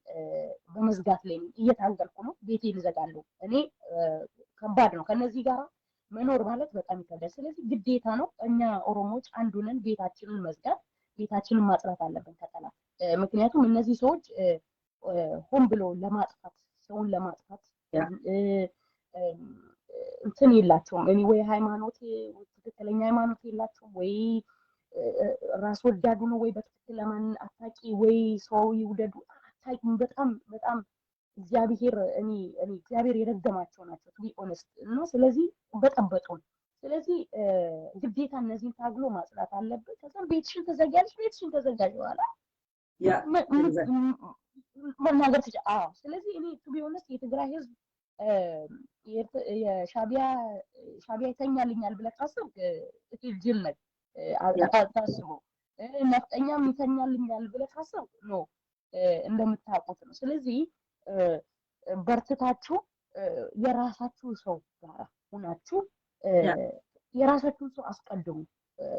በመዝጋት ላይ ነኝ፣ እየታገልኩ ነው። ቤቴን እዘጋለሁ። እኔ ከባድ ነው። ከነዚህ ጋር መኖር ማለት በጣም ይከብዳል። ስለዚህ ግዴታ ነው እኛ ኦሮሞዎች አንድ ሆነን ቤታችንን መዝጋት፣ ቤታችንን ማጽዳት አለብን ከጠላት። ምክንያቱም እነዚህ ሰዎች ሆን ብሎ ለማጥፋት፣ ሰውን ለማጥፋት ያ እንትን የላቸውም። እኔ ወይ ሃይማኖት ትክክለኛ ሃይማኖት የላቸውም፣ ወይ ራስ ወዳዱ ነው፣ ወይ በትክክል ለማን አታቂ፣ ወይ ሰው ይውደዱ አታቂ። በጣም በጣም እግዚአብሔር እኔ እኔ እግዚአብሔር የረገማቸው ናቸው to be honest። እና ስለዚህ በጠበጡን። ስለዚህ ግዴታ እነዚህን ታግሎ ማጽዳት አለብን። ከዛም ቤትሽን ተዘጊያለሽ፣ ቤትሽን ተዘጋጅ በኋላ ያ መ- ም- exact ም- መናገር ትችል። አዎ። ስለዚህ እኔ to be honest የትግራይ ህዝብ የሻቢያ ሻቢያ ይተኛልኛል ብለህ ካሰብክ እትል ጅል ነህ። አ- ያ አ- ታስበው ነፍጠኛም ይተኛልኛል ብለህ ካሰብክ ነው እንደምታውቁት ነው። ስለዚህ በርትታችሁ የራሳችሁ ሰው ጋር ሆናችሁ ያ የራሳችሁን ሰው አስቀድሙ።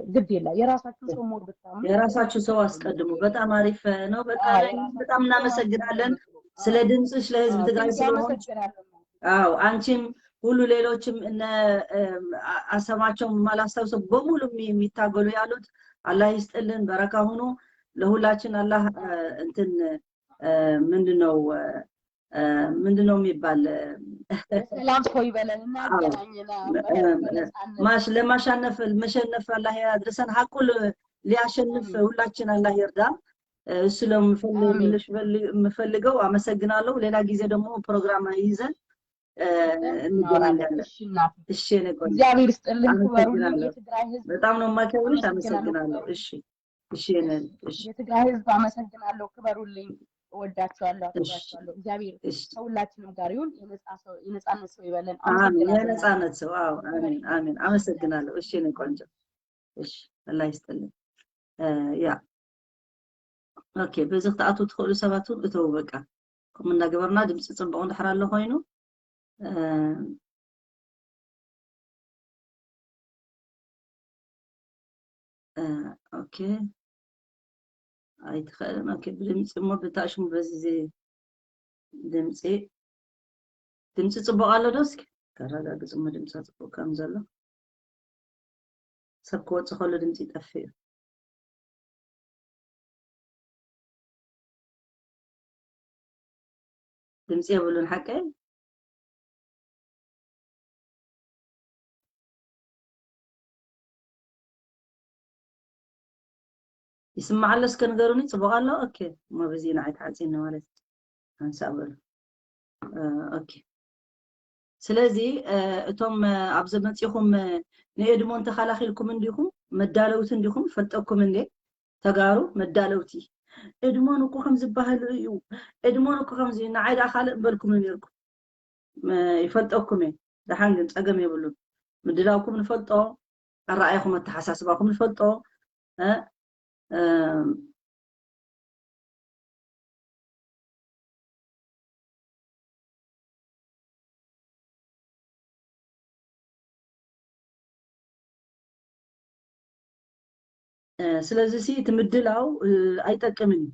ግድ የለ የራሳችሁን ሰው more ብታምኑ የራሳችሁ ሰው አስቀድሙ። በጣም አሪፍ ነው። በቃ አዎ፣ ራይን የራሳችሁን በጣም ሰው እናመሰግናለን አስቀድሙ። ስለ ድምፅሽ፣ ለህዝብ አዎ፣ ትግራይ thank you፣ ስለሆንሽ። አመሰግናለሁ። አዎ አንቺም ሁሉ ሌሎችም እነ እም፣ አ- አሰማቸውም ማላስታውሰው በሙሉ የሚ- የሚታገሉ ያሉት አላህ ይስጥልን፣ በረካ ሁኑ። ለሁላችን አላህ እ፣ እንትን እ፣ ምንድነው እ፣ እ፣ ምንድነው የሚባል እ፣ የሰላም ሰው ይበለን እና አዎ ያገናኘን እ፣ እ፣ በነጻነት። ማሽ ለማሻነፍ መሸነፍ አላህ ያድርሰን። ሀቁ ል- ሊያሸንፍ አሜን። ሁላችን አላህ ይርዳ። እ፣ እሱ ለምፈልግ አሜን። የምፈልገው አመሰግናለሁ። ሌላ ጊዜ ደግሞ ፕሮግራም ይዘን እ፣ እናወራለን። እንገናኛለን። እሺ እናቴ፣ እሺ የኔ ቆንጆ እግዚአብሔር ይስጥልን፣ ክበሩልኝ። አመሰግናለሁ። የትግራይ ህዝብ በጣም ነው የማከብርሽ። አመሰግናለሁ፣ አመሰግናለሁ። ክበሩልኝ። እሺ እሺ የኔ እሺ የትግራይ ህዝብ አመሰግናለሁ፣ ክበሩልኝ። እወዳቸዋለሁ፣ እሺ አከብራቸዋለሁ። እግዚአብሔር እሺ ከሁላችንም ጋር ይሁን። የነጻ ሰው የነጻነት ሰው ይበለን። አሜን። አመሰግናለሁ። የነጻነት ሰው አዎ አሜን ክበሩልኝ። አሜን። አመሰግናለሁ። እሺ የኔ ቆንጆ እሺ አላህ ይስጥልኝ። እ፣ ያ ኦኬ በዚ ክትኣትዉ ትኽእሉ ሰባት እውን እተው በቃ ከምኡ እናገበርና ድምፂ ፅቡቕ እንድሕር ኣሎ ኮይኑ እ፣ እ፣ ኦኬ ኣይትኽእልን። ኦኬ ብድምፂ እሞ ብታሽሙ በዚ ድምፂ ድምፂ ፅቡቕ ኣሎ ዶ? እስኪ ከረጋግፅ እሞ ድምፂ ፅቡቕ ከም ዘሎ። ሰብ ክወፅእ ከሎ ድምፂ ይጠፍእ እዩ። ድምፂ የብሉን ሓቀይ። ይስማዕ ኣሎ እስከ ንገሩኒ። ፅቡቕ ኣሎ። ኦኬ እሞ በዚ ንዓይ ተዓፂኒ ማለት ሓንሳእ በሉ። ኦኬ ስለዚ እቶም ኣብዚ መፂኹም ንኤድሞን ተኸላኺልኩም እንዲኹም መዳለውቲ እንዲኹም ፈልጠኩም እንዴ? ተጋሩ መዳለውቲ ኤድሞን እኮ ከም ዝበሃሉ እዩ። ኤድሞን እኮ ከምዚ ንዓይ ደኣ ካልእ እምበልኩም ነርኩም። ይፈልጠኩም እየ። ደሓን ግን ፀገም የብሉን። ምድላውኩም ንፈልጦ፣ ኣረኣይኹም ኣተሓሳስባኹም ንፈልጦ። ስለዚ ሲ እቲ ምድላው ኣይጠቅምን እዩ።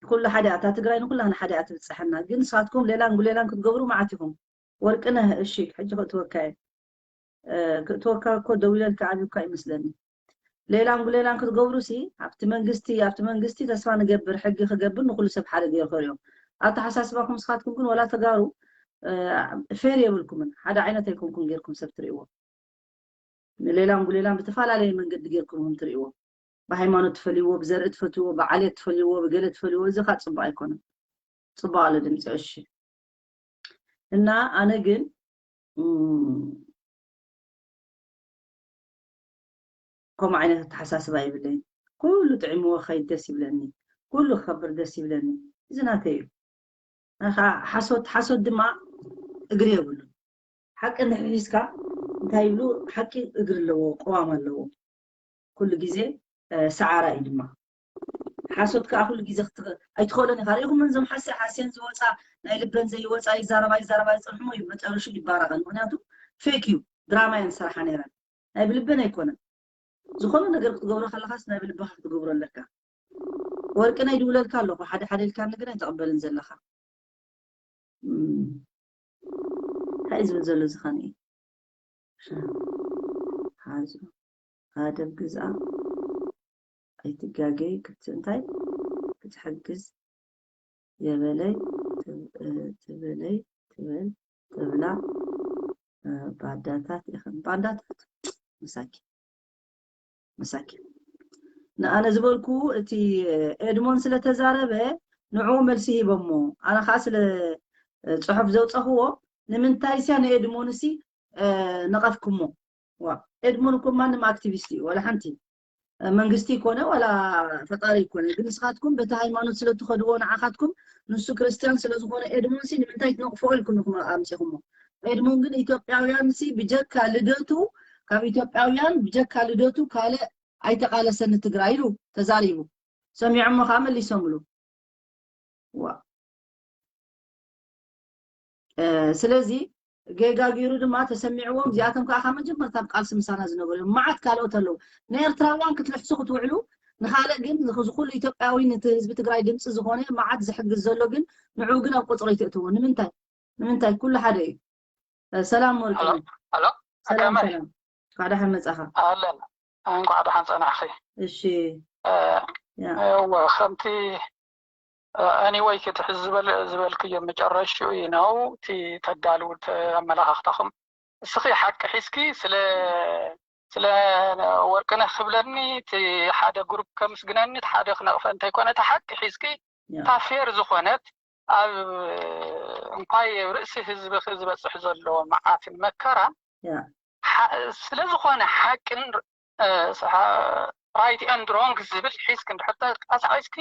ኩሉ ሓደ እታ ትግራይ ንኩላ ንሓደ እያ ትብፅሐና። ግን ንስኻትኩም ሌላን ጉሌላን ክትገብሩ መዓት ኢኹም። ወርቅነህ እሺ ሕጂ ክእትወካ እየ። ክእትወካ እኮ ደዊለልካ ዓብዩካ ይመስለኒ። ሌላን ጉሌላን ክትገብሩ ሲ ኣብቲ መንግስቲ ኣብቲ መንግስቲ ተስፋ ንገብር ሕጊ ክገብር ንኩሉ ሰብ ሓደ ገይሩ ከሪኦም። ኣተሓሳስባኩም ንስኻትኩም ግን ወላ ተጋሩ ፌር የብልኩምን። ሓደ ዓይነት ኣይኮንኩም ጌርኩም ሰብ ትርእይዎ። ንሌላን ጉሌላን ብተፈላለየ መንገዲ ጌርኩም ትርእይዎ። ብሃይማኖት ትፈልይዎ፣ ብዘርኢ ትፈትዎ፣ ብዓሌት ትፈልይዎ፣ ብገለ ትፈልይዎ። እዚ ካ ፅቡቅ ኣይኮነን። ፅቡቅ ኣሎ ድምፂ እሺ። እና ኣነ ግን ከምኡ ዓይነት ኣተሓሳስባ ይብለይ። ኩሉ ጥዕምዎ ኸይድ ደስ ይብለኒ። ኩሉ ክኸብር ደስ ይብለኒ። እዚ ናተይ እዩ። ሓሶት ሓሶት ድማ እግሪ የብሉ። ሓቂ እንድሕር ሒዝካ እንታይ ይብሉ? ሓቂ እግሪ ኣለዎ፣ ቅዋም ኣለዎ። ኩሉ ግዜ ሰዓራ እዩ ድማ። ሓሶት ከዓ ኩሉ ግዜ ኣይትኽእሎን ኢኻ። ርኢኹም እዞም ሓሲ ሓስየን ዝወፃ ናይ ልበን ዘይወፃ ይዛረባ ይዛረባ ይፀንሕሞ እዩ መጨረሹ ይባረቐን። ምክንያቱ ፌክ እዩ፣ ድራማ እየን ዝሰርሓ ነይረን። ናይ ብልበን ኣይኮነን። ዝኾነ ነገር ክትገብሮ ከለኻስ ናይ ብልብኻ ክትገብሮ ኣለካ። ወርቂ ናይ ድውለልካ ኣለኹ ሓደ ሓደ ኢልካ ግን ኣይተቐበልን ዘለኻ። እንታይ ዝብል ዘሎ ዝኸነ ሓዙ ኣደብ ግዝኣ ኣይትጋገይ ክትእንታይ ክትሕግዝ የበለይ ትበለይ ትበል ትብላ ባዳታት ኢኽን ባዳታት መሳኪ መሳኪ ንኣነ ዝበልኩ እቲ ኤድሞን ስለተዛረበ ንዕኡ መልሲ ሂቦሞ ኣነ ከዓ ስለ ፅሑፍ ዘውፀኽዎ ንምንታይ ስያ ንኤድሞን ሲ ነቐፍኩሞ ዋ ኤድሞን እኮ ማንም ኣክቲቪስት እዩ ወላ ሓንቲ መንግስቲ ይኮነ ዋላ ፈጣሪ ይኮነ ግን ንስኻትኩም በቲ ሃይማኖት ስለትኸድዎ ንዓኻትኩም ንሱ ክርስትያን ስለዝኾነ ኤድሞን ሲ ንምንታይ ትነቕፍኦ ኢልኩም ኢኹም ኣምፂኹሞ ኤድሞን ግን ኢትዮጵያውያን ሲ ብጀካ ልደቱ ካብ ኢትዮጵያውያን ብጀካ ልደቱ ካልእ ኣይተቃለሰን ንትግራይ ኢሉ ተዛሪቡ ሰሚዖሞ ከዓ መሊሶምሉ ዋ ስለዚ ጌጋ ገይሩ ድማ ተሰሚዕዎም እዚኣቶም ከዓ ካብ መጀመርታ ኣብ ቃልሲ ምሳና ዝነበሩ እዮም መዓት ካልኦት ኣለዉ ንኤርትራውያን ክትልሕሱ ክትውዕሉ ንካልእ ግን ዝኩሉ ኢትዮጵያዊ ነቲ ህዝቢ ትግራይ ድምፂ ዝኾነ መዓት ዝሕግዝ ዘሎ ግን ንዑ ግን ኣብ ቁፅሪ ኣይትእትዎ ንምንታይ ንምንታይ ኩሉ ሓደ እዩ ሰላም ወርቂ ሰላም ሰላም እንኳዕ ደሓን መፃኻ ኣለና እንኳዕ ደሓን ፀናሕኺ እሺ እወ ከምቲ ኣኒወይ ክትሕዚ ዝበልክዮ መጨረሽኡ እዩ ነው እቲ ተዳልው ኣመላኻኽታኹም እስኺ ሓቂ ሒዝኪ ስለ ስለ ወርቅነህ ክብለኒ እቲ ሓደ ግሩፕ ከምስግነኒ እቲ ሓደ ክነቕፈ እንተይኮነ እቲ ሓቂ ሒዝኪ እታ ፌር ዝኾነት ኣብ እንኳይ ርእሲ ህዝብኺ ዝበፅሕ ዘሎ መዓትን መከራን ስለዝኾነ ሓቅን right and wrong ዝብል ሒዝኪ እንድሕር ተንቀሳቒስኪ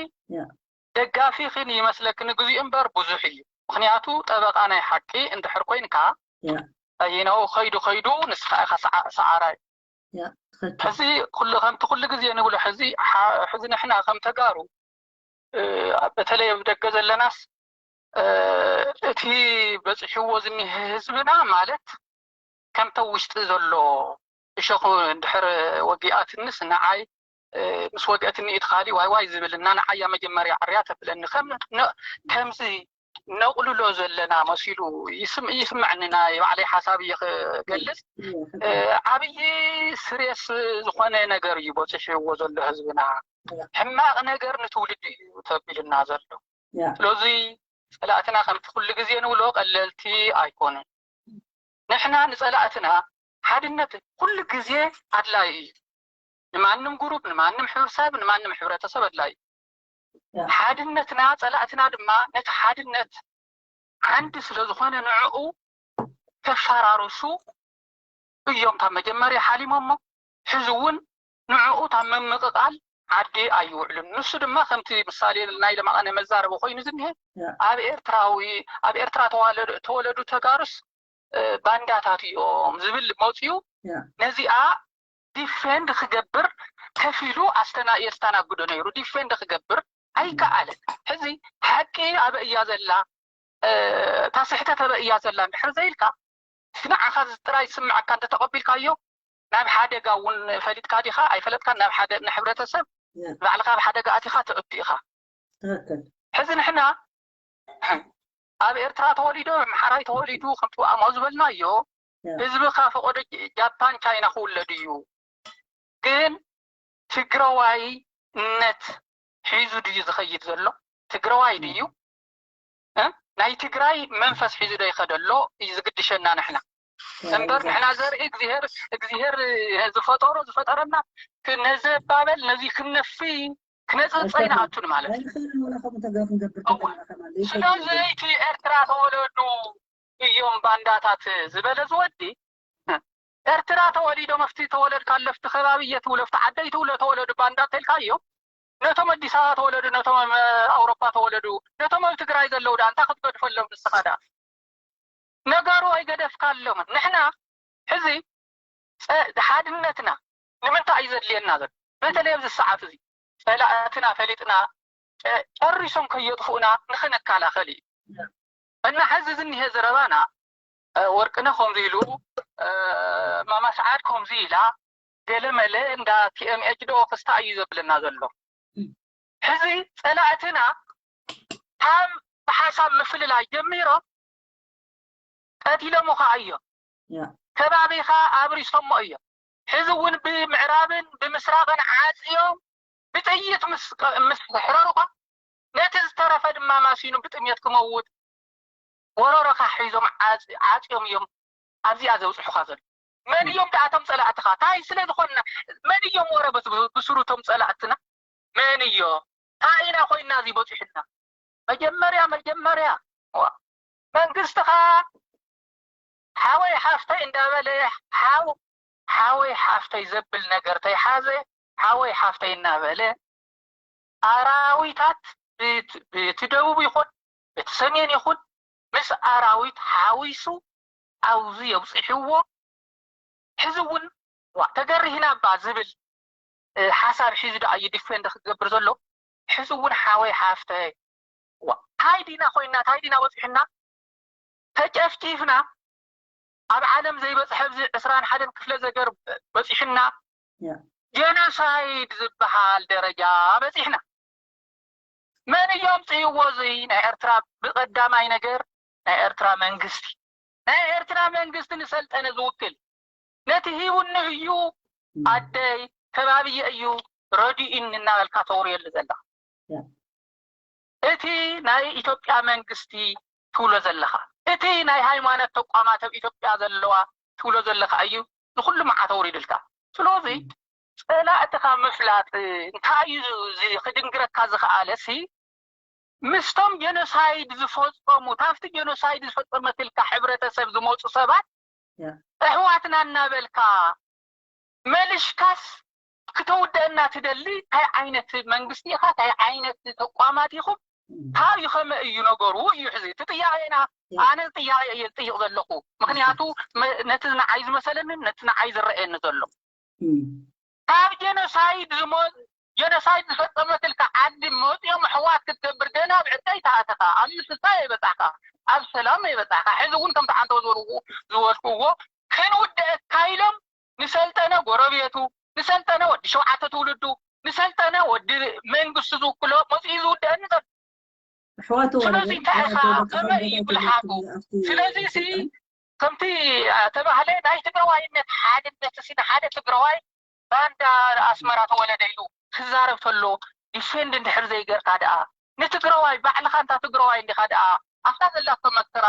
ደጋፊኽን ይመስለክን ግዚኡ እምበር ብዙሕ እዩ ምኽንያቱ ጠበቓ ናይ ሓቂ እንድሕር ኮይንካ you know ከይዱ ከይዱ ንስኻ ኢኻ ሰዓራይ ሕዚ ኩሉ ከምቲ ኩሉ ግዜ ንብሎ ሕዚ ሕዚ ንሕና ከም ተጋሩ በተለይ ኣብ ደገ ዘለናስ እቲ በፂሕዎ ዝኒሀ ህዝብና ማለት ከምተ ውሽጢ ዘሎ እሸኹ እንድሕር ወጊኣትንስ ንዓይ ምስ ወግአትኒ ኢድኻሊ ዋይ ዋይ ዝብል እና ንዓያ መጀመርያ ዕርያ ተብለኒ ከምዚ ነቕልሎ ዘለና መሲሉ ይስምዐኒ ናይ ባዕለይ ሓሳብ እየ ክገልፅ ዓብዪ ስሬስ ዝኾነ ነገር እዩ በፂሕዎ ዘሎ ህዝብና ሕማቕ ነገር ንትውልዲ እዩ ተቢልና ዘሎ ስለዚ ፀላእትና ከምቲ ኩሉ ግዜ ንብሎ ቀለልቲ ኣይኮኑን ንሕና ንፀላእትና ሓድነት ኩሉ ግዜ ኣድላይ እዩ ንማንም ግሩፕ ንማንም ሕብረተሰብ ንማንም ሕብረተሰብ ኣድላይ እዩ ሓድነትና ፀላእትና ድማ ነቲ ሓድነት ዓንዲ ስለዝኾነ ንዕኡ ከፈራርሱ እዮም ካብ መጀመርያ ሓሊሞሞ ሕዚ እውን ንዕኡ ካብ ምምቕቓል ዓዲ ኣይውዕልን ንሱ ድማ ከምቲ ምሳሌ ናይ ለማቐነ መዛረበ ኮይኑ ዝኒሀ ኣብ ኤርትራዊ ኣብ ኤርትራ ተወለዱ ተጋሩስ ባንዳታት እዮም ዝብል መፅኡ ነዚኣ ዲፌንድ ክገብር ከፊሉ ኣስተና የስተናግዶ ነይሩ ዲፌንድ ክገብር ኣይከኣለን ሕዚ ሓቂ ኣበይ እያ ዘላ እታ ስሕተት ኣበይ እያ ዘላ እንድሕር ዘይልካ እቲ ንዓኻ ጥራይ ዝስምዐካ እንተተቐቢልካዮ ናብ ሓደጋ እውን ፈሊጥካ ዲኻ ኣይፈለጥካን ናብ ሓደ ንሕብረተሰብ ባዕልኻ ኣብ ሓደጋ ኣቲኻ ትእቱ ኢኻ ሕዚ ንሕና ኣብ ኤርትራ ተወሊዶ ኣምሓራይ ተወሊዱ ከምቲ ኣማው ዝበልናዮ ህዝብኻ ፈቆዶ ጃፓን ቻይና ክውለድ እዩ ግን ትግራዋይነት ሒዙ ድዩ ዝኸይድ ዘሎ ትግራዋይ ድዩ ናይ ትግራይ መንፈስ ሒዙ ዶ ይኸደሎ እዩ ዝግድሸና ንሕና እምበር ንሕና ዘርኢ እግዚኣብሔር እግዚኣብሔር ዝፈጠሮ ዝፈጠረና ነዚ ባበል ነዚ ክነፍይ ክነፀፀ ይንኣቱን ማለት እዩ ስለዚ እቲ ኤርትራ ተወለዱ እዮም ባንዳታት ዝበለ ዝወዲ ኤርትራ ተወሊዶም ኣብቲ ተወለድካለፍቲ ከባቢ እየ ትብሎ ኣብቲ ዓደይ ትብሎ ተወለዱ ባንዳ ተልካዮ ነቶም ኣዲስ ኣበባ ተወለዱ፣ ነቶም ኣብ ኣውሮፓ ተወለዱ፣ ነቶም ኣብ ትግራይ ዘለዉ ደኣ እንታይ ክትገድፈሎም ንስኻ ደኣ? ነገሩ ኣይገደፍካሎምን። ንሕና ሕዚ ሓድነትና ንምንታይ እዩ ዘድልየና ዘሎ? በተለይ ኣብዚ ሰዓት እዚ ጸላእትና ፈሊጥና ጨሪሶም ከየጥፍኡና ንኽንከላኸል እዩ። እና ሕዚ ዝኒሀ ዘረባና ወርቅነ ከምዚ ኢሉ፣ ማማ ሰዓድ ከምዚ ኢላ፣ ገለ መለ እንዳ ቲ ኤም ኤች ዶ ክስታ እዩ ዘብለና ዘሎ። ሕዚ ጸላእትና ካብ ብሓሳብ ምፍልላይ ጀሚሮም ቀቲሎምኻ እዮም። ከባቢኻ ኣብሪሶሞ እዮም። ሕዚ እውን ብምዕራብን ብምስራቕን ዓጽዮም ብጥይት ምስ ምስ ሕረሩኻ፣ ነቲ ዝተረፈ ድማ ማሲኑ ብጥሜት ክመውት ጎረሮኻ ሒዞም ዓጽ- ዓጽዮም እዮም ኣብዚኣ ዘብጽሑኻ ዘለዉ። መን እዮም ደኣ እቶም ጸላእትኻ? እንታይ ስለ ዝኾንና? መን እዮም ወረ በቲ ብስሩ እቶም ጸላእትና? መን እዮ? እንታይ ኢና ኮይና እዚ በጺሑና? መጀመርያ መጀመርያ ዋ፣ መንግስትኻ ሓወይ ሓፍተይ እንዳበለ፣ ሓው ሓወይ ሓፍተይ ዘብል ነገር ተይሓዘ፣ ሓወይ ሓፍተይ እናበለ ኣራዊታት ብት- ብቲ ደቡብ ይኹን ብቲ ሰሜን ይኹን ምስ ኣራዊት ሓዊሱ ኣብዚ የብፅሕዎ። ሕዚ እውን ዋ ተገሪህና እባ ዝብል ሓሳብ ሒዙ ደኣ እዩ ዲፌንድ ክገብር ዘሎ። ሕዚ እውን ሓወይ ሓፍተይ ዋ ታይ ዲና ኮይና ታይ ዲና በፂሕና ተጨፍጪፍና ኣብ ዓለም ዘይበፅሐ ኣብዚ ዕስራን ሓደን ክፍለ ዘገር በፂሕና ጀኖሳይድ ዝበሃል ደረጃ በፂሕና። መን እዮም ፅእዎ እዚ ናይ ኤርትራ ብቀዳማይ ነገር ናይ ኤርትራ መንግስቲ ናይ ኤርትራ መንግስቲ ንሰልጠነ ዝውክል ነቲ ሂቡኒ እዩ ኣደይ ከባብየ እዩ ረዲኡኒ እናበልካ ተውርየሉ ዘለኻ እቲ ናይ ኢትዮጵያ መንግስቲ ትብሎ ዘለኻ እቲ ናይ ሃይማኖት ተቋማት ኣብ ኢትዮጵያ ዘለዋ ትብሎ ዘለኻ እዩ ንኩሉ መዓት ኣውሪድልካ ስለዚ ጸላእትኻ ምፍላጥ እንታይ እዩ ክድንግረካ ዝኸኣለ ሲ ምስቶም ጀኖሳይድ ዝፈጸሙ ካብቲ ጀኖሳይድ ዝፈጸመትልካ ሕብረተሰብ ዝመፁ ሰባት ኣሕዋትና እናበልካ መልሽካስ ክተውደአና ትደሊ እንታይ ዓይነት መንግስቲ ኢኻ እንታይ ዓይነት ተቋማት ኢኹም ታበይ ከመ እዩ ነገሩ እዩ ሕዚ እቲ ጥያቄና ኣነ ጥያቄ እየ ዝጥይቅ ዘለኹ ምክንያቱ ነቲ ንዓይ ዝመሰለንን ነቲ ንዓይ ዝረአየኒ ዘሎ ካብ ጀኖሳይድ ዝሞ ጀኖሳይድ ዝፈፀመትልካ ዓዲ መፂኦም ኣሕዋት ክትገብር ገና ኣብ ዕርቂ ኣይተኣተኻ ኣብ ምስልታ የበፃሕካ ኣብ ሰላም የበፃሕካ ሕዚ እውን ከምቲ ዓንተው ዝበልዎ ዝበልክዎ ክንውደአካ ኢሎም ንሰልጠነ ጎረቤቱ ንሰልጠነ ወዲ ሸውዓተ ትውልዱ ንሰልጠነ ወዲ መንግስቱ ዝውክሎ መፂኡ ዝውደአኒ ዘሎ ኣሕዋቱ ስለዚ እንታይ ኢኻ ከመይ እዩ ብልሓቱ ስለዚ ሲ ከምቲ ተባህለ ናይ ትግራዋይነት ሓድነት ሲ ንሓደ ትግራዋይ ባንዳ ኣስመራ ተወለደ ኢሉ ክዛረብ ተሎ ዲፌንድ እንድሕር ዘይገርካ ደኣ ንትግራዋይ ባዕልኻ እንታ ትግራዋይ እንዲኻ ደኣ ኣፍታ ዘላቶ መከራ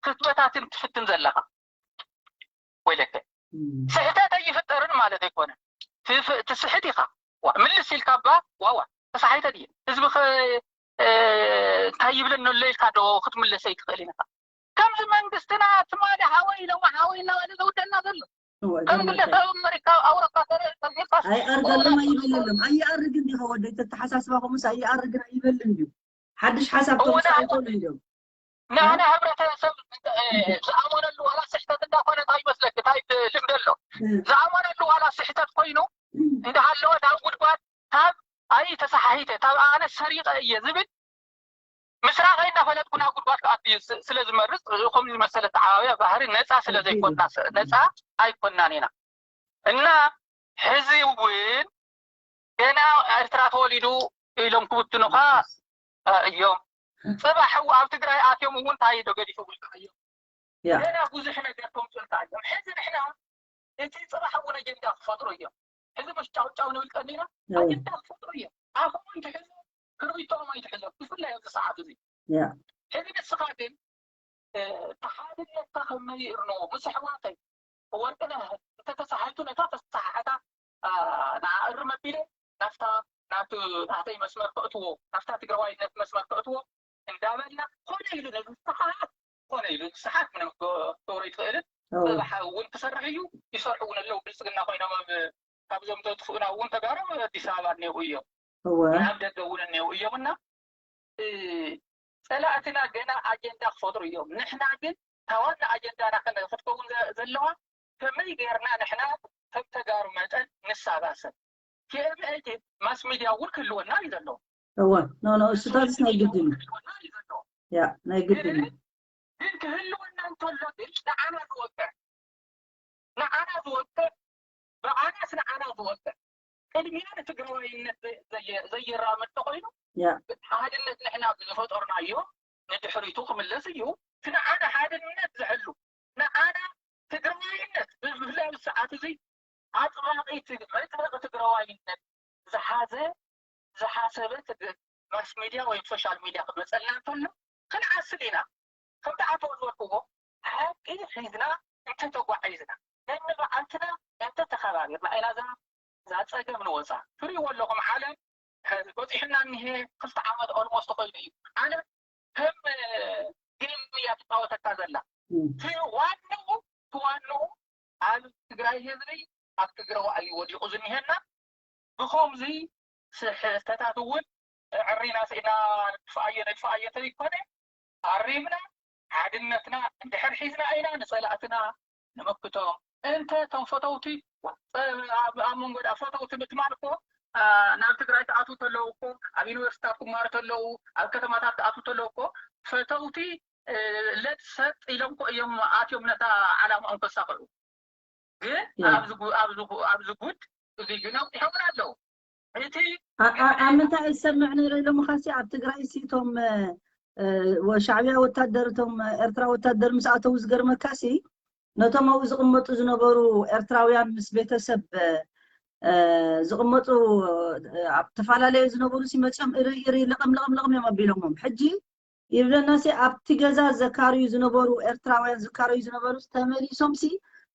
ክትበታትን ትፍትን ዘለኻ ወይለከ ስሕተት ኣይፍጠርን ማለት ኣይኮነ ትስሕት ኢኻ ምልስ ኢልካ ባ ዋዋ ተሳሒተ ድየ ህዝቢ እንታይ ይብለኒ ኣሎ ኢልካ ዶ ክትምለሰ ይትኽእል ኢኻ ከምዚ መንግስትና ትማሊ ሓወይ ኢሎሞ ሓወይ እናበለ ዘውደና ዘሎ ከም ግለሰብ ኣመሪካ ኣውሮፓ ተረእካ ኣይኣርገሎም ኣይበለሎም ኣይኣርግን ዲኻ ወደይ ተተሓሳስባ ከምስ ኣይኣርግን ኣይበልን ድዩ ሓድሽ ሓሳብ ከምስ ኣይኮነ እንዲዮም ንሕና ህብረተሰብ ዝኣመነሉ ዋላ ስሕተት እንዳኮነ እንታይ ይመስለክ እንታይ ልምዲ ኣሎ ዝኣመነሉ ዋላ ስሕተት ኮይኑ እንዳሃለወ ናብ ጉድጓድ ካብ ኣይ ተሰሓሒተ ካብ ኣነ ሰሪቐ እየ ዝብል ምስራቐይ እንዳፈለጥኩ ናብ ጉድጓድ ክኣቱ እዩ ስለ ዝመርፅ ከም ዝመሰለ ተዓባብያ ባህሪ ነፃ ስለ ዘይኮና ነፃ ኣይኮናን ኢና እና ሕዚ እውን ገና ኤርትራ ተወሊዱ ኢሎም ክብትኑኻ እዮም። ጽባሕ ኣብ ትግራይ ኣትዮም እውን እንታይ ዶ ገዲፎምልካ እዮም። ገና ብዙሕ ነገር ከምፅኡልካ እዮም። ሕዚ ንሕና እቲ ጽባሕ እውን ኣጀንዳ ክፈጥሩ እዮም። ሕዚ ምሽ ጫውጫው ንብል ቀኒና ኣጀንዳ ክፈጥሩ እዮም። ኣፎም ኣይትሕዙ፣ ክርቢቶኦም ኣይትሕዞም። ብፍላይ ኣብዚ ሰዓት እዚ። ሕዚ ንስኻ ግን ተሓድነትካ ከመይ ይእርኖ ምስ ኣሕዋተይ ወርቅነህ እንተተሳሓቱ ነታ ተሳሓሓታ ንኣእርም ኣቢለ ናፍታ ናብቲ ታሕተይ መስመር ከእትዎ ናፍታ ትግራዋይነት መስመር ከእትዎ እንዳበልና ኮነ ኢሉ ነዚ ዝሰሓሓት ኮነ ኢሉ ዝሰሓት ምንም ክትገብሮ ይትኽእልን ፅባሕ እውን ክሰርሕ እዩ ይሰርሑ እውን ኣለዉ ብልፅግና ኮይኖም ካብዞም ዘጥፍኡና እውን ተጋሩ ኣዲስ ኣበባ እኒአው እዮም እወ ናብ ደገ እውን እኒው እዮም እና እ፣ ጸላእትና ገና ኣጀንዳ ክፈጥሩ እዮም። ንሕና ግን እታ ዋና ኣጀንዳና ከነ- ክትከውን ዘ- ዘለዋ ከመይ ጌርና ንሕና ከም ተጋሩ መጠን ንሰባሰብ። ቲኤምኤ ማስ ሚድያ እውን ክህልወና እዩ ዘለዎ። እወ ኖ ኖ እሱታትስ ናይ ግድን እዩ። ክህልወና እዩ ዘለዎ። ያ ናይ ግድን እዩ። ግን ክህልወና እንተሎ ግን ንዓና ዝወቅዕ ንዓና ዝወቅዕ ብኣናስ ንዓና ዝወቅዕ ቅድሚያ ንትግራዋይነት ዘየ- ዘየራምድ ተኮይኑ ያ ሓድነት ንሕና ዝፈጠርናዮ ንድሕሪቱ ክምለስ እዩ። እቲ ንዓና ሓድነት ዝሕሉ ንዓና ትግራዋይነት ብፍላይ ኣብዚ ሰዓት እዚ ኣጥባቂ ትግ- መጥበቂ ትግራዋይነት ዝሓዘ ዝሓሰበ ትግ- ማስ ሚድያ ወይ ሶሻል ሚድያ ክመፀልና እንተሎ ክንዓስል ኢና። ከምቲ ኣቶ ዝበልክዎ ሓቂ ሒዝና እንተተጓዒዝና ነንባዕልትና እንተተኸባቢርና ኢና እዛ እዛ ፀገም ንወፃ። ትሪእዎ ኣለኹም ዓለም በፂሕና እኒሄ ክልተ ዓመት ኦልሞስት ኮይኑ እዩ። ኣነ ከም ጌም እያ ትፃወተካ ዘላ። እም፣ እቲ ዋንኡ እቲ ዋንኡ ኣብ ትግራይ ህዝቢ ኣብ ትግራዋ እዩ ወዲቑ ዝኒሄና። ብኸምዚ ስሕተታት እውን ዕሪና ስኢና ንድፍኣዮ ነድፍኣዮ ተይኮነ ኣሪምና ሓድነትና እንድሕር ሒዝና ኢና ንፀላእትና ንምክቶም። እንተ እቶም ፈተውቲ ኣብ ኣብ መንጎ ደኣ ፈተውቲ ምትማል እኮ አ፣ ናብ ትግራይ ክኣትዉ ተለዉ እኮ ኣብ ዩኒቨርሲቲታት ክማሩ ተለዉ ኣብ ከተማታት ክኣትዉ ተለዉ እኮ ፈተውቲ እ፣ ለጥ ሰጥ ኢሎም እኮ እዮም ኣትዮም ነታ ዓላማኦም ከሳኽዑ። ግን ያ። ኣብዚ ጉ- ኣብዚ ጉ- ኣብዚ ጉድ እዚ ግን ኣውጢሖምን ኣለዉ። እቲ ኣ- ኣ- ኣብ ምንታይ ዝሰምዕ ነይረ ኢሎምኻሲ ኣብ ትግራይ ሲ እቶም እ፣ እ፣ ወ- ሻዕቢያ ወታደር እቶም ኤርትራ ወታደር ምስ ኣተዉ ዝገርመካሲ ነቶም ኣብኡ ዝቕመጡ ዝነበሩ ኤርትራውያን ምስ ቤተሰብ እ፣ እ፣ ዝቕመጡ እ፣ ኣብ ተፈላለዩ ዝነበሩ ሲ መፅኦም እርይ እርይ ልቕም ልቕም ልቕም እዮም ኣቢሎሞም። ሕጂ ይብለናሲ ኣብቲ ገዛ ዘካርዩ ዝነበሩ ኤርትራውያን ዝካረዩ ዝነበሩ ተመሊሶምሲ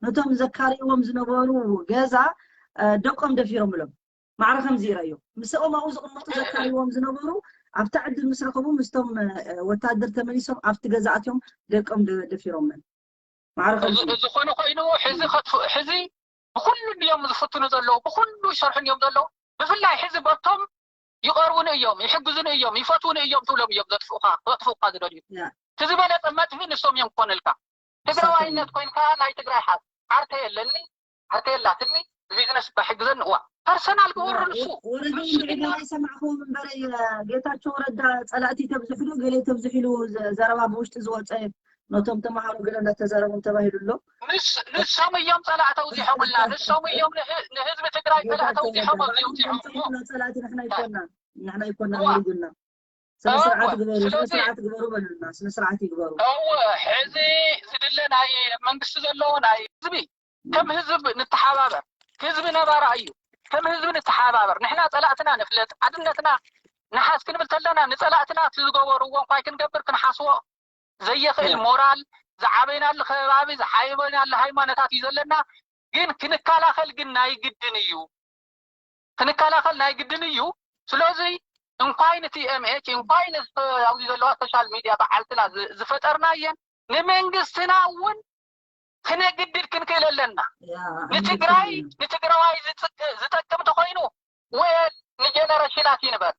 ነቶም ዘካርይዎም ዝነበሩ ገዛ እ፣ ደቆም ደፊሮምሎም። ማዕረ ከምዚ ይረኣዩ። ምስኦም ኣብኡ ዝቕመጡ ዘካርይዎም ዝነበሩ ኣብታ ዕድል ምስ ረኸቡ ምስቶም እ፣ ወታደር ተመሊሶም ኣብቲ ገዛ ኣትዮም ደቆም ደ- ደፊሮምለን። ማዕረ እዚ ከምዚ እዚ ኮነ ኮይኑ ሕዚ ከጥፍ- ሕዚ ብኩሉ እዮም ዝፍትኑ ዘለዉ፣ ብኩሉ ይሰርሑ እዮም ዘለዉ። ብፍላይ ሕዚ በቶም ይቐርቡን እዮም ይሕግዙን እዮም ይፈትዉን እዮም ትብሎም እዮም ዘጥፍኡካ ዘጥፍኡካ ዝደልዩ። ያ። እቲ ዝበለፀ መጥፊ ንሶም እዮም ክኾኑልካ። ትግራዋይነት ኮይንካ ናይ ትግራይ ሓ ዓርተ የለኒ ዓርተ የላትኒ ቢዝነስ ባሕግዘኒ እዋ ፐርሰናል ግበሩ ንሱ ወረደ ንሱ እንድዒ ገለ ኣይሰማዕኹም እምበረ ጌታቸው ረዳ ጸላእቲ ተብዝሕሉ ገለ ተብዝሕሉ ዘረባ ብውሽጢ ዝወፀ ነቶም ተምሃሮ ገለ እንዳተዛረቦም ተባሂሉ ኣሎ። ንስ- ንሶም እዮም ፀላእቲ ኣውፂሖምልና ንሶም እዮም ንህ- ንህዝቢ ትግራይ ፀላእቲ ኣውፂሖም ኣብዚ ኣውፂሖም ጸላእቲ ንሕና ኣይኮና ንሕና ኣይኮና እዋ። ወሪዱና። ስነ ስርዓት እዋ፣ ግበሩ፣ ስነ ስለዚ- ስርዓት ግበሩ በሉና፣ ስነ ስርዓት ይግበሩ። እወ ሕዚ ዝድለ ናይ መንግስቲ ዘለዎ ናይ ህዝቢ ከም ህዝብ ንተሓባበር ህዝቢ ነባራ እዩ ከም ህዝቢ ንተሓባበር ንሕና ፀላእትና ንፍለጥ ሓድነትና ንሓስ ክንብል ተለና ንፀላእትና እቲ ዝገበርዎ እንኳይ ክንገብር ክንሓስቦ ዘየኽእል ያ። ሞራል ዝዓበይናሉ ከባቢ ዝሓይበናሉ ሃይማኖታት እዩ ዘለና ግን ክንከላኸል ግን ናይ ግድን እዩ ክንከላኸል ናይ ግድን እዩ ስለዚ እንኳይ ንቲኤምኤች እንኳይ ኣብዚ ዘለዋ ሶሻል ሚድያ በዓልትና ዝ- ዝፈጠርናየን ንመንግስትና እውን ክነግድድ ክንክእል ኣለና ያ፣ ንትግራይ ንግድድ ንትግራዋይ ዝጥቅ- ዝጠቅም ተኮይኑ ወይ ንጀነሬሽናት ይንበር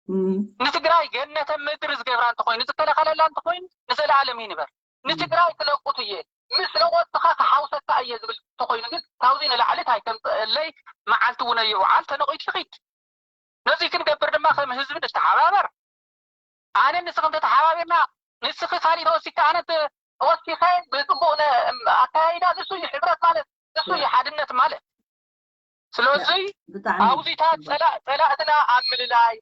እም፣ ንትግራይ ገነተ ምድሪ ዝገብራ እንተኮይኑ ዝከላኸለላ እንተኮይኑ ንዘለኣለም ይንበር ንትግራይ ክለቁት እየ ምስ ለቆትካ ክሓውሰካ እየ ዝብል እንተኮይኑ ግን ካብዚ ንላዕሊ ታይ ከምፅአለይ መዓልቲ እውን የውዓል ተነቂቱ ይኺድ ነዚ ክንገብር ድማ ከም ህዝቢ ንተሓባበር ኣነ ንስኺ እንተተሓባቢርና ንስኺ ካሊእ ተወሲካ ኣነ ተ- ተወሲኸ ብፅቡቅ ነ- ኣካያይዳ ንሱ እዩ ሕብረት ማለት ንሱ እዩ ሓድነት ማለት ስለዚ ብጣዕሚ ኣውዚታት ፀላ- ፀላእትና ኣብ ምልላይ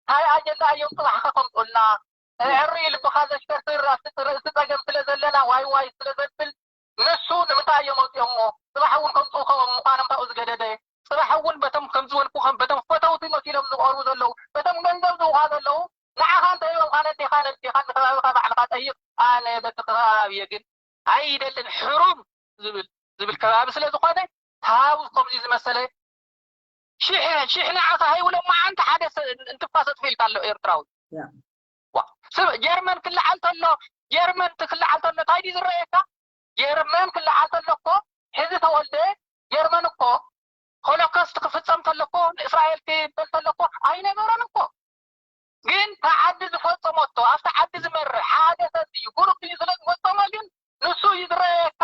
እንታይ ኣጀንዳ እዮም ፅባሕኸ ከምፅኡልና ሕሪ ልብኻ ዘሽከርክር ኣብቲ ርእሲ ፀገም ስለ ዘለና ዋይ ዋይ ስለ ዘብል ንሱ ንምንታይ እዮም ኣውፅኦሞ ፅባሕ እውን ከምፅኡ ከም ምዃኖም ካብኡ ዝገደደ ፅባሕ እውን በቶም ከም ዝበልኩ ከም በቶም ፈተውቲ መሲሎም ዝቐርቡ ዘለዉ በቶም ገንዘብ ዝውሃ ዘለዉ ንዓኻ እንተ ሂቦምካ ነዴኻ ነዴኻ ንከባቢኻ ባዕልኻ ጠይቕ ኣነ በቲ ከባቢ እየ ግን ኣይደልን ሕሩም ዝብል ዝብል ከባቢ ስለ ዝኾነ ታብ ከምዚ ዝመሰለ ሽሕ ሽሕ ንዓኻ ሃይውሎም መዓንቲ ሓደ ሰ- እንትፋሰጥ ፊልካ ኣሎ ኤርትራዊ ያ። ዋ፣ ስብ ጀርመን ክለዓል ተሎ ጀርመን ክለዓል ተሎ እንታይ ድዩ ዝረኣየካ ጀርመን ክለዓል ተሎ እኮ ሕዚ ተወልደ ጀርመን እኮ ሆሎኮስት ክፍጸም ከለኮ ንእስራኤል ክበል ከለኮ ኣይነበረን እኮ። ግን ተዓዲ ዝፈጸመቶ ኣብቲ ዓዲ ዝመርሕ ሓደ ሰብ እዩ። ግሩፕ እዩ ስለ ዝፈጸሞ ግን ንሱ እዩ ዝረኣየካ።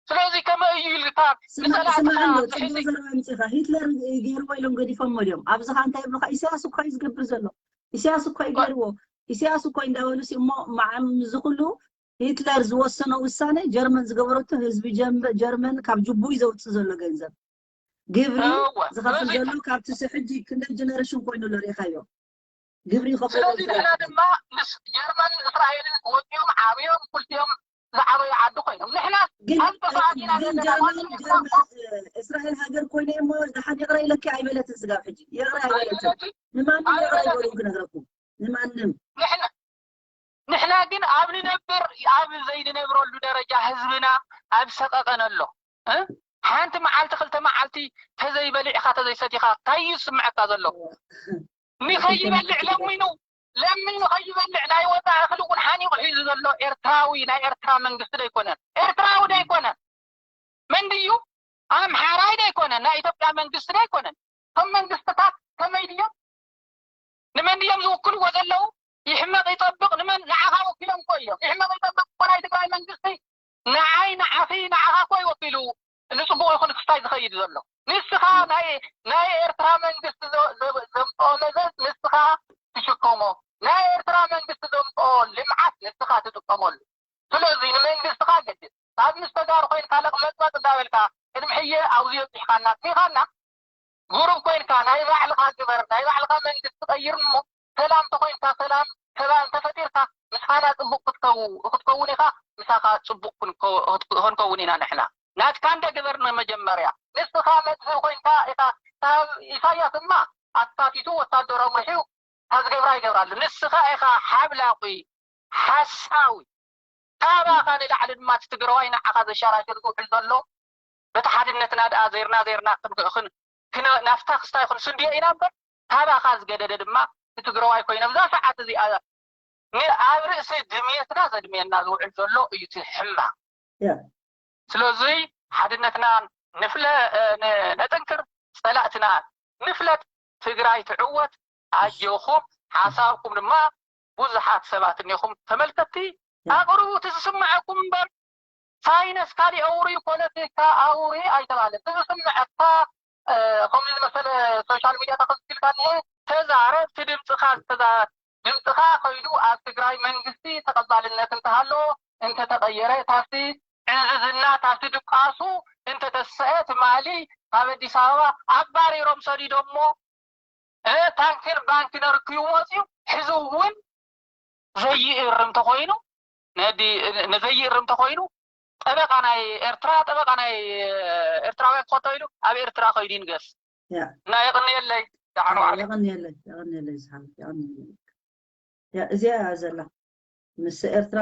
ስለዚ ከመይ እዩ ኢልካ ንጸላእትና ትሕዚ ዘረባ ምፅኻ ሂትለር ገይርዎ ኢሎም ገዲፎሞ ድዮም? ኣብዚ ኸ እንታይ ይብሉኻ? ኢሳያስ እኮ እዩ ዝገብር ዘሎ። ኢሳያስ እኮ እዩ ገይርዎ። ኢሳያስ እኮ እንዳበሉ ሲ እሞ መዓም ዝኩሉ ሂትለር ዝወሰኖ ውሳነ ጀርመን ዝገበረቶ ህዝቢ ጀርመን ካብ ጅቡይ ዘውፅእ ዘሎ ገንዘብ ግብሪ ዝኸፍል ዘሎ ካብቲ ሕጂ ክንደይ ጀነሬሽን ኮይኑ ኣሎ ሪኢኻዮ ግብሪ ይኸፍል ስለዚ ንሕና ድማ ምስ ጀርመን እስራኤልን ወፂኦም ዓብዮም ክልቲኦም ዝዓበዩ ዓዲ ኮይኖም ንሕና እስራኤል ሃገር ኮይነ እሞ ዝሓን ይቕረ ኢለኪ ኣይበለትን ስጋብ ሕጂ ይቕረ ኣይበለትን ንማንም ይቕረ ይበሉ ክነግረኩም ንማንም ንሕና ግን ኣብ ንነብር ኣብ ዘይንነብረሉ ደረጃ ህዝብና ኣብ ሰቐቐን ኣሎ። ሓንቲ መዓልቲ ክልተ መዓልቲ ተዘይበሊዕካ ተዘይሰቲኻ እንታይ እዩ ዝስምዐካ ዘሎ? ንኸይበልዕ ለሚኑ ለሚኑ ከይበልዕ ናይ ወፃኢ እኽሊ እውን ሓኒቑ ሒዙ ዘሎ ኤርትራዊ ናይ ኤርትራ መንግስቲ ደይኮነን ኤርትራዊ ደይኮነን መን ድዩ? ኣምሓራይ ደይኮነን ናይ ኢትዮጵያ መንግስቲ ደይኮነን። እቶም መንግስትታት ከመይ ድዮም? ንመን ድዮም ዝውክልዎ ዘለዉ? ይሕመቕ ይጠብቕ ንመን ንዓኻ ወኪሎም እኮ እዮም። ይሕመቕ ይጠብቕ እኮ ናይ ትግራይ መንግስቲ ንዓይ ንዓኺ ንዓኻ እኮ እዩ ወኪሉ ንፅቡቕ ይኹን ክስታይ ዝኸይድ ዘሎ። ንስኻ ናይ ናይ ኤርትራ መንግስቲ ዘምፅኦ መዘዝ ንስኻ ትሽከሞ። ናይ ኤርትራ መንግስቲ ዘምፅኦ ልምዓት ንስኻ ትጥቀመሉ። ስለዚ ንመንግስትኻ ገድስ። ካብ ምስ ተጋሩ ኮይንካ ለቕመጥመጥ እንዳበልካ ቅድሚ ሕየ ኣብዚ በፂሕካና ኣጥፊኻና። ጉሩብ ኮይንካ ናይ ባዕልኻ ግበር፣ ናይ ባዕልኻ መንግስቲ ቀይር እሞ ሰላም ተኮይንካ ሰላም ከባቢ እንተፈጢርካ ምሳና ፅቡቅ ክትከው ክትከውን ኢኻ፣ ምሳኻ ፅቡቅ ክንከው- ክንከውን ኢና ንሕና። ናትካ እንደ ግበር ንመጀመርያ ንስኻ መጥፍኢ ኮይንካ ኢኻ። ካብ ኢሳያስ እማ ኣካቲቱ ወታደሮም ርሒው ካብ ዝገብራ ይገብራሉ። ንስኻ ኢኻ ሓብላቑ ሓሳዊ ካባኻ ንላዕሊ ድማ እቲ ትግራዋይ ንዓኻ ዘሻራሽር ዝውዕል ዘሎ በቲ ሓድነትና ደኣ ዘይርና ዘይርና ክንክእኽን ናፍታ ክስታይ ክንስንድዮ ኢና እምበር ካባኻ ዝገደደ ድማ ንትግራዋይ ኮይኖም እዛ ሰዓት እዚኣ ኣብ ርእሲ ድምየትና ዘድምየና ዝውዕል ዘሎ እዩ እቲ ሕማቕ። ስለዚ ሓድነትና ንፍለ ነጠንክር፣ ፀላእትና ንፍለጥ፣ ትግራይ ትዕወት። ኣጆኹም ሓሳብኩም ድማ ብዙሓት ሰባት እኒኹም ተመልከትቲ ኣቕርቡ እቲ ዝስምዐኩም እምበር ሳይነስ ካሊእ ኣውሪ ፖለቲካ ኣውሪ ኣይተባለ እቲ ዝስምዐካ ከምዚ ዝመሰለ ሶሻል ሚድያ ተኸስኪልካ እኒሀ ተዛረብ እቲ ድምፅኻ ዝተዛ ድምፅኻ ከይዱ ኣብ ትግራይ መንግስቲ ተቐባልነት እንተሃለዎ እንተተቐየረ ታብቲ ዕንዝዝና ታብቲ ድቃሱ እንተተሰአ ትማሊ ካብ ኣዲስ ኣበባ ኣባሪሮም ሰዲዶሞ ታንክን ባንክን ኣርክዩ መፅዩ ሕዚ እውን ዘይእርም ተኮይኑ ዘይእርም ተኮይኑ ጠበቃ ናይ ኤርትራ ጠበቃ ናይ ኤርትራውያን ክኾን ተባሂሉ ኣብ ኤርትራ ከይዱ ይንገስ እና የቕንየለይ ዳዕሮ ዓለ የቐንየለይ የቐንየለይ ዝሓወት የቐንየለይ እዚኣ እያ ዘላ ምስ ኤርትራ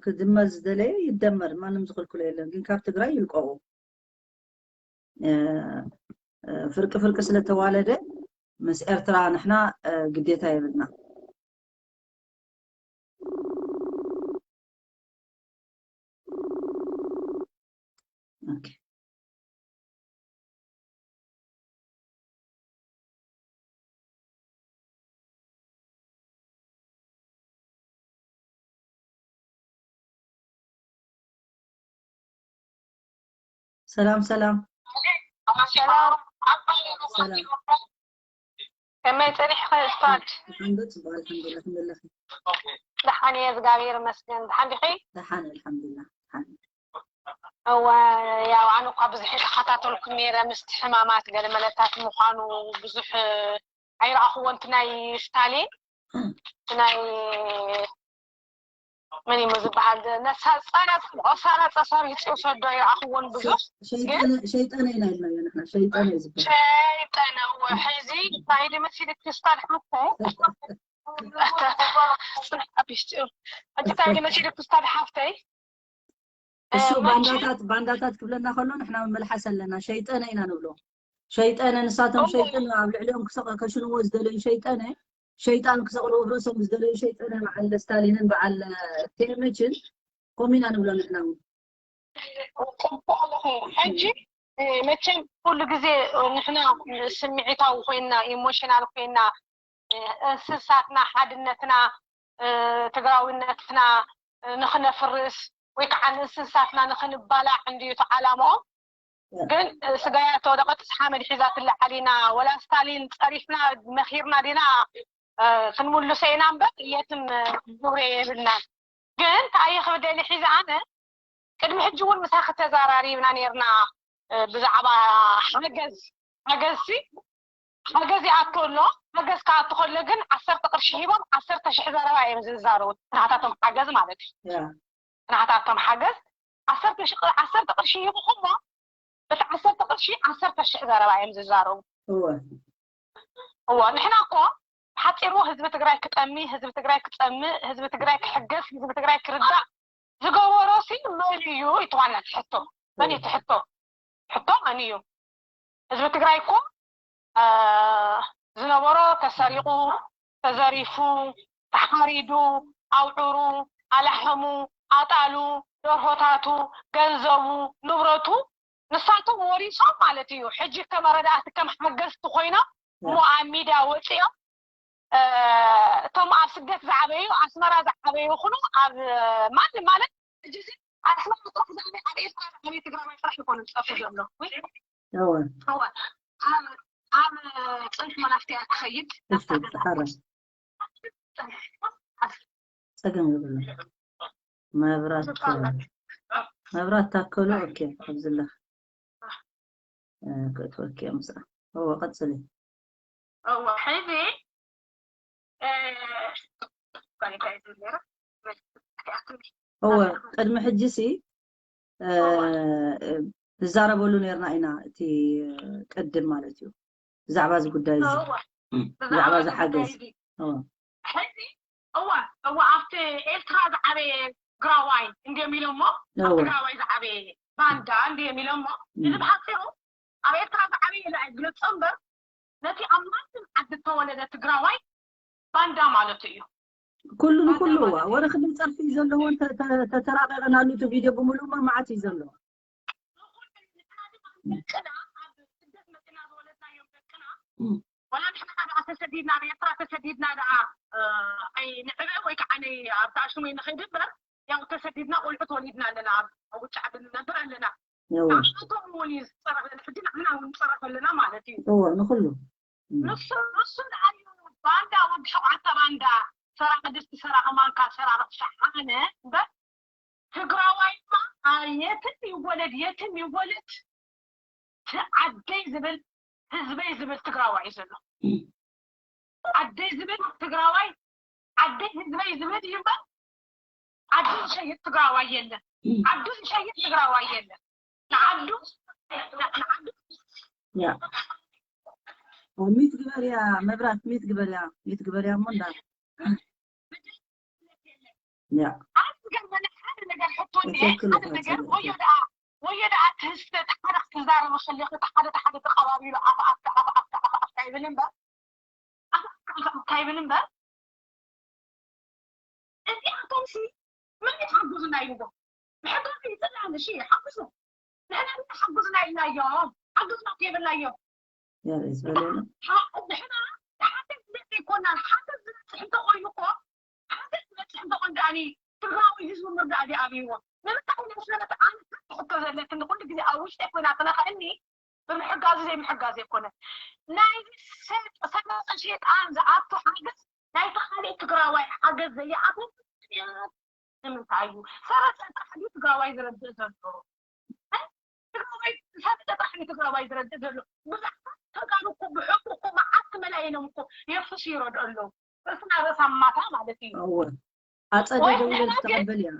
ክድመር ዝደለየ ይደመር ማንም ዝኽልክሎ የለን ግን ካብ ትግራይ ይልቀቑ ፍርቂ ፍርቂ ስለተዋለደ ምስ ኤርትራ ንሕና ግዴታ የብልና ሰላም ሰላም ከመይ ፀኒሕኺ እስታድ? ሓንዶ ፅቡቅ ኣልሓምዱላ ክንደለኺ ደሓን እየ እግዚኣብሔር ይመስገን። ደሓን ዲኺ? ደሓን ኣልሓምዱላ። እወ ያው ኣነ እኳ ብዙሕ ይተኸታተልኩም ነይረ ምስቲ ሕማማት ገለ መለታት ምዃኑ ብዙሕ ኣይረኣኽዎ እቲ ናይ ስታሊን እቲ ናይ መን እዩ ዝበሃል ነሳፀረ ቆሳረፀ ሰሪፂ ውሰዶ ይረኣኽዎን ብዙሕ ሸይጠነ ኢና ኢልናዮ ንሕና ሸይጠነ እዩ ዝበሃል ሸይጠነ ሕዚ ታይዲ መሲልክ ክስታል ሓፍተይ እንታይ ዲ መሲልክ ክስታል ሓፍተይ እሱ ባንዳታት ባንዳታት ክብለና ከሎ ንሕና መመልሓስ ኣለና ሸይጠነ ኢና ንብሎ ሸይጠነ ንሳቶም ሸይጠነ ኣብ ልዕሊኦም ክሰቕ ከሽንዎ ዝደለዩ ሸይጠነ ሸይጣን ክሰቕሉ ርእሶም ዝደለዩ ሸይጠነ በዓል ስታሊንን በዓል ቴምችን ከምኡ ኢና ንብሎ ንሕና እውን ሕጂ መቸም ኩሉ ግዜ ንሕና ስምዒታዊ ኮይና ኢሞሽናል ኮይና እንስሳትና ሓድነትና ትግራዊነትና ንክነፍርስ ወይ ከዓ ንእንስሳትና ንክንባላዕ እንድዩ እቲ ዓላምኦም። ግን ስጋያ ተወደቀትስ ሓመድ ሒዛ ትለዓል ኢና ወላ ስታሊን ፀሪፍና መኪርና ዲና ክንምልሶ ኢና እምበር የትም ዙርያ የብልናን። ግን ተኣየ ክብደሊ ሒዛ ኣነ ቅድሚ ሕጂ እውን ምሳኺ ተዛራሪብና ነርና ብዛዕባ ሓገዝ ሓገዝሲ ሓገዝ ይኣቱ ኣሎ። ሓገዝ ክኣቱ ከሎ ግን ዓሰርተ ቅርሺ ሂቦም ዓሰርተ ሽሕ ዘረባ እዮም ዝዛረቡ። ናታቶም ሓገዝ ማለት እዩ። ናታቶም ሓገዝ ዓሰርተ ቅርሺ ሂቡኹሞ በቲ ዓሰርተ ቅርሺ ዓሰርተ ሽሕ ዘረባ እዮም ዝዛረቡ። እወ ንሕና እኮ ሓፂሩ ህዝቢ ትግራይ ክጠሚ፣ ህዝቢ ትግራይ ክፀምእ፣ ህዝቢ ትግራይ ክሕገዝ፣ ህዝቢ ትግራይ ክርዳእ ዝገበሮ ሲ መን እዩ? እቲ ዋና እቲ ሕቶ መን እዩ? እቲ ሕቶ ሕቶ መን እዩ? ህዝቢ ትግራይ እኮ ዝነበሮ ተሰሪቑ፣ ተዘሪፉ፣ ተሓሪዱ፣ ኣውዕሩ፣ ኣላሕሙ፣ ኣጣሉ፣ ደርሆታቱ፣ ገንዘቡ፣ ንብረቱ ንሳቶም ወሪሶም ማለት እዩ። ሕጂ ከም ኣረዳእቲ ከም ሓገዝቲ ኮይኖም እሞ ኣብ ሚድያ ወፂኦም እቶም ኣብ ስደት ዝዓበዩ ኣስመራ ዝዓበዩ ይኹኑ ኣብ ማንም ማለት ሕጂ እዚ ኣስመራ ጥራሕ ዝዓበየ ኣብ ኤርትራ ዝዓበየ ትግራዋይ ጥራሕ ይኮኑ ዝጠፍኡ ዘሎ እወ ኣብ ፅንፍ መናፍትያ ትኸይድ ናፍታ ገዛ ጸገም የብሉ መብራት መብራት ታከሉ ኦኬ ኣብዚ ኣለኻ ክእትወኪ እዮም ዝኣ እወ ቀፅሊ እወ ሕዚ እወ ቅድሚ ሕጂ ሲ ንዛረበሉ ነርና ኢና እቲ ቅድም ማለት እዩ ብዛዕባ እዚ ጉዳይ እዚ ብዛዕባ እዚ ሓገዝ ሕዚ እዋ እዋ ኣብቲ ኤርትራ ዝዓበየ ትግራዋይ እንዲዮም ኢሎሞ ኣብ ትግራዋይ ዝዓበየ ባንዳ እንዲዮም ኢሎሞ እዚ ብሓፂሩ ኣብ ኤርትራ ዝዓበየ ኢለ ኣይግለፆ እምበር ነቲ ኣብ ማንም ዓዲ እተወለደ ትግራዋይ ባንዳ ማለቱ እዩ። ኩሉ ንኩሉ እዋ ወረ ክልል ፀርፊ እዩ ዘለዎን ተተራቀቀናሉ እቲ ቪድዮ ብምሉእ መዓት እዩ ዘለዎ። ደቅና ኣብ ስደት መፅና ዝወለድናዮም ደቅና ዋላ ንሕና ደኣ ተሰዲድና ኣብ ኤርትራ ተሰዲድና ደኣ ኣይንዕበ ወይ ከዓ ኣብታ ሽሙይ ንኸይድ እምበር ያው ተሰዲድና ቆልዑት ወሊድና ኣለና ኣብ ውጭ ዓዲ ንነብር ኣለና። ንኣቶም እውን እዩ ዝፀረፈ ሕጂ ንሕና እውን ንፀረፍ ኣለና ማለት እዩ። እዎ ንኩሉ ንሱ ንሱ ደኣ እዩ ባንዳ ወዲ ሸውዓተ ባንዳ ሰራቂ ድስቲ ሰራቂ ማንካ ሰራቂ ሸሓነ እምበር ትግራዋይማ የትም ይወለድ የትም ይወለድ ዓደይ ዝብል ህዝበይ ዝብል ትግራዋይ እዩ ዘሎ። ዓደይ ዝብል ትግራዋይ ዓደይ ህዝበይ ዝብል እዩ እምበር ዓዱ ዝሸይጥ ትግራዋይ የለን። ዓዱ ዝሸይጥ ትግራዋይ የለን። ንዓዱ ንዓዱ ያ ሚት ግበርያ መብራት ሚት ግበርያ ሚት ግበርያ እሞ እንዳ ኣዝገርመኒ ሓደ ነገር ሕቶ እኒሀ ሓደ ነገር ወዮ ደኣ ወዮ ደኣ ትህስተት ሓደ ክትዛረቢ ከለኺ እቲ ሓደ እቲ ሓደ ተቐባቢሉ ኣፍ ኣፍካ ኣፍ ኣፍካ ኣፍ ኣፍካ ይብል እምበር ኣፍ ኣፍካ ኣፍ ኣፍካ ይብል እምበር እዚኣቶምሲ መን ይሓጉዙና ኢልዎም ንሕቶም ይፅላኒ ሺ ይሓጉዞም ንሕና ሓጉዝና ኢልናዮም ሓጉዝና ከይበልናዮም የርኢ ዝበለሉ ንሕና ሓደ ዝብል ዘይኮና ሓደ ዝበፅሕ እንተኮይኑ እኮ ሓደ ዝበፅሕ እንተኮይኑ ደኣኒ ትግራዊ ህዝቢ ምርዳእ ድዩ ኣብይዎ ንምንታይ ኢለ ስለመት ኣነ ሓንቲ ሕቶ ዘለትኒ ኩሉ ግዜ ኣብ ውሽጠይ ኮይና ትነኽእኒ ብምሕጋዙ ዘይምሕጋዝ ኣይኮነን ናይዚ ሰይጣን ዝኣቱ ሓገዝ ናይቲ ካሊእ ትግራዋይ ሓገዝ ዘይኣቱ ምክንያት ንምንታይ እዩ ሰረሰ ጥራሕ ድዩ ትግራዋይ ዝረድእ ዘሎ ትግራዋይ ሰረሰ ጥራሕ ድዩ ትግራዋይ ዝረድእ ዘሎ ብዛዕባ ተጋሩ እኮ ብሕቁ እኮ መዓት መላይኖም እኮ የፍሱ ይረድኦ ኣለዉ ርእስና ርእሳ ማታ ማለት እዩ ኣፀደ ደውለ ተቐበል እያ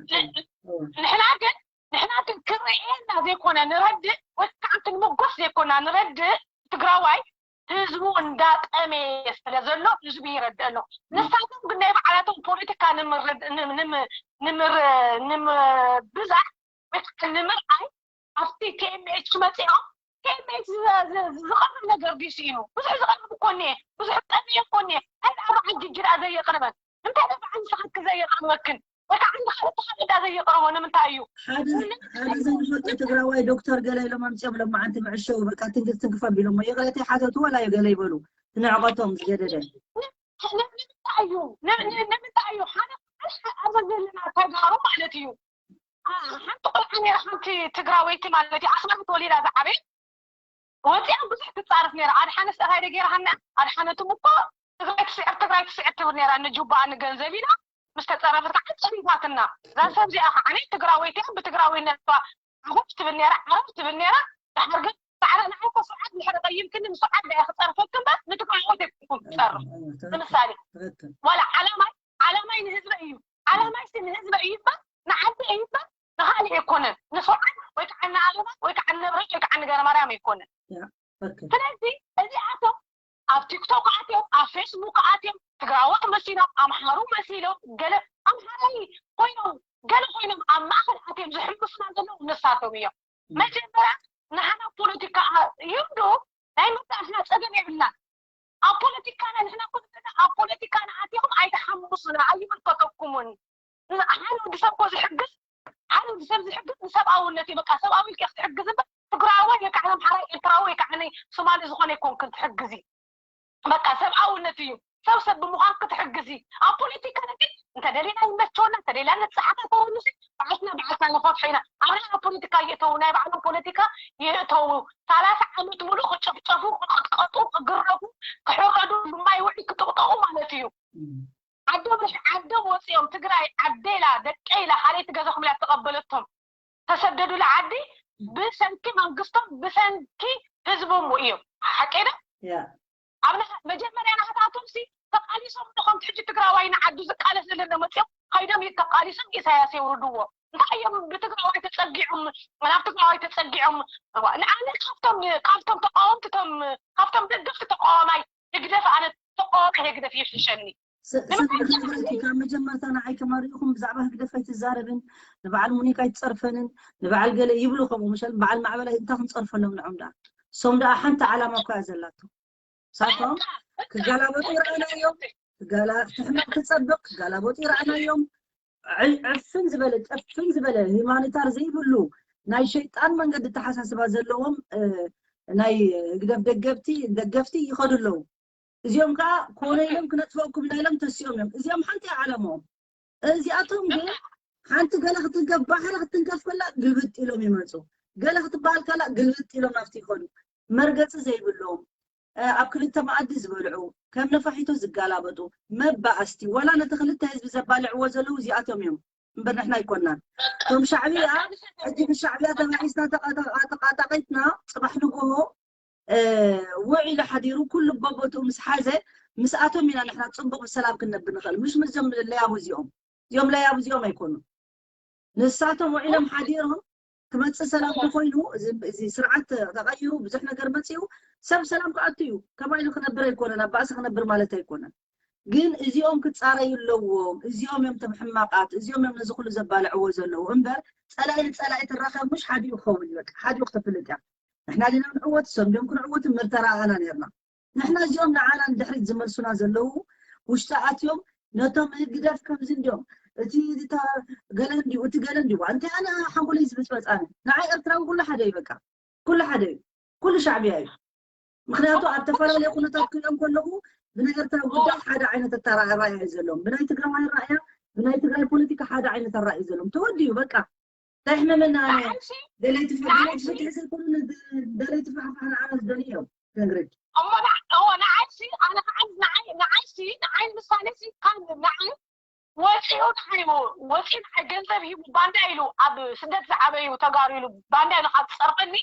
ንሕና ግን ንሕና ግን ክርኤና ዘይኮነ ንረድእ ወይ ከዓ ክንምጎስ ዘይኮና ንረድእ ትግራዋይ ህዝቡ እንዳጠመየ ስለ ዘሎ ህዝቡ ይረድእ ኣሎ። ንሳቶም ግን ናይ ባዕላቶም ፖለቲካ ንምብዛሕ ወይ ከዓ ንምርኣይ ኣብቲ ቲኤምኤች መፂኦም ቲኤምኤች ዝቐርብ ነገር ድዩ ስኢኑ? ብዙሕ ዝቐርብ እኮ እኒአ፣ ብዙሕ ጠመየ እኮ እኒአ። እንታይ ደኣ በዓል ጅጅ ደኣ ዘየቕርበን? እንታይ ደኣ በዓል ንስኻትኪ ዘየቕርበክን? ወይ ከዓ እንዳ ሓደ ተኻል እንዳ ዘይቕረቦ ንምንታይ እዩ? ሓደ ሓደ ዘይፈልጦ ትግራዋይ ዶክተር ገለ ኢሎም ኣምፅኦም ሎማዓንቲ መዕሸዊ በቃ ትንክፍ ትንክፍ ኣቢሎሞ። ይቕረታ ሓተቱ ወላ ገለ ይበሉ ንዕቐቶም ዝገደደ ንምንታይ እዩ? ንምንታይ እዩ? ሓደ ኣብዚ ዘለና ተጋሩ ማለት እዩ። ሓንቲ ቆልዓ ነይራ ሓንቲ ትግራወይቲ ማለት እዩ ኣስመራ ተወሊዳ ዝዓበየት ወፂኣ ብዙሕ ትፃረፍ ነይራ። ኣድሓነት እንታይ ደ ገይራ ሃና ኣድሓነትም እኮ ትግራይ ትስዕር ትግራይ ትስዕር ትብል ነይራ። ንጁባኣ ንገንዘብ ኢላ ምስ ተፀረፈት ከዓ ፀሪፋትና። እዛ ሰብ እዚኣ ከዓ ትግራወይቲ እያ ብትግራወይነቷ ዓረብ ትብል ነይራ ዓረብ ትብል ነይራ። ድሓር ግን ሳዕረ ንዓይ እኮ ስርዓት ድሕሪ ቀይምክኒ ንስርዓት ዳ ክፀርፈክ እምበር ንትግራወት ኣይኮንኩም ትፀርፍ። ንምሳሌ ዋላ ዓላማይ ዓላማይ ንህዝበ እዩ። ዓላማይ ሲ ንህዝበ እዩ እምበር ንዓዲ እዩ እምበር ንካሊእ ኣይኮነን። ንስርዓት ወይ ከዓ ንኣበባ ወይ ከዓ ንብረት ወይ ከዓ ንገረማርያም ኣይኮነን። ስለዚ እዚኣቶም ኣብ ቲክቶክ ኣትዮም ኣብ ፌስቡክ ኣትዮም ትግራዎት መሲሎም ኣምሓሩ መሲሎም ገለ ኣምሓራይ ኮይኖም ገለ ኮይኖም ኣብ ማእኸል ኣትዮም ዝሕምሱና ዘለዉ ንሳቶም እዮም። መጀመርያ ንሓና ፖለቲካ ይምዱ ናይ ምርዳእና ፀገም የብልናን። ኣብ ፖለቲካና ንሕና እኮ ዘለና ኣብ ፖለቲካና ኣቲኹም ኣይተሓምሱና ኣይምልከተኩምን። ሓደ ወዲ ሰብ እኮ ዝሕግዝ ሓደ ወዲ ሰብ ዝሕግዝ ንሰብኣውነት እዩ። በቃ ሰብኣዊ ኢልካ ክትሕግዝ እምበር ትግራዋይ ወይ ከዓ ኣምሓራይ ኤርትራዊ ወይ ከዓ ሶማሊ ዝኾነ ኣይኮንክን ትሕግዚ። በቃ ሰብኣውነት እዩ። ሰብ ሰብ ብምዃን ክትሕግዚ ኣብ ፖለቲካ ግን እንተደሊና ይመቸወና እንተደሊና ንፀሓታ ተወንሱ ባዕልና ባዕልካ ንፈትሖ ኢና። ኣብና ኣብ ፖለቲካ ይእተው ናይ ባዕሎም ፖለቲካ ይእተው። ሰላሳ ዓመት ሙሉእ ክጭፍጨፉ ክቅጥቀጡ ክግረፉ ክሕረዱ ማይ ውዒ ክጥቅጠቁ ማለት እዩ። ዓዶም ርሕ ዓዶም ወፂኦም ትግራይ ዓደይ ኢላ ደቀይ ኢላ ካልኣይቲ ገዛኹም ኢላ ተቀበለቶም ተሰደዱላ ዓዲ ብሰንኪ መንግስቶም ብሰንኪ ህዝቦም እዮም። ሓቀይ ዶ? ኣብ መጀመርያ ናህታቶም ሲ ተቃሊሶም ዶ ከምቲ ሕጂ ትግራዋይ ንዓዱ ዝቃለስ ዘለና መፅኦም ከይዶም ተቃሊሶም ኢሳያስ የውርድዎ። እንታይ እዮም ብትግራዋይ ተፀጊዖም ናብ ትግራዋይ ተፀጊዖም? ንኣነ ካብቶም ካብቶም ተቃወምቲ ቶም ካብቶም ደገፍቲ ተቃዋማይ ህግደፍ ኣነ ተቃዋማይ ህግደፍ ይሕሸኒ። ሰብነግረኪ ካብ መጀመርታ ንዓይ ከማሪኹም ብዛዕባ ህግደፍ ኣይትዛረብን ንበዓል ሙኒክ ኣይትፀርፈንን ንበዓል ገለ ይብሉ ከምኡ ምሸል በዓል ማዕበል እንታይ ክንፀርፈሎም ንዖም ደኣ እሶም ደኣ ሓንቲ ዓላማ እኳ እያ ዘላቶ ሳቶም ክገላበጡ ይረኣናዮም ትሕመቅ ትፀብቅ ክገላበጡ ይረኣናዮም ዕፍን ዝበለ ጠፍን ዝበለ ሂማኒታር ዘይብሉ ናይ ሸይጣን መንገዲ ተሓሳስባ ዘለዎም ናይ ህግደፍ ደገብቲ ደገፍቲ ይኸዱ ኣለዉ እዚኦም ከዓ ኮነ ኢሎም ክነጥፈኩም ኢና ኢሎም ተሲኦም እዮም እዚኦም ሓንቲ ዓለምኦም እዚኣቶም ግን ሓንቲ ገለ ክትንከፍ ባሕሪ ክትንከፍ ከላ ግልብጥ ኢሎም ይመፁ ገለ ክትበሃል ከላ ግልብጥ ኢሎም ናብቲ ይኸዱ መርገፂ ዘይብሎም ኣብ ክልተ መኣዲ ዝበልዑ ከም ነፋሒቶ ዝጋላበጡ መባእስቲ ወላ ነቲ ክልተ ህዝቢ ዘባልዕዎ ዘለዉ እዚኣቶም እዮም እምበር ንሕና ኣይኮናን እቶም ሻዕብያ ሕጂ ብሻዕብያ ተባሒስና ተቃጣቂትና ፅባሕ ንጎሆ ውዒሉ ሓዲሩ ኩሉ በቦትኡ ምስ ሓዘ ምስኣቶም ኢና ንሕና ፅቡቅ ብሰላም ክንነብር ንኽእል ምሽ ምስዞም ለያቡ እዚኦም እዚኦም ለያቡ እዚኦም ኣይኮኑን ንሳቶም ውዒሎም ሓዲሮም ክመፅእ ሰላም ተኮይኑ እዚ ስርዓት ተቀይሩ ብዙሕ ነገር መፅኡ ሰብ ሰላም ክኣቱ እዩ ከማይ ክነብር ኣይኮነን ኣብ ባእሲ ክነብር ማለት ኣይኮነን ግን እዚኦም ክፃረዩ ኣለዎም እዚኦም እዮም ቶም ሕማቃት እዚኦም እዮም ነዚ ኩሉ ዘባልዕዎ ዘለዉ እምበር ፀላኢ ንፀላኢ ትራኸብ ምሽ ሓዲኡ ክኸውን እዩ በቃ ሓዲኡ ክተፍልጥ እያ ንሕና ዲና ንዕወት እሶም ዲዮም ክንዕወት እምበር ተራኣና ነርና ንሕና እዚኦም ንዓና ንድሕሪት ዝመልሱና ዘለዉ ውሽጢ ኣትዮም ነቶም ህግደፍ ከምዚ እንዲዮም እቲ ገለ እንዲዩ እቲ ገለ እንዲዩ እንታይ ኣነ ሓንጎለይ ዝብፅበፃኒ ንዓይ ኤርትራዊ ኩሉ ሓደ እዩ በቃ ኩሉ ሓደ እዩ ኩሉ ሻዕብያ እዩ ምክንያቱ ኣብ ተፈላለየ ኩነታት ክሪኦም ከለኹ ብናይ ኤርትራ ጉዳይ ሓደ ዓይነት ኣተራእያ እዩ ዘለዎም ብናይ ትግራዋይ ራእያ ብናይ ትግራይ ፖለቲካ ሓደ ዓይነት ኣራእዩ ዘለዎም ተወዲኡ በቃ እንታይ ሕመመና ደለይቲ ፍትሒ ዘይኮኑ ደለይቲ ፍትሒ ንዓና ዝደልዩ እዮም ተንግረጅ እሞ ንዓይሲ ኣነ ከዓ ንዓይ ንዓይሲ ንዓይ ምሳሌ ሲ ካብ ንዓይ ወፂኡ ንዓይ ወፂኡ ንዓይ ገንዘብ ሂቡ ባንዳ ኢሉ ኣብ ስደት ዝዓበዩ ተጋሩ ኢሉ ባንዳ ኢሉ ካብ ዝፀርፈኒ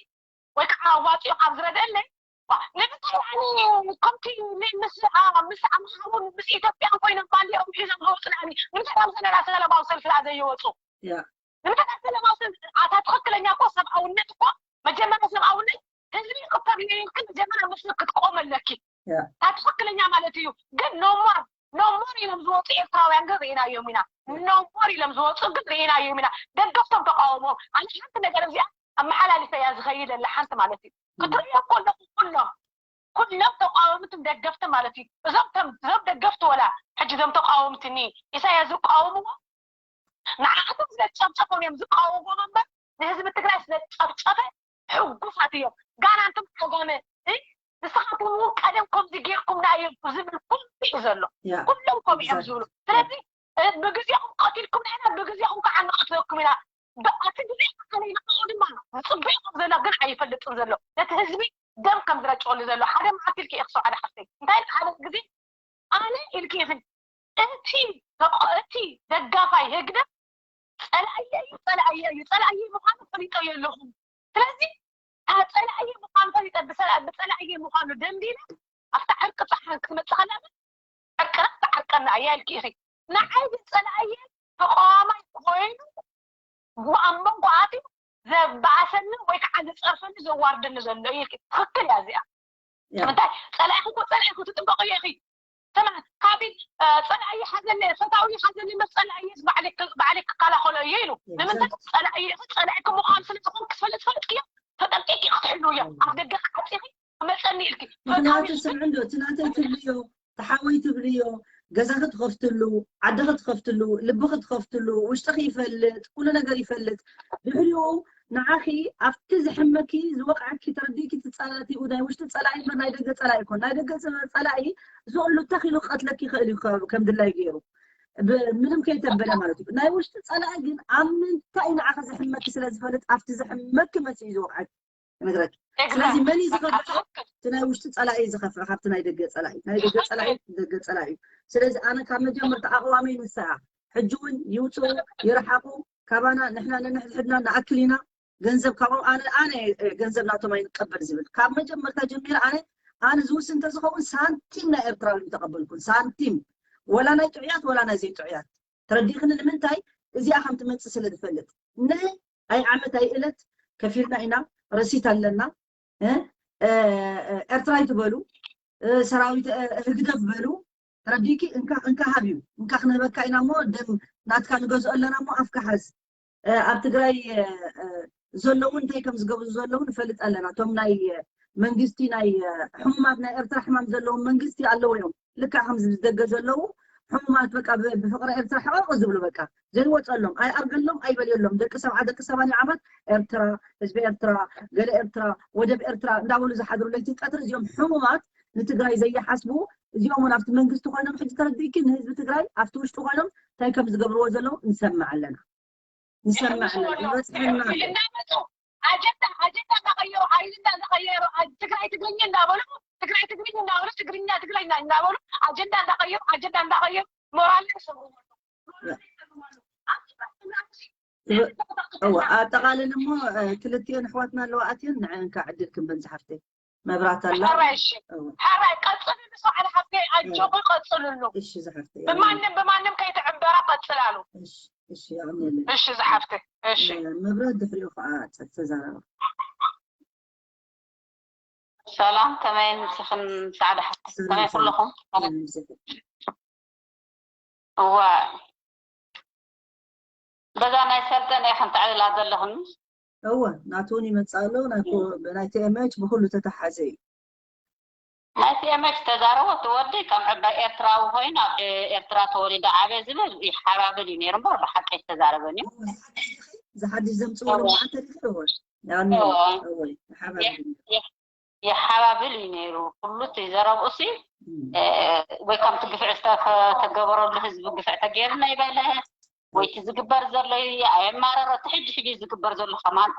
ወይ ከዓ ኣዋፂኡ ካብ ዝረድአለይ ንምንታይ ከምቲ ምስ ምስ ኣምሓሩን ምስ ኢትዮጵያን ኮይኖም ባንዲኦም ሒዞም ዝወፁ ንዓኒ ንምንታይ ኣብ ዘለና ሰላማዊ ሰልፊ ደኣ ዘይወፁ ንምንታይ ኣብ ሰላማዊ ሰልፊ ኣታ ትኽክለኛ እኮ ሰብኣውነት እኮ መጀመርያ ሰብኣውነት ህዝቢ ይቅተል ኢልካ መጀመርያ ምስሉ ክትቆም ኣለኪ እታ ትኽክለኛ ማለት እዩ ግን ኖሞር ኖሞር ኢሎም ዝወፁ ኤርትራውያን ግን ርኢናዮም ኢና ኖሞር ኢሎም ዝወፁ ግን ርኢናዮም ኢና ደገፍቶም ተቃወሞም ኣነ ሓንቲ ነገር እዚኣ ኣመሓላሊፈ እያ ዝኸይድ ኣለ ሓንቲ ማለት እዩ ክትርእዮ ከለኹ ኩሎም ኩሎም ተቃወምትን ደገፍትን ማለት እዩ እዞም እዞም ደገፍቲ ወላ ሕጂ እዞም ተቃወምቲ ኒ ኢሳያስ ዝቃወምዎ ንዓቶም ስለጨፍጨፎም እዮም ዝቃወሞም እምበር ንህዝቢ ትግራይ ስለጨፍጨፈ ሕጉሳት እዮም። ጋና እንቶም ዓጋመ ንስኻትኩም እውን ቀደም ከምዚ ጌርኩምና እዮም ዝብል ኩሉ እዩ ዘሎ። ኩሎም ከምኡ እዮም ዝብሉ። ስለዚ ብግዜኹም ቀቲልኩም ኢና ብግዜኹም ከዓ ንቐትለኩም ኢና። ብኣቲ ግዜ ኣነ ንዕኡ ድማ ዝፅበየኩም ዘሎ ግን ኣይፈልጥን ዘሎ ነቲ ህዝቢ ደም ከም ዝረጨሉ ዘሎ ሓደ መዓልቲ ኢልኪ ኢኽሶ ሓደ ሓፍተይ እንታይ ሓደ ግዜ ኣነ ኢልኪ ኢኺ እቲ እቲ ደጋፋይ ህግደፍ ፀላእየ እዩ ፀላእየ እዩ ፀላእየ ምዃኑ ፈሊጠ የለኹም ስለዚ ፀላእየ ምዃኑ ፈሊጠ ብፀላእየ ምዃኑ ደንዲነ ኣብታ ዕርቂ ፀሓን ክትመፅእ ከላ ዕርቅና ተዓርቀና እያ ኢልኪ ኢኺ ንዓይ ግን ፀላእየ ተቃዋማይ ኮይኑ ኣብ መንጎ ኣትዩ ዘባእሰኒ ወይ ከዓ ዝፀርፈኒ ዘዋርደኒ ዘሎ እዩ ኢልኪ ትኽክል እያ እዚኣ እንታይ ፀላኢኺ እኮ ፀላኢኺ ትጥንቀቂ እያ ኢኺ ተማ ካቢን ፀላኢ ሓዘኒ ፈታዊ ሓዘኒ መስ ፀላኢ ባዕለይ ክከላኸሎ እየ ኢሉ ንምንታይ ፀላኢ ኢኺ ፀላኢኪ ምዃኑ ስለ ዝኾን ክትፈልጥ ትፈልጥክዮ ተጠንቂቂ ክትሕልው እያ ኣብ ደገ ክዓፂኺ ክመፀኒ ኢልኪ ምክንያቱ ስምዒ እንዶ እቲ ናተይ ትብልዮ ተሓወይ ትብልዮ ገዛኺ ትኸፍትሉ ዓድኺ ትኸፍትሉ ልብኺ ትኸፍትሉ ውሽጥኺ ይፈልጥ ኩሉ ነገር ይፈልጥ ድሕሪኡ ንዓኺ ኣብቲ ዝሕመኪ ዝወቕዐኪ ተረዲእኪ ትፃላትኡ ናይ ውሽጢ ፀላኢ እምበር ናይ ደገ ፀላኢ ይኮን ናይ ደገ ፀላኢ ዝቕሉ ተኺሉ ክቐትለኪ ይኽእል እዩ ከም ድላይ ገይሩ ምንም ከይተበለ ማለት እዩ ናይ ውሽጢ ፀላኢ ግን ኣብ ምንታይ ንዓኺ ዝሕመኪ ስለ ዝፈልጥ ኣብቲ ዝሕመኪ መፅኡ እዩ ዝወቕዐኪ ነግረኪ ስለዚ መን እዩ ዝኸፍዕ እቲ ናይ ውሽጢ ፀላኢ እዩ ዝኸፍዕ ካብቲ ናይ ደገ ፀላኢ ናይ ደገ ፀላኢ ደገ ፀላኢ እዩ ስለዚ ኣነ ካብ መጀመርታ ኣቕዋመይ ንሳ ሕጂ እውን ይውፅኡ ይረሓቑ ካባና ንሕና ነንሕድሕድና ንኣክል ኢና ገንዘብ ካብኦም ኣነ ኣነ ገንዘብ ናቶም ኣይንቀበል ዝብል ካብ መጀመርታ ጀሚረ ኣነ ኣነ ዝውስን እንተዝኸውን ሳንቲም ናይ ኤርትራዊ ተቐበልኩን ሳንቲም ወላ ናይ ጥዑያት ወላ ናይ ዘይጥዑያት ተረዲእክኒ ንምንታይ እዚኣ ከም ትመፅእ ስለ ዝፈልጥ ናይ ኣይ ዓመት ኣይ እለት ከፊልና ኢና ረሲት ኣለና ኤርትራ ይትበሉ ሰራዊት ህግደፍ በሉ ተረዲእኪ እንካ እንካ ሃብ እዩ እንካ ክንህበካ ኢና እሞ ደም ናትካ ንገዝኦ ኣለና እሞ ኣፍካ ሓዝ ኣብ ትግራይ ዘለዉ እንታይ ከም ዝገብሩ ዘለዉ ንፈልጥ ኣለና እቶም ናይ መንግስቲ ናይ ሕሙማት ናይ ኤርትራ ሕማም ዘለዎም መንግስቲ ኣለዉ እዮም ልክዕ ከም ዝደገ ዘለዉ ሕሙማት በቃ ብፍቅሪ ኤርትራ ሕቐቕ ዝብሉ በቃ ዘይወፀሎም ኣይኣርገሎም ኣይበልየሎም ደቂ ሰብዓ ደቂ ሰማንያ ዓመት ኤርትራ ህዝቢ ኤርትራ ገለ ኤርትራ ወደብ ኤርትራ እንዳበሉ ዝሓድሩ ለይቲ ቀትሪ እዚኦም ሕሙማት ንትግራይ ዘይሓስቡ እዚኦም እውን ኣብቲ መንግስቲ ኮይኖም ሕጂ ተረዲእኪ ንህዝቢ ትግራይ ኣብቲ ውሽጢ ኮይኖም እንታይ ከም ዝገብርዎ ዘለዉ ንሰምዕ ኣለና ንሰምዕ ኣለና ይበፅሐና ኣሎ እናመፁ ኣጀንዳ ኣጀንዳ እንዳቀየሩ ኣጀንዳ እንዳቀየሩ ትግራይ ትግርኛ እንዳበሉ ትግራይ ትግርኛ እንዳበሉ ትግርኛ ትግራይ እንዳበሉ ኣጀንዳ እንዳቀየሩ ኣጀንዳ እንዳቀየሩ ሞራል ይሰብሩ እወ ኣጠቓልል እሞ ክልቲኤን ኣሕዋትና ኣለዋ ኣትየን ንዐን ከዓ ዕድል ክንበን ዝሓፍተይ መብራት ኣላ። ሕራይ እሺ ሕራይ ቀፅልሉ ሰዓል ሓፍተይ ኣጆኺ ቀፅልሉ። እሺ ዝሓፍተይ። ብማንም ብማንም ከይትዕንበራ ቀፅላሉ። እሺ እሺ የቐንየለይ። እሺ ዝሓፍተይ እሺ። መብራት ድሕሪኡ ከዓ ተዛረባ። ሰላም ከመይ ንስኽን ፃዕዳ ሓፍቲ ከመይ ኩለኹም? እዋ በዛ ናይ ሰልጠነ ኢኽን ተዕልላ ዘለኽኒ። እወ ናቱ እውን ይመፅእ ኣሎ ናይ ቲኤምኤች ብኩሉ ተተሓዘ እዩ። ናይ ቲኤምኤች ተዛረቦ እቲ ወዲ ከም ዕባይ ኤርትራዊ ኮይኑ ኣብ ኤርትራ ተወሊደ ዓብየ ዝብል ይሓባብል እዩ ነይሩ እምበር ብሓቂ ኣይተዛረበን እዩ። እዚ ሓድሽ ዘምፅእዎ ልምዓት ተሪፉ እወ ይሓባብል እዩ ነይሩ ኩሉ እቲ ዘረብኡ ሲ ወይ ከምቲ ግፍዒ ዝተገበረሉ ህዝቢ ግፍዒ ተገይሩና ይበለ ወይ እቲ ዝግበር ዘሎ ኣየማረረ እቲ ሕጂ ሕጂ ዝግበር ዘሎ ከማን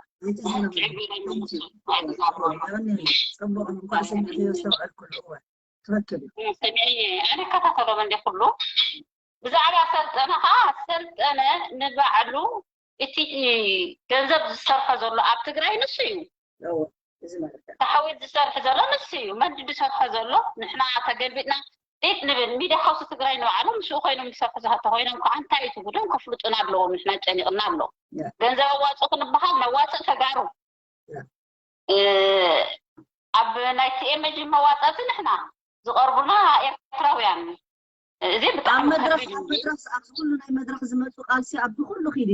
ሰሚዐየ ኣነ እከታተሎም እንደ ኩሉ ብዛዕባ ሰልጠነ ከዓ ሰልጠነ ንባዕሉ እቲ ገንዘብ ዝሰርሖ ዘሎ ኣብ ትግራይ ንሱ እዩ ተሓዊል ዝሰርሕ ዘሎ ንሱ እዩ መዲ ዝሰርሖ ዘሎ ንሕና ተገልቢጥና ዴት ንብል ሚድያ ሃውስ ትግራይ ንባዕሎም ምስኡ ኮይኖም ዝሰርሑ ዝሃተ ኮይኖም ከዓ እንታይ እዩ ትጉዶም ከፍልጡና ኣለዎም ንሕና ጨኒቕና ኣሎ ገንዘብ ኣዋፅኡ ክንበሃል ነዋፅእ ተጋሩ ኣብ ናይ ቲኤምጂ መዋፃእቲ ንሕና ዝቐርቡና ኤርትራውያን እዚ ብጣዕሚ መድረክ ኣብዚ ኩሉ ናይ መድረክ ዝመፁ ቃልሲ ኣብዚ ኩሉ ኪዲ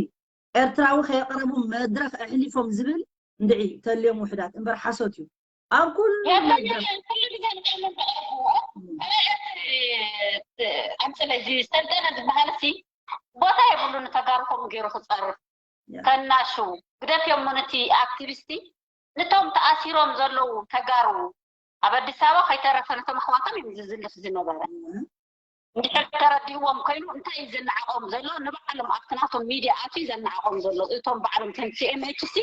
ኤርትራዊ ከየቕረቡ መድረኽ ኣሕሊፎም ዝብል እንድዒ ተልዮም ውሕዳት እምበር ሓሶት እዩ ኣብ ኩሉ ኣምፅለይ ሰልጠነ ዝበሃል ሲ ቦታ የብሉ ንተጋሩ ከምኡ ገይሩ ክፀርፍ ከናሹ ግደፍዮም። ነቲ ኣክቲቪስቲ፣ ነቶም ተኣሲሮም ዘለዉ ተጋሩ ኣብ ኣዲስ ኣበባ ከይተረፈ ነቶም ኣሕዋቶም እዮም ዝዝልፍ ዝነበረ። እንድሕር ተረዲእዎም ኮይኑ እንታይ እዩ ዘነዓቆም ዘሎ? ንባዕሎም ኣብቲ ናቶም ሚድያ ኣትዩ ዘነዓቆም ዘሎ እቶም ባዕሎም ከም ቲኤምኤች ሲ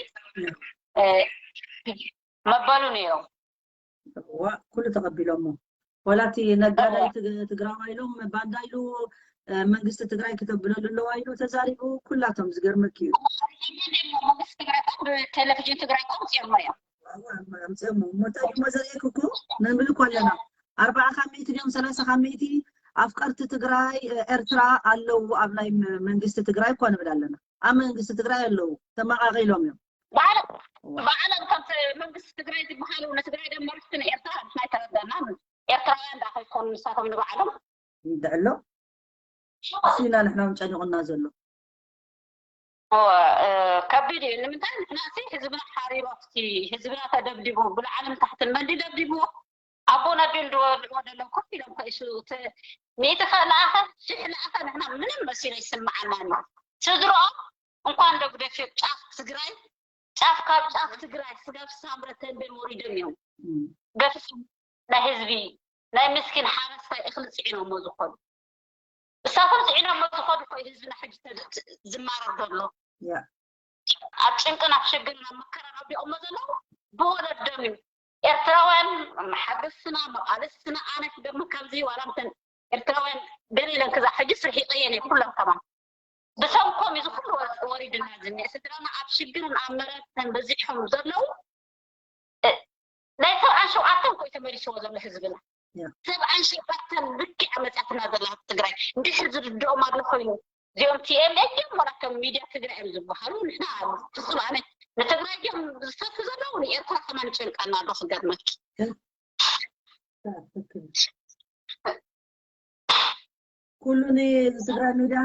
መበሉ ነይሮም። ኩሉ ተቐቢሎሞ። ወላ እቲ ነጋዳይ ትግራዋይ ኢሎም ባንዳ ኢሉ መንግስቲ ትግራይ ክተብለሉ ኣለዋ ኢሉ ተዛሪቡ። ኩላቶም ዝገርመኪ እዩ። መንግስቲ ትግራይ እኮ ብቴሌቪዥን ትግራይ እኮ ኣምፅኦሞ እዮም። ኣምፅኦሞ እሞ እንታይ ድማ ዘርእየክ እኮ ንምልኮ ኣለና። ኣርባዓ ካብ ሚእቲ ድዮም ሰላሳ ካብ ሚእቲ ኣፍቀርቲ ትግራይ ኤርትራ ኣለዉ ኣብ ናይ መንግስቲ ትግራይ እኮ ንብል ኣለና። ኣብ መንግስቲ ትግራይ ኣለዉ ተመቃቂሎም እዮም። ባዕሎም ከምቲ መንግስቲ ትግራይ ዝበሃሉ ንትግራይ ደም መርፍቲ ንኤርትራ ንሕና ኣይተረዳናን። ኤርትራውያን ዳ ከይኮኑ ንሳቶም ንባዕሎም ይድዕሎ እሱ ኢና ንሕና እውን ጨኒቑና ዘሎ። ከቢድ እዩ። ንምንታይ ንሕና ሲ ህዝብና ሓሪሩ ኣብቲ ህዝብና ተደብዲቡ ብላዕልን ታሕትን መንዲ ደብዲብዎ ኣቦን ኣዲኡን ድወድዎ ደለው ኮፍ ኢሎም ከይሱ ሚእቲ ከለኣኸ ሽሕ ለኣኸ ንሕና ምንም መሲሉ ይስምዓና ኣሎ። ስድሮኦም እንኳን ደጉደፊዮ ጫፍ ትግራይ ጫፍ ካብ ጫፍ ትግራይ ስጋብ ሳምረ ተንቤን ወሪዶም እዮም ገፊሶም ናይ ህዝቢ ናይ ምስኪን ሓረስታይ እኽሊ ፅዒኖሞ ዝኸዱ። እሳቶም ፅዒኖሞ ዝኸዱ እኮ ህዝብና ሕጂ ዝማረር ዘሎ ኣብ ጭንቅን ኣብ ሽግርን ኣብ መከራን ኣውዲቖሞ ዘለዉ ብወለዶም እዩ። ኤርትራውያን መሓገስትና መቓለስትና ኣነ ክደግሞ ካብዚ ዋላ ምተን ኤርትራውያን ገለ ኢለን ክዛ ሕጂ ስርሒቀየን እየ ኩሎም ከማን ብሰንኮም እዚ ኩሉ ወሪድና ዝኒአ ስድራና ኣብ ሽግርን ኣብ መረትን በዚሖም ዘለዉ ናይ ሰብዓን ሸውዓተን ኮይ ተመሊስዎ ዘሎ ህዝብና ሰብዓን ሸውዓተን ልክዕ መፅያትና ዘላ ትግራይ እንድሕር ዝርድኦም ኣሎ ኮይኑ እዚኦም ቲኤምኤች እዮም ወላ ከም ሚድያ ትግራይ እዮም ዝበሃሉ ንሕና ፍፁም ኣነ ንትግራይ እዮም ዝሰቱ ዘለዉ ንኤርትራ ከማን ይጨንቀና ኣሎ ክገርመኪ ኩሉ ንትግራይ ሚድያ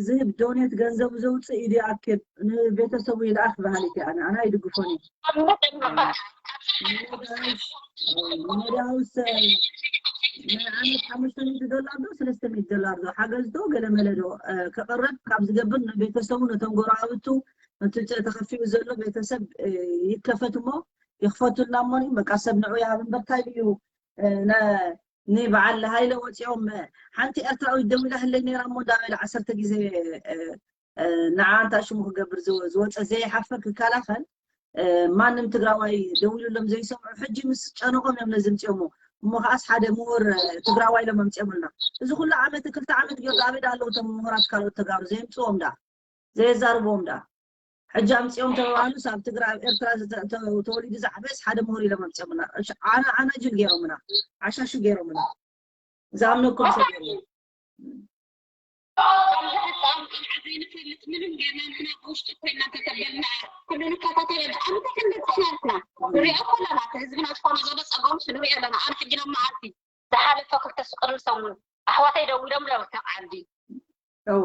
ዝህብ ዶኔት ገንዘቡ ዘውፅእ ኢዱ ይኣክብ ንቤተሰቡ ይልኣክ በሃሊት እየ ኣነ ኣነ ኣይድግፎን እዩ ሚድያውስ ንዓመት ሓሙሽተ ሚእቲ ዶላር ዶ ሰለስተ ሚእቲ ዶላር ዶ ሓገዝ ዶ ገለመለ ዶ ከቕርብ ካብ ዝገብር ንቤተሰቡ ነቶም ጎረባብቱ ነቲ ተኸፊኡ ዘሎ ቤተሰብ ይከፈት እሞ ይኽፈቱልና እሞ በቃ ሰብ ንዑ ይሃብ እምበር ታይ እዩ ንበዓል ሃይለ ወፂኦም ሓንቲ ኤርትራዊት ደዊላ ህለይ ነይራ እሞ እንዳበለ ዓሰርተ ግዜ ንዓ እንታይ ሽሙ ክገብር ዝወፀ ዘይሓፍር ክከላኸል ማንም ትግራዋይ ደዊሉሎም ዘይሰምዑ ሕጂ ምስ ጨነቆም እዮም ነዚ ምፅኦሞ እሞ ከዓስ ሓደ ምሁር ትግራዋይ ኢሎም ኣምፅኦምልና እዚ ኩሉ ዓመት ክልተ ዓመት ገይሩ ኣበይ ኣለዉ እቶም ምሁራት ካልኦት ተጋሩ ዘየምፅዎም ዳ ዘየዛርብዎም ዳ ሕጂ ኣምፅኦም ተባባሉስ ኣብ ትግራይ ኣብ ኤርትራ ተወሊዱ ዝዓበስ ሓደ ምሁር ኢሎም ኣምፅኦምና ዓና ዓና ጅል ገይሮምና ዓሻሹ ገይሮምና ዝኣምነኩም ሰብ የለን ከምዚ ሕፃን ቆልዓ ዘይንፈልጥ ምንም ጌርና ንሕና ብውሽጢ ኮይና እንተተበልና ኩሉ ንከታተለ ብጣዕሚ ተፈለጥቲ ኢና ንሕና ንሪኦ እኮ ኣለና እቲ ህዝብና ዝኾነ ዘሎ ፀገምስ ንሪኦ ኣለና ኣነ ሕጂ ሎም መዓልቲ ዝሓለፈ ክልተ ቅድሚ ሰሙን ኣሕዋተይ ደዊሎም ዶ ካብ ዓዲ እወ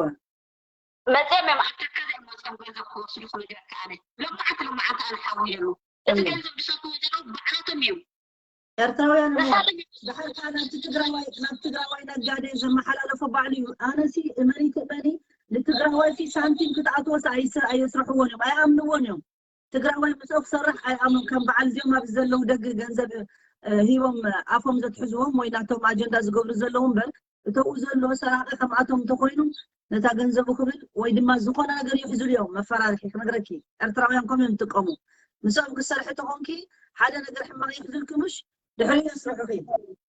መፅኦም እዮም ኣብ ተከዘ እዮም መፅኦም ገንዘብ ክወስዱ ክነግረካ ኣነ ሎማዓንቲ ሎማዓንቲ ኣነ ሓዊለሉ እቲ ገንዘብ ዝሰትዎ ዘለዉ ባዕላቶም እዮም ኤርትራውያን እሞ ንሳቶም እዮም ድሓር ከዓ ናብቲ ትግራዋይ ናብ ትግራዋይ ነጋዴ ዘመሓላለፎ ባዕሉ እዩ ኣነሲ እመኒ ትእመኒ ንትግራዋይ ሲ ሳንቲም ክትኣትወስ ኣይስ- ኣየስርሕዎን እዮም ኣይኣምንዎን እዮም ትግራዋይ ምስኦ ክሰርሕ ኣይኣምኑን ከም በዓል እዚኦም ኣብዚ ዘለዉ ደቂ ገንዘብ እ፣ ሂቦም ኣፎም ዘትሕዝዎም ወይ ናቶም ኣጀንዳ ዝገብሩ ዘለዉ እምበር እተኡ ዘሎ ሰራቂ ከምኣቶም እንተኮይኑ ነታ ገንዘቡ ክብል ወይ ድማ ዝኾነ ነገር ይሕዝሉ እዮም መፈራርሒ ክነግረኪ ኤርትራውያን ከም እዮም ዝጥቀሙ ምስኦም ክሰርሒ ተኾንኪ ሓደ ነገር ሕማቕ ይሕዝልኪ ምሽ ድሕሪ የስርሑኺ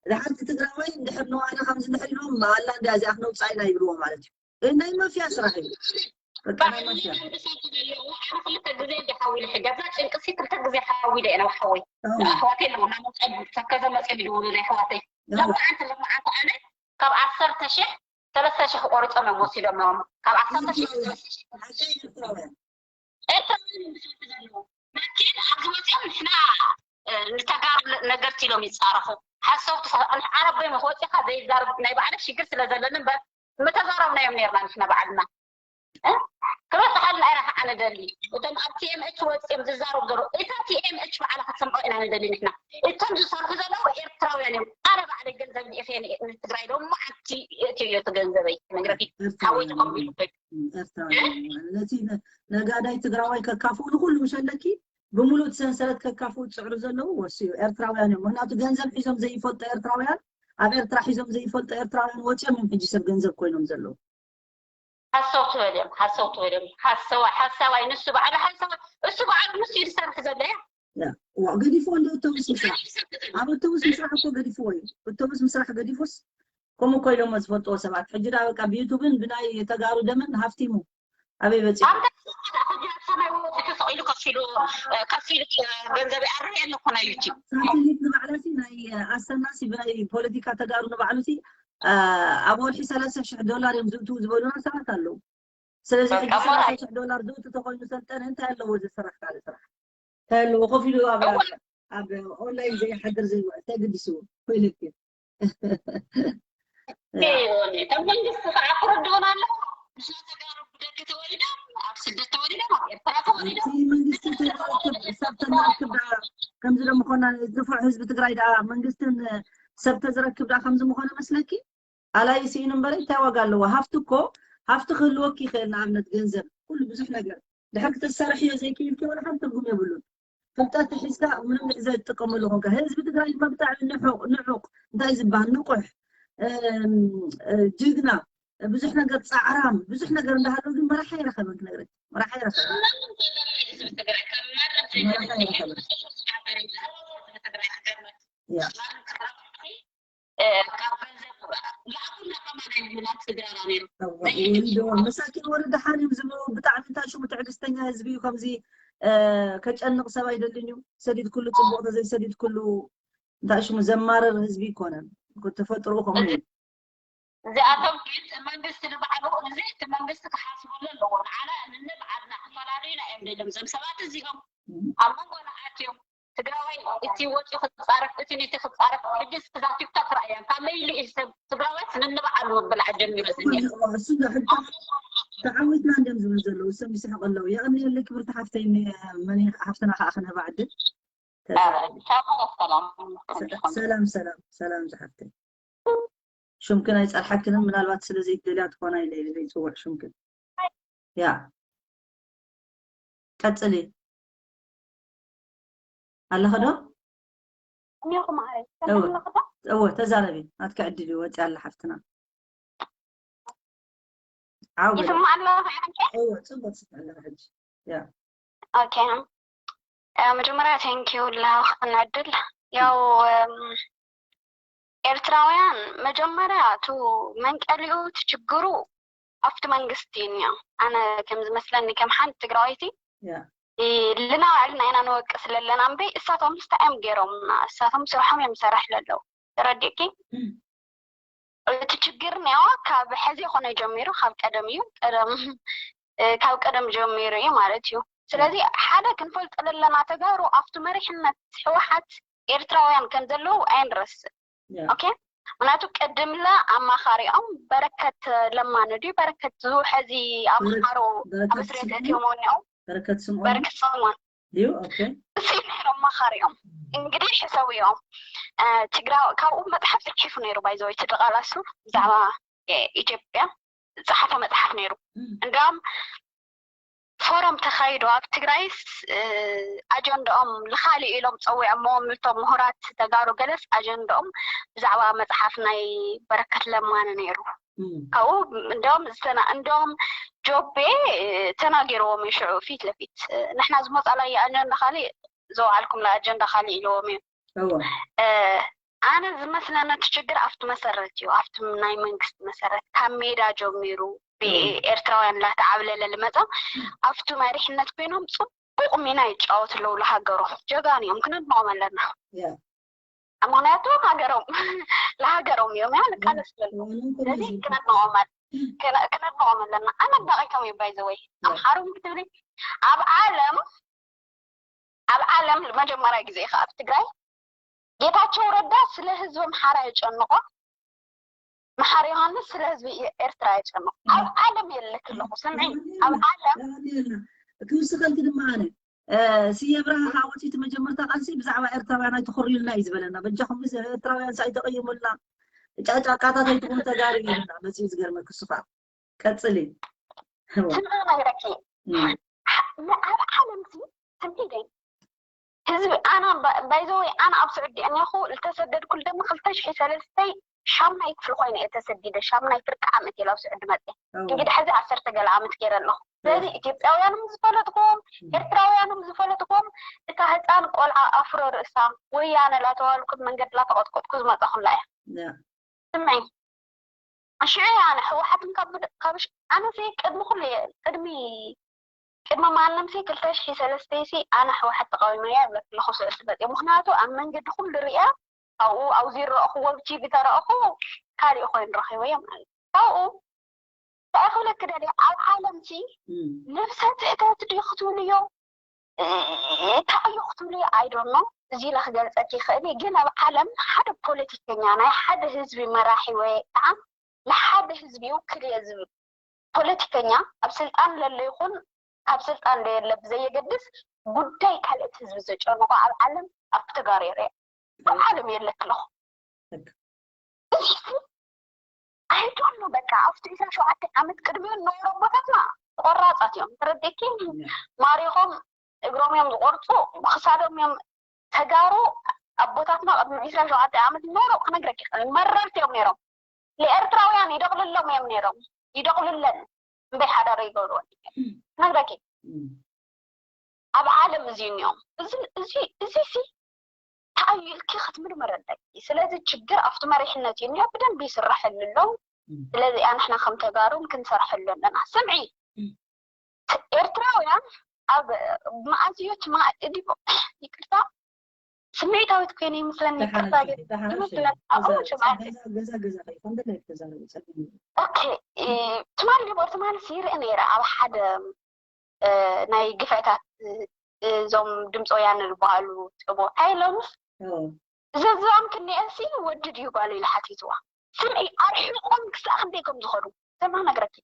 ድሓንቲ ትግራዋይ እንድሕር ንዋዕላ ከምዚ እንድሕር ኢልዎም ኣላ እንዲ እዚኣ ክነውፃእ ኢና ይብልዎ ማለት እዩ ናይ ማፍያ ስራሕ እዩ በቃ ናይ ማፍያ ክልተ ግዜ እንዲ ሓዊለ ሕጂ ኣብዛ ጭንቅሲ ክልተ ግዜ ሓዊለ እየ ናብሓወይ ኣሕዋተይ ኣለዉ ናመፀ ተከዘ መፅኦም ይድውሉ ናይ ኣሕዋተይ ሎማዓንቲ ሎማዓንቲ ኣነ ካብ ዓሰርተ ሽሕ ሰለስተ ሽሕ ቆሪፆም እዮም ወሲዶም ነሮም ካብ ዓሰርተ ሽሕ ኤርትራውያን ብሰልፊ ዘለዉ መኪን ኣብዚ ወፂኦም ንሕና ንተጋሩ ነገርቲ ኢሎም ይፃረፉ ሓሰውቲ ዓረብ ኮይኖም ክወፂኻ ዘይዛረብ ናይ ባዕለ ሽግር ስለ ዘለኒ እምበር ምተዛረብናዮም ነርና ንሕና ባዕልና ክበፅሓልና ኢና ከዓ ንደሊ። እቶም ኣብ ቲ ኤም ኤች ወፂኦም ዝዛረቡ ዘለዉ፣ እታ ቲ ኤም ኤች ባዕላ ክትሰምዖ ኢና ንደሊ ንሕና። እቶም ዝሰርሑ ዘለዉ ኤርትራውያን እዮም። ኣነ ባዕለይ ገንዘብ ልኢኸ ንትግራይ ሎሚ መዓልቲ የእትዮ እቲ ገንዘበይ። ነግረኪ ሓወይ ተቐቢሉ ኮይኑ ኤርትራውያን ነቲ ነጋዳይ ትግራዋይ ከካፍኡ ንኩሉ ምሸለኪ ብምሉእ እቲ ሰንሰለት ከካፍኡ ዝፅዕሩ ዘለዉ ወስዩ ኤርትራውያን እዮም። ምክንያቱ ገንዘብ ሒዞም ዘይፈልጡ ኤርትራውያን ኣብ ኤርትራ ሒዞም ዘይፈልጡ ኤርትራውያን ወፂኦም እዮም ሕጂ ሰብ ገንዘብ ኮይኖም ዘለዉ። ሓሰው ትበል እዮም ሓሰው ትበል እዮም ሓሰዋ ሓሳዋይ ንሱ በዓሉ ሓሳዋ እሱ በዓሉ ንሱ እዩ ዝሰርሕ ዘሎ ያ ዋ ገዲፍዎ እንደ ኣውቶቡስ ምስራሕ ኣብ ኣውቶቡስ ምስራሕ እኮ ገዲፍዎ እዩ። ኣውቶቡስ ምስራሕ ገዲፉስ ከምኡ እኮ ኢሎሞ ዝፈልጥዎ ሰባት ሕጂ ዳ በቃ ብዩቱብን ብናይ ተጋሩ ደምን ሃፍቲሙ ኣበይ በፂሑ ኣብታ ሕጂ ኣብ ሰማይ ወፂ ተሰቂሉ ከፊሉ ከፊሉ ገንዘብ ኣረየኒ እኮ ናይ ዩቲብ ሳተሊት ንባዕላ ሲ ናይ ኣሰና ሲ ብናይ ፖለቲካ ተጋሩ ንባዕሉ ሲ ኣብ ወርሒ ሰላሳ ሽሕ ዶላር እዮም ዝእትዉ ዝበሉና ሰባት ኣለዉ። ስለዚ ሕጂ ሰላሳ ሽሕ ዶላር ዝእቱ ተኮይኑ ሰልጠነ እንታይ ኣለዎ እዚ ስራሕ ካልእ ስራሕ እንታይ ኣለዎ ኮፍ ኢሉ ኣብ ኣብ ኦንላይን ዘይሓድር ዘይውዕል እንታይ ገዲስዎ ኮይለኪ እቶም መንግስቲ ከዓ ክርድኡና ኣለዎ። ንሕና ተጋሩ ብደገ ተወሊዶም ኣብ ስደት ተወሊዶም ኣብ ኤርትራ ተወሊዶም እቲ መንግስቲ ሰብ ተንረክብ ዳ ከምዚ ዶ ምኮና ዝፉዕ ህዝቢ ትግራይ ዳ መንግስትን ሰብ ተዝረክብ ዳ ከምዚ ምኮነ መስለኪ ኣላይ ስኢኑ እምበር እንታይ ዋጋ ኣለዎ ሃፍቲ እኮ ሃፍቲ ክህልወኪ ይኽእል ንኣብነት ገንዘብ ኩሉ ብዙሕ ነገር ድሕር ክተሳርሕዮ ዘይክኢልኪ ወላ ሓንቲ ትርጉም የብሉን ፍልጠት ሒዝካ ምንም ንዕዘ ትጥቀመሉ ኮንካ ህዝቢ ትግራይ ድማ ብጣዕሚ ንሑቕ ንዑቕ እንታይ ዝበሃል ንቑሕ ጅግና ብዙሕ ነገር ፃዕራም ብዙሕ ነገር እንዳሃለው ግን መራሒ ኣይረኸበን ክነግረክ መራሒ ኣይረኸበን መሳኪን ወለደ ሓን እዮም ዝብሉ ብጣዕሚ እንታይ ሽሙ ትዕግስተኛ ህዝቢ እዩ ከምዚ ከጨንቕ ሰብ ኣይደልን እዩ ሰዲድ ኩሉ ፅቡቕ ተዘይሰዲድ ኩሉ እንታይ ሽሙ ዘማረር ህዝቢ ይኮነን ተፈጥሮ ከምኡ እዩ እዚኣቶም ግን መንግስቲ ንባዕሉ እዚ እቲ መንግስቲ ክሓስበሉ ኣለዎ ንዓና ንንብዓልና ክፈላልዩና እዮም ደሎም እዞም ሰባት እዚኦም ኣብ መንጎና ኣትዮም ትግራዋይ እቲ ወፂኡ ክፃረፍ እቲ ኒቲ ክፃረፍ ሕጂ ስዛ ቲክቶክ ራእያ ካብ መይሉ እዩ ሰብ ትግራዋይ ስንንባዓሉ ምብላዕ ጀሚሩ ዝኒአ ተዓዊትና እንዲም ዝብል ዘለዉ ሰብ ይስሕቅ ኣለዉ የቀንየለይ ክብርቲ ሓፍተይ መን ሓፍትና ከዓ ክንህባ ዕድል ሰላም ሰላም ሰላም ዝሓፍተይ ሽምክን ኣይፀርሓክንን ምናልባት ስለ ዘይትደልያ ትኾና ኢለ ዘይፅውዕ ሽምክን ያ ቀፅሊ ኣለኸ ዶ እኒኹ ማዕረይ ሰላም ኣለኹ ዶ እወ ተዛረቢ ኣትኪ ዕድል እዩ ወፂ ኣላ ሓፍትና ይስማዕ ኣሎ ሕጂ እወ ፅቡቅ ስማዕ ኣለኻ ሕጂ ያ ኦኬ መጀመርያ ቴንኪዩ ለሃውክን ዕድል ያው ኤርትራውያን መጀመርያ እቱ መንቀሊኡ እቲ ችግሩ ኣብቲ መንግስቲ እዩ እኒኦ ኣነ ከም ዝመስለኒ ከም ሓንቲ ትግራወይቲ ልናባዕልና ኢና ንወቅስ ለለና እምበይ እሳቶም ስታ እዮም ገይሮምና እሳቶም ስርሖም እዮም ዝሰርሕ ለለው ተረዲእኪ እቲ ችግር ኒዋ ካብ ሕዚ ኮነ ጀሚሩ ካብ ቀደም እዩ ቀደም ካብ ቀደም ጀሚሩ እዩ ማለት እዩ ስለዚ ሓደ ክንፈልጦ ለለና ተጋሩ ኣብቲ መሪሕነት ህወሓት ኤርትራውያን ከም ዘለዉ ኣይንረስእ ኦኬ ምክንያቱ ቅድምለ ኣማኻሪኦም በረከት ለማ ንድዩ በረከት ዝውሐዚ ኣምሓሮ ኣብ እስር ቤት እትዮም ወኒኦም በረከት ስምኦን በረከት ስምኦን ድዩ ኦኬ እሱ ነይሮም መኻሪኦም እንግዲህ ሕሰብዮም ትግራ ካብኡ መፅሓፍ ፅሒፉ ነይሩ ባይዘወይ ትደቃላሱ ብዛዕባ ኢትዮጵያ ዝፀሓፈ መፅሓፍ ነይሩ እንዲያውም ፎረም ተኻይዶ ኣብ ትግራይስ ኣጀንዳኦም ልኻሊ ኢሎም ፀዊዖሞ ምልቶም ምሁራት ተጋሩ ገለስ ኣጀንዳኦም ብዛዕባ መፅሓፍ ናይ በረከት ለማነ ነይሩ ካብኡ እንዲያውም ዝተና እንዲያውም ጆቤ ተናጊርዎም እዩ ሽዑ ፊት ለፊት ንሕና ዝመፃላየ ኣጀንዳ ካሊእ ዘውዓልኩምላ ኣጀንዳ ካሊእ ኢልዎም እዩ ኣነ ዝመስለኒ እቲ ችግር ኣብቲ መሰረት እዩ ኣብቲ ናይ መንግስቲ መሰረት ካብ ሜዳ ጀሚሩ ብኤርትራውያን ላተዓብለለ ልመፀ ኣብቲ መሪሕነት ኮይኖም ፅቡቅ ሚና ይጫወቱ ኣለዉ ለሃገሮም ጀጋኑ እዮም ክነድንቆም ኣለና ምክንያቱ ሃገሮም ለሃገሮም እዮም ያ ንቃለስ ለሉ ስለዚ ክነድንቆም ክነድንቆም ኣለና ኣነ ኣድናቂቶም እዩ ባይዘወይ ኣምሓሩ ክትብሊ ኣብ ዓለም ኣብ ዓለም መጀመርያ ግዜ ከዓ ኣብ ትግራይ ጌታቸው ረዳ ስለ ህዝቢ ኣምሓራ የጨንቆ መሓሪ ዮሃንስ ስለ ህዝቢ ኤርትራ የጨንቆ ኣብ ዓለም የለክ ኣለኹ ስምዒ ኣብ ዓለም ክውስኸልኪ ድማ ኣነ ስየ ብርሃ ሓወፂ እቲ መጀመርታ ቃልሲ ብዛዕባ ኤርትራውያን ኣይትኾርዩልና እዩ ዝበለና። በጃኹም እዚ ኤርትራውያን ሳይ ተቐይሙልና ጫጫቃታት ኣይትኹኑ ተጋሩ ይልና መፅኡ ዝገርመ ክሱፋ ቀፅሊ ስምዒ ነግረኪ ኣብ ዓለምሲ ስምዒ ደይ ህዝቢ ኣና ባይዘወይ ኣና ኣብ ስዑዲ እኒኹ ዝተሰደድኩል ደሞ ክልተ ሽሒ ሰለስተይ ሻምናይ ክፍሊ ኮይነ እየ ተሰዲደ ሻምናይ ፍርቂ ዓመት እየ ኣብ ስዑዲ መፅእ እንግዲህ ሕዚ ዓሰርተ ገለ ዓመት ገይረ ኣለኹ ስለዚ ኢትዮጵያውያንም ዝፈለጥኩም ኤርትራውያንም ዝፈለጥኩም እታ ህፃን ቆልዓ ኣፍሮ ርእሳ ወያነ ላተዋልኩን መንገድ ላተቆጥቆጥኩ ዝመፃኹላ እያ ስምዒ ሽዑ እያ ኣነ ህወሓትን ካብ ኣነሲ ቅድሚ ኩሉ እየ ቅድሚ ቅድሚ ማንም ሲ ክልተ ሽሒ ሰለስተይ ሲ ኣነ ህወሓት ተቃዊመያ ይብለክ ኣለኹ ስዕል ትመፅእ ምክንያቱ ኣብ መንገዲ ኩሉ ሪእያ ኣብኡ ኣብዚ ረእኽዎ ብቲቪ ተረእኹ ካሊእ ኮይኑ ረኺበዮ ማለት ካብኡ እንታይ ክብለክ ደልየ ኣብ ዓለም ሲ ነብሰ ትሕተት ድዩ ክትብልዮ እንታይ እዩ ክትብልዮ ኣይዶኖ እዚ ኢለ ክገልፀክ ይኽእል ግን ኣብ ዓለም ሓደ ፖለቲከኛ ናይ ሓደ ህዝቢ መራሒ ወይ ከዓ ንሓደ ህዝቢ ይውክል እየ ዝብል ፖለቲከኛ ኣብ ስልጣን ለሎ ይኹን ካብ ስልጣን ለየለ ብዘየገድስ ጉዳይ ካልእት ህዝቢ ዘጨንቆ ኣብ ዓለም ኣብ ተጋሩ ይርአ ኣብ ዓለም የለክ ኣለኹ እዚ ኣይዶኖ በቃ ኣብቲ ዕስራ ሸውዓተ ዓመት ቅድሚኡ ንነበሩ ኣቦታትና ቆራፃት እዮም ተረዲእኪ ማሪኾም እግሮም እዮም ዝቆርፁ ብክሳዶም እዮም ተጋሩ ኣቦታትና ቅድሚ ዕስራ ሸውዓተ ዓመት ንነበሩ ክነግረክ ይኽእል መረርቲ እዮም ነይሮም ንኤርትራውያን ይደቕልሎም እዮም ነይሮም ይደቕልለን እምበይ ሓዳር ይገብርወን ክነግረኪ ኣብ ዓለም እዚ እኒኦም እዚ ሲ እንታይ እዩ ኢልኪ ክትምርምረለኪ ስለዚ ችግር ኣብቲ መሪሕነት እዩ እኒኦ ብደንብ ይስራሐሉ ኣሎ ስለዚኣ ንሕና ከም ተጋሩን ክንሰርሐሉ ኣለና ስምዒ ኤርትራውያን ኣብ መኣዝዮ ትማእዲ ይቅርታ ስምዒታዊት ኮይነ ይመስለኒ ይቅርታ ይመስለኒ ገዛ ገዛ ከይኮን ገዛ ይተዛረቡ ጸገም ትማሊ ዲቦር ትማሊ ይርኢ ነይረ ኣብ ሓደ ናይ ግፍዕታት እዞም ድምፂ ወያነ ዝበሃሉ ፅቦ ኣይሎምስ ዘዝባም ክንኤሲ ወዲ ድዩ ጓል ኢለ ሓቲትዋ ስምዒ ኣርሒቆም ክሳዕ ክንደይ ከም ዝኸዱ ሰማ ነግረኪ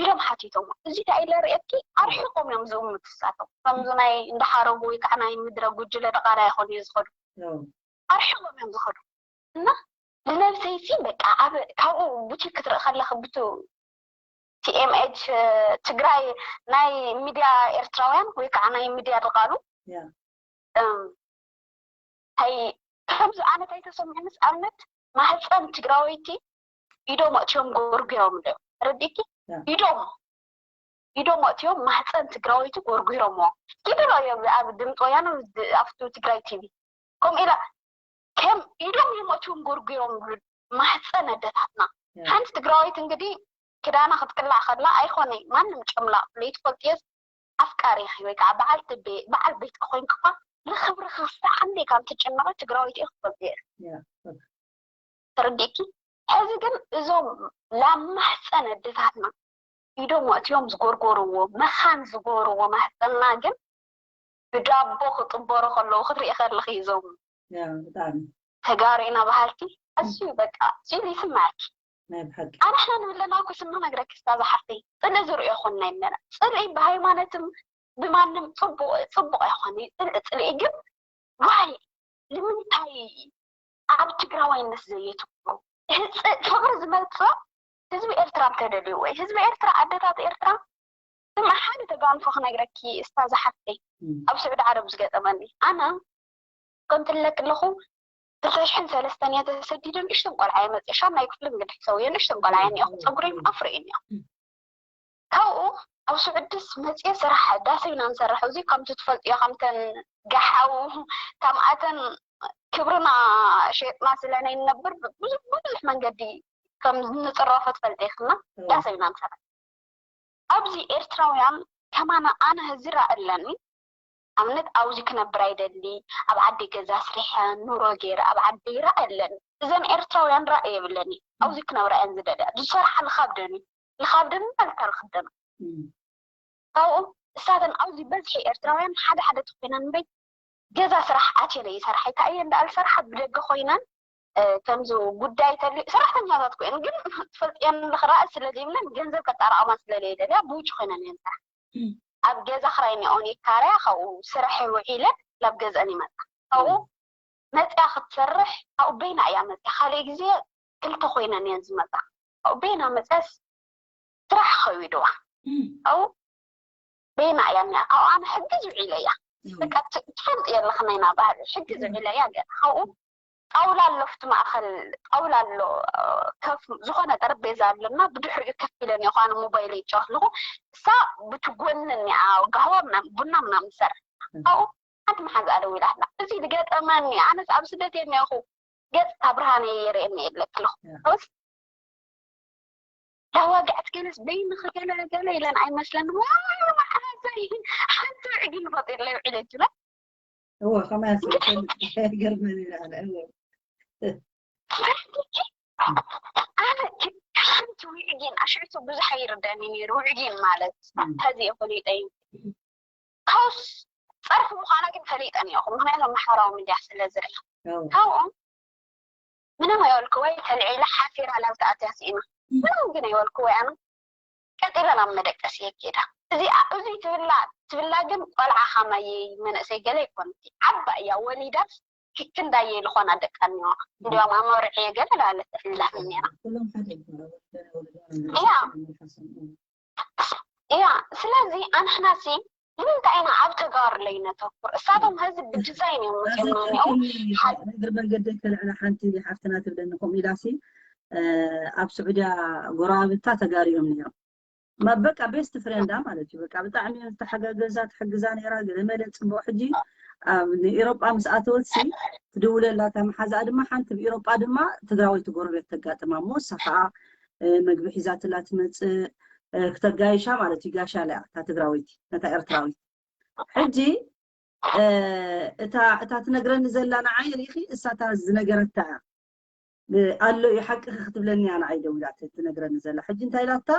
ኢሎም ሓቲቶም እዚ ዳኢለ ርእየኪ ኣርሒቆም እዮም ዝእምቱ ሳቶም ከምዚ ናይ እንዳሓረጉ ወይ ከዓ ናይ ምድረ ጉጅለ ደቓላ ይኾኑ እዩ ዝኸዱ ኣርሒቆም እዮም ዝኸዱ እና ንነብሰይሲ በቃ ኣብ ካብኡ ቡቲክ ክትርኢ ከለኺ ብቱ ቲኤምኤች ትግራይ ናይ ሚድያ ኤርትራውያን ወይ ከዓ ናይ ሚድያ ድቓሉ ታይ ከምዚ ኣነ ታይ ተሰሚዑ ምስ ኣብነት ማህፀን ትግራወይቲ ኢዶም ኣእትዮም ጎርጉሮም ኣለዉ ረዲኪ ኢዶም ኢዶም ኣእትዮም ማህፀን ትግራወይቲ ጎርጉሮምዎ ይድሎ እዮም ኣብ ድምፂ ወያነ ኣብቱ ትግራይ ቲቪ ከምኡ ኢላ ከም ኢዶም እዮም ኣእትዮም ጎርጉሮም ማህፀን ኣደታትና ሓንቲ ትግራወይቲ እንግዲህ ክዳና ክትቅላዕ ከላ ኣይኮነ ማንም ጨምላቕ ለይትፈልጥዮ ኣፍቃሪኺ ወይ ከዓ በዓል ትቤ በዓል ቤት ኮይንክኳ ንክብርኻ ሳዕ እንዴ ካብ ትጨነቐ ትግራወይቲ ክትፈልጥዮ ተረዲእኪ ሕዚ ግን እዞም ላብ ማሕፀን ኣደታትና ኢዶም ኣእትዮም ዝጎርጎርዎ መኻን ዝጎርዎ ማሕፀንና ግን ብዳቦ ክጥበሮ ከለዉ ክትርኢ ከለኺ እዞም ተጋሩ ኢና በሃልቲ ኣዝዩ በቃ ሲሉ ይስምዓኪ ኣንሕና ንብለና እኮ ስምና ነግረኪ ስታ ዝሓፍተይ ፅልኢ ዝርእዮ ኮንና ይብለና ፅልኢ ብሃይማኖትም ብማንም ፅቡቅ ፅቡቅ ኣይኮነ ፅልኢ ፅልኢ ግን ዋይ ንምንታይ ኣብ ትግራዋይነት ዘየትኩ ፍቅሪ ዝመፅእ ህዝቢ ኤርትራ እንተደልዩ ወይ ህዝቢ ኤርትራ ኣደታት ኤርትራ ስማ ሓደ ተጋንፎ ክነግረኪ እስታ ዝሓፍተይ ኣብ ስዑዲ ዓረብ ዝገጠመኒ ኣነ ከምትለክ ኣለኹ ክልተ ሽሕን ሰለስተን እየ ተሰዲደ ንእሽተን ቆልዓ እየ መፅእ ሻምናይ ክፍሊ እንግዲሕ ሰውየ ንእሽተን ቆልዓ እየ እኒኦ ፀጉረይ ኣፍርእ እኒኦ ካብኡ ኣብ ስዑድስ መፅየ ስራሕ ዳሰይና ንሰርሕ እዚ ከምቲ ትፈልጥዮ ከምተን ጋሓው ከምኣተን ክብርና ሸጥና ስለ ናይ ንነብር ብዙሕ መንገዲ ከም ንፅረፎ ትፈልጠ ይኽና ዳሰይና ንሰርሕ ኣብዚ ኤርትራውያን ከማና ኣነ ህዝራ ኣለኒ ኣብነት ኣብዚ ክነብር ኣይደሊ ኣብ ዓዲ ገዛ ስሪሐ ኑሮ ገይረ ኣብ ዓዲ ይረኣ ኣለኒ እዘን ኤርትራውያን ራእ የብለኒ ኣብዚ ክነብራ እየን ዝደልያ ዝሰርሓ ልኻብደኒ ልኻብደኒ ኣልካ ልኽደና ካብኡ እሳተን ኣብዚ በዝሒ ኤርትራውያን ሓደ ሓደ ተኮይነን እምበይ ገዛ ስራሕ ኣትየን ይሰርሓ ይታ እየን ደኣ ዝሰርሓ ብደገ ኮይነን ከምዚ ጉዳይ ተልዩ ሰራሕተኛታት ኮይን ግን ትፈልጥየን ለኽራእ ስለ ዘይብለን ገንዘብ ከጣራቅማ ስለ ለይደልያ ብውጭ ኮይነን እየን ስራሕ ኣብ ገዛ ክራይ እኒኦን ይካረያ፣ ካብኡ ስራሕ ውዒለ ናብ ገዘን ይመፃ። ካብኡ መፅያ ክትሰርሕ፣ ካብኡ በይና እያ መፅያ። ካልእ ግዜ ክልተ ኮይነን እየን ዝመፃ። ካብኡ በይና መፅያስ ስራሕ ከዊድዋ። ካብኡ በይና እያ እኒኣ። ካብኡ ኣነ ሕግዝ ውዒለ እያ። በቃ ት- ትፈልጥ የለኽን ናይና ባህሊ። ሕግዝ ውዒለ እያ ገና። ካብኡ ጣውላ ኣሎ ኣብቲ ማእኸል፣ ጣውላ ኣሎ፣ ከፍ ዝኾነ ጠረጴዛ ኣለና። ብድሕሪኡ ከፍ ኢለን እየ ኳነ ሞባይል ይጫወት ኣለኹ። እሳ ብትጎንን እያ ጋህዋ ምናምን ቡና ምናምን ትሰርሕ። ካብኡ ሓንቲ መሓዛኣ ደዊላ ኣላ። እዚ ዝገጠመኒ ኣነስ ኣብ ስደት እየ እኒኣኹ። ገጽካ ብርሃን እየ የርእየኒ የለክ ኣለኹ። ዳዋግዐት ገለስ በይንኺ ገለ ገለ ኢለን ኣይመስለኒ። ዋይ መሓዛይ ሓንቲ ውዕጊን ፈጢርለይ ውዒለ ጅላ። እወ ከማይ ኣስፈልጠ ገርመን ይላለ እወ ኣነ ሓንቲ ውዕጊን ኣሽዕቱ ብዙሕ ኣይርዳኒ ነይሩ። ውዕጊን ማለት ከዚ ፈሊጠ እዩ። ካውስ ጸርፊ ምዃና ግን ፈሊጠ ነይኹ። ምክንያቱ ኣብ ማሕበራዊ ሚድያ ስለ ዝርኢ ካብኡ ምንም ኣይበልኩ ወይ ተልዒለ ሓፊራ ናብ ተኣትያ ስኢና ምንም ግን ኣይበልኩ ወይ ኣነ ቀጢለ ናብ መደቀሲ የኬዳ። እዚ እዚ ትብላ ትብላ ግን ቆልዓ ከማየይ መንእሰይ ገለ ይኮን ዓባ እያ ወሊዳስ ክንዳየ ዝኾና ደቂ ኣንዮ እንዲያውም ኣመርዕየ ገለ ላለ ተፍላኒ ነራ እያ እያ። ስለዚ ኣንሕና ሲ ንምንታይ ኢና ኣብ ተጋሩ ለይነተኩር? እሳቶም ሀዚ ብዲዛይን እዮም መፅኦም ነኒኦም። እግር መንገደይ ከልዕላ ሓንቲ ሓፍትና ትብለኒ ከምኡ ኢላ ሲ ኣብ ስዑድያ ጎረባብታ ተጋሩ እዮም ነይሮም። በቃ ቤስት ፍሬንዳ ማለት እዩ። በቃ ብጣዕሚ ተሓጋገዛ ትሕግዛ ነይራ። ገለ መለ ፅቡቅ ሕጂ ኣብ ንኤሮጳ ምስ ኣተወት ሲ ትድውለላ እታ መሓዛኣ ድማ ሓንቲ ብኤሮጳ ድማ ትግራወይቲ ጎረቤት ተጋጥማ እሞ እሳ ከዓ መግቢ ሒዛትላ ትመፅእ ክተጋይሻ ማለት እዩ። ጋሻ ለያ እታ ትግራወይቲ ነታ ኤርትራዊት ሕጂ እታ እታ ትነግረኒ ዘላ ንዓይ ርኢኺ እሳታ ዝነገረታ ኣሎ እዩ ሓቅኺ ክትብለኒ እያ ንዓይ ደዊላ ትነግረኒ ዘላ ሕጂ እንታይ ኢላታ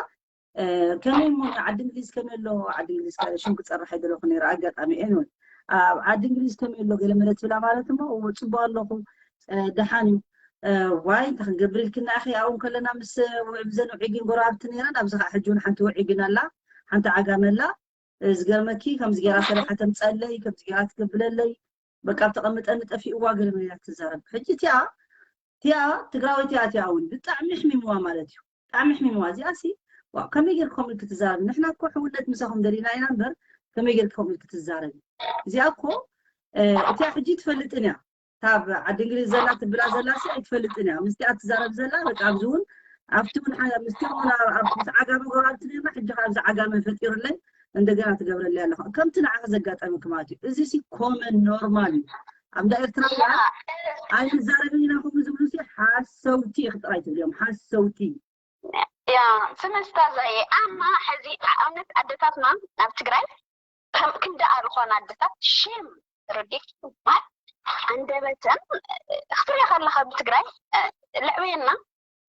ከመይ እሞ ዓዲ እንግሊዝ ከመይ ኣሎ ዓዲ እንግሊዝ ሽም ክፀርሕ ኣይደለኹ ነይረ ኣጋጣሚ ኤንወይ ኣብ ዓዲ እንግሊዝ ከመይ ኣሎ ገለ መለ ትብላ ማለት እሞ እዎ ፅቡቅ ኣለኹ ደሓን እዩ ዋይ እንታይ ክንገብር ኢልክና ኢኺ ኣብኡ ከለና ምስ ብዘን ውዒጊን ጎረባብቲ ነይረን ኣብዚ ከዓ ሕጂ እውን ሓንቲ ውዒግን ኣላ ሓንቲ ዓጋመ ኣላ ዝገርመኪ ከምዚ ገይራ ሰሪሓ ተምፀለይ ከምዚ ገይራ ትገብለለይ በቃ ተቐምጠኒ ጠፊእዋ ገለ መለ ትዛረብ ሕጂ እቲኣ እቲኣ ትግራወይቲ እያ እቲኣ እውን ብጣዕሚ ሕሚምዋ ማለት እዩ ብጣዕሚ ሕሚምዋ እዚኣ ሲ ዋው ከመይ ጌርኪ ከምኡ ኢልኪ ትዛረቢ ንሕና እኮ ሕውነት ምሳኹም ደሊና ኢና እምበር ከመይ ጌርኪ ከምኡ ኢልኪ ትዛረቢ እዚኣ እኮ እቲኣ ሕጂ ትፈልጥን እያ ካብ ዓዲ እንግሊዝ ዘላ ትብላ ዘላ ሲ ኣይትፈልጥን እያ ምስቲኣ ትዛረብ ዘላ በቃ ኣብዚ እውን ኣብቲ እውን ምስቲ እውን ኣብዚ ዓጋመ ጎራብቲ ኔርና ሕጂ ኣብዚ ዓጋመ ፈጢሩለይ እንደገና ትገብረለይ ኣለኻ ከምቲ ንዓኺ ዘጋጠመኪ ማለት እዩ እዚ ሲ ኮመን ኖርማል እዩ ኣብዳ ኤርትራውያን ኣይንዛረብን ኢና ከምኡ ዝብሉ ሲ ሓሰውቲ ኢኺ ጥራይ ትብልዮም ሓሰውቲ ያ ስመስታ ዛየ ኣማ ሕዚ ኣብነት ኣደታትና ኣብ ትግራይ ከም ክንደኣ ዝኾና ኣደታት ሽም ረዴት ማት ኣንደበተን ክትሪኦ ከለኻ ብትግራይ ልዕበየና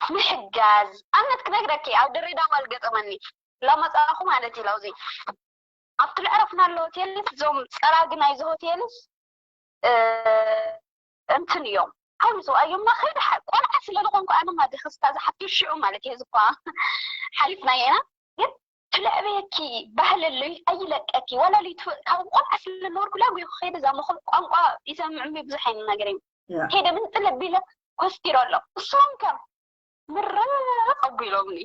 ምሕጋዝ ኣብነት ክነግረኪ ኣብ ድሬዳዋ ልገጠመኒ ላመፃኹ ማለት እዩ ላውዚ ኣብቲ ልዕረፍናሎ ሆቴልስ እዞም ፀራጊ ናይዚ ሆቴልስ እንትን እዮም ከም ዝዋ እዮም ማኸድ ቆልዓ ስለ ዝኾንኩ ኣነ ማዲ ክስታ ዝሓቱ ሽዑ ማለት እዩ ዝኳ ሓሊፍና ኢና ግን ትልዕበየኪ ባህለለይ ኣይለቀኪ ወላ ካብ ቆልዓ ስለ ነበርኩ ላ ጉ ከይደ እዛ መኹል ቋንቋ ይሰምዕሚ ብዙሕ ዓይነት ነገር እዩ ከይደ ምን ጥለብ ኢለ ኮስቲሮ ኣሎ እሶም ከም ምርቕ ኣቢሎምኒ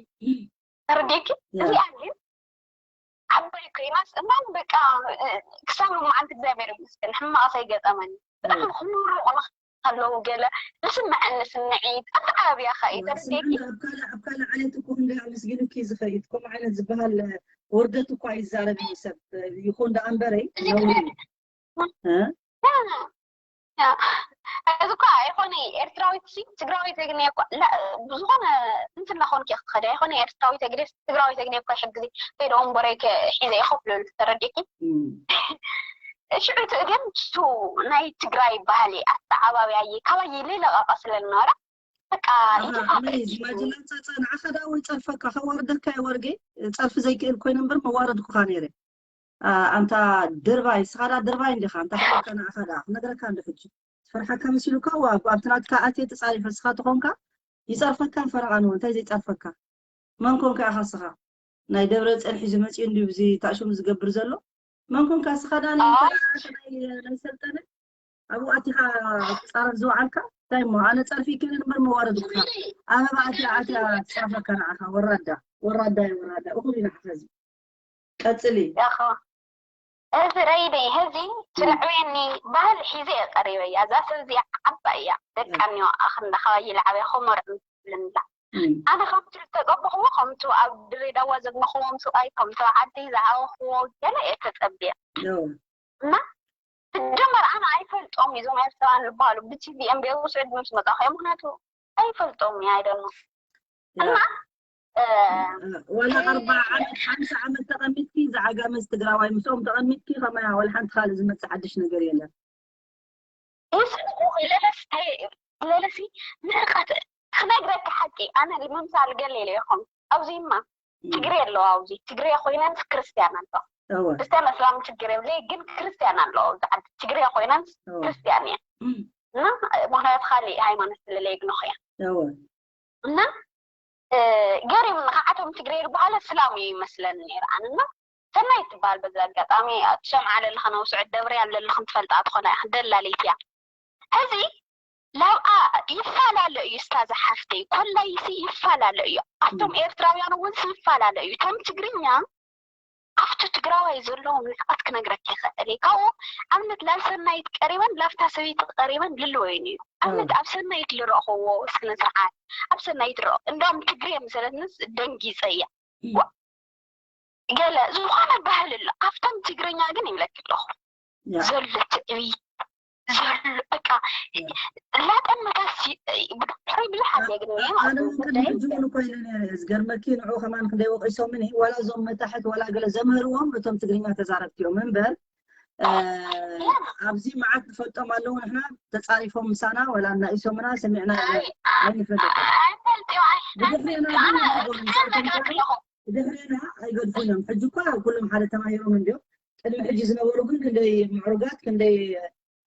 ተረዲእኪ እዚኣ ግን ዓባይ ኮይናስ እማን በቃ ክሳብ መዓልቲ እግዚኣብሔር ይመስገን ሕማቕ ኣይገጠመኒ ብጣዕሚ ክምርቑ ኣለዉ ገለ ዝስምዐኒ ስምዒት ኣተዓባብያኻ እዩ ተረዲእኪ ኣብ ካልእ ዓሌት እኮ ክንደይ ኣመስጊኑኪ ዝኸይድ ከምኡ ዓይነት ዝበሃል ውርደት እኳ ይዛረብ እዩ ሰብ ይኹን ደኣ እምበረይ ነውሪ እዚ እኳ ኣይኮነ ኤርትራዊት ሲ ትግራዊት ግን እኳ ዝኾነ እንትን ላኾንኪ ክኸደ ኣይኮነ ኤርትራዊት ግደ ትግራዊት ግን እኳ ይሕግዚ ከይደ ወንበረይ ሒዘ ይኸፍለሉ ተረዲእኪ ሽዑ እቲ ግን እሱ ናይ ትግራይ ባህሊ ኣተዓባብያየ ካባየ ለይለቐቐ ስለ ዝነበረ በቃ ማጅላንፃፃ ንዓኻ ዳ ወይ ፀርፈካ ከዋርደካ እየ ወርጌ ፀርፊ ዘይክእል ኮይነ እምበር መዋረድኩኻ ነይረ ኣንታ ድርባይ ስኻ ዳ ድርባይ እንዲኻ እንታይ ክብለካ ንዓኻ ዳ ክነግረካ እንዶ ሕጂ ዝፈርሓካ መሲሉካ ኣብቲ ናትካ ኣትየ ተፃሪፈ ስኻ ተኾንካ ይፀርፈካ ፈረቓ ንዎ እንታይ ዘይፀርፈካ መን ኮንካ ኢኻ ስኻ ናይ ደብረ ጽዮን ሒዙ መጺኡ እንድዩ ብዚ ታእሽሙ ዝገብር ዘሎ። መን ኮንካ እስኻ ዳኒ? ኣይ። እንታይ ደኣ ናይ፣ ናይ ሰልጠነ? ኣብኡ ኣቲኻ ክትጻረፍ ዝወዓልካ? እንታይ እሞ? ኣነ ጸርፊ ይከይድ እምበር መዋረድካ። ኣበባ ኣትያ፣ ኣትያ ትጻረፈካ ንዓኻ። ወራዳ። ወራዳ እዩ፣ ወራዳ። እኹል እዩ ንዓኻ እዚ። ቀጽሊ። ያኸ እዚ ረይደይ ሀዚ ትርዕበኒ ባህል ሒዘ እየ ቀሪበያ። እዛ ሰብ እዚኣ ዓባ እያ። ደቃ እኒኦ ኣኽንዳ ከባቢ ይልዓበ ኾመር እምብልንላ። እም። ኣነ ከምቲ ዝተጸበኽዎ ከምቱ ኣብ ድሬዳዋ ዘግመኽዎም ስብኣይ ከምቱ ዓዲ ዝዓበኽዎ ገለ እየ ተጸብየ። ያው። እና ትጀመር ኣነ ኣይፈልጦም እዞም ኤርትራውያን ዝበሃሉ ብቲቪ እዮም ብየውስዕድ ምስ መጣኹ እዮም። ምክንያቱ ኣይፈልጦም እየ ኣይደኖ እና እ፣ ወላ ኣርባ ዓመት ሓምሳ ዓመት ተቐሚጥኪ እዛ ዓጋመዝ ትግራዋይ ምስኦም ተቐሚጥኪ ከማያ ወላ ሓንቲ ካልእ ዝመጽእ ሓድሽ ነገር የለን። ይስሕቁ ለለስ ለለሲ ንዕቀት ክነግረካ ሓቂ ኣነ ንምምሳል ገለ ኢለ ይኹን ኣብዚማ ትግሬ ኣለዋ ኣብዚ ትግሬ ኮይነን ክርስትያን ኣሎ እወ ክርስትያን እስላም ችግር የብለይ ግን ክርስትያን ኣለዋ ኣብዚ ዓዲ ትግሬ ኮይነን እወ ክርስትያን እየ እና ምክንያቱ ካሊእ ሃይማኖት ስለለይ ግንኹ እያ እወ እና ገሪም ንካዓቶም ትግሬ ዝበሃለ ስላም እዩ ይመስለኒ ነይሩ ኣነ እና ሰናይ ትበሃል በዚ ኣጋጣሚ ትሰምዓ ለለኻ ናብ ስዑድ ደብርያ ለለኽን ትፈልጣ ትኾና ኢኽን ደላሊት እያ ሕዚ ላብኣ ይፈላለ እዩ ስታዛ ሓፍተይ ኮላይሲ ይፈላለ እዩ ኣቶም ኤርትራውያን እውን ይፈላለ እዩ ከም ትግርኛ ኣብቲ ትግራዋይ ዘለዎም ንዕቀት ክነግረካ ይኽእል እየ ካብኡ ኣብነት ላብ ሰናይት ቀሪበን ላብታ ሰበይቲ ቀሪበን ልለወይን እዩ ኣብነት ኣብ ሰናይት ልረኽዎ ስነ ስርዓት ኣብ ሰናይት ረኦ እንዳም ትግሬ መሰለትንስ ደንጊፀ እያ ገለ ዝኾነ ባህል ኣሎ ኣብቶም ትግርኛ ግን ይብለክ ኣለኹ ዘሎ ትዕቢት ዘሎ በቃ ላጠመታሲ ብጣዕሚ ብዙሓት እየ ግን ኣነ እውን ቅድሚ ሕጂ እውን እኮ ኢለ ነይረ እየ ዝገርመኪ ንዑ ከማን ክንደይ ወቂሶምኒ ዋላ እዞም መታሕት ዋላ ገለ ዘምህርዎም እቶም ትግርኛ ተዛረብቲ እዮም እምበር ኣብዚ መዓት ንፈልጦም ኣለዉ ንሕና ተፃሪፎም ምሳና ወላ እናኢሶምና ሰሚዕና ኣይንፈልጥ ብድሕሪና ግን ብድሕሪና ኣይገድፉን እዮም ሕጂ እኳ ኩሎም ሓደ ተማሂሮም እንዲዮም ቅድሚ ሕጂ ዝነበሩ ግን ክንደይ ምዕሩጋት ክንደይ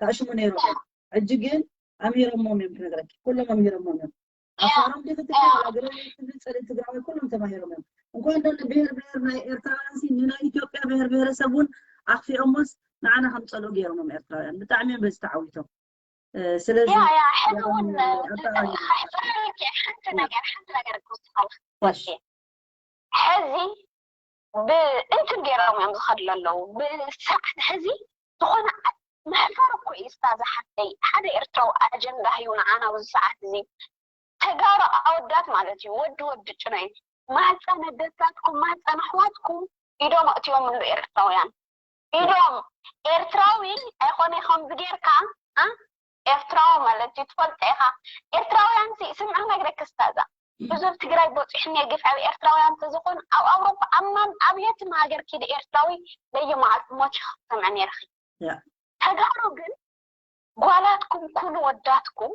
ታእሽሙ ነይሮም ሕጂ ግን ኣምሂሮሞም እዮም ክነግረኪ ኩሎም ኣምሂሮሞም እዮም ኣፋሮም ዲ ክትክል ኣገረ ክብል ፀለ ትግራዊ ኩሎም ተማሂሮም እዮም እንኳን ደን ብሄር ብሄር ናይ ኤርትራውያን ሲ ንናይ ኢትዮጵያ ብሄር ብሄረሰብ እውን ኣኽፊኦሞስ ንዓና ከም ፀልኡ ገይሮሞም ኤርትራውያን ብጣዕሚ እዮም በዚ ተዓዊቶም ስለዚ ያ ያ ሕዚ እውን ሓንቲ ነገር ሓንቲ ነገር ክውስኻልክ ሕዚ ብእንትን ገይሮም እዮም ዝኸዱ ኣለዉ ብስርዓት ሕዚ ዝኾነ መሕፈር እኮ እዩ ስታ ዝሓፍተይ ሓደ ኤርትራዊ ኣጀንዳ ህዩ ንዓና ኣብዚ ሰዓት እዚ ተጋሩ ኣወዳት ማለት እዩ ወዲ ወዲ ጭኖ እዩ ማህፀነ ደታትኩም ማህፀነ ኣሕዋትኩም ኢዶም ኣእትዮም ንርኢ ኤርትራውያን ኢዶም ኤርትራዊ ኣይኮነ ከምዚ ጌርካ ኤርትራዊ ማለት እዩ ትፈልጦ ኢኻ ኤርትራውያን ሲ ስምዑ ነግረኪ ስታዛ ብዙብ ትግራይ በፂሑኒ ግፍዒ ኤርትራውያን ተዝኾን ኣብ ኣውሮፓ ኣማን ኣብ የትም ሃገር ኪድ ኤርትራዊ በየመዓልቲ ሞት ይኽሰምዐ ነይርኺ ተጋሩ ግን ጓላትኩም ኩኑ ወዳትኩም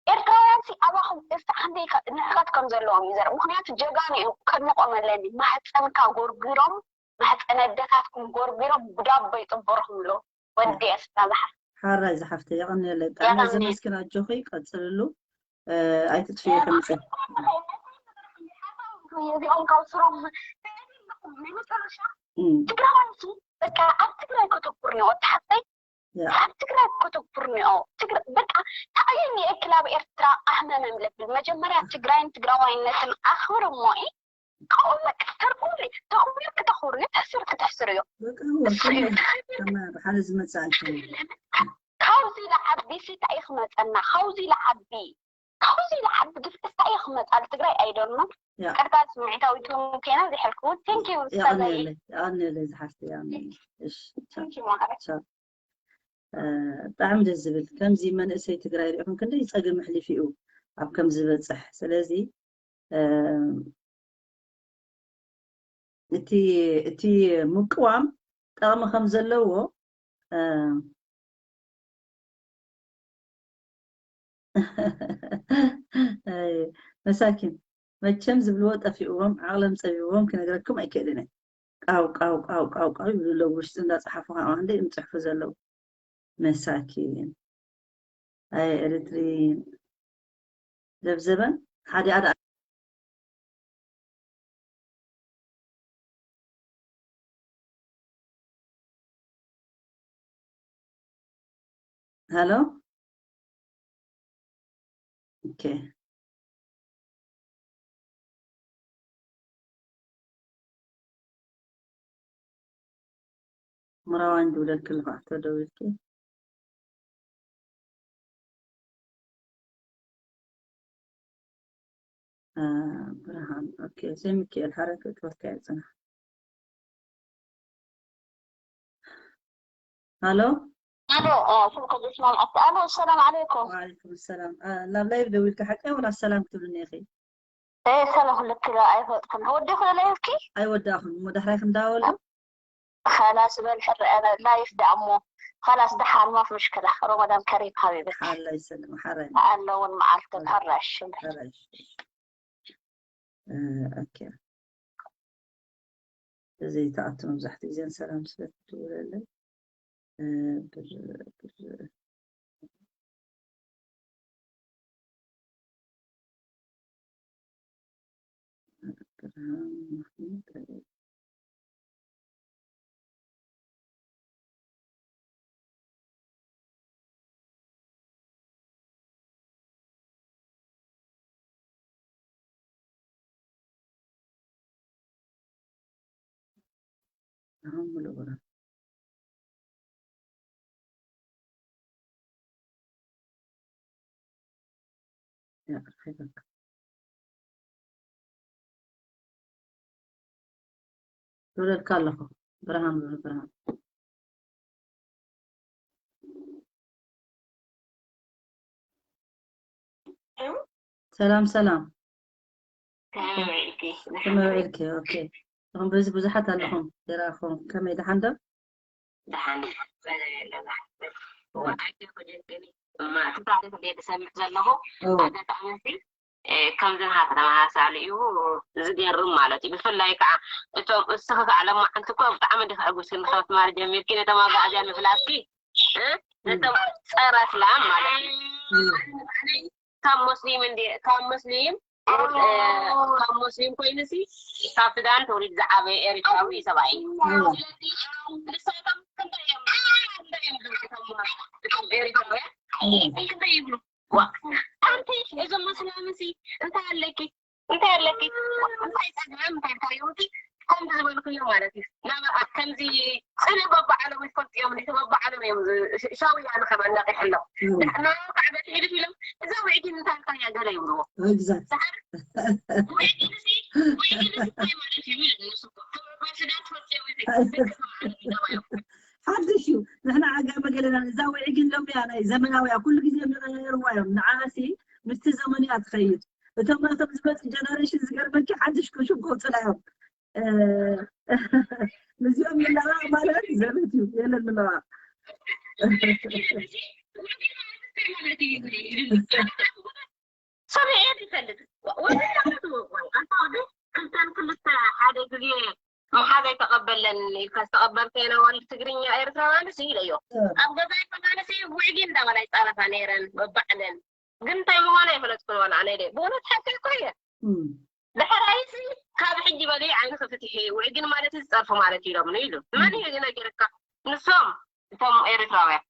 ኤርትራውያን ሲ ኣባኹም እስቲ ሓንደይ ንዕቀት ከም ዘለዎም እዩ ዘርኢ ምክንያቱ ጀጋኑ እዮም ከድንቆም ኣለኒ ማሕፀንካ ጎርጒሮም ማሕፀን ኣደታትኩም ጎርጒሮም ብዳቦ ይጥበርኹም ኣለዉ ወዲ እስታ ዝሓፍ ሓራይ ዝሓፍተ የቐንየለይ ብጣዕሚ ዘመስግን ኣጆኺ ቀፅልሉ ኣይትጥፍዮ ከምፅእ እዚኦም ካብ ስሮም ናይ መጨረሻ ትግራዋይ ሲ በቃ ኣብ ትግራይ ከተኩር ነው ወዲ ሓፍተይ ኣብ ትግራይ ከተኩር ነው በቃ ታየኒ እክል ኣብ ኤርትራ ኣህመመም ለብል መጀመርያ ትግራይን ትግራዋይነትን ኣኽብር እሞ ካብኡ በቃ ተርጉም ተኽቢር ክተኽብር እዩ ተሕስር ክተሕስር እዩ ሓደ ዝመፅእ ኣይኮነ ካብዚ ለዓቢ ሲ እንታይ ክመፀና ካብዚ ለዓቢ ካብዚ ለዓቢ ግፍዒ እንታይ ክመፃል ትግራይ ኣይደልኖ ቀጥታ ስምዒታዊት ኬና ዝሕልክውን ቴንኪዩ የቐንየለይ ዝሓፍተ ቴንኪዩ ማለት ብጣዕሚ ደስ ዝብል ከምዚ መንእሰይ ትግራይ ሪኢኹም ክንደይ ፀገም ኣሕሊፉ እዩ ኣብ ከም ዝበፅሕ ስለዚ እቲ እቲ ምቅዋም ጠቕሚ ከም ዘለዎ መሳኪን መቸም ዝብልዎ ጠፊእዎም ዓቕሎም ፀቢዎም ክነግረኩም ኣይክእልን ቃው ቃው ቃው ቃው ቃው ይብሉ ኣለዉ ውሽጢ እንዳፀሓፉ ከዓ እንደ እዮም ፅሕፉ ዘለዉ መሳኪን ኣይ ኤሪትሪን ዘብዘበን ሓደ ኣደ ሃሎ። ኦኬ። ምራዋን ድብለልኪ ኣለኹ፣ ኣቶ ደዊልኪ። አ፣ ብርሃን። ኦኬ፣ ዘይ ሚካኤል፣ ሓረ ክትወስካ እየ ጽናሕ። ሃሎ? ሃሎ፣ አ፣ ስልኪ ዝስማምዓካ። ኣሎ፣ ሰላም ዓለይኩም። ወዓለይኩም ሰላም። አ፣ ናብ ላይቭ ደዊልካ ሓቀይ ወላ ሰላም ክትብልኒ ኢኺ? ኤ፣ ሰላም ልክላ ኣይፈጥኩን። ወዲኹ ላይቭኪ? ኣይወዳእኹን። እሞ ዳሕራይ ክንዳወሎ? ኸላስ በል ሕረ፣ ላይፍ ደኣ እሞ። ኸላስ ደሓን፣ ማፍ ምሽክላ። ረመዳን ከሪም ሓቢቢ። ሓላ ይሰልም፣ ሓራ ይመ-፣ ኣለውን መዓልቲ ሓራ። ሕራሽ። ሓራ ይሽ-፣ እ፣ ኦኬ። እዚ ተኣቱ መብዛሕትኡ ግዜ ሰላም ስለ ትድውለለይ። እ፣ ብር-፣ ብር-፣ ብርሃን ማህሙድ። ዶለልካ ኣለኹ። ብርሃን፣ ብርሃን። ሰላም፣ ሰላም። ከመይ ውዒልኪ? ከመይ ውዒልኪ? ኦኬ። እኹም በዚ ብዙሓት ኣለኹም። ደራኹም ከመይ፣ ደሓን ዶ? ደሓን፣ ደሓን። ጸገም የለን። ወዓይ፣ እማ፣ እቲ ታሪኽ እንደ ዝሰምዕ ዘለኹ፣ እዎ። ኣጋጣሚ እዚ፣ እ፣ ከምዚ ናሃ ተመሳሳሊ እዩ። ዝገርም ማለት እዩ። ብፍላይ ከዓ እቶም፣ እስኺ ከዓ ለማዓንቲ እኮ ብጣዕሚ እንዲኺ ዕጉስቲ ንኸፍትማል ጀሚርኪ፣ ነቶም ኣጋዕዝያ ምፍላጥኪ፣ እ? ነቶም ጸረ እስላም ማለት እዩ። እም። ካብ ሙስሊም እንዲ-፣ ካብ ሙስሊም፣ እ፣ ካብ ሙስሊም ኮይኑሲ፣ ካብ ሱዳን ተወሊዱ ዝዓበየ ኤሪትራዊ እዩ ሰብኣይ። እም። ስለዚ ንሳቶም ክንደይ እዮም፣ ክንደይ እዮም ዝብሉ እቶም፣ እቶም ኤሪትራውያን? እም። ክንደይ ይብሉ? ዋ፣ ኣንቲ እዞም ሙስሊምሲ እንታይ ኣለኪ? እንታይ ኣለኪ? እንታይ ጸገም? እንታይ ታሪኽኪ? ከምዚ ዝበልክዮ ማለት እዩ። ናብ፣ ከምዚ ጽልኢ በብዓለም ይፈልጡ እዮም። ነቲ በብዓለም እዮም ዝ-፣ ሽ-፣ ሻውያ ንኸም ኣናቂሕሎም። እም። ንሕና ካዕበት ሒልፍ ኢሎም፣ እዛ ውዕጊን እንታይ ኢልካያ ገለ ይብልዎ። ኤግዛክት። ሰሓር ውዕጊንሲ፣ ውዕጊንሲ እንታይ ማለት እዩ? ይብሉ ንሱ እኮ። ከም ፕረዚዳንት ትፈልጥዮ ወይ ዘይትፈልጥዮ? ሓድሽ እዩ። ንሕና ዓጋመ ገለና እዛ ውዕጊን ሎምያ ናይ ዘመናውያ ኩሉ ግዜ ይቐያየርዋ እዮም። ንዓኣሲ ምስቲ ዘመኑ እያ ትኸይድ። እቶም ናቶም ዝመጽእ ጀነሬሽን ዝገርመኪ ሓድሽ ክሹም ከውጽላ እዮም። እ፣ ምስዚኦም ምልዕባዕ ማለት ዘበት እዩ። የለን ምልዕባዕ። ሰሚዐ ይፈልጥ። ወ-፣ ወ-፣ ኣንታ ወዲ ክልተን ክልተ ሓደ ግዜ ምሓዝ ኣይተቐበለን ኢልካ ዝተቐበልከ የለ ወልድ ትግርኛ ኤርትራውያንስ ኢለዮ። እ። ኣብ ገዛይ ከማንሲ ውዕጊ እንዳበላ ይጻረፋ ነይረን በባዕለን። ግን እንታይ ምዃና ኣይፈለጥኩን ዋላ ኣነ ኢለ። ብእውነት ሓቂ እኮ እየ። እም። ድሕራይሲ ካብ ሕጂ በሊ ዓይንኺ ፍትሒ፣ ውዕጊን ማለት እዚ ጸርፊ ማለት እዩ ኢሎምኒ ኢሉ። መን እዩ እዚ ነጊርካ? ንሶም እቶም ኤርትራውያን።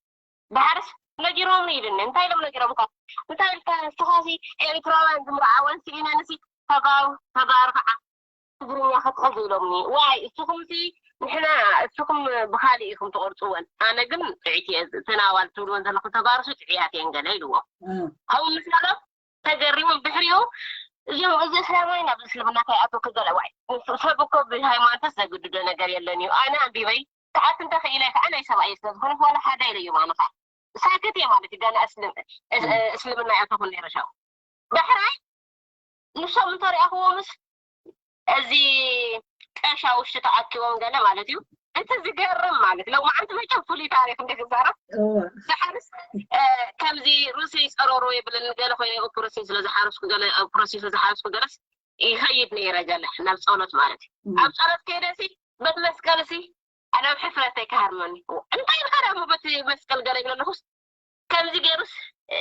ድሓርስ ነጊሮምኒ ኢሉኒ። እንታይ ኢሎም ነጊሮምካ? እንታይ ኢልካ? ንስኻሲ ኤርትራውያን ዝምርዓወን ስኢነንሲ ተጋሩ፣ ተጋሩ ከዓ ትግርኛ ክትሕዝ ኢሎምኒ። ዋይ፣ እስኹምሲ ንሕና፣ እስኹም ብኻሊእ ኢኹም ትቆርጽወን። ኣነ ግን ጥዕይቲ እየ፣ እተን ኣዋልድ ትብልወን ዘለኹም ተጋሩሲ ጥዕያት እየን ገለ ኢልዎ። እም። ከምኡ ምስ በሎም ተገሪሞም ድሕሪኡ እዚኦም፣ እዚ እስላማይ ናብ እስልምና ከይኣትወኪ ገለ፣ ዋይ፣ ሰብ እኮ ብሃይማኖትስ ዘግድዶ ነገር የለን እዩ። ኣነ ኣንቢበይ ክኣቱ እንተኽኢለ ከዓ ናይ ሰብኣይ ስለ ዝኾነ ዋላ ሓደ ኢለዮም። ኣነ ከዓ ሳክት እየ ማለት እዩ። ገና እስልም-፣ እስ-፣ እስልምና ይኣተኹን ነይረ ሻው። ዳሕራይ ንሶም እንተሪኣኽዎምስ እዚ ቀሻውሽቲ ተኣኪቦም ገለ ማለት እዩ። እቲ ዝገርም ማለት ሎማዓንቲ መቸም ፍሉይ ታሪኽ እንደ ክዛረብ እወ። ድሓርስ፣ እ፣ ከምዚ ርእሰይ ጸረሮ የብለኒ ገለ ኮይነ ኦፕረሲን ስለ ዝሓረስኩ ገለ፣ ኦፕረሲን ስለ ዝሓረስኩ ገለስ ይኸይድ ነይረ ገለ ናብ ጸሎት ማለት እዩ። እም። ኣብ ጸሎት ከይደሲ በት መስቀልሲ ኣነ ኣብ ሕፍረተይ ክሃርመኒ። እንታይ ኢልካ ደኣ እሞ በቲ መስቀል ገለ ይብለ ኣለኹስ ከምዚ ገይሩስ፣ እ፣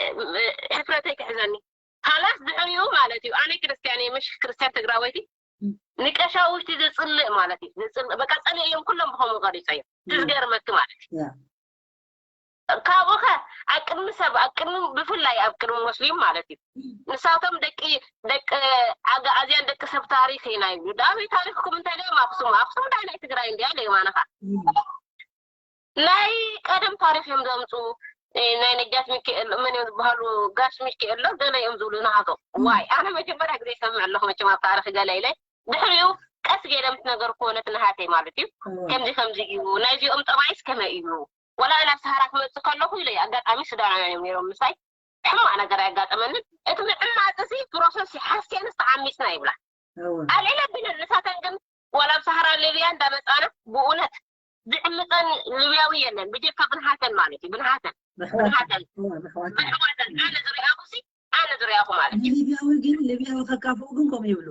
ሕፍረተይ ክሕዘኒ። ካላስ ድሕሪኡ ማለት እዩ። ኣነ ክርስትያን እየ፣ ምሽ ክርስትያን ትግራወይቲ። እም። ንቀሻውሽቲ ዘጽልእ ማለት እዩ። ዘጽልእ፣ በቃ ጸሊእ እዮም፣ ኩሎም ብኸምኡ ቀሪጸ እዮም። እም። ዝገርመኪ ማለት እዩ። ያ። ካብኡኸ ኣብ ቅድሚ ሰብ ኣብ ቅድሚ ብፍላይ ኣብ ቅድሚ ሙስሊም ማለት እዩ። ንሳቶም ደቂ ደቂ ኣግኣዝያን ደቂ ሰብ ታሪኽ ኢና ይብሉ። ዳኣበይ ታሪኽኩም እንታይ ዮም ኣክሱም ኣክሱም ዳይ ናይ ትግራይ እንዲያ ለይማነኻ ናይ ቀደም ታሪኽ እዮም ዘምፁ። ናይ ነጃት ሚካኤል መን እዮም ዝበሃሉ ጋሽ ሚካኤል ዶ ገለ እዮም ዝብሉ ናሃቶም ዋይ ኣነ መጀመርያ ግዜ ይሰምዕ ኣለኹ መቸም ኣብ ታሪኽ ገለ ኢለ ድሕሪኡ ቀስ ገለ ምስ ነገር ኮነት ናሃተይ ማለት እዩ። ከምዚ ከምዚ እዩ ናይዚኦም ጠባይስ ከመይ እዩ ወላ ናብ ሰሃራ ክመፅእ ከለኹ ኢለ ኣጋጣሚ ሱዳናውያን እዮም ነይሮም ምሳይ ሕማቕ ነገር ኣያጋጠመንን እቲ ምዕማፅ እዚ ፕሮሰስ ሓስየንስ ተዓሚፅና ይብላ ኣልዒለ ብለን ንሳተን ግን ዋላ ኣብ ሰሃራ ሊብያ እንዳመፃና ብእውነት ዝዕምፀን ሊብያዊ የለን ብጀካ ብንሃተን ማለት እዩ ብንሃተን ብንሃተን ብሕዋተን ኣነ ዝሪኣኹ ሲ ኣነ ዝሪኣኹ ማለት እዩ ሊብያዊ ግን ሊብያዊ ከካፍኡ ግን ከምኡ ይብሉ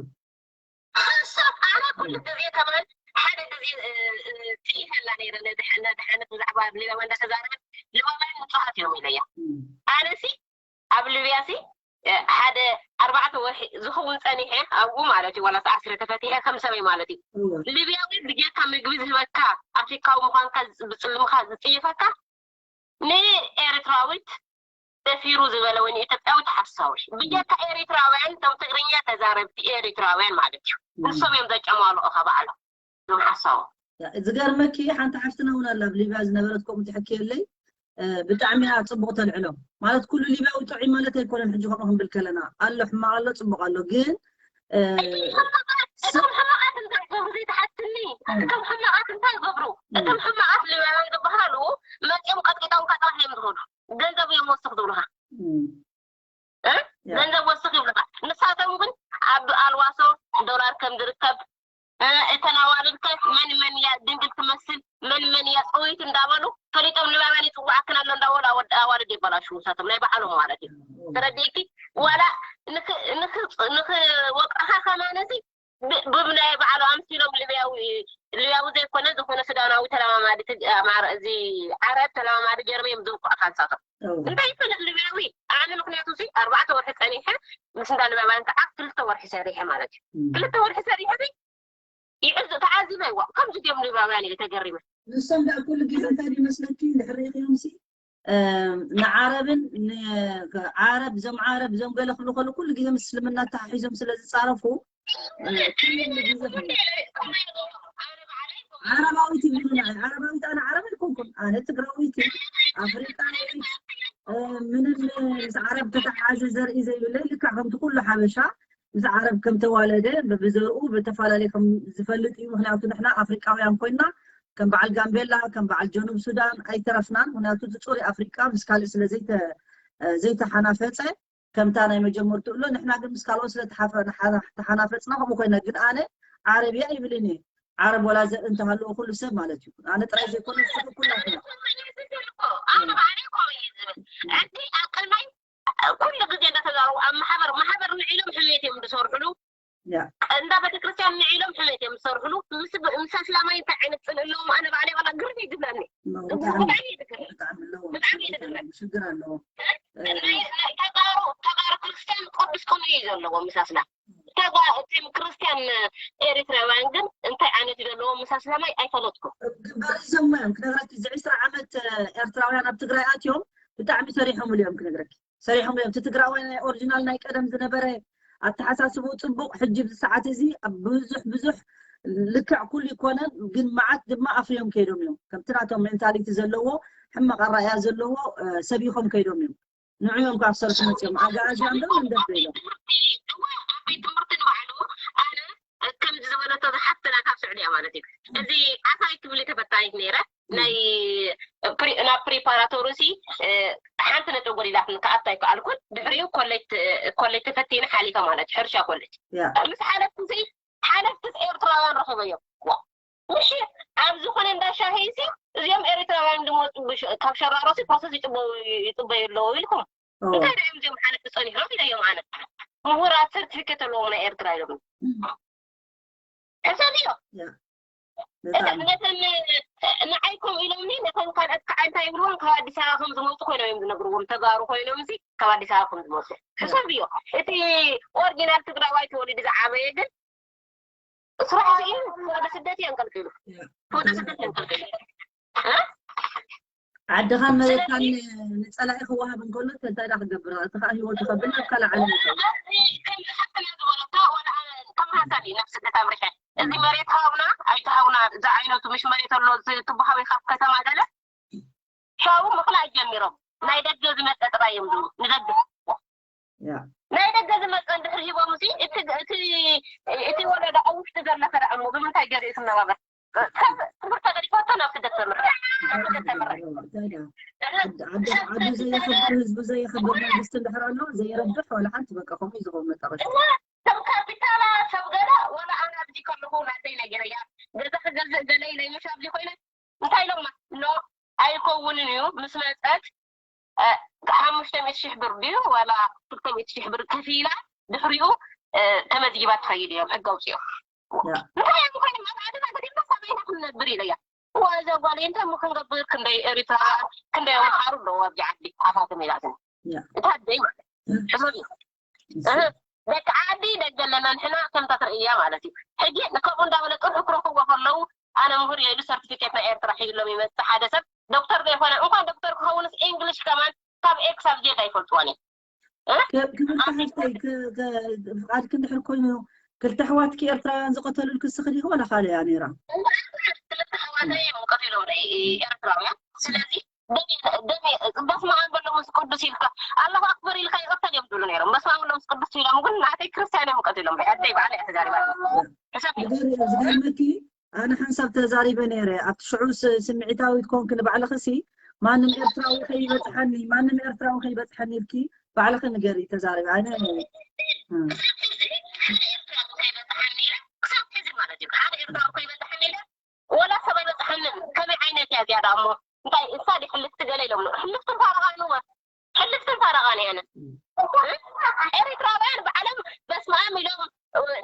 ሰብ ኣነ ኩሉ ግዜ ተባል ሓደ ግዜ ትኢፈላ ነይረ ነድሓነት ብዛዕባ ሊብያዊ እንዳተዛረበ ሊባውያን ንፁሃት እዮም ኢለያ ኣነ ሲ ኣብ ሊብያ ሲ ሓደ ኣርባዕተ ወርሒ ዝኸውን ፀኒሐ ኣብኡ ማለት እዩ ዋላ ተኣሲረ ተፈቲሐ ከም ሰበይ ማለት እዩ ሊብያዊ ብጀካ ምግቢ ዝህበካ ኣፍሪካዊ ምኳንካ ብፅልምካ ዝፅየፈካ ንኤርትራዊት ደፊሩ ዝበለ ወይ ንኢትዮጵያዊት ሓሳዊ ብጀካ ኤርትራውያን እቶም ትግርኛ ተዛረብቲ ኤርትራውያን ማለት እዩ ንሶም እዮም ዘጨማልቑ ከባዕሎም እዞም ሓሳዊ ዝገርመኪ ሓንቲ ሓፍትና እውን ኣላ ኣብ ሊብያ ዝነበረት ከምኡ ትሕክየለይ ብጣዕሚ እያ ፅቡቅ ተልዕሎ ማለት ኩሉ ሊብያዊ ጥዑይ ማለት ኣይኮነን ሕጂ ከምኡ ክንብል ከለና ኣሎ ሕማቅ ኣሎ ፅቡቅ ኣሎ ግን እቶም ሕማቃት እንታይ ገብሩ ዘይትሓትኒ እቶም ሕማቃት እንታይ ገብሩ እቶም ሕማቃት ሊብያውያን ዝበሃሉ መፂኦም ቀጥቂጦምካ ጥራሕ እዮም ዝኸዱ ገንዘብ እዮም ወስኽ ዝብሉካ ገንዘብ ወስኽ ይብሉካ ንሳቶም ግን ኣብ ኣልዋሶ ዶላር ከም ዝርከብ እተን ኣዋልድ ከ መን መን እያ ድንግል ትመስል መን መን እያ ፀወይቲ እንዳበሉ ፈሊጦም ንባባን ይፅዋዕክን ኣሎ እንዳበሉ ኣዋልድ የበላሽዉ ንሳቶም ናይ ባዕሎም ማለት እዩ ተረዲእኪ ዋላ ንክወቅዕካ ከማነሲ ብብናይ ባዕሉ ኣምሲሎም ልብያዊ ልብያዊ ዘይኮነ ዝኾነ ሱዳናዊ ተለማማዲ እዚ ዓረብ ተለማማዲ ገይሮም እዮም ዝውቅዑካ ንሳቶም እንታይ ይፈልጥ ልብያዊ ኣነ ምክንያቱ ሲ ኣርባዕተ ወርሒ ፀኒሐ ምስ እንዳ ልብያውያን ከዓ ክልተ ወርሒ ሰሪሐ ማለት እዩ ክልተ ወርሒ ሰሪሐ ይዕዝ ተዓዚበ ይዋ ከምዚ ድዮም ልብያውያን ኢለ ተገሪመ ንሶም ደኣ ኩሉ ግዜ እንታይ ይመስለኪ እንድሕር ርኢኽዮም ሲ ንዓረብን ዓረብ ዞም ዓረብ ዞም ገለ ክብሉ ከሉ ኩሉ ግዜ ምስ እስልምና ተሓሒዞም ስለ ዝፃረፉ ዓረባዊት ይብሉና ዓረባዊት ኣነ ዓረብ ኣይኮንኩን ኣነ ትግራዊት ኣፍሪቃዊት ምንም ምስ ዓረብ ተተሓሓዘ ዘርኢ ዘይብለይ ልክዕ ከምቲ ኩሉ ሓበሻ ምስ ዓረብ ከም ተዋለደ ብዘርኡ ብተፈላለየ ከም ዝፈልጥ እዩ ምክንያቱ ንሕና ኣፍሪቃውያን ኮይና ከም በዓል ጋምቤላ ከም በዓል ጀኑብ ሱዳን ኣይተረፍናን ምክንያቱ እቲ ፁሪ ኣፍሪቃ ምስ ካልእ ስለ ዘይተሓናፈፀ ከምታ ናይ መጀመርቱ እሎ ንሕና ግን ምስ ካልኦት ስለ ተሓናፈፅና ከምኡ ኮይና ግን ኣነ ዓረብያ ይብልን እየ ዓረብ ወላ ዘርኢ እንተሃለዎ ኩሉ ሰብ ማለት እዩ ኣነ ጥራይ ዘይኮነ ኩላትና ኩሉ ግዜ እንዳተዛረቡ ኣብ ማሕበር ማሕበር ንዒሎም ሕሜት እዮም ዝሰርሕሉ እንዳ ቤተክርስትያን ንዒሎም ሕሜት እዮም ዝሰርሕሉ ምስ ኣስላማይ እንታይ ዓይነት ፅልኢ ኣለዎም ኣነ ባዕለይ ዋላ ግርም ይግብለኒ ብጣዕሚ ብጣዕሚ ይግብለኒ ሽግር ኣለዎ ተጋሩ ተጋሩ ክርስትያን ቅዱስ ቅኑዕ እዩ ዘለዎ ምስ ኣስላም ተጋሩ እቲም ክርስትያን ኤሪትራውያን ግን እንታይ ዓይነት እዩ ዘለዎ ምስ ኣስላማይ ኣይፈለጥኩ ግንባር ይዘሙ እዮም ክነግረኪ እዚ ዕስራ ዓመት ኤርትራውያን ኣብ ትግራይ ኣትዮም ብጣዕሚ ሰሪሖምሉ እዮም ክነግረኪ ሰሪሖም እዮም። እቲ ትግራዋይ ናይ ኦሪጂናል ናይ ቀደም ዝነበረ ኣተሓሳስብኡ ፅቡቕ፣ ሕጂ ኣብዚ ሰዓት እዚ ኣብ ብዙሕ ብዙሕ ልክዕ ኩሉ ይኮነን፣ ግን መዓት ድማ ኣፍርዮም ከይዶም እዮም። ከምቲ ናቶም ሜንታሊቲ ዘለዎ ሕማቕ ኣረኣእያ ዘለዎ ሰቢኾም ከይዶም እዮም። ንዑ እዮም ካብ ሰልፊ መፅኦም ኣጋኣዝያን ዶ መንደፍ ዶ ኢሎም። ቤት ትምህርቲ ንባዕሉ ኣነ ከምዚ ዝበለቶ ዝሓፍትና ካብ ስዑድያ ማለት እዩ እዚ ዓሳይ ክብል ተፈታኒት ነይረ ናይ ናብ ፕሪፓራቶሪ ሲ ሓንቲ ነጥብ ጎዲላትኒ ክኣቱ ኣይከኣልኩን ድሕሪኡ ኮሌጅ ኮሌጅ ተፈቲነ ሓሊፈ ማለት ሕርሻ ኮሌጅ ምስ ሓለፍኩ ሲ ሓለፍቲ ኤርትራውያን ረኺበዮም ምሽ ኣብ ዝኾነ እንዳ ሻሂ ሲ እዚኦም ኤርትራውያን ዝመፁ ካብ ሸራሮ ሲ ፕሮሰስ ይፅበዩ ኣለዉ ኢልኩም እንታይ ዳ እዮም እዚኦም ሓለፍቲ ፀኒሖም ኢለዮም ኣነ ምሁራት ሰርቲፊኬት ኣለዎም ናይ ኤርትራ ኢሎም ሕሰብዮ ነተን ንዓይ ከምኡ ኢሎምኒ ነተን ካልኦት ከዓ እንታይ ይብልዎም ካብ ኣዲስ ኣበባ ከም ዝመፁ ኮይኖም እዮም ዝነግርዎም ተጋሩ ኮይኖም ሲ ካብ ኣዲስ ኣበባ ከም ዝመፁ ሕሰብዮ እቲ ኦሪጂናል ትግራዋይ ተወሊዱ ዝዓበየ ግን ስራሕ ስኢኑ ወደ ስደት የንቀልቅሉ ወደ ስደት የንቀልቅሉ ዓድኻን መሬትካን ንጸላኢ ክወሃብ እንከሎ እንታይ ዳ ክገብር? እቲ ከዓ ህይወቱ ከብል ናብ ካልእ ዓለም ይኸይድ። ከምዚ ሓፍትና ዝበለቶ ወላ ተመሳሳሊ ናብ ስደት ኣምሪሐ እዚ መሬት ሃውና ኣይተሃውና እዚ ዓይነቱ ምሽ መሬት ኣሎ እዚ ትበሃዊ ካብ ከተማ ገለ ሻው ምኽላይ ጀሚሮም ናይ ደገ ዝመፀ ጥራይ እዮም ዝብሉ ንደገ ያ ናይ ደገ ዝመፀ እንድሕር ሂቦም እዚ እቲ እቲ እቲ ወለዶ ኣብ ውሽጢ ዘሎ ከደኣ እሞ ብምንታይ ገሪኡ ክነባበር ሰብ ትምህርቲ ተገዲፎቶ ናብ ስደት ተምር ናብ ስደት ተምር ዓዱ ዘየኽብር ህዝቡ ዘየኽብር መንግስቲ እንድሕር ኣሎ ዘይረብሕ ዋላ ሓንቲ በቃ ከምኡ እዩ ዝኸውን መጠረሽ ሰብ ካፒታላ ሰብ ገለ ወላ ኣነ ኣብዚ ከለኹ ናተይ ነጊረያ ገዛ ክገዝእ ገለ ኢለ ምሽ ኣብዚ ኮይነ እንታይ ኢሎማ ኖ ኣይከውንን እዩ ምስ መፀት ሓሙሽተ ሚእቲ ሽሕ ብር ድዩ ዋላ ክልተ ሚእቲ ሽሕ ብር ከፊላ ድሕሪኡ ተመዝጊባ ትኸይድ እዮም ሕጊ ኣውፂኦም እንታይ እዮም ኮይኖም ኣብ ዓድና ገዲምና ሰበይና ክንነብር ኢለያ እዋ እዛ ጓል እንታይ እሞ ክንገብር ክንደይ ኤሪትራ ክንደይ ኣምሓሩ ኣለዉ ኣብዚ ዓዲ ኣፋቶም ኢላትኒ እታ ኣደይ ማለት ሕሰብ እዩ ደቂ ዓዲ ደገ ኣለና ንሕና ከምታ ትርእያ ማለት እዩ ሕጂ ከምኡ እንዳበለ ጥርሑ ክረኽብዎ ከለዉ ኣነ ምሁር እየ ኢሉ ሰርቲፊኬት ናይ ኤርትራ ሒዝሎም ይመፅእ ሓደ ሰብ ዶክተር ዘይኮነ እንኳን ዶክተር ክኸውንስ ኢንግሊሽ ከማን ካብ ኤክስ ኣብ ዜድ ኣይፈልጥዎን እዮም ክብርቲ ሓፍተይ ፍቃድኪ እንድሕር ኮይኑ ክልተ ኣሕዋትኪ ኤርትራውያን ዝቀተሉልኪ ንስኺ ዲኺ ዋላ ካልእ እያ ነይራ? ክልተ ኣሕዋተይ እዮም ቀቲሎም ናይ ኤርትራውያን ስለዚ በስመ ኣብ በሎ ምስ ቅዱስ ኢልካ ኣለኹ ኣክበር ኢልካ ይቀተል እዮም ዝብሉ ነይሮም በስመ ኣብ በሎ ምስ ቅዱስ ኢሎም ግን ናተይ ክርስትያን እዮም ቀቲሎም ኣደይ ባዕላ እያ ተዛሪባ ሕሰብ ዝገርመኪ ኣነ ሓንሳብ ተዛሪበ ነይረ ኣብቲ ሽዑ ስምዒታዊት ኮንክ ንባዕልኽሲ ማንም ኤርትራዊ ከይበፅሐኒ ማንም ኤርትራዊ ከይበፅሐኒ ኢልኪ ባዕልኺ ንገሪ ተዛሪበ ኣነ ወላ ሰብ ኣይበፅሐንን ከመይ ዓይነት እያ እዚኣ ዳ እሞ እንታይ እሳ ዲ ሕልፍቲ ገለ ኢሎም ሕልፍቲ እንታረቃንወ ሕልፍቲ እንታረቃን እያነ ኤሪትራውያን ባዕሎም በስመኣም ኢሎም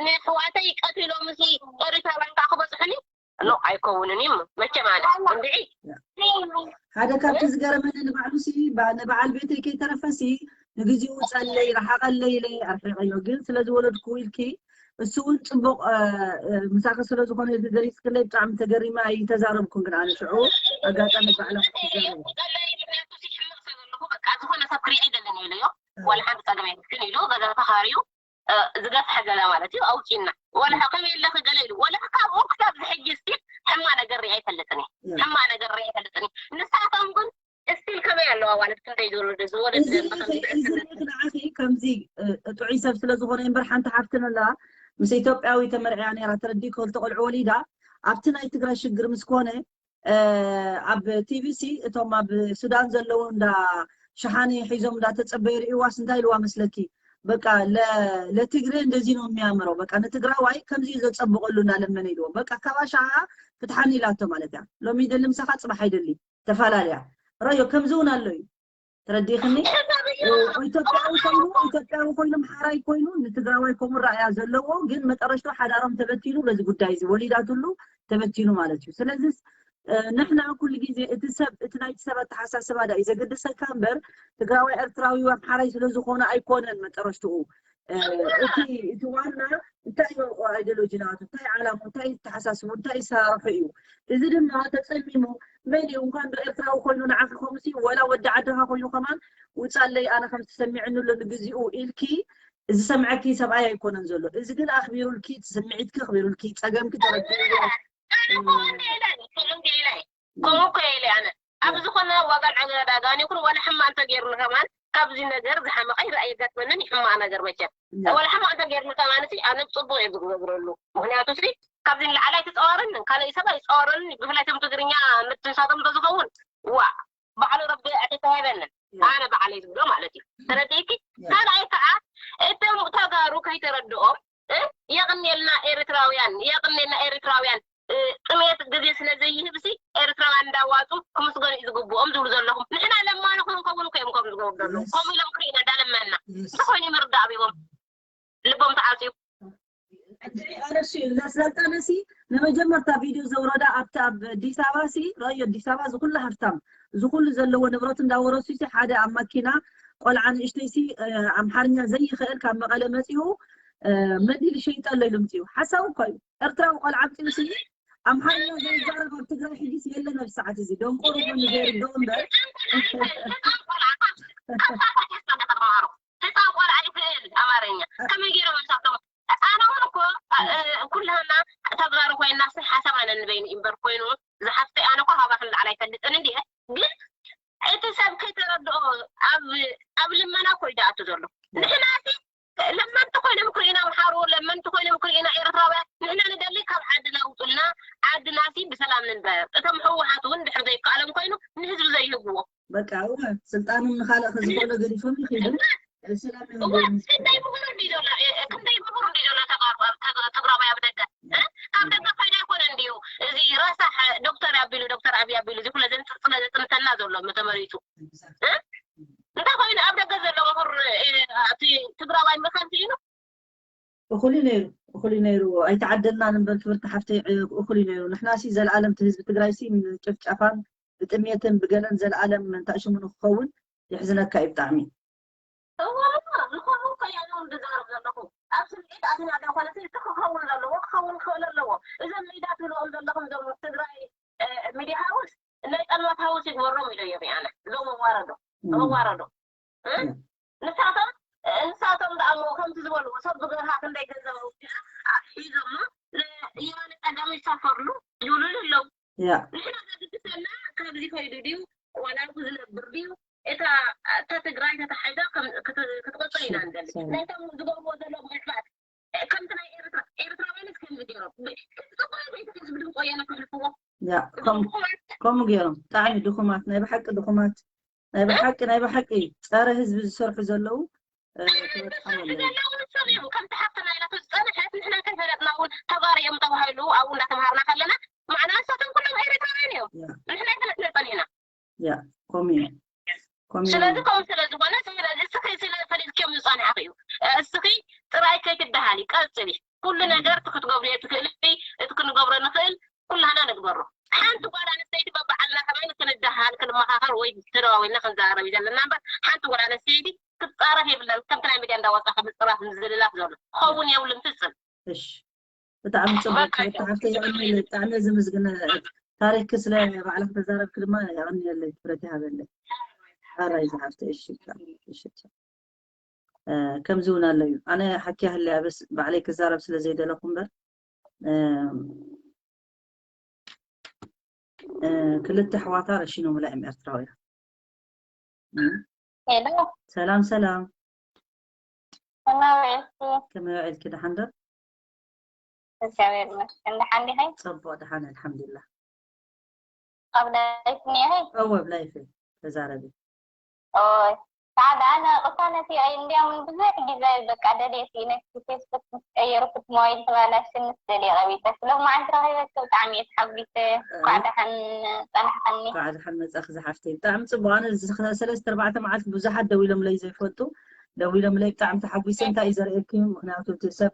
ንሕዋተይ ቀቲሎም ሲ ኤሪትራውያን ከዓ ክበፅሑኒ ኖ ኣይከውንን እዩ መቸም ኣነ እንድዒ ሓደ ካብቲ ዝገረመኒ ንባዕሉ ሲ ንበዓል ቤተይ ከይተረፈ ሲ ንግዚኡ ውፀለይ ረሓቐለይ ኢለ ኣርሒቐዮ ግን ስለ ዝወለድኩ ኢልኪ እሱ እውን ፅቡቕ ምሳኺ ስለ ዝኾነ እዚ ገሊፅክለይ ብጣዕሚ ተገሪመ ኣይተዛረብኩን ግን ኣነ ሽዑ ኣጋጣሚ ባዕላ ክትዛረብ ዝኾነ ሰብ ክሪኦ ኣይደልን ኢለዮ ዋላ ሓንቲ ፀገም የትክን ኢሉ ገዛ ተኻርዩ ዝገፍሐ ገዛ ማለት እዩ ኣውፂና ወላ ከመይ ኣለኺ ገለ ኢሉ ወላ ካብኡ ክሳብ ዝሕጂ ስቲል ሕማ ነገር ሪኣ ኣይፈልጥን ሕማ ነገር ሪኣ ኣይፈልጥን ንሳቶም ግን ስቲል ከመይ ኣለዋ ማለት ክንደይ ዝወለደ ዝወለደ እዚ ንዓኺ ከምዚ ጥዑይ ሰብ ስለ ዝኾነ እምበር ሓንቲ ሓፍትን ኣላ ምስ ኢትዮጵያዊ ተመርዕያ ነይራ ተረዲ ክልተ ቆልዑ ወሊዳ ኣብቲ ናይ ትግራይ ሽግር ምስ ኮነ ኣብ ቲቪሲ እቶም ኣብ ሱዳን ዘለዉ እንዳ ሸሓኒ ሒዞም እንዳተፀበዩ ርእዋስ እንታይ ኢልዋ መስለኪ በቃ ለትግሬ እንደዚህ ነው የሚያምረው በቃ ንትግራዋይ ከምዚ ዘፀብቀሉ እንዳለመነ ኢልዎ በቃ ካባሻ ፍትሓኒ ኢላቶ ማለት እያ ሎሚ ይደሊ ምሳኻ ፅባሕ ኣይደሊ ተፈላለያ ረዮ ከምዚ እውን ኣሎ እዩ ተረዲኽኒ ኢትዮጵያዊ ኮይኑ ኢትዮጵያዊ ኮይኑ ምሓራይ ኮይኑ ንትግራዋይ ከምኡ ራእያ ዘለዎ ግን መጠረሽቶ ሓዳሮም ተበቲኑ በዚ ጉዳይ እዚ ወሊዳትሉ ተበቲኑ ማለት እዩ ስለዚ ንሕና ኩሉ ግዜ እቲ ሰብ እቲ ናይቲ ሰብ ኣተሓሳስባ ዳ እዩ ዘገድሰካ እምበር ትግራዋይ ኤርትራዊ ኣምሓራይ ስለ ዝኾነ ኣይኮነን መጠረሽትኡ እቲ እቲ ዋና እንታይ እዩ ኣይዲዮሎጂ ናቱ እንታይ ዓላሙ እንታይ ተሓሳስቡ እንታይ ይሰራርሑ እዩ እዚ ድማ ተፀሚሙ መን እዩ እንኳን ዶ ኤርትራዊ ኮይኑ ንዓኺ ከምሲ ወላ ወዲ ዓድኻ ኮይኑ ከማን ውፃለይ ኣነ ከም ተሰሚዕኒ ኣሎ ንግዚኡ ኢልኪ ዝሰምዐኪ ሰብኣይ ኣይኮነን ዘሎ እዚ ግን ኣኽቢሩልኪ ስምዒትኪ ኣኽቢሩልኪ ፀገምኪ ተረዲእዎ ከምኡ እኮ ኢለ ኣነ ኣብ ዝኾነ ዋጋ ዕዳጋ ይኹን ዋላ ሕማቅ እንተገይሩኒ ከማን ካብዚ ነገር ዝሓመቀ ይረኣ የጋጥመንን ይሕማቅ ነገር መቸም ዋላ ሕማቅ እንተገይሩኒ ከማን ሲ ኣነ ብፅቡቅ እየ ዝግብረሉ ምክንያቱ ሲ ካብዚ ንላዕሊ ኣይትፀዋረንን ካልእ ሰብ ኣይፀዋረንን ብፍላይ ቶም ትግርኛ ምትንሳቶም እንተዝኸውን ዋ ባዕሉ ረቢ ኣይተተዋሂበንን ኣነ ባዕለይ ዝብሎ ማለት እዩ ተረዲእኪ ካልኣይ ከዓ እቶም ተጋሩ ከይተረድኦም የቕኔልና ኤርትራውያን የቕኔልና ኤርትራውያን ጥሜት ግዜ ስለ ዘይህብሲ ኤርትራውያን እንዳዋፁ ክምስገኑ እዩ ዝግብኦም ዝብሉ ዘለኹም ንሕና ለማኒ ክንከውን እኮ እዮም ከም ዝገብሩ ዘለዉ ከምኡ ኢሎም ክርእና እንዳለመንና እንታይ ኮይኑ ይምርዳእ ኣቢቦም ልቦም ተዓፅዩ ኣነሱ ለስለጣነሲ ንመጀመርታ ቪድዮ ዘውረዳ ኣብቲ ኣብ ኣዲስ ኣበባ ሲ ረዮ ኣዲስ ኣበባ ዝኩሉ ሃፍታም ዝኩሉ ዘለዎ ንብረት እንዳወረሱ ሲ ሓደ ኣብ ማኪና ቆልዓ ንእሽተይ ሲ ኣምሓርኛ ዘይኽእል ካብ መቐለ መፂኡ መዲል ሸይጠሎ ኢሉ ምፅኡ ሓሳቡ እኮ እዩ ኤርትራዊ ቆልዓ ምፅኡ ሲ ኣምሓርኛ ዘይዛረብ ኣብ ትግራይ ሕጂስ የለን። ኣብ ሰዓት እዚ ደንቆሮ ኮይኑ ዘይርድኦ እምበር። ህፃን ቆልዓ ይኽእል ኣማርኛ ከመይ ገይሮም ምሳቶም ኣነ እውን እኮ ኩላና ተጋሩ ኮይና ሲ ሓሳብ ኣነ ንበይኑ እምበር ኮይኑ ዝሓፍተ ኣነ እኮ ካባክን ላዕላ ኣይፈልጥን እንዲ ግን እቲ ሰብ ከይተረድኦ ኣብ ኣብ ልመና ኮይ ደኣቱ ዘሎ ንሕና ሲ ለመንቲ ኮይኖም ክርእና ኣምሓሩ ለመንቲ ኮይኖም ክርእና ኤርትራውያን ንሕና ንደሊ ካብ ዓድና ውጡልና ዓድና ሲ ብሰላም ንንበር እቶም ህወሓት እውን ድሕር ዘይከኣሎም ኮይኑ ንህዝቢ ዘይህብዎ በቃ እወ ስልጣኖም ንኻልእ ከዝኾሎ ገዲፎም ይኽዱ። ሰላም እወ ክንደይ ምሁር እንዲ ዘሎ ክንደይ ምሁር እንዲ ዘሎ ተጋሩ ትግራዋይ ኣብ ደገ ካብ ደገ ኮይና ይኮነ እንዲዩ እዚ ረሳሕ ዶክተር ኣቢሉ ዶክተር ኣብይ ኣቢሉ እዚ ኩለ ዘንፅፅለ ዘፅንተና ዘሎ ተመሪቱ እንታይ ኮይኑ ኣብ ደገ ዘሎ ምሁር እቲ ትግራዋይ ምኻን ስኢኑ እኹል እዩ ነይሩ እኹል እዩ ነይሩ ኣይተዓደልናን እምበር ክብርቲ ሓፍተይ እኹል እዩ ነይሩ ንሕና ሲ ዘለኣለም እቲ ህዝቢ ትግራይ ሲ ጭፍጨፋን ብጥሜትን ብገለን ዘለኣለም እንታሽሙ ንክኸውን የሕዝነካ እዩ ብጣዕሚ እዋ ዝኾኑ ከያኖም ዝዛረብ ዘለኹ ኣብ ስምዒት ኣትና ዳኾነት እዚ ክኸውን ዘለዎ ክኸውን ክኽእል ኣለዎ እዞም ሚዳ ትብልኦም ዘለኹም ዞም ትግራይ ሚዲያ ሃውስ ናይ ጸልማት ሃውስ ይግበሮም ኢሎ እዮም ያነ እዞም መዋረዶ መዋረዶ ንሳቶም ንሳቶም ደኣ ከምቲ ዝበልዎ ሰብ ብገርሃ ክንደይ ገንዘብ ኣውፅኣ ሒዞሞ የማነ ፀጋም ይሳፈርሉ ይብሉሉ ኣለዉ ንሕና ዘግድሰና ካብዚ ከይዱ ድዩ ዋላ ዝነብር ድዩ እታ እታ ትግራይ ተታሒዛ ክትቕፅል ኢና ንደሊ ናይቶም ዝገብርዎ ዘለዉ ምዕባት ከምቲ ናይ ኤርትራ ኤርትራውያንስ ከምዚ ገይሮም ክትፅበዩ ዘይትኽእል ብድምፂ ወያነ ከሕልፍዎ ከምኡ ገይሮም ብጣዕሚ ድኹማት ናይ ብሓቂ ድኹማት ናይ ብሓቂ ናይ ብሓቂ ፀረ ህዝቢ ዝሰርሑ ዘለዉ ዘለዉ ንሶም እዮም ከምቲ ሓፍትና ኢላቶ ዝፀንሐት ንሕና ከይፈለጥና እውን ተጋሩ እዮም ተባሂሉ ኣብኡ እንዳተምሃርና ከለና ማዕና ንሳቶም ኩሎም ኤርትራውያን እዮም ንሕና ይፈለጥና ፀኒሕና ያ ኮሚ ኮሚ ስለዚ ከምኡ ስለ ዝኾነ ስለዚ እስኺ ስለ ፈሊጥኪ እዮም ዝፀንሐኺ እዩ እስኺ ጥራይ ከይትደሃሊ ቀፅሊ ኩሉ ነገር እቲ ክትገብርዮ ትኽእሊ እቲ ክንገብሮ ንኽእል ኩላህና ንግበሮ ሓንቲ ጓል ኣንስተይቲ በባዓልና ከማን ክንደሃል ክንመኻኸር ወይ ተደዋዊልና ክንዛረብ እዩ ዘለና እምበር ሓንቲ ጓል ኣንስተይቲ ክትፃረፍ የብላን ከምቲ ናይ ሚድያ እንዳወፃ ከምፅራፍ ዝልላፍ ዘሎ ክኸውን የብሉን ፍፅም እሺ ብጣዕሚ ፅቡቅ ክብርቲ ሓፍተይ የቐንየለይ ብጣዕሚ እየ ዝምስግነ ታሪክኪ ስለ ባዕልኪ ተዛረብኪ ድማ የቐንየለይ ክብረት ይሃበለይ ሓራይ ዝሓፍተይ እሺ እሺ ከምዚ እውን ኣሎ እዩ ኣነ ሓኪ ያህለያ በስ ባዕለይ ክዛረብ ስለ ዘይደለኹ እምበር ክልተ ኣሕዋታ ረሺኖምላ እዮም ኤርትራውያን ሄሎ ሰላም ሰላም ሰላም ሬሲ ከመይ ውዒልኪ ደሓን ዶ እግዚኣብሔር ይመስገን ደሓን ዲኸይ ፅቡቅ ደሓን ኣልሓምዱላ ኣብ ላይፍ እኒሀይ እወ ብላይፍ ተዛረቢ ኦይ ሳዕዳ ኣነ ቅሳነት እያ እንዲያም ብዙሕ ግዜ በቃ ደልየት ነቲ ፌስቡክ ምስ ቀየርኩት ሞባይል ተባላሽኒ ስደልየ ቀቢፀ ስለማዓንቲ ረኺበኪ ብጣዕሚ እየ ተሓጒሰ እንኳዕ ደሓን ፀናሕክኒ እንኳዕ ደሓን መፃኺ ዝሓፍተይ ብጣዕሚ ፅቡቅ ኣነ ሰለስተ ኣርባዕተ መዓልቲ ብዙሓት ደዊሎምለይ ዘይፈልጡ ደዊሎምለይ ብጣዕሚ ተሓጒሰ እንታይ እዩ ዘርእየኪ ምክንያቱ እቲ ሰብ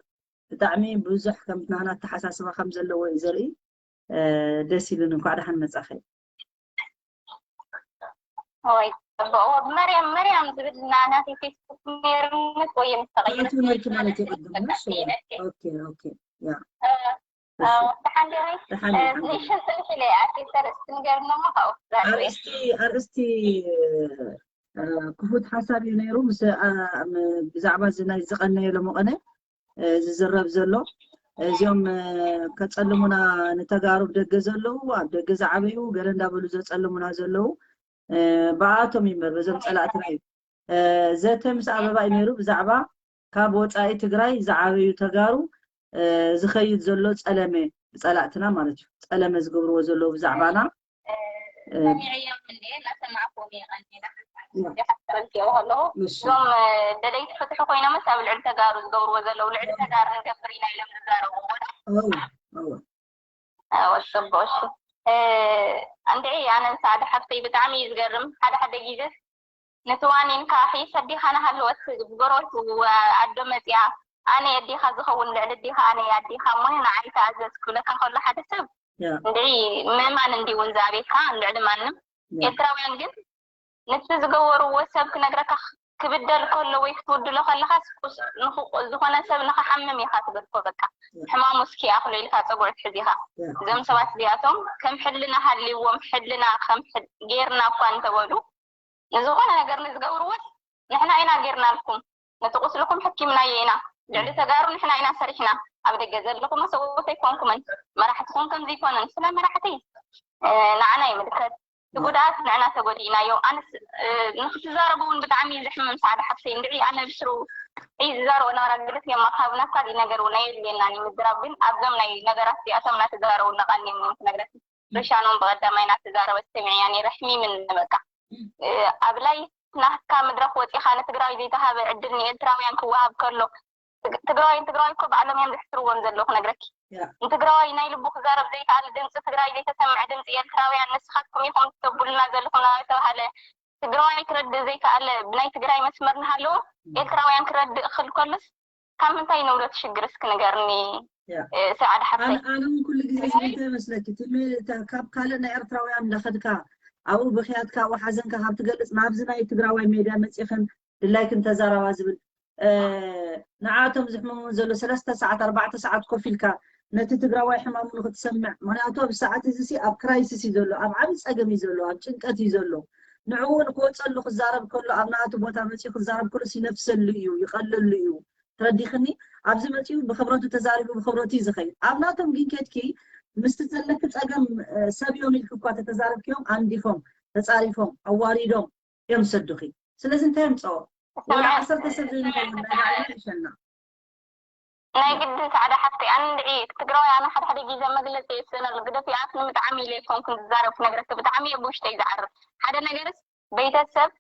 ብጣዕሚ ብዙሕ ከም ናህና ኣተሓሳስባ ከም ዘለዎ እዩ ዘርኢ ደስ ኢሉን እንኳዕ ደሓን መፃኺ ወይ ጽቡቅ መርያም መርያም ዝብል ናናተይ ፌስቡክ ነይርነት ወይ ምስ ተቀየረ ተቀይርኪ ነርኪ ማለት እዩ ቅድም እሺ ኦኬ ኦኬ ያ ደሓን ዲኺ ንሽን ስልኪ ኢለ ኣርቲስት ኣርእስቲ ንገርና እሞ ካብኡ ኣርእስቲ ኣርእስቲ ክፉት ሓሳብ እዩ ነይሩ ምስ ብዛዕባ እዚ ናይ ዝቀነየ ሎመቀነ ዝዝረብ ዘሎ እዚኦም ከፀልሙና ንተጋሩ ደገ ዘለዉ ኣብ ደገ ዝዓበዩ ገለ እንዳበሉ ዘፀልሙና ዘለዉ ብኣቶም ይምበር በዞም ፀላእትና እዩ ዘተ ምስ ኣበባ እዩ ነይሩ ብዛዕባ ካብ ወፃኢ ትግራይ ዝዓበዩ ተጋሩ ዝኸይድ ዘሎ ፀለመ ብፀላእትና ማለት እዩ ፀለመ ዝገብርዎ ዘለዉ ብዛዕባና ሰሚዐዮም እንዴ እናሰማዕኩም እየ ቀኒለ ሓሳብ ከለኹ እዞም ደለይቲ ፍትሒ ኮይኖምስ ኣብ ልዕሊ ተጋሩ ዝገብርዎ ዘለዉ ልዕሊ ተጋሩ ንገብር ኢና ኢሎም ዝዛረቡ ወሰቦ እሺ እንድዒ ኣነ ንሳዕዲ ሓፍተይ ብጣዕሚ እዩ ዝገርም ሓደ ሓደ ግዜ ንትዋኒን ካኺ ሰዲኻ ናሃለወት ብጎረቤት ኣዶ መፅያ ኣነ ኣዴኻ ዝኸውን ልዕሊ ኣዴኻ ኣነ ኣዴኻ እሞ ንዓይ ተኣዘዝ ክብለካ ከሎ ሓደ ሰብ እንድዒ ምእማን እንዲውን ዝኣቤካ ልዕሊ ማንም ኤርትራውያን ግን ነቲ ዝገበርዎ ሰብ ክነግረካ ክብደል ከሎ ወይ ክትብድሎ ከለኻስ ቁስ- ንኹ- ዝኾነ ሰብ ንኽሓምም ኢኻ ትገድፎ። በቃ ሕማሙ እስኪ ይኣኽሎ ኢልካ ፀጉዑ ትሕዝ ኢኻ። እዞም ሰባት እዚኣቶም ከም ሕልና ሃልይዎም ሕልና ከም ሕል- ጌርና እኳ እንተበሉ ንዝኾነ ነገር ንዝገብርዎስ ንሕና ኢና ጌርናልኩም፣ ነቲ ቁስልኹም ሕኪምናዮ ኢና፣ ልዕሊ ተጋሩ ንሕና ኢና ሰሪሕና። ኣብ ደገ ዘለኹም ሰብኡት ኣይኮንኩምን፣ መራሕትኹም ከምዚ ኣይኮነን። ስለ መራሕቲ ንዓና ይምልከት። እቲ ጉድኣት ንዕና ተጎዲእናዮ። ኣነስ ንክትዛረቡ እውን ብጣዕሚ ዘሕምም ሰዓዳ ሓፍተይ እንድዒ ኣነ ብስሩ ዝዛረቦ ነራ ግደፍ እዮም ኣካብና ካሊእ ነገር እውን ኣየድልየናን እዩ ምዝራብ ግን ኣብዞም ናይ ነገራት እዚኣቶም እናተዛረቡ እናቃንዮም እዮም ክነግረኪ። ርሻኖም ብቀዳማይ እናተዛረበት ሰሚዐያ ነይረ ሕሚምኒ በቃ ኣብ ላይ ናትካ መድረክ ወፂኻ ንትግራይ ዘይተሃበ ዕድል ንኤርትራውያን ክወሃብ ከሎ ትግራዋይን ትግራዋይ እኮ ባዕሎም እዮም ዘሕስርዎም ዘለዉ ክነግረኪ ንትግራዋይ ናይ ልቡ ክዛረብ ዘይከኣል ድምፂ ትግራይ ዘይተሰምዐ ድምፂ ኤርትራውያን ንስኻትኩም ኢኹም ተቡልና ዘለኹም እናተባሃለ ትግራዋይ ክረድእ ዘይከኣለ ብናይ ትግራይ መስመር እናሃለዎ ኤርትራውያን ክረድእ ክኽእል ከሎስ ካብ ምንታይ ንብሎ እቲ ሽግር እስኪ ንገርኒ ሰዓድ ሓፍተይ። ኣነ እውን ኩሉ ግዜ ዝብል እንታይ መስለኪ እቲ ካብ ካልእ ናይ ኤርትራውያን እንዳኸድካ ኣብኡ ብኽያትካ ኣብኡ ሓዘንካ ካብ ትገልፅ ናብዚ ናይ ትግራዋይ ሜድያ መፂኽን ድላይክን ተዛረባ ዝብል ንዓቶም ዝሕመሙ ዘሎ ሰለስተ ሰዓት ኣርባዕተ ሰዓት ኮፍ ኢልካ ነቲ ትግራዋይ ሕማሙ ንክትሰምዕ ምክንያቱ ኣብ ሰዓት እዚ ሲ ኣብ ክራይሲስ እዩ ዘሎ ኣብ ዓብዪ ፀገም እዩ ዘሎ ኣብ ጭንቀት እዩ ዘሎ ንዕኡ እውን ክወፀሉ ክዛረብ ከሎ ኣብ ናቱ ቦታ መፂኡ ክዛረብ ከሎ ሲነፍሰሉ እዩ ይቀለሉ እዩ ትረዲኽኒ ኣብዚ መፂኡ ብክብረቱ ተዛሪቡ ብክብረቱ እዩ ዝኸይድ ኣብ ናቶም ግን ከድኪ ምስቲ ዘለኪ ፀገም ሰብ እዮም ኢልኪ እኳ ተተዛረብክዮም ኣንዲፎም ተፃሪፎም ኣዋሪዶም እዮም ዝሰዱኺ ስለዚ እንታይ የምፅኦ ወላ ዓሰርተ ሰብ ዘይንኸውን ናይ ባዕልና ይሸና ናይ ግድን ፃዕዳ ሓፍተይ ኣነ እንድዒ ትግራዋይ ኣነ ሓደ ሓደ ግዜ መግለፂ የስእነሉ ግደፊ ኣፍ ንምጥዓም ኢለ ኣይኮንኩን ዝዛረብ ክነግረኪ ብጣዕሚ እየ ብውሽጠይ ዝዓርፍ ሓደ ነገርስ ቤተሰብ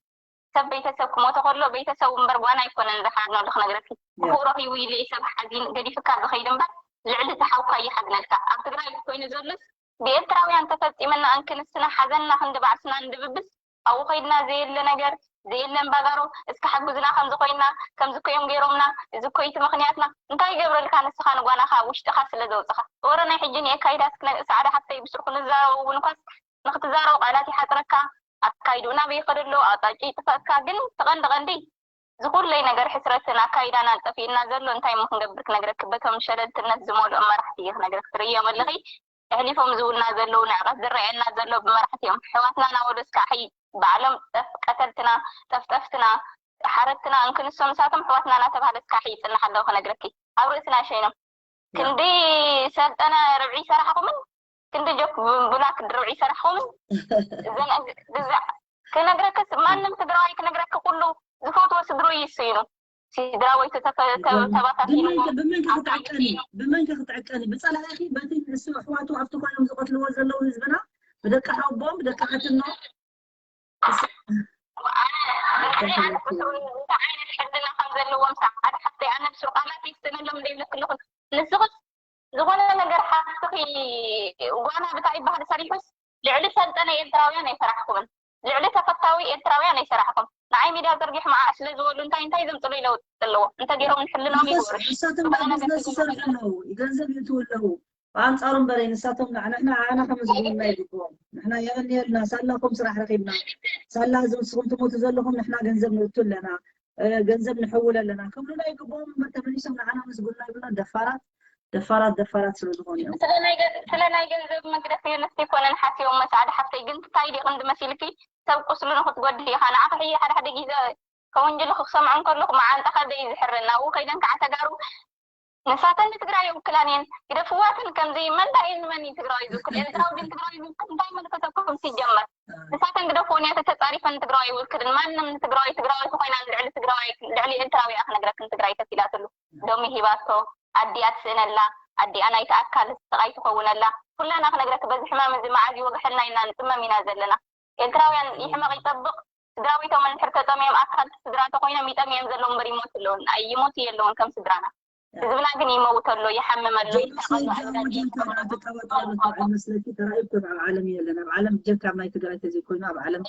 ሰብ ቤተሰብ ክሞተ ከሎ ቤተሰቡ እምበር ጓና ኣይኮነን ዝሓዝነሉ ክነግረኪ ክፉእ ረኺቡ ኢለ ሰብ ሓዚን ገዲፍካ ዝኸይድ እምበር ልዕሊ እቲ ሓውካ ይሓዝነልካ ኣብ ትግራይ ኮይኑ ዘሎስ ብኤርትራውያን ተፈፂመና እንክንስና ሓዘንና ክንዲ ባዕስና እንድብብስ ኣብኡ ከይድና ዘየለ ነገር ዘየለ እምባጋሮ እስኪ ሓጉዝና ከምዚ ኮይና ከምዚ ኮዮም ገይሮምና እዚ ኮይቲ ምክንያትና እንታይ ይገብረልካ ንስኻ ንጓናኻ ውሽጥኻ ስለ ዘውፅኻ ወረ ናይ ሕጂ ንኤካይዳ እስኪ ፃዕዳ ሓፍተይ ብስርኩ ንዛረቡ እውን እኳስ ንክትዛረቡ ቃላት ይሓፅረካ ኣካይድኡ ናበይ ይኸደሎ ኣቅጣጭ ይጥፈእካ ግን ትቐንዲ ቀንዲ ዝኹለይ ነገር ሕስረትን ኣካይዳናን ጠፊእና ዘሎ እንታይ እሞ ክንገብር ክነግረኪ በቶም ሸለልትነት ዝመልኦም መራሕቲ እየ ክነግረኪ ትርእዮም ኣለኺ ኣሕሊፎም ዝውልና ዘለዉ ንዕቀት ዝረኣየና ዘሎ ብመራሕቲ እዮም ኣሕዋትና ናብ ወደስካሒ ባዕሎም ጠፍ ቀተልትና ጠፍጠፍትና ሓረድትና እንክንሶ ንሳቶም ኣሕዋትና እናተባህለ እስካሒ ይፅናሕ ኣለዉ ክነግረኪ ኣብ ርእስና ሸይኖም ክንዲ ሰልጠነ ርብዒ ይሰራሕኹምን ክንዲ ጆክ ብላክ ርብዒ ይሰራሕኹምን እዘን ብዛ ክነግረክስ ማንም ትግራዋይ ክነግረኪ ኩሉ ዝፈትዎ ስድሩ ይስይኑ ሲድራወይቱ ተባታቲኑ ብመንከ ክትዕቀኒ ብመንከ ክትዕቀኒ ብፀላኢኺ በቲ ንሱ ኣሕዋቱ ኣብቲ ኮይኖም ዝቀትልዎ ዘለዉ ህዝብና ብደቂ ሓቦም ብደቂ ሓትኖ እንታይ ዓይነት ሕልና ከም ዘለዎም ሰዓት ሓፍተይ ኣነ ብስሩ ቃላት ይስእነሎም ዘይብለክልኹም ንስኽስ ዝኾነ ነገር ሓፍትኺ ጓና ብታይ ይበሃል ሰሪሑስ ልዕሊ ሰልጠነ ኤርትራውያን ኣይሰራሕኩምን ልዕሊ ተፈታዊ ኤርትራውያን ኣይሰራሕኩም ንዓይ ሚድያ ዘርጊሕ መዓ ስለ ዝበሉ እንታይ እንታይ ዘምፅሉ ይለውጥ ኣለዎ እንተ ገይሮም ንሕልኖም ይግበሩ ንሳቶም ቢዝነስ ይሰርሑ ኣለዉ ገንዘብ ይእትዉ ኣለዉ ብኣንፃሩ እምበረይ ንሳቶም ንሕና ዓና ከመስግኑና ይግብኦም ንሕና የቐንየልና ሳላኩም ስራሕ ረኪብና ሳላ እዚ ንስኹም ትሞቱ ዘለኹም ንሕና ገንዘብ ንእቱ ኣለና ገንዘብ ንሕውል ኣለና ክብሉና ይግብኦም እምበር ተመሊሶም ንዓና መስግኑና ይብሉና ደፋራት ደፋራት ደፋራት ስለ ዝኾኑ እዮም ስለ ናይ ገንዘብ መግደፊ ንስቲ ኮነን ሓስዮም መሳዕዲ ሓፍተይ ግን ትታይ ዲ ቅንዲ መሲልኪ ሰብ ቁስሉ ንክትጎድእ ኢኻ ንዓኺ ሕየ ሓደ ሓደ ግዜ ከወንጅልኺ ክሰምዖ እንከለኹ መዓንጣኻ ደይ ዝሕረኒ ኣብኡ ከይደን ከዓ ተጋሩ ንሳተን ንትግራይ የውክላን እየን ግደፍዋተን ከምዚ መን ዳ እየን ንመን እዩ ትግራዋይ ዝውክል ኤርትራዊ ግን ትግራዋይ ዝውክል እንታይ መልከተኩም ሲጀመር ንሳተን ግደፍወን እያ ተተፃሪፈን ንትግራዋይ ይውክልን ማንም ንትግራዋይ ትግራዋይ ተኮይና ልዕሊ ትግራዋይ ልዕሊ ኤርትራዊ እያ ክነግረክን ትግራይ ከፊላትሉ ዶሚ ሂባቶ ኣዲኣ ትስእነላ ኣዲኣ ናይቲ ኣካል ስቃይ ትኸውነላ ኩላና ክነግረክ በዚ ሕማም እዚ መዓዝ ይወግሐልና ኢና ንፅመም ኢና ዘለና ኤርትራውያን ይሕመቕ ይፀብቕ ስድራዊቶም እንድሕር ተጠምዮም ኣካል ስድራ ተኮይኖም ይጠምዮም ዘለዉ እምበር ይሞቱ ኣለውን ኣይሞቱ የለውን ከም ስድራና ህዝብና ግን ይመውት ኣሎ ይሓምም ኣሎ ይታቐሉ ኣይመስለኪ ተራኢብኩም ኣብ ዓለም የለን ኣብ ዓለም ጀካ ናይ ትግራይ ተዘይኮይኑ ኣብ ዓለም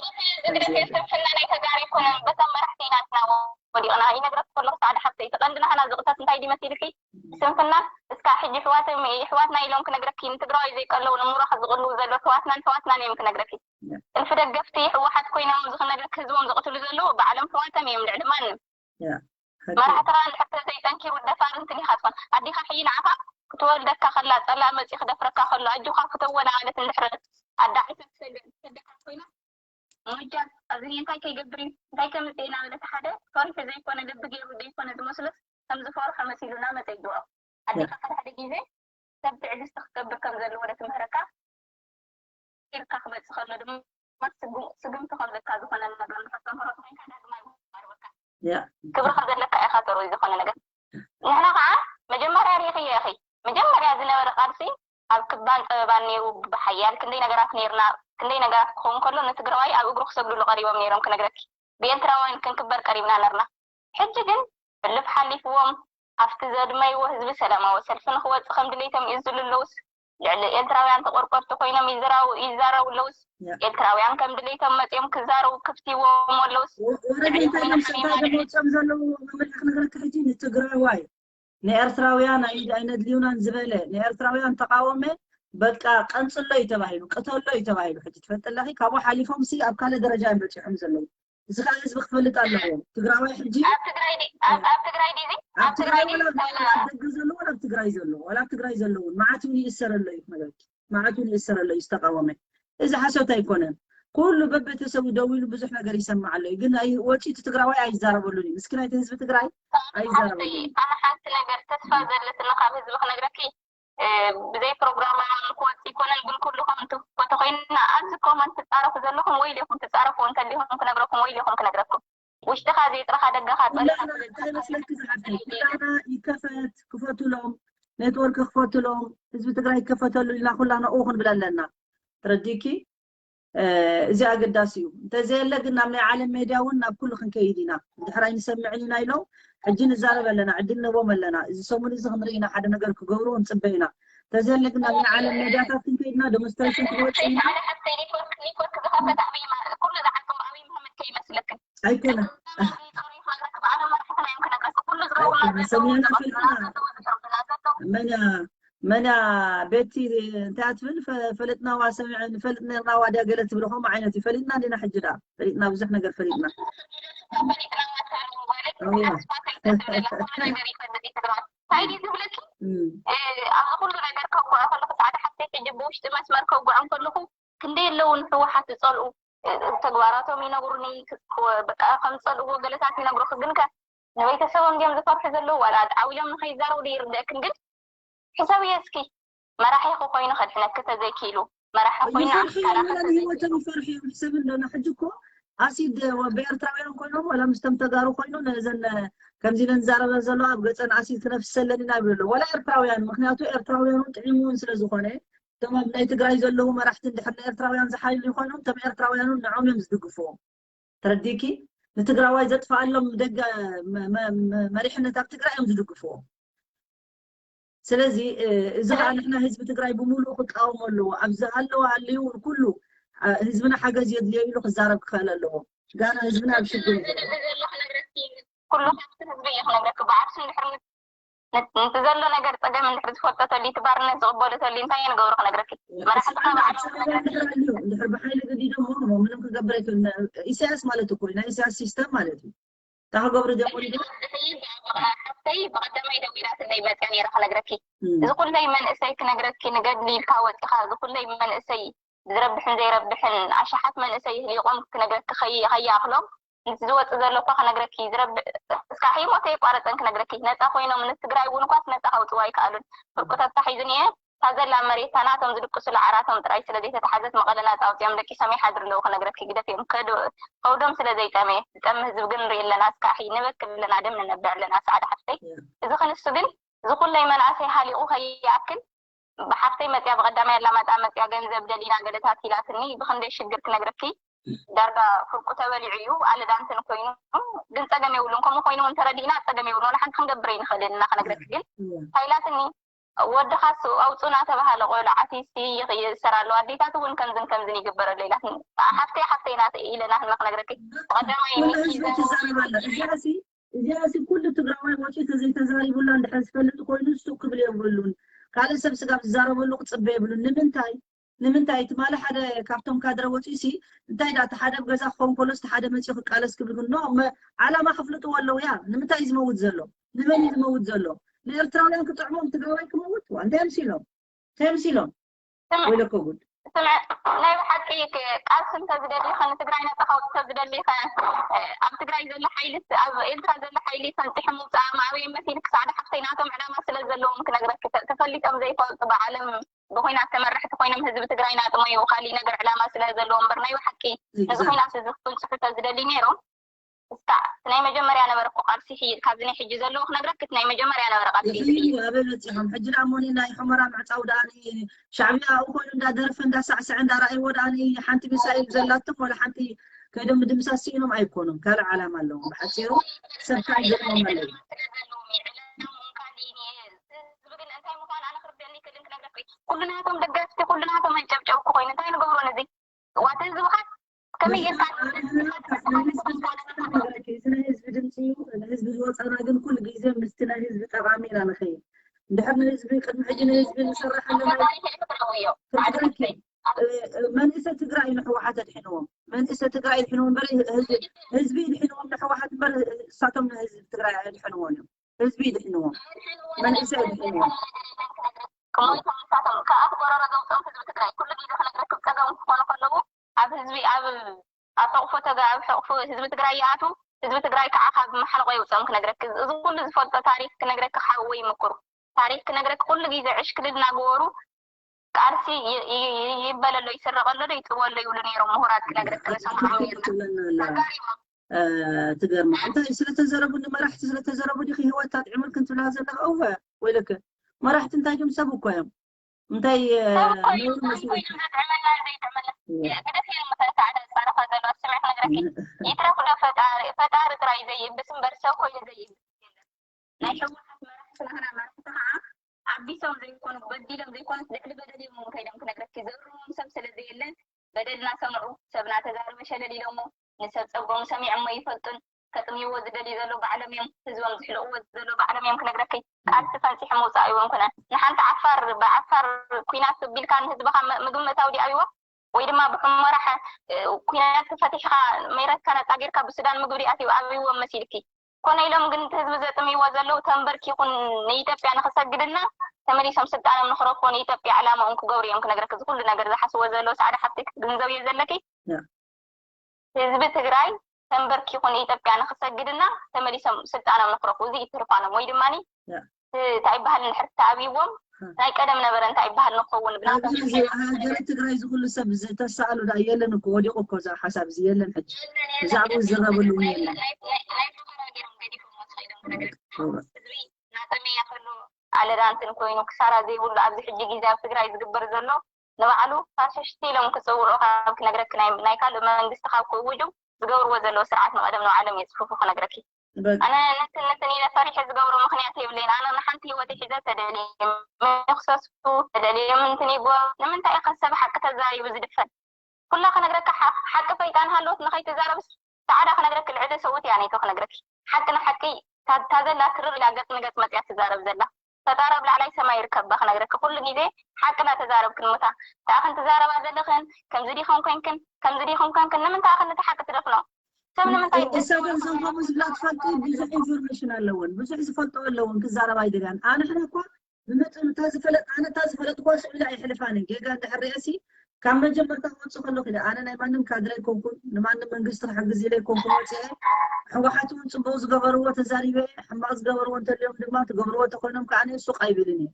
ስንፍና ናይ ተጋሪ ኣይኮነን በቶም መራሕቲ ኢና ንሕና ወዲቕና ይነግረክ ከለኩ ሳዕዲ ሓፍተይ እቲ ቀንዲ ናህና ዝቕተት እንታይ ድዩ መሲልኪ ስንፍና እስካ ሕጂ ሕዋት ሕዋትና ኢሎም ክነግረኪ ንትግራዋይ ዘይቀለዉ ንሙራኽ ዝቕልዉ ዘሎ ሕዋትናን ሕዋትናን እዮም ክነግረኪ እልፊ ደገፍቲ ህወሓት ኮይኖም ዝኽነገር ህዝቦም ዝቕትሉ ዘለዉ ባዕሎም ፍዋቶም እዮም፣ ልዕሊ ማንም። መራሕትኻ እንድሕር ዘይጠንኪሩ ደፋር እንትን ኢኻ ትኾን። ኣዴኻ ሕጂ ንዓኻ ክትወልደካ ከላ ጸላእ መጺኡ ክደፍረካ ከሎ ኣጆኻ ፍተወና ማለት እንድሕር ኣዳዒ ሰደካ ኮይና፣ ሞጃ ኣብዚ እንታይ ከይገብር እዩ፣ እንታይ ከምጽእ እናበለ እቲ ሓደ ፈሪሑ ዘይኮነ ልቢ ገይሩ ዘይኮነ ዝመስሎስ ከም ዝፈርሖ መሲሉ እናመጸ ይግብኦ። ኣዴኻ ሓደ ሓደ ግዜ ሰብ ትዕግስቲ ክገብር ከም ዘለዎ ትምህረካ። ኢልካ ክመጽእ ከሎ ድማ ስጉምቲ ከምዘካ ዝኾነ ነገር ንኸስተምህሮ ተኾይንካ ዳግማይ ይቐርበካ። ክብሪ ከም ዘለካ ኢኻ ተርኢ ዝኾነ ነገር። ንሕና ከዓ መጀመርያ ርኢኽዮ ኢኺ። መጀመርያ ዝነበረ ቃልሲ ኣብ ክባን ጸበባን ነይሩ። ብሓያል ክንደይ ነገራት ነይርና፣ ክንደይ ነገራት ክኸውን ከሎ ንትግራዋይ ኣብ እግሩ ክሰግድሉ ቀሪቦም ነይሮም ክነግረኪ። ብኤርትራውያን ክንክበር ቀሪብና ነርና። ሕጂ ግን ሕልፍ ሓሊፍዎም ኣብቲ ዘድመይዎ ህዝቢ ሰላማዊ ሰልፊ ንክወፅእ ከም ድሌቶም ይዝሉ ኣለውስ፣ ልዕሊ ኤርትራውያን ተቆርቆርቲ ኮይኖም ይዘራው- ይዛረቡ ኣለውስ፣ ኤርትራውያን ከም ድሌቶም መፅዮም ክዛረቡ ክፍትዎም ኣለውስ፣ ወረደ እንታይ እዮም ሰባይ ደሞ ወፅኦም ዘለዉ መመልካ ክነግረካ ሕጂ ንትግራዋይ ንኤርትራውያን ኣይ- ኣይነድልዩናን ዝበለ ንኤርትራውያን ተቃወመ በቃ ቀንፅሎ እዩ ተባሂሉ ቅተሎ እዩ ተባሂሉ ሕጂ ትፈልጢ ኣለኺ ካብኡ ሓሊፎም ሲ ኣብ ካልእ ደረጃ እዮም በፂሖም ዘለዉ እዚ ከዓ ህዝቢ ክፈልጥ ኣለዎ ትግራዋይ ሕጂ ኣብ ትግራይ ድዩ ኣብ ትግራይ ድዩ ኣብ ትግራይ ወላ ኣብ ደገ ዘለዉ ወላ ኣብ ትግራይ ዘለዉ ወላ ኣብ ትግራይ ዘለዉ መዓት እውን ይእሰር ኣሎ እዩ ክነግረኪ መዓት እውን ይእሰር ኣሎ እዩ ዝተቃወመ እዚ ሓሶት ኣይኮነን ኩሉ በቤተሰቡ ደው ኢሉ ብዙሕ ነገር ይሰማዕ ኣሎ እዩ ግን ወፂ እቲ ትግራዋይ ኣይዛረበሉን እዩ ምስኪናይቲ ህዝቢ ትግራይ ኣይዛረበሉን ኣነ ሓንቲ ነገር ተስፋ ዘለትኒ ካብ ህዝቢ ክነግረኪ ብዘይ ፕሮግራም ክወፅ ይኮነን ግን ኩሉ ከምቲ ተኮይንና ኣብዚ ኮመንት ትፃረፉ ዘለኹም ወይ ኢኹም ትፃረፉ እንተሊኹም ክነግረኩም ወይ ኢኹም ክነግረኩም ውሽጥኻ ዘይጥረኻ ደገኻ እንታይ መስለኪ ዝሓፍተይ ክዳና ይከፈት ክፈቱሎም ኔትወርክ ክፈቱሎም ህዝቢ ትግራይ ይከፈተሉ ኢልና ኩላ ንኡ ክንብል ኣለና ተረዲኪ እዚ ኣገዳሲ እዩ እንተዘየለ ግን ናብ ናይ ዓለም ሜድያ እውን ናብ ኩሉ ክንከይድ ኢና ድሕር ኣይንሰምዕን ኢና ኢሎም ሕጂ ንዛረብ ኣለና ዕድል ነቦም ኣለና እዚ ሰሙን እዚ ክንርኢ ኢና ሓደ ነገር ክገብሩ ክንፅበ ኢና እንተዘየለ ግን ናብ ናይ ዓለም ሜድያታት ክንከይድና ዴሞንስትሬሽን ክንወፅእ ኢና ኣይኮነ ሰሚዕና ፈሊጥና መን እያ መን እያ ቤቲ እንታይ ትብል ፈለጥናዋ ሰሚዐ ንፈልጥ ነርናዋ ድያ ገለ ትብል ከምኡ ዓይነት እዩ ፈሊጥና እንዲና ሕጂ ደኣ ፈሊጥና ብዙሕ ነገር ፈሊጥና ኣብዚ ኩሉ ነገር ከውግዖ ከለኹ ፃዕዳ ሓፍተይ ሕጂ ብውሽጢ መስመር ከውግዖም ከለኹ ክንደይ ኣለዉ ንህወሓት ዝፀልኡ ተግባራቶም ይነግሩኒ በቃ ከም ዝፀልእዎ ገለታት ይነግሩኺ ግን ከ ንቤተሰቦም ድዮም ዝፈርሑ ዘለዉ ዋላ ዓው ኢሎም ንኸይዛረቡ ይርደእክን ግን ሕሰብዮ እስኪ መራሒ ክኮይኑ ከድሕነኪ ተዘይኪኢሉ መራሒ ኮይኑ ይፈርሑ እዮም ወላ ንህይወቶም ይፈርሑ እዮም ሕሰብ እንዶ ንሕጂ እኮ ኣሲድ ብኤርትራውያን ኮይኖም ዋላ ምስቶም ተጋሩ ኮይኑ ነዘን ከምዚ ኢለን ዝዛረበ ዘለዋ ኣብ ገፀን ኣሲድ ክነፍሰለን ኢና ይብሉ ኣለዉ ዋላ ኤርትራውያን ምክንያቱ ኤርትራውያን እውን ጥዒሙ እውን ስለ ዝኾነ እቶም ኣብ ናይ ትግራይ ዘለዉ መራሕቲ እንድሕር ንኤርትራውያን ዝሓይሉ ይኾይኖም እቶም ኤርትራውያን እውን ንዖም እዮም ዝድግፍዎም ተረዲኪ ንትግራዋይ ዘጥፍኣሎም ደገ መሪሕነት ኣብ ትግራይ እዮም ዝድግፍዎ ስለዚ እዚ ከዓ ንሕና ህዝቢ ትግራይ ብምሉኡ ክቃወሞ ኣለዎ ኣብዚ ሃለዋ ሃልዩ ኩሉ ህዝብና ሓገዝ የድልዮ ኢሉ ክዛረብ ክኽእል ኣለዎ ጋና ህዝብና ኣብ ሽግር ኩሉ ካብቲ ህዝቢ እዩ ክነግረኪ ብዓርሱ እንድሕር ነቲ ዘሎ ነገር ፀገም እንድሕር ዝፈልጦ ተልዩ እቲ ባርነት ዝቕበሎ ተልዩ እንታይ እየ ንገብሮ ክነግረኪ መራሕትና ባዕሎም እንድሕር ብሓይሊ ገዲዶሞ ምንም ክገብር ኣይክእል ኢሳያስ ማለት እኮ እዩ ናይ ኢሳያስ ሲስተም ማለት እዩ እንታይ ክገብሩ ጀመሩ ሓፍተይ ብቐደማይ ደዊላትለይ መፅያ ነይራ ክነግረኪ እዚ ኩለይ መንእሰይ ክነግረኪ ንገድሊ ኢልካ ወፂኻ እዚ ኩለይ መንእሰይ ዝረብሕን ዘይረብሕን ኣሽሓት መንእሰይ ህሊቆም ክነግረኪ ከይኣኽሎም ምስ ዝወፅእ ዘሎ እኳ ክነግረኪ ዝረብሕ እስካዕ ህይወተይ የቋረፀን ክነግረኪ ነፃ ኮይኖም ንትግራይ እውን እኳስ ነፃ ከውፅዋ ኣይከኣሉን ፍርቁ ተታሒዙን እየ እታ ዘላ መሬታ ናቶም ዝድቅሱላ ዓራቶም ጥራይ ስለ ዘይተታሓዘት መቐለ ናፃ ኣውፂኦም ደቂሶም ይሓድሩ ኣለዉ ክነግረኪ ግደፍዮም ከውዶም ስለ ዘይጠመየ ዝጠሚ ህዝቢ ግን ንርኢ ኣለና እስካዕ ንበኪ ኣለና ደም ንነብዕ ኣለና ሰዓዳ ሓፍተይ እዚ ክንሱ ግን ዝኹለይ መናእሰይ ሃሊቑ ከይኣክል ብሓፍተይ መፅያ ብቐዳማይ ኣላማጣ መፅያ ገንዘብ ደሊና ገለታት ኢላትኒ ብኽንደይ ሽግር ክነግረኪ ዳርጋ ፍርቁ ተበሊዑ እዩ ኣለዳንትን ኮይኑ ግን ፀገም የብሉን ከምኡ ኮይኑ እውን ተረዲእና ፀገም የብሉን ሓንቲ ክንገብር ይንኽእል ኢና ክነግረኪ ግን ታይላትኒ ወድኻስ ኣውፁና ተባሃለ ቆልዓ ፊስቲ ይእሰር ኣሎ ኣዴታት እውን ከምዝን ከምዝን ይግበረሉ ኢላትኒ ሓፍተይ ሓፍተይ ናት ኢለና ክነግረኪ ብቐዳማይ እዚኣሲ ኩሉ ትግራዋይ ወፂኡ ተዘይተዛሪቡላ እንድሕር ዝፈልጥ ኮይኑ ሱቅ ክብል የብሉን ካልእ ሰብ ስጋብ ዝዛረበሉ ክፅበ የብሉን ንምንታይ ንምንታይ ትማሊ ሓደ ካብቶም ካድረ ወፂኡ ሲ እንታይ ዳ እቲ ሓደ ኣብ ገዛ ክኸውን ከሎስ እቲ ሓደ መፂኡ ክቃለስ ክብል ግን ኖ መ- ዓላማ ክፍልጥዎ ኣለዉ። ያ ንምንታይ እዩ ዝመውት ዘሎ? ንመን እዩ ዝመውት ዘሎ? ንኤርትራውያን ክጥዕሞም ትግራዋይ ክመውት ዋ እንታይ ምሲሎም እንታይ ምሲሎም? ወይለኮ ጉድ። ስምዕ ናይ ብሓቂ ቃልሲ እንተዝደሊኸ ንትግራይ ነፃ ከውፅእ ተዝደሊኸ ኣብ ትግራይ ዘሎ ሓይሊ ኣብ ኤርትራ ዘሎ ሓይሊ ፈንፂሑ ምውፃእ ማዕበየ መሲል ክሳዕደ ሓፍተይ ናቶም ዕላማ ስለ ዘለዎም ክነግረክ ተፈሊጦም ዘይፈልጡ ብዓለም ብኩናት ተመራሕቲ ኮይኖም ህዝቢ ትግራይ ናጥሞ ይው ካሊእ ነገር ዕላማ ስለ ዘለዎ እምበር ናይ ብሓቂ እዚ ኩናት እዚ ክብፅሑ ተዝደሊ ነይሮም እስካ ናይ መጀመርያ ነበረ እኮ ቃልሲ ሕይል ካብዚ ናይ ሕጂ ዘለዎ ክነግረክ እቲ ናይ መጀመርያ ነበረ ቃልሲ ሕይል ኣበይ በፂሖም ሕጂ ዳ ሞኒ ናይ ሑመራ ምዕፃው ዳ ሻዕብያ ኣብኡ ኮይኑ እንዳደረፈ እንዳሳዕሰዐ እንዳረኣይዎ ዳ ሓንቲ ሚሳኤል ዘላቶም ወላ ሓንቲ ከይዶም ምድምሳስ ስኢኖም ኣይኮኑም ካልእ ዓላማ ኣለዎም ብሓፂሩ ሰብ ካይገጥሞም ኣለዉ ኩሉናቶም ደገፍቲ ኩሉናቶም ኣጨብጨብኩ ኮይኑ እንታይ ንገብሮ ነዚ ዋተ ህዝብኻ ከመይ ጌርካ ህዝቢ ድምፂ እዩ ህዝቢ ዝወፀና ግን ኩሉ ግዜ ምስቲ ናይ ህዝቢ ጠቃሚ ኢና ንኸይድ እንድሕር ንህዝቢ ቅድሚ ሕጂ ንህዝቢ ንሰራሕ ኣለና መንእሰ ትግራይ ንሕወሓት ኣድሕንዎም መንእሰ ትግራይ ኣድሕንዎም በረ ህዝቢ ድሕንዎም ንሕወሓት እምበር እሳቶም ንህዝቢ ትግራይ ኣድሕንዎም እዮም ህዝቢ ይድሕንዎም መንእሰይ ይድሕንዎም ከሞይቶም ንሳቶም ከኣት ጎረሮ ዘውፅኦም ህዝቢ ትግራይ ኩሉ ግዜ ክነግረክብ ፀገም ክኾኑ ከለዉ ኣብ ህዝቢ ኣብ ኣብ ሕቑፎ ተጋ ኣብ ሕቑፎ ህዝቢ ትግራይ ይኣቱ ህዝቢ ትግራይ ከዓ ካብ መሓለቆ የውፅኦም ክነግረክ እዚ ኩሉ ዝፈልጦ ታሪክ ክነግረክ ሓወይ ይምክሩ ታሪክ ክነግረክ ኩሉ ግዜ ዕሽክል እናገበሩ ቃልሲ ይበለሎ ይስረቀሎ ዶ ይጥበሎ ይብሉ ነይሮም ምሁራት ክነግረክ ንሰምዖም ነርና ተጋሪቦም ትገርማ እንታይ ስለተዘረቡ ንመራሕቲ ስለተዘረቡ ዲኺ ህይወት ኣጥዕምልክን ትብላ ዘለኻ እወ ወይለከ መራሕቲ እንታይ ድም ሰብ እኮ እዮም እንታይ ይትረፍ ዶ ፈጣሪ ፈጣሪ ጥራይ ዘይብስ እምበር ሰብ ኮይኑ ዘይብስ ናይ ህወሓት መራሕቲ ናህና መራሕቲ ከዓ ዓቢሶም ዘይኮኑ በዲሎም ዘይኮኑስ ልዕሊ በደል እዮም ከይዶም ክነግረኪ ዘርሞም ሰብ ስለ ዘየለን በደልና ሰምዑ ሰብ እናተዛረበ ሸለል ኢሎሞ ንሰብ ፀገሙ ሰሚዖሞ ይፈልጡን ከጥምይዎ ዝደልዩ ዘሎ ባዕሎም እዮም ህዝቦም ዝሕልቕዎ ዘሎ ባዕሎም እዮም ክነግረኪ ቃልሲ ፈንፂሑ ምውፃእ ይውን ኩነ ንሓንቲ ዓፋር ብዓፋር ኩናት ቢልካ ንህዝብኻ ምግቢ ምእታው ዲኣብዎ ወይ ድማ ብሕሞራ ኩናት ፈቲሕኻ ሜረትካ ነፃ ጌርካ ብሱዳን ምግቢ ዲኣትዩ ኣብይዎም መሲልኪ ኮነ ኢሎም ግን እቲ ህዝቢ ዘጥምይዎ ዘለዉ ተንበርኪኹ ንኢትዮጵያ ንኽሰግድልና ተመሊሶም ስልጣኖም ንኽረክቡ ንኢትዮጵያ ዕላምኦም ክገብሩ እዮም ክነግረኪ እዚ ኩሉ ነገር ዝሓስብዎ ዘለዉ ፃዕዳ ሓፍቲ ክትግንዘብዮ ዘለኪ ህዝቢ ትግራይ ተንበርኪኹ ንኢትዮጵያ ንኽሰግድልና ተመሊሶም ስልጣኖም ንኽረክቡ እዚ ይትርፋኖም ወይ ድማ እንታይ ይበሃል ንድሕር ተኣብይዎም ናይ ቀደም ነበረ እንታይ ይበሃል ንኸውን ብናቶም ሃገረ ትግራይ ዝኩሉ ሰብ ዝተሳእሉ ዳ የለን እኮ ወዲቁ እኮ እዛ ሓሳብ እዚ የለን ሕጂ ብዛዕባ ዝረብሉ እውን የለን ናጠመያ ከሎ ኣለዳንትን ኮይኑ ክሳራ ዘይብሉ ኣብዚ ሕጂ ግዜ ኣብ ትግራይ ዝግበር ዘሎ ንባዕሉ ፋሽሽቲ ኢሎም ክፅውዑ ካብ ክነግረክ ናይ ካልእ መንግስቲ ካብ ክእውጁ ዝገብርዎ ዘለዉ ስርዓት ንቐደም ንባዕሎም የፅፍፉ ክነግረኪ ኣነ ነትን ነትን ኢለ ፈሪሐ ዝገብሮ ምክንያት የብለይን ኣነ ንሓንቲ ህይወተይ ሒዘ ተደልየ ምክሰሱ ተደልየ ምንትን ይጎ ንምንታይ ኢኸ ሰብ ሓቂ ተዛሪቡ ዝድፈን ኩላ ክነግረካ ሓቂ ፈይጣ ንሃለወት ንኸይትዛረብስ ፃዕዳ ክነግረኪ ልዕሊ ሰብኡት እያ ነይቶ ክነግረኪ ሓቂ ንሓቂ ታዘላ ትርር ኢላ ገፅ ንገፅ መፅያ ትዛረብ ዘላ ፈጣሪ ኣብ ላዕላይ ሰማይ ይርከባ ክነግረኪ ኩሉ ግዜ ሓቂ እናተዛረብክን ሙታ ተኣኽን ትዛረባ ዘለኽን ከምዚ ዲኽን ኮንክን ከምዚ ዲኽን ኮንክን ንምንታይ ኣኽን ነቲ ሓቂ ትደፍኖ ሰብ ንምንታይ እሰብ እዞም ከምኡ ዝብላ ትፈልጡ ብዙሕ ኢንፎርሜሽን ኣለውን ብዙሕ ዝፈልጦ ኣለውን ክዛረባ ኣይደልያን ኣነ ሕነ እኳ ብመጠኑ እታ ዝፈለጥ ኣነ እታ ዝፈለጥኳ ስዕላ ኣይሕልፋን ጌጋ እንድሕር ሪአሲ ካብ መጀመርታ ክወፅእ ከለኹ ኢለ ኣነ ናይ ማንም ካድረ ኣይኮንኩን ንማንም መንግስቲ ክሕግዝ ኢለ ኣይኮንኩን ወፅአ ህወሓት እውን ፅቡቅ ዝገበርዎ ተዛሪበ ሕማቅ ዝገበርዎ እንተልዮም ድማ ትገብርዎ ተኮይኖም ከዓ ሱቅ ኣይብልን እየ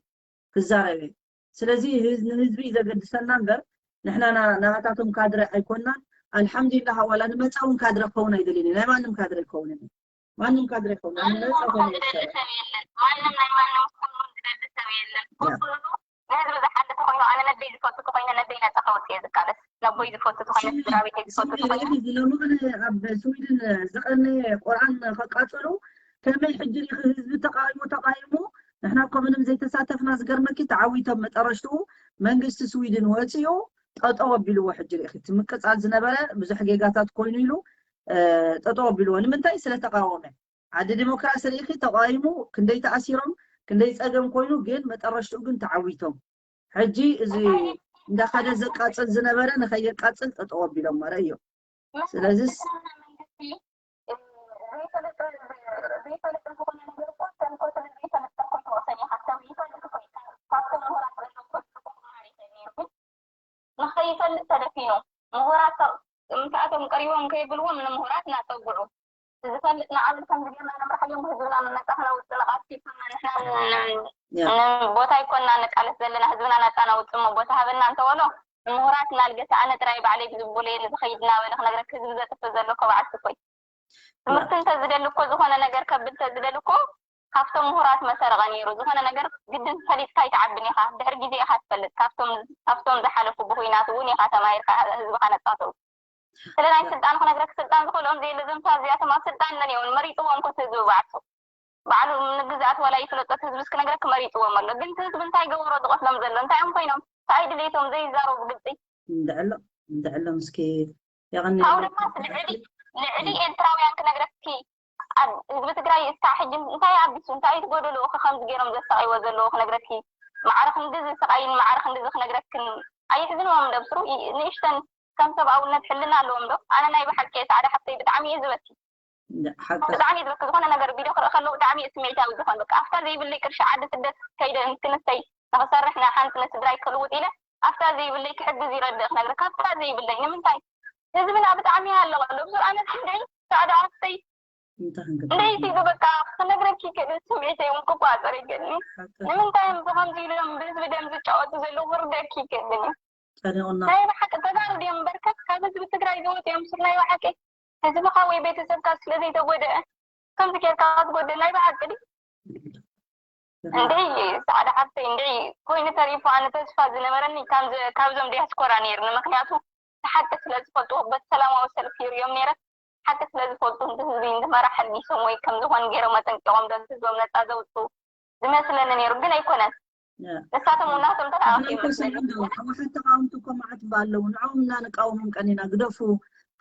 ክዛረብ እየ ስለዚ ንህዝቢ እዩ ዘገድሰና እምበር ንሕና ናባታቶም ካድረ ኣይኮንናን ኣልሓምዱሊላህ ዋላ ንመፃ እውን ካድረ ክኸውን ኣይደልን ናይ ማንም ካድረ ኣይከውንን ማንም ካድረ ይኸውን ኣነ ነፃ ኾነ ይሰራ ማንም ናይ ማንም ክኸውን ዝደሊ ሰብ የለን ኩሉ ንህዝቢ ዝሓሊ ተኮይኑ ኣነ ነደይ ዝፈቱ ተኮይነ ነደይ ነፃ ከውፅእ እየ ዝቃለስ ነቦይ ዝፈቱ ተኮይነ ስድራቤተይ ዝፈቱ ተኮይነ ሎሚ ኣብ ስዊድን ዝቀነየ ቆርኣን ከቃፅሉ ከመይ ሕጂ ሪኢኺ ህዝቢ ተቃዊሙ ተቃዊሙ ንሕና እኮ ምንም ዘይተሳተፍና ዝገርመኪ ተዓዊቶም መጠረሽትኡ መንግስቲ ስዊድን ወፂኡ ጠጠው ኣቢልዎ ሕጂ ሪኢኺ እቲ ምቅፃል ዝነበረ ብዙሕ ጌጋታት ኮይኑ ኢሉ ጠጠው ኣቢልዎ ንምንታይ ስለተቃወመ ዓዲ ዲሞክራሲ ርኢኺ ተቃዊሙ ክንደይ ተኣሲሮም ክንደይ ፀገም ኮይኑ ግን መጠረሽትኡ ግን ተዓዊቶም ሕጂ እዚ እንዳኸደ ዘቃጽል ዝነበረ ንኸየቃጽል ጠጠው ኣቢሎም መረ እዮም። ስለዚስ ንኸይፈልጥ ተደፊኑ ምሁራት ምስኣቶም ቀሪቦም ከይብልዎም ንምሁራት እናፀጉዑ ዝፈልጥ ንዓብል ከም ዝገርና ንምራሕ እዮም ህዝብና ነፃ ክነውፅእ ንቃልሲ ይኮና ንሕና ቦታ ይኮና ንቃለስ ዘለና ህዝብና ነፃ ነውፅእ እሞ ቦታ ሃበና እንተበሎ ንምሁራት እናልገሰ ኣነ ጥራይ ባዕለይ ብዝቡለየ ንዝኸይድ እናበለ ክነግረክ ህዝቢ ዘጥፍእ ዘሎ እኮ በዓል ስኮይ ትምህርቲ እንተዝደሊ እኮ ዝኾነ ነገር ከብል እንተዝደሊ እኮ ካብቶም ምሁራት መሰረቐ ነይሩ ዝኾነ ነገር ግድን ፈሊጥካ ኣይትዓብን ኢኻ ድሕሪ ግዜ ኢኻ ትፈልጥ ካብቶም ዝሓለፉ ብኩናት እውን ኢኻ ተማሂርካ ህዝብኻ ነፃ ተውፅእ ስለ ናይ ስልጣን ክነግረክ ስልጣን ዝኽእሎም ዘየለ ዘምሳ እዚኣቶም ኣብ ስልጣን መን የውን መሪፅዎም ኮ ህዝቢ ባዕሱ ባዕሉ ንግዝኣት ዋላ ይፍለጦ እቲ ህዝቢ እስክነግረክ መሪፅዎም ኣሎ ግን እቲ ህዝቢ እንታይ ገበሮ ዝቐትሎም ዘሎ እንታይ እዮም ኮይኖም እንታይ ድሌቶም ዘይዛረቡ ብግልፂ እንድዕሎ እንድዕሎ ምስኪ የቐኒ ካብኡ ድማ ልዕሊ ልዕሊ ኤርትራውያን ክነግረኪ ኣብ ህዝቢ ትግራይ እስካዕ ሕጂ እንታይ ኣቢሱ እንታይ ትጎደልኡ ከምዚ ገይሮም ዘሳቀይዎ ዘለዉ ክነግረኪ ማዕረ ክንድዚ ስቃይን ማዕረ ክንድዚ ክነግረክን ኣይሕዝንዎም ዶ ብስሩ ንእሽተን ከም ሰብኣውነት ሕልና ኣለዎም ዶ ኣነ ናይ ብሓቂ ፃዕዳ ሓፍተይ ብጣዕሚ እየ ዝበኪ ብጣዕሚ ዝበኪ ዝኾነ ነገር ቪድዮ ክርኢ ከለዉ ብጣዕሚ እየ ስምዒታዊ ዝኾን በቃ ኣብታ ዘይብለይ ቅርሺ ዓዲ ስደት ከይደ ክንስተይ ንክሰርሕ ንሓንቲ ንስድራይ ክልውጥ ኢለ ኣብታ ዘይብለይ ክሕግዝ ይረድእ ክነግረካ ኣብታ ዘይብለይ ንምንታይ ህዝብና ብጣዕሚ ኣለቀ ዶ ብዙር ኣነ ክንደይ ፃዕዳ ሓፍተይ እንታይ ክንገብር? እንደይ ሲሉ በቃ ክነግረኪ ክእል ስምዒተይ እውን ክቋፀር ይክእልኒ። ሓቂ ንምንታይ እዮም ብከምዚ ኢሉ እዮም ብህዝቢ ደም ዝጫወቱ ዘለዉ ክርደእኪ ይክእልኒ። ጨኒቑና። ናይ ብሓቂ ተጋሩ ድዮም እምበርከ ካብ ህዝቢ ትግራይ ዝወፁ እዮም ሱር ናይ ብሓቂ ህዝብካ ወይ ቤተሰብካ ስለ ዘይተጎደአ ከምዚ ጌርካ ክትጎድእ ናይ ብሓቂ ድዩ? እንድዒ ፃዕዳ ሓፍተይ እንድዒ ኮይኑ ተሪፉ ኣነ ተስፋ ዝነበረኒ ካብዞም ዲያስፖራ ነይርኒ ምክንያቱ ሓቂ ስለ ዝፈልጡ በቲ ሰላማዊ ሰልፊ ይሪኦም ነይረ ሓቂ ስለ ዝፈልጡ ንህዝቢ ንመራሕ ኣልጊሶም ወይ ከም ዝኾን ገይሮም ኣጠንቂቖም ዶ ህዝቦም ነፃ ዘውፅኡ ዝመስለኒ ነይሩ ግን ኣይኮነን ንሳቶም እውን ናቶም ተለኣኺ ይመስለኒ ሕወሓት ተቃወምቲ እኮ መዓት እባ ኣለዉ ንዕኦም እና ንቃወሞም ቀኒና ግደፉ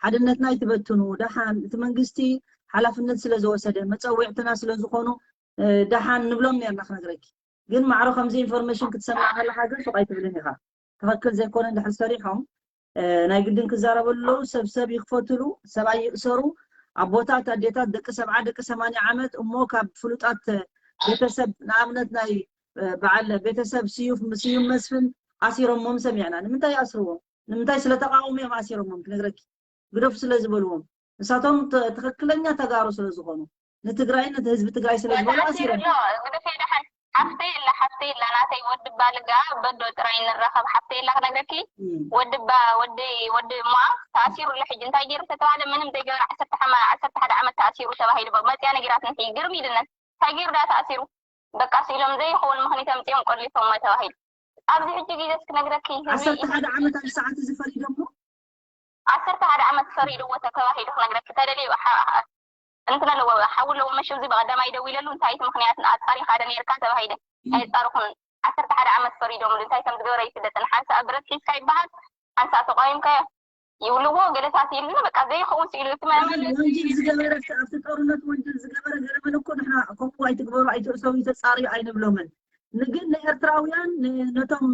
ሓድነትና ይትበትኑ ደሓን እቲ መንግስቲ ሓላፍነት ስለ ዝወሰደ መፀዊዕትና ስለ ዝኾኑ ደሓን ንብሎም ነርና ክነግረኪ ግን ማዕረ ከምዚ ኢንፎርሜሽን ክትሰምዕ ከለካ ግን ሱቕ ኣይትብልን ኢኻ ትኽክል ዘይኮነ እንድሕር ሰሪሖም ናይ ግድን ክዛረበሉ ኣለዉ ሰብ ሰብ ይክፈትሉ ሰብኣይ ይእሰሩ ኣቦታት ኣዴታት ደቂ ሰብዓ ደቂ ሰማንያ ዓመት እሞ ካብ ፍሉጣት ቤተሰብ ንኣብነት ናይ በዓል ቤተሰብ ስዩፍ ስዩም መስፍን ኣሲሮሞም ሰሚዕና ንምንታይ ይኣስርዎም ንምንታይ ስለተቃወሙ እዮም ኣሲሮሞም ክነግረኪ ግደፉ ስለ ዝበልዎም ንሳቶም ትኽክለኛ ተጋሩ ስለ ዝኾኑ ንትግራይን ነቲ ህዝቢ ትግራይ ስለ ዝበሉ ኣሲሮም ግደፍ የለ ሓፍተይ የላ ሓፍተይ የላ ናተይ ወዲ ባልጋ በዶ ጥራይ ንራኸብ ሓፍተይ የላ ክነግረኪ ወዲ ባ ወዲ ወዲ እሞኣ ተኣሲሩ ኣሎ ሕጂ እንታይ ገይሩ ተተባለ ምንም ዘይገበረ ዓሰርተ ሓማ ዓሰርተ ሓደ ዓመት ተኣሲሩ ተባሂሉ በ መፅያ ነጊራት ንሒ ግርም ኢልነን እንታይ ገይሩ ዳ ተኣሲሩ በቃ ስኢሎም ዘይኸውን ምኽኒት ኣምፅኦም ቆሊፎሞ ተባሂሉ ኣብዚ ሕጂ ግዜ እስክነግረኪ ህዝቢ ዓሰርተ ሓደ ዓመት ኣብዚ ሰዓት እዚ ፈሪዶም ዶ ዓሰርተ ሓደ ዓመት ፈሪድዎ ተተባሂሉ ክነግረኪ ተደልዩ እንትን ኣለዎ ሓው ኣለዎ መሸ እዚ ብቐዳማይ ደዊለሉ እንታይ እቲ ምኽንያት ኣፃሪኻ ዶ ነይርካ ተባሂለ ኣይፃርኹን ዓሰርተ ሓደ ዓመት ፈሪዶምሉ እንታይ ከም ዝገበረ ኣይፍለጥን ሓንሳእ ብረት ሒዝካ ይበሃል ሓንሳእ ተቋይምካዮ ይብልዎ ገለታት ኢሉና በቃ ዘይኸውን ስኢሉ እቲ መመለሲ ወንጀል ዝገበረ ኣብቲ ጦርነት ወንጀል ዝገበረ ገለመለ እኮ ንሕና ከምኡ ኣይትግበሩ ኣይትእሰሩ ተፃርዩ ኣይንብሎምን ንግን ንኤርትራውያን ነቶም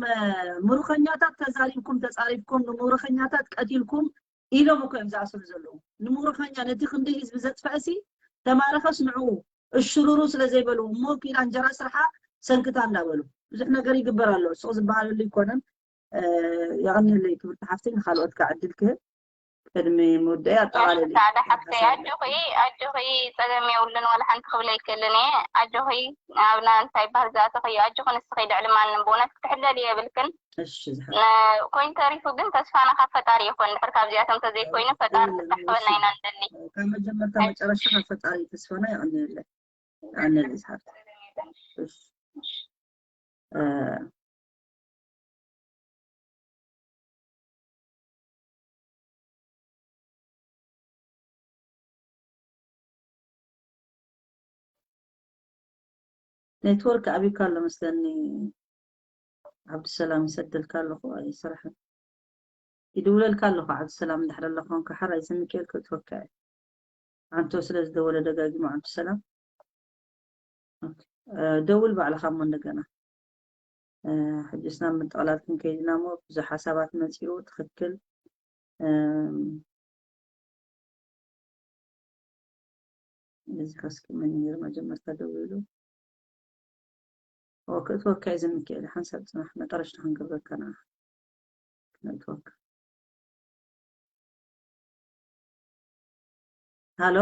ምሩኸኛታት ተዛሪብኩም ተፃሪብኩም ንምሩኸኛታት ቀቲልኩም ኢሎም እኮ እዮም ዝኣስሩ ዘለዉ ንምሩኸኛ ነቲ ክንደይ ህዝቢ ዘጥፈእሲ ተማረኸስ ንዕኡ እሽሩሩ ስለ ዘይበልዎ እሞ ኪዳ እንጀራ ስርሓ ሰንክታ እንዳበሉ ብዙሕ ነገር ይግበር ኣሎ ሱቕ ዝበሃለሉ ይኮነን የቐንየለይ ክብርቲ ሓፍተይ ንካልኦት ከዓ ዕድል ክህብ ቅድሚ ምውዳይ ኣጠቓለሊ ፃዕዳ ሓፍተይ ኣጆኺ ኣጆኺ ፀገም የብሉን ዋላ ሓንቲ ክብል ኣይክእልን እየ ኣጆኺ ኣብና እንታይ ይበሃል ዝኣተኺ ኣጆኺ ንስኺ ልዕሊ ማንም ብእውነት ክትሕለሊ የብልክን እሺ ዝሓ- ነ- ኮይኑ ተሪፉ ግን ተስፋና ካብ ፈጣሪ ይኾን ድሕር ካብዚኣቶም ተዘይኮይኑ ፈጣሪ ክሳሕበና ኢና ንደሊ ካብ መጀመርታ መጨረሻ ካብ ፈጣሪ ተስፋና ይቐንየለ ይቐንየለ ዝሓፍተ እሺ እ፣ ኔትወርክ ኣቢካ ኣሎ መስለኒ ዓብዱሰላም ይሰደልካ ኣለኹ ኣይስራሕን ይድውለልካ ኣለኹ ዓብዱሰላም እንድሕር ኣለኹ እንካ ሓራይ ስምኪኤል ክእትወካ እየ ዓንቶ ስለ ዝደወለ ደጋጊሙ ዓብዱሰላም ደውል ባዕልኻ እሞ እንደገና ሕጅስ ናብ ምጥቕላል ክንከይድና እሞ ብዙሕ ሓሳባት መፂኡ። ትኽክል። እዚ ከስኪ መን ነይሩ መጀመርታ ደዊሉ? ክእትወካ እዩ ዝንክእል። ሓንሳብ ፅናሕ፣ መጠረሽታ ክንገብረካ ንዓ። ክነእትወካ። ሃሎ።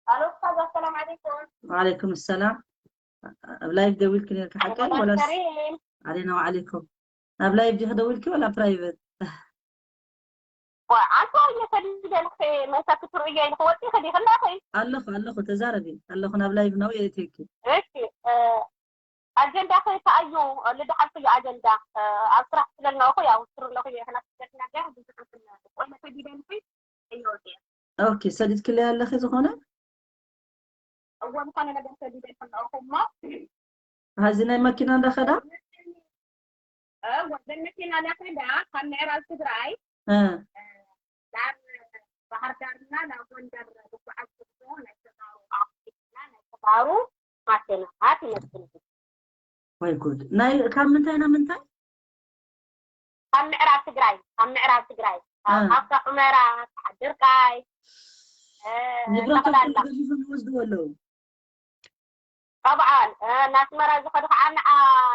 ኣሎ፣ ኣሰላም ዓለይኩም። ወዓለይኩም ሰላም። ኣብ ላይቭ ደዊልኪ ነርኪ ሓቀይ ወላስ? ዓለይና ወዓለይኩም። ናብ ላይቭ ዲኺ ደዊልኪ ወላ ፕራይቨት? ኣንተ እየ ሰዲደልክ መሳኪ ትርእዮ ኢልክ ወፂ ከዲክ እንዳኸይ ኣለኹ ኣለኹ፣ ተዛረቢ ኣለኹ። ናብ ላይቭ ነው የእትየኪ። እሺ፣ ኣጀንዳ ከይተኣዩ ልድሓልኩ እዩ ኣጀንዳ ኣብ ስራሕ ስለልናኹ ያው ስሩ ኣለኹ እየ ከናስደት ነገር ብዙሕ ቆይመ ሰዲደልኩ እየ ወፂ። ኦኬ፣ ሰዲድክለይ ኣለኺ ዝኾነ እዎ ዝኾነ ነገር ሰዲደ ይፈለኹ እሞ ሀዚ ናይ መኪና እንዳኸዳ ወዘን መኪና እንዳኸዳ ካብ ምዕራብ ትግራይ ናብ ባህር ዳርና ናብ ጎንደር ዝጓዓዝ ዘሎ ናይ ተጋሩ ኣፍሪካ ናይ ተጋሩ ማሽናት ይመስል። ወይ ጉድ! ናይ ካብ ምንታይ ናብ ምንታይ? ካብ ምዕራብ ትግራይ ካብ ምዕራብ ትግራይ ካብ ሓፍታ ሑመራ ድርቃይ ንብረቶም ገዲፎም ይወስድዎ ኣለዉ። ጠብዓን ናስመራ ዝኸዱ ከዓ ንዓ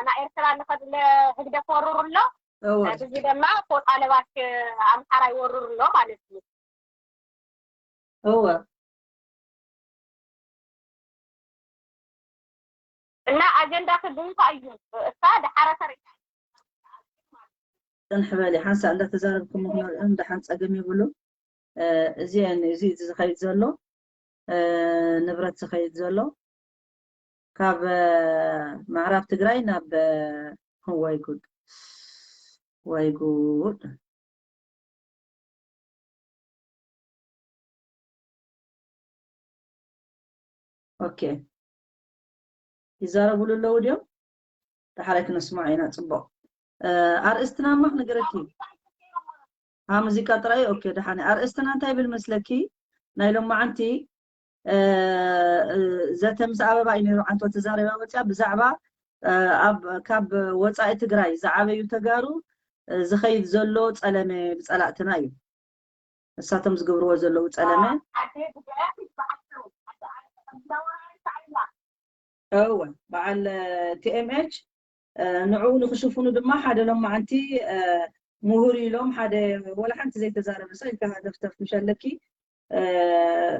ንኤርትራ ንኸድ ህግደፍ ወርሩ ኣሎ። እዚ ድማ ፎጣ ለባሽ ኣምሓራ ይወርሩ ኣሎ ማለት እዩ። እወ እና ኣጀንዳ ክብንታ እዩ እሳ ደሓረ ተሪታ ፅንሕ በሊ ሓንሳእ እንዳተዛረብኩም ክንሪኦም ደሓን ፀገም የብሉ። እዚአን እዚ ዝኸይድ ዘሎ ንብረት ዝኸይድ ዘሎ ካብ ምዕራብ ትግራይ ናብ ወይ ጉድ ወይ ጉድ ኦኬ ይዛረቡሉ ኣለዉ ድዮም? ዳሕራይ ክነስምዖ ኢና። ፅቡቕ ኣርእስትና እማ ክነገረኪ ሙዚቃ ጥራይ። ኦኬ ደሓነ ኣርእስትና እንታይ ይብል መስለኪ? ናይ ሎማዓንቲ ዘተ ምስ ኣበባ እዩ ነይሩ። ዓንቶ ተዛረባ ወፅያ ብዛዕባ ኣብ ካብ ወፃኢ ትግራይ ዝዓበዩ ተጋሩ ዝኸይድ ዘሎ ፀለመ ብፀላእትና እዩ። እሳቶም ዝገብርዎ ዘለዉ ፀለመ እወ በዓል ቲኤምኤች ንዕኡ ንክሽፍኑ ድማ ሓደ ሎማዓንቲ ምሁር ኢሎም ሓደ ወላ ሓንቲ ዘይተዛረበ ሰብ ኢልካ ሃገፍተፍ ምሸለኪ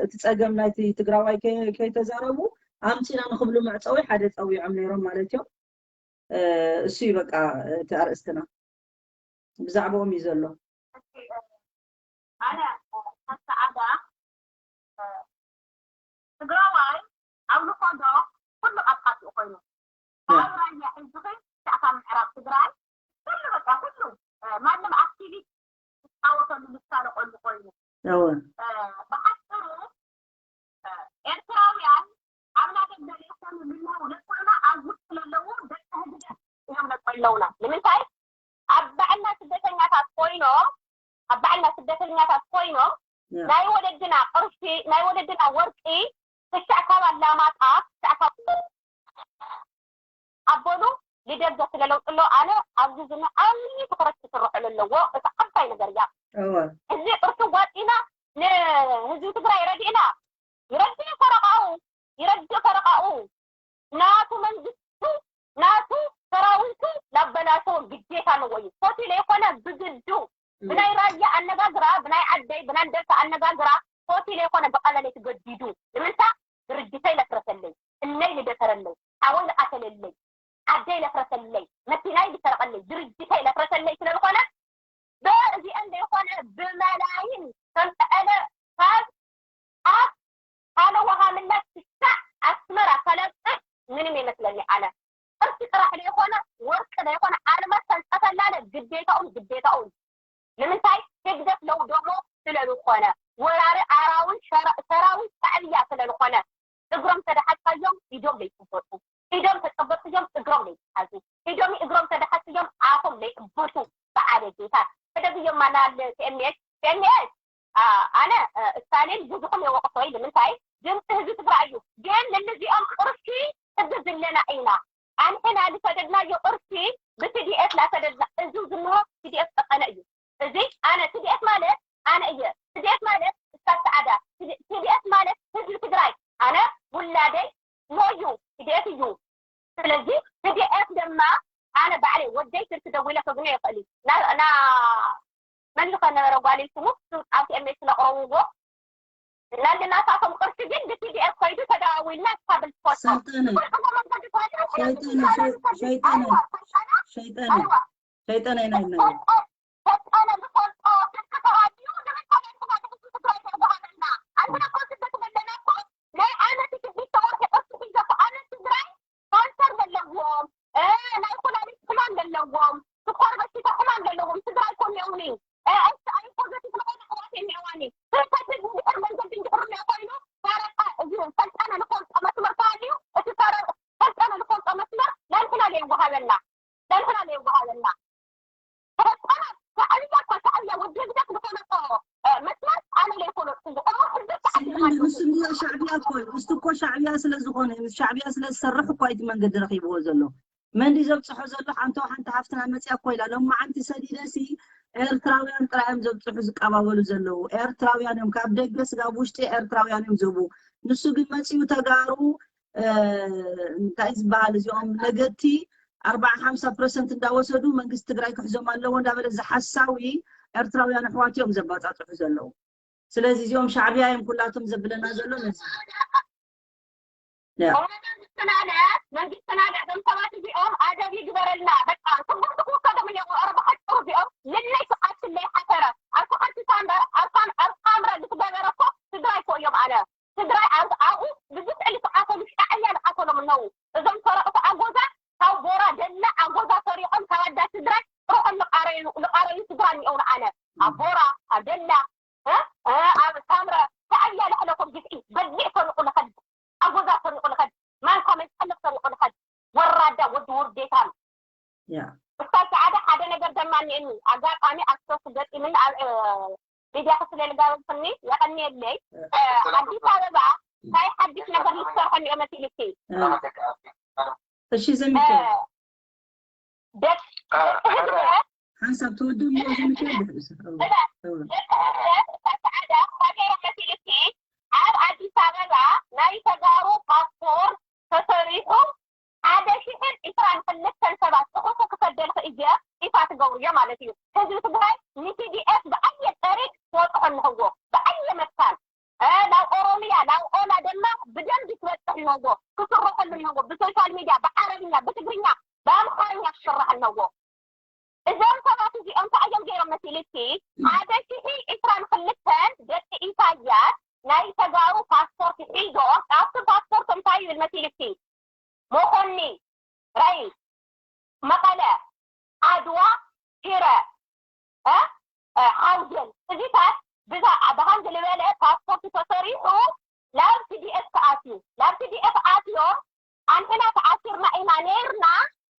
እቲ ፀገም ናይቲ ትግራዋይ ከይተዛረቡ ኣምፂና ንክብሉ መዕፀዊ ሓደ ፀዊዖም ነይሮም ማለት እዮም። እሱ እዩ በቃ እቲ ኣርእስትና ብዛዕባኦም እዩ ዘሎ። ኣነ ከሰዓዳ ትግራዋይ ኣብ ልኾዶ ኩሉ ኣብ ካፊኡ ኮይኑ ካብ ራያ ሒዝኺ ክሳዕ ካብ ምዕራብ ትግራይ ኩሉ በቃ ኩሉ ማንም ኣክቲቪስት ዝፃወተሉ ዝሳለቆሉ ኮይኑ እወ ብሓፅሩ ኤርትራውያን ኣብ ናደገ ዘይኮኑ ልለው ለኮና ኣብ ውስጥ ለለው ደቂ ህግደፍ እዮም ለቆለውና ንምንታይ ኣብ ባዕልና ስደተኛታት ኮይኖም ኣብ ባዕልና ስደተኛታት ኮይኖም ናይ ወለድና ቅርሺ ናይ ወለድና ወርቂ ክሻዕ ካብ ኣላማጣ ክሻዕ ካብ ኣበሉ ልደት ዘስለለው ጥሎ ኣነ ኣብዚ ዝነ ዓብዪ ትኹረት ክስርሐሉ ኣለዎ። እቲ ዓባይ ነገር እያ። እወ እዚ ቅርሺ ዋጢና ንህዝቢ ትግራይ ረዲእና ይረድእ ፈረቃኡ ይረድእ ፈረቃኡ ናቱ መንግስቱ ናቱ ሰራዊቱ ላበላሸወ ግዴታ ኣለዎ እዩ። ፎቲ ለይኮነ ብግዱ ብናይ ራያ ኣነጋግራ ብናይ ዓደይ ብናይ ደርታ ኣነጋግራ ፎቲ ለይኮነ ብቀለለይ ትገዲዱ ንምንታ ድርጅተይ ለፍረሰለይ እነይ ልደፈረለይ ሓወይ ልኣተለለይ ዓደይ ለፍረሰለይ መኪናይ ልሰረቀለይ ድርጅተይ ለፍረሰለይ ስለዝኮነ ብእዚአን ዘይኮነ ብመላይን ከምተዐለ ካብ ኣብ ሃለዋ ሃምላ ክሳዕ ኣስመራ ከለብጥ ምንም ይመስለኒ ኣነ ቅርሲ ጥራሕ ዘይኮነ ወርቂ ዘይኮነ ኣልማዝ ተንጠፈላለ ግዴታኡን ግዴታኡን ንምንታይ ህግደፍ ለው ደሞ ስለዝኾነ ወራሪ ኣራዊ ሰራዊት ሻዕብያ ስለዝኾነ እግሮም ተደሓዝካዮም ኢዶም ለይፅበጡ ኢዶም ተፀበጥዮም እግሮም ለይትሓዙ ኢዶም እግሮም ተደሓዝዮም ኣፎም ለይዕበቱ በዓለ ጌታ ተደግዮም ማናል ቲኤምኤስ ቲኤምኤስ ኣነ ስታሊን ብዙኹም የወቅሶ ኢሉ ምንታይ ድምፂ ህዝቢ ትግራይ እዩ ግን ንልዚኦም ቅርሲ ሕዚ ዝለና ኢና ኣንሕና ዝሰደድናዮ ቅርሲ ብቲዲኤፍ ላሰደድና። እዚ ዝንሆ ቲዲኤፍ ጠቀነ እዩ። እዚ ኣነ ቲዲኤፍ ማለት ኣነ እየ። ቲዲኤፍ ማለት እስካብ ሰዓዳ። ቲዲኤፍ ማለት ህዝቢ ትግራይ። ኣነ ውላደይ ኖዩ ቲዲኤፍ እዩ። ስለዚ ቲዲኤፍ ድማ ኣነ ባዕለይ ወደይ ስልኪ ደዊለ ከግኖ ይኽእል እዩ። ና መን ከነበረ ጓል ስሙ ኣብቲ ኤምኤስ ስለቕረብዎ ናልናታቶም ቅርሲ ግን ብቲዲኤፍ ከይዱ ተደዋዊልና ስታብል ትፈልጦ ሰልጠነ ቁልዕዎ መንገዲ ሸይጠነ ሸይጠነ ሸይጠነ ሸይጠነ ሸይጠነ ኢና ኢልና ሰልጠነ ዝፈልጦ ስልኪ ተሃልዩ ንምንታይ ንሕና ንህዝቢ ትግራይ ዘይወሃበና? ኣንሕና እኮ ስደት ዘለና እኮ ናይ ዓመት ሽዱሽተ ወርሒ ቅርሲ ሒዘ እኮ ኣነ ትግራይ ካንሰር ዘለዎም፣ እ፣ ናይ ኩላሊት ሕማም ዘለዎም፣ ስኳር በሽታ ሕማም ዘለዎም ትግራይ እኮ እኒኦውኒ። እ፣ ኤች ኣይ ፖዘቲቭ ዝኾነ ኣሕዋት እኒኦዋኒ። ስንተት ህዝቢ ድሕር መንገዲ እንድሕር እኒኦ ኮይኑ ፈረቃ እዚ ሰልጠነ ዝፈልጦ መስመር ተሃልዩ እቲ ፈረ- ሰልጠነ ዝፈልጦ መስመር ናንትና ዘይወሃበና ናንትና ዘይወሃበና። ፈረቃ ሻዕብያ እኳ ሻዕብያ ወዲ ህግደፍ ዝፈለጦ እ፣ መስመር ኣነ ዘይፈለጥኩዎ። እሞ ሕዚ ሰዓት ስልጠነ ንሱ እንድዮ ሻዕብያ እኮ እዩ። እሱ እኮ ሻዕብያ ስለ ዝኾነ ምስ ሻዕብያ ስለ ዝሰርሕ እኮ እዩ እቲ መንገዲ ረኺብዎ ዘሎ። መን ድዩ ዘብፅሖ ዘሎ? ሓንቲ ሓንቲ ሃፍትና መፅያ እኮ ኢላ ሎማዓንቲ ሰዲደሲ ኤርትራውያን ጥራይ እዮም ዘብፅሑ ዝቀባበሉ ዘለዉ። ኤርትራውያን እዮም ካብ ደገ ስጋብ ውሽጢ ኤርትራውያን እዮም ዝህቡ። ንሱ ግን መፂኡ ተጋሩ እ፣ እንታይ ዝበሃል እዚኦም ነገድቲ ኣርባዓ ሓምሳ ፐርሰንት እንዳወሰዱ መንግስቲ ትግራይ ክሕዞም ኣለዎ እንዳበለ ዝሓሳዊ ኤርትራውያን ኣሕዋት እዮም ዘባፃፅሑ ዘለዉ። ስለዚ እዚኦም ሻዕብያ እዮም ኩላቶም ዘብለና ዘሎ ነዚ ያ ኦሮሞ መንግስትና ለ መንግስትና ለ እዞም ሰባት እዚኦም ኣደብ ይግበረልና። በቃ ትጉም ትጉም ከደም እኒኦ ኦሮሞ ሓጭሩ እዚኦም ልለይ ትቃትል ለይ ሓፈረ ኣርኩ ሓንቲ ሳምረ ኣርካን ኣርካምረ ልትገበረ እኮ ትግራይ እኮ እዮም ኣነ ትግራይ ኣብ ኣብኡ ብዙሕ ዕሊ ትቃተሉ ሻዕያ ዝቃተሎም እነው እዞም ሰረቕቲ ኣጎዛ ካብ ቦራ ደላ ኣጎዛ ሰሪቖም ካብ ኣዳ ትግራይ ጥርሖም ልቃረዩ ልቃረዩ ትግራይ እኒኦውን ኣነ ኣብ ቦራ ኣብ ደላ እ? እ፣ ኣብ ሳምረ ሻዕያ ለሕለፎም ግፍዒ በሊዕ ሰሪቑ ልኸድ ኣጎዛ ሰሪቑ ልኸድ ማንካ መንቀልቕ ሰሪቑ ልኸድ ወራዳ ወዲ ውርዴታም ያ እስካብ ሰዓዳ ሓደ ነገር ደማ እኒአኒ ኣጋጣሚ ኣክሰስ ገጢምኒ ኣብ እ፣ ሚድያ ክስለ ልጋበዝክኒ የቐንየለይ እ፣ ኣዲስ ኣበባ እንታይ ሓድሽ ነገር ልትሰርሐ እኒኦ መሲልኪ እ። እሺ ዘሚከ ደቂ ህዝቢ ሓንሳብ ተወድሞ ዘሚከ ድሕሪ ሰ- ደቂ ህዝቢ እታ ሰዓዳ እንታይ ገይሮም መሲልኪ ኣብ ኣዲስ ኣበባ ናይ ተጋሩ ፓስፖርት ተሰሪሑ ሓደ ሽሕን ዒስራን ክልተን ሰባት ፅሑፉ ክሰደልኺ እየ ይፋ ትገብርዮ ማለት እዩ። ህዝቢ ትግራይ ንቲዲኤፍ ብዓየ ጠሪግ ክወፅሖ እንህዎ ብዓየ መትካል ናብ ኦሮሚያ ናብ ኦላ ድማ ብደንቢ ክበፅሕ እንህዎ ክስርሐሉ እንህዎ ብሶሻል ሚድያ ብዓረብኛ ብትግርኛ ብኣምሓርኛ ክስራሕ እንህዎ እዞም ሰባት እዚኦም እንታይ እዮም ገይሮም መሲልኪ ሓደ ሽሒ ዒስራን ክልተን ደቂ ኢሳያስ ናይ ተጋሩ ፓስፖርት ሒዞም ኣብቲ ፓስፖርት እንታይ ይብል መሲልኪ መኾኒ ራይ መቐለ ዓድዋ ሽረ እ ሓውዜን እዚታት ብዛ ብሃንድ ዝበለ ፓስፖርት ተሰሪሑ ናብ ቲዲኤፍ ተኣትዩ ናብ ቲዲኤፍ ኣትዮም ኣንሕና ተኣሲርና ኢና ነይርና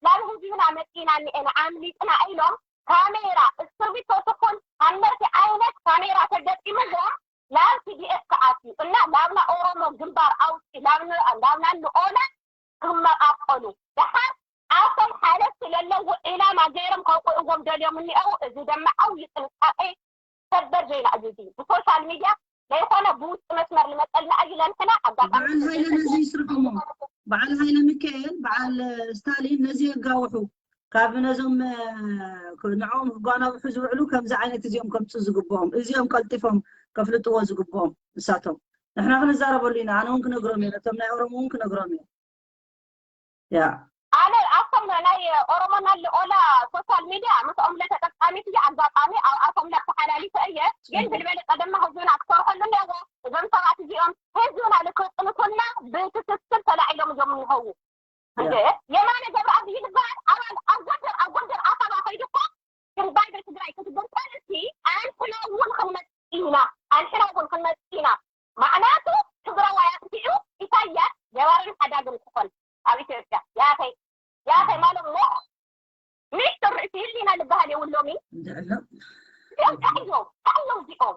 ናብ ህዝብና መፂና እኒኤና ኣምሊጥና ኢሎም ካሜራ እስክርቢቶ ትኹን ሃመርቲ ዓይነት ካሜራ ተገጢምዎም ናብ ቲዲኤፍ ክኣትዩ እና ናብና ኦሮሞ ግንባር ኣውፂ ናብና ንኦላ ክመቓቐሉ ደሓር ኣብቶም ሓለፍቲ ለለዉ ዒላማ ገይሮም ከውቅዕዎም ደልዮም እኒአው እዚ ደማ ዓብዪ ጥንቃቄ ሰበር ዜና እዩ እዚ ብሶሻል ሚድያ ዘይኮነ ብውስጢ መስመር ልመፀልና እዩ ለንሕና ኣጋጣሚ በዓል ሃይለ ነዚ ይስርሕሞ በዓል ሃይለ ሚካኤል በዓል ስታሊን ነዚ የጋውሑ ካብ ነዞም ንዕኦም ክጓናብሑ ዝውዕሉ ከምዚ ዓይነት እዚኦም ከምፁ ዝግብኦም እዚኦም ቀልጢፎም ከፍልጥዎ ዝግብኦም እሳቶም ንሕና ክንዛረበሉ ኢና ኣነ እውን ክነግሮም እየ ነቶም ናይ ኦሮሞ እውን ክነግሮም እየ ያ ኣነ ኣብቶም ናይ ኦሮሞና ልኦላ ሶሻል ሚድያ ምስኦም ለተጠቃሚት እየ ኣጋጣሚ ኣብኣቶም ለተሓላሊፈ እየ ግን ብልበለፀ ድማ ህዝብና ክሰርሐሉ ኣለዎ እዞም ሰባት እዚኦም ህዝብና ልክጥንኩልና ብትክክል ተላዒሎም እዮም እንሀዉ እንደ የማነ ገብረኣብ ይልበሃል ኣባል ኣብ ጎንደር ኣብ ጎንደር ኣኸባ ከይዱ እኮ ክንባይ ቤት ትግራይ ክትግንጠል እስቲ ኣንሕና እውን ክንመፅእ ኢና ኣንሕና እውን ክንመፅእ ኢና ማዕናቱ ትግራዋይ ኣጥፊኡ ኢሳያስ ገባርን ሓዳግን ክኾን ኣብ ኢትዮጵያ ያኸይ ያኸይ ማለት ሞ ሚስጥር ርእሲ ህሊና ዝበሃል የብሎምን እንድዕሎ እዚኦም እንታይ እዮም እንታይ እዮም እዚኦም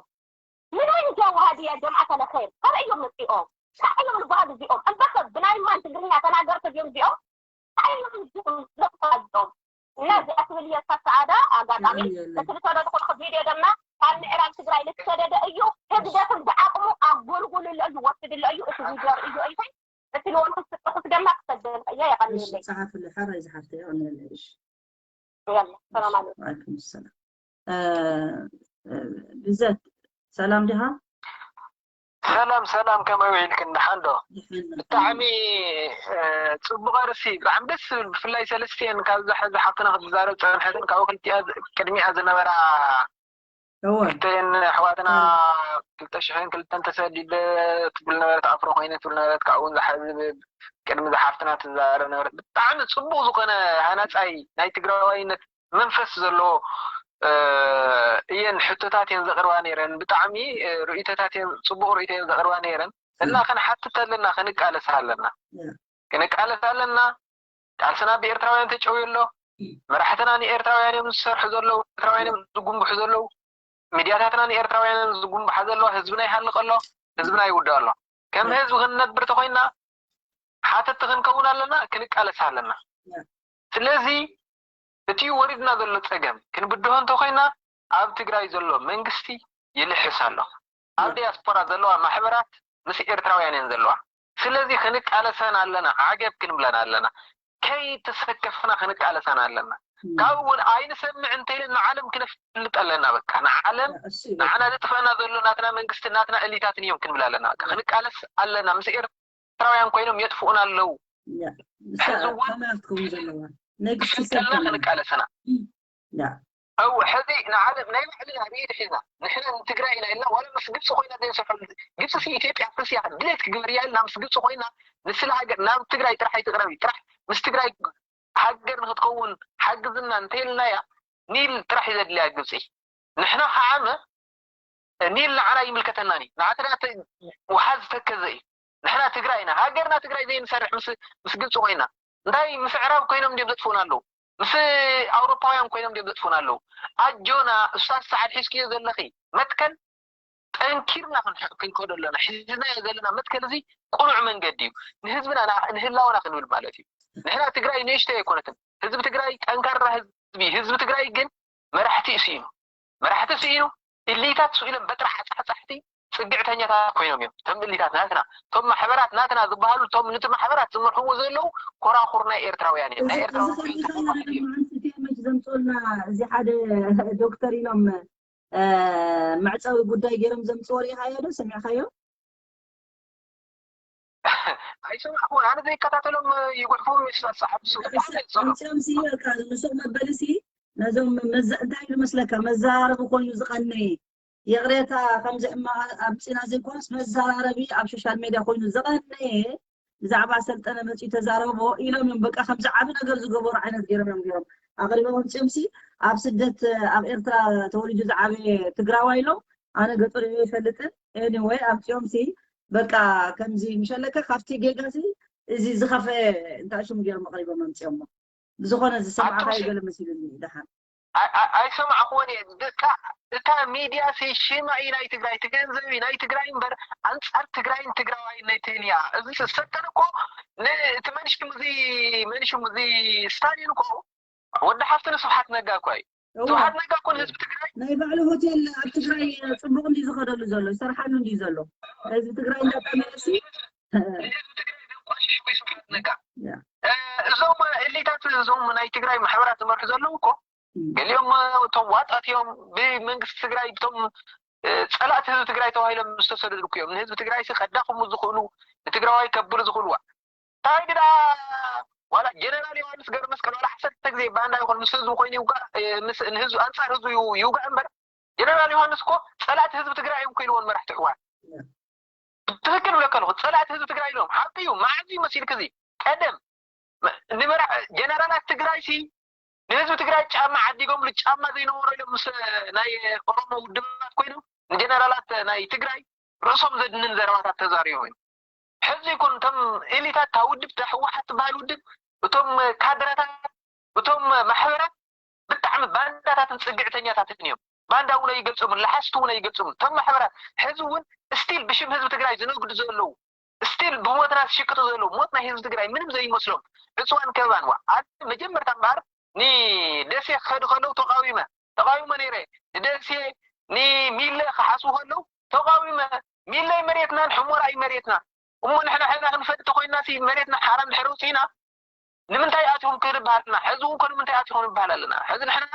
ምን ወይን ጃውሃድ ያ ጀምዓት ኣለ ኸይር ካበይ እዮም መፂኦም እንታይ እዮም ዝበሃሉ እዚኦም እምበኸ ብናይ ማን ትግርኛ ተናገርቲ ድዮም እዚኦም እንታይ እዮም ዝብሉ ዘፋልጦም? እና እዚኣ ትብል እየ እታ ሰዓዳ ኣጋጣሚ እቲ ዝተደደኹልኩ ቪድዮ ድማ ካብ ምዕራብ ትግራይ ዝተሰደደ እዩ። ህግደፍን ብዓቕሙ ኣጎልጉልሎ እዩ፣ ወስድሎ እዩ። እቲ ቪድዮ ርእዮ እዩ። እቲ ንወልኩ ስጥኹስ ድማ ክሰደልካ እየ። የቐንየለይ። ጸሓፍለ ሓራይ ዝሓፍተ የቐንየለይ። እሺ የላ ሰላም ኣለኩም። ወዓለይኩም ሰላም። ብዘት ሰላም ዲኻ? ሰላም ሰላም፣ ከመይ ውዒልክን? ደሓን ዶ? ብጣዕሚ ጽቡቕ ርእሲ፣ ብጣዕሚ ደስ ዝብል። ብፍላይ ሰለስቲኤን ካብዛ ሕዚ ሓፍትና ክትዛረብ ጸንሐትን ካብኡ ክልቲኣ ቅድሚኣ ዝነበራ እወ ክልተን ኣሕዋትና ክልተ ሽሕን ክልተን ተሰዲደ ትብል ነበረት፣ ኣፍሮ ኮይነ ትብል ነበረት። ካብኡ እውን ዝሓዝብ ቅድሚ ዝሓፍትና ትዛረብ ነበረት። ብጣዕሚ ጽቡቕ ዝኾነ ሃናጻይ ናይ ትግራዋይነት መንፈስ ዘለዎ እየን ሕቶታት እየን ዘቕርባ ነይረን። ብጣዕሚ ርእይቶታት እየን፣ ፅቡቕ ርእይቶ እየን ዘቕርባ ነይረን። እና ክንሓትት ኣለና፣ ክንቃለስ ኣለና፣ ክንቃለስ ኣለና። ቃልስና ብኤርትራውያን ተጨውዩ ኣሎ። መራሕትና ንኤርትራውያን እዮም ዝሰርሑ ዘለዉ፣ ኤርትራውያን እዮም ዝጉንብሑ ዘለዉ። ሚድያታትና ንኤርትራውያን እዮም ዝጉንብሓ ዘለዋ። ህዝብና ይሃልቕ ኣሎ፣ ህዝብና ይውዳእ ኣሎ። ከም ህዝቢ ክንነብር ተኮይና ሓተቲ ክንከውን ኣለና፣ ክንቃለስ ኣለና። ስለዚ እቲ ወሪድና ዘሎ ጸገም ክንብድሆ እንተኮይና ኣብ ትግራይ ዘሎ መንግስቲ ይልሕስ ኣሎ። ኣብ ዲያስፖራ ዘለዋ ማሕበራት ምስ ኤርትራውያን እየን ዘለዋ። ስለዚ ክንቃለሰን ኣለና፣ ዓገብ ክንብለን ኣለና። ከይተሰከፍና ክንቃለሰን ኣለና። ካብኡ እውን ኣይንሰምዕ እንተይልን ንዓለም ክነፍልጥ ኣለና። በቃ ንዓለም ንዓና ዘጥፈእና ዘሎ ናትና መንግስቲ ናትና እሊታትን እዮም ክንብል ኣለና። በቃ ክንቃለስ ኣለና። ምስ ኤርትራውያን ኮይኖም የጥፍኡና ኣለዉ። ሕዚ እውን ከማያት ክኸውን ዘለዋ ነግስቲ ሰብ ክፍልጠልና ከማያት ክንቃለሰና ያ ኣው ሕዚ ንዓለም ናይ ባዕልና ብኢድ ሒዝና ንሕና ንትግራይ ኢና ኢልና ዋላ ምስ ግብፂ ኮይና ዘይንሰርሐሉ ግብፂ ሲ ኢትዮጵያ ፍስያ ድሌት ክግበር እያ ኢልና ምስ ግብፂ ኮይና ንስለ ሃገር ናብ ትግራይ ጥራሕ ኣይትቅረቢ ጥራሕ ምስ ትግራይ ሃገር ንክትከውን ሓግዝና እንተይልናያ ኒል ጥራሕ እዩ ዘድልያ ግብፂ ንሕና ከዓመ ኒል ንዓና ይምልከተናኒ ንዓትና ውሓዝ ተከዘ እዩ ንሕና ትግራይ ኢና ሃገርና ትግራይ ዘይንሰርሕ ምስ ምስ ግብፂ ኮይና እንታይ ምስ ኣዕራብ ኮይኖም እንዲዮም ዘጥፍኡና ኣለዉ ምስ ኣውሮፓውያን ኮይኖም እንዲዮም ዘጥፍኡና ኣለዉ ኣጆና እሳት ሰዓድ ሒዝክዮ ዘለኺ መትከል ጠንኪርና ክንከዶ ኣለና ሒዝናዮ ዘለና መትከል እዚ ቁኑዕ መንገዲ እዩ ንህዝብና ንህላወና ክንብል ማለት እዩ ንሕና ትግራይ ንእሽተይ ኣይኮነትን ህዝቢ ትግራይ ጠንካራ ህዝቢ ህዝቢ ትግራይ ግን መራሕቲ ስኢኑ መራሕቲ ስኢኑ እሊታት ስኢሎም በጥራሕ ሓፃሕፃሕቲ ፅግዕተኛታት ኮይኖም እዮም እቶም እሊታት ናትና እቶም ማሕበራት ናትና ዝበሃሉ እቶም ንቲ ማሕበራት ዝመርሕዎ ዘለዉ ኮራኹር ናይ ኤርትራውያን እዮም ናይ ኤርትራውያን መች ዘምፅኡልና እዚ ሓደ ዶክተር ኢሎም መዕፀዊ ጉዳይ ገይሮም ዘምፅዎ ሪኢኻዮ ዶ ሰሚዕኻዮ ኣይሰማዕኩን ኣነ ዘይከታተሎም ይጉሕፉ ይሳሳሓቱ ኣምፅኦም ሲ በቃ ንሶም መበሊ ሲ ነዞም መዘ- እንታይ ኢሉ መስለካ መዘራረቢ ኮይኑ ዝቐነየ ይቕሬታ ከምዚ ሕማቕ ኣምፂና ዘይኮነስ መዘራረቢ ኣብ ሶሻል ሜድያ ኮይኑ ዝቐነየ ብዛዕባ ሰልጠነ መፂኡ ተዛረቦ ኢሎም እዮም በቃ ከምዚ ዓብ ነገር ዝገበሩ ዓይነት ገይሮም እዮም ገይሮም ኣቕሪቦም ኣምፅኦም ሲ ኣብ ስደት ኣብ ኤርትራ ተወሊዱ ዝዓበየ ትግራዋይ ኢሎም ኣነ ገጠሩ ይፈልጥን anyway ኣምፅኦም ሲ በቃ ከምዚ ምሸለከ ካብቲ ጌጋ ሲ እዚ ዝኸፈ እንታይ ሽሙ ገይሮም ኣቕሪቦም ኣምፅኦሞ ብዝኾነ ዝሰማዕኻዮ ገለ መሲሉኒ ደሓን ኣይሰማዕኩዎን እየ እታ እታ ሚድያ ሲ ሽማ እዩ ናይ ትግራይ ትገንዘብ እዩ ናይ ትግራይ እምበር ኣንፃር ትግራይን ትግራዋይነትን እያ እዚ ሰልጠነ እኮ እቲ መንሽም እዚ መንሽም እዚ ስታሊን እኮ ወዲ ሓፍቲ ንስብሓት ነጋ እኮ እዩ ስብሓት ነጋ እኮ ንህዝቢ ትግራይ ናይ ባዕሉ ሆቴል ኣብ ትግራይ ፅቡቅ እንዲ ዝኸደሉ ዘሎ ይሰርሓሉ እንዲ ዘሎ ህዝቢ ትግራይ እንዳጠመየሲ እዞም እሊታት እዞም ናይ ትግራይ ማሕበራት ዝመርሑ ዘለዉ እኮ ገሊኦም እቶም ዋጣት እዮም ብመንግስቲ ትግራይ ብቶም ፀላእቲ ህዝቢ ትግራይ ተባሂሎም ዝተሰደዱ እኮ እዮም ንህዝቢ ትግራይ ሲ ከዳኽሙ ዝኽእሉ ንትግራዋይ ከብሉ ዝኽእሉ እንታይ ግዳ ዋላ ጀነራል ዮሃንስ ገብረመስቀል ዋላ ሓሰተ ግዜ ባንዳ ይኹን ምስ ህዝቡ ኮይኑ ይውጋእ ንህዝቡ ኣንፃር ህዝቡ ይውጋእ እምበር ጀነራል ዮሃንስ እኮ ፀላእቲ ህዝቢ ትግራይ እዮም ኮይንዎን መራሕቲ ሕዋት ትክክል ብለካ ኣለኹ ፀላእቲ ህዝቢ ትግራይ ኢሎም ሓቂ እዩ መዓዝ እዩ መሲልክ እዚ ቀደም ጀነራላት ትግራይ ሲ ንህዝቢ ትግራይ ጫማ ዓዲጎምሉ ጫማ ዘይነበሮ ኢሎም ምስ ናይ ኦሮሞ ውድባት ኮይኖም ንጀነራላት ናይ ትግራይ ርእሶም ዘድንን ዘረባታት ተዛሪቦም እዮም ሕዚ ይኩን እቶም ኤሊታት እታ ውድብ እታ ህወሓት ትበሃል ውድብ እቶም ካድረታት እቶም ማሕበራት ብጣዕሚ ባንዳታትን ፅግዕተኛታትን እዮም ባንዳ እውን ኣይገልፆምን ለሓስቲ እውን ኣይገልፆምን እቶም ማሕበራት ሕዚ እውን ስቲል ብሽም ህዝቢ ትግራይ ዝነግዱ ዘለዉ ስቲል ብሞትና ዝሽቅጡ ዘለዉ፣ ሞት ናይ ህዝቢ ትግራይ ምንም ዘይመስሎም ዕፅዋን ከበባን። ዋ ኣነ መጀመርታ እምበኣር ንደሴ ክኸዱ ከለዉ ተቃዊመ ተቃዊመ ነይረ። ንደሴ ንሚለ ክሓስቡ ከለዉ ተቃዊመ። ሚለ መሬትናን ሕሞራ እዩ መሬትና። እሞ ንሕና ሕና ክንፈድ ተኮይና ሲ መሬትና ሓራ እንድሕር ውፅኢና ንምንታይ ኣትኹም ክንበሃል ኣለና? ሕዚ እውን ኮ ንምንታይ ኣትኹም ንበሃል ኣለና? ሕዚ ንሕና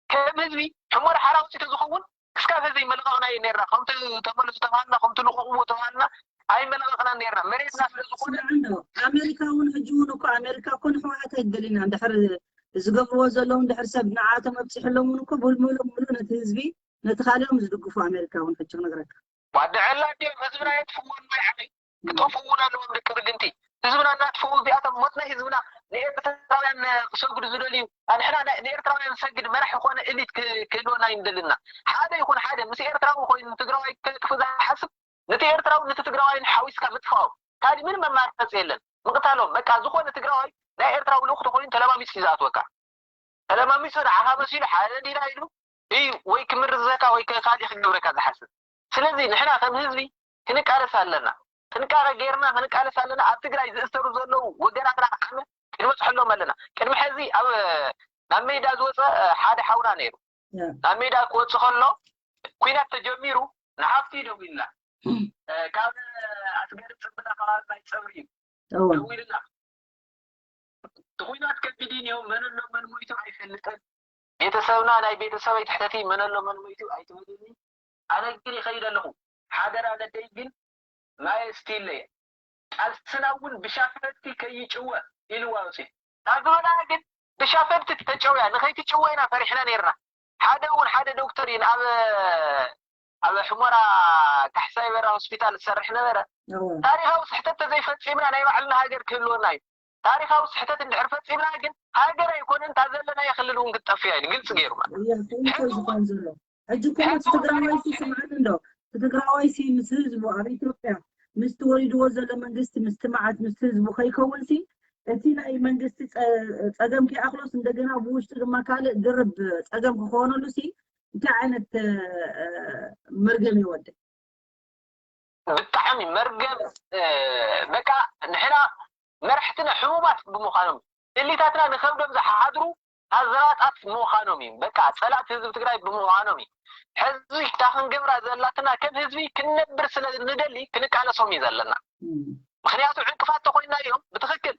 ከም ህዝቢ ሕሞራ ሓራ ውፅኢ ተዝኸውን ክስካብ ሕዚ ኣይመለቐቕና እዩ ነርና። ከምቲ ተመለሱ ተባሃልና፣ ከምቲ ልቐቕዎ ተባሃልና ኣይመለቐቕናን ነርና። መሬትና ስለ ዝኾነ ስምዕ እንዶ፣ ኣሜሪካ እውን ሕጂ እውን እኮ ኣሜሪካ እኮ ንሕወሓት ኣይደልዩና እንድሕር ዝገብርዎ ዘለዉ እንድሕር ሰብ ንዓቶም ኣብፂሕሎም እውን እኮ ብሙሉእ ሙሉእ ነቲ ህዝቢ ነቲ ካልኦም ዝድግፉ ኣሜሪካ እውን ሕጂ ክነግረካ። ዋድዐላ እንዲዮም ህዝብና የጥፍዎ ኣለዉ። ይዓበይ ክጠፍኡ እውን ኣለዎም ደቂ ብግንቲ ህዝብና እናጥፍኡ እዚኣቶም ሞት ናይ ህዝብና ንኤርትራውያን ክሰግዱ ዝደልዩ ኣንሕና ናይ- ንኤርትራውያን ዝሰግድ መራሒ ኮነ እሊት ክ- ክህልወና ይንደልና ሓደ ይኹን ሓደ ምስ ኤርትራዊ ኮይኑ ትግራዋይ ከጥፍ ዝሓስብ ነቲ ኤርትራዊ ነቲ ትግራዋይን ሓዊስካ ምጥፋኦም ካልእ ምንም ኣማራፂ የለን ምቕታሎም በቃ ዝኾነ ትግራዋይ ናይ ኤርትራዊ ልኡኽ ተኮይኑ ተለማሚፅ እዩ ዝኣትወካ ተለማሚፁ ንዓኻ መሲሉ ሓደ ዲና ኢሉ እዩ ወይ ክምርዘካ ወይ ከ- ካልእ ክገብረካ ዝሓስብ ስለዚ ንሕና ከም ህዝቢ ክንቃለስ ኣለና ጥንቃቐ ገይርና ክንቃለስ ኣለና ኣብ ትግራይ ዝእሰሩ ዘለዉ ወገናትና ዓመ ክንበፅሐሎም ኣለና ቅድሚ ሕዚ ኣብ ናብ ሜዳ ዝወፀ ሓደ ሓውና ነይሩ ናብ ሜዳ ክወፅእ ከሎ ኩናት ተጀሚሩ ንሓፍቱ ደዊልና ካብ ኣስገሪ ፅምዳ ከባቢ ናይ ፀብሪ እዩ ደዊልና እቲ ኩናት ከቢድ እዩ መን ኣሎ መን ሞይቱ ኣይፈልጥን ቤተሰብና ናይ ቤተሰበይ ትሕተቲ መን ኣሎ መን ሞይቱ ኣይትበልኒ ኣነ ግን ይኸይድ ኣለኹ ሓደራ ነደይ ግን ማየ ስቲለ ቃልስና እውን ብሻፈቲ ከይጭወ ኢልዋ ውፅእ ታግበና ግን ብሻፈቲ ተጨውያ ንኸይትጭወ ኢና ፈሪሕና ነርና ሓደ እውን ሓደ ዶክተር እዩ ኣብ ኣብ ሕሞራ ካሕሳይ በራ ሆስፒታል ዝሰርሕ ነበረ ታሪካዊ ስሕተት ተዘይፈፂምና ናይ ባዕልና ሃገር ክህልወና እዩ ታሪካዊ ስሕተት እንድሕር ፈፂምና ግን ሃገር ኣይኮነን እታ ዘለናዮ ክልል እውን ክትጠፍእ እያ ኢሉ ግልፂ ገይሩ ማለት እዩ። እያ፣ ከምኡ እኮ እዩ ዝኾን ዘሎ። ሕጂ እኮ እቲ ትግራዋይ ሲ ስምዓኒ እንዶ፣ እቲ ትግራዋይ ሲ ምስ ህዝቡ ኣብ ኢትዮጵያ ምስ ተወሊድዎ ዘሎ መንግስቲ ምስቲ መዓት ምስቲ ህዝቡ ከይከውን ሲ እቲ ናይ መንግስቲ ፀ- ፀገም ከይኣኽሎስ እንደገና ብውሽጡ ድማ ካልእ ድርብ ፀገም ክኾነሉ ሲ እንታይ ዓይነት እ፣ መርገም ይወድእ? ብጣዕሚ መርገም በቃ ንሕና መራሕትና ሕሙማት ብምዃኖም እሊታትና ንከብዶም ዝሓድሩ ኣዘራጣት ብምዃኖም እዩ በቃ ፀላእቲ ህዝቢ ትግራይ ብምዃኖም እዩ ሕዚ እታ ክንገብራ ዘላትና ከም ህዝቢ ክንነብር ስለ ንደሊ ክንቃለሶም እዩ ዘለና ምክንያቱ ዕንቅፋት ተኮይና እዮም ብትክክል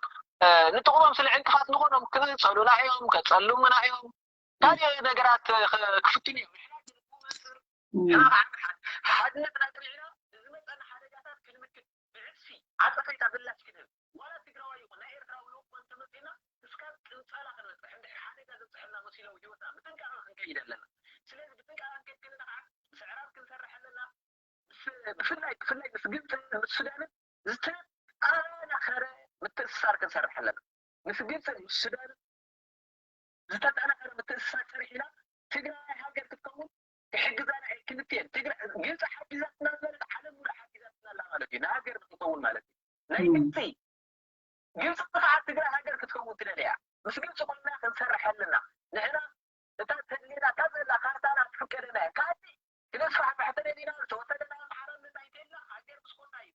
ንጥቕሞም ስለ ዕንቅፋት ንኾኖም ክፀሉና እዮም ከፀልሙና እዮም ካልእ ነገራት ክፍትኑ እዮም ንሕና ግን ንመፅር ንሕና ከዓ ሓድነትና ጥሪዕና ንዝመፀና ሓደጋታት ክንምክት ብዕፅፊ ዓፀፈይታ ምላሽ ክንህብ ዋላ ትግራዋይ ይኹን ናይ ኤርትራዊ ልኡኽ ኮን ተመፂና እስካብ ቅንፀላ ክንበፅሕ እንድሕር ሓደጋ ዘብፅሐልና መሲሎም ህይወትና ብጥንቃቐ ክንከይድ ኣለና ስለዚ ብጥንቃቐ ክንከይድ ከለና ከዓ ምስ ኣዕራብ ክንሰርሕ ኣለና ብፍላይ ብፍላይ ምስ ግብፅን ምስ ሱዳንን ዝተጠናኸረ ምትእስሳር ክንሰርሕ ኣለና ምስ ግብፅን ምስ ሱዳንን ዝተጠናኸረ ምትእስሳር ሰሪሕና ትግራይ ሃገር ክትከውን ክሕግዛና እየ ክልትኤን ትግራይ ግብፂ ሓጊዛትና ዝበለት ዓለም ሙሉእ ሓጊዛትና ኣላ ማለት እዩ ንሃገር ንክንከውን ማለት እዩ ናይ ግብፂ ግብፂ ከዓ ትግራይ ሃገር ክትከውን ትደልያ ምስ ግብፂ ኮይና ክንሰርሕ ኣለና ንሕና እታ ተድልየና እታ ዘላ ካርታና ትፍቀደና እያ ካልእ ክነስፋሕፍሕ ተደሊና ዝተወሰደና ኣምሓራ ምንታይ ተልና ሃገር ምስ ኮና እዩ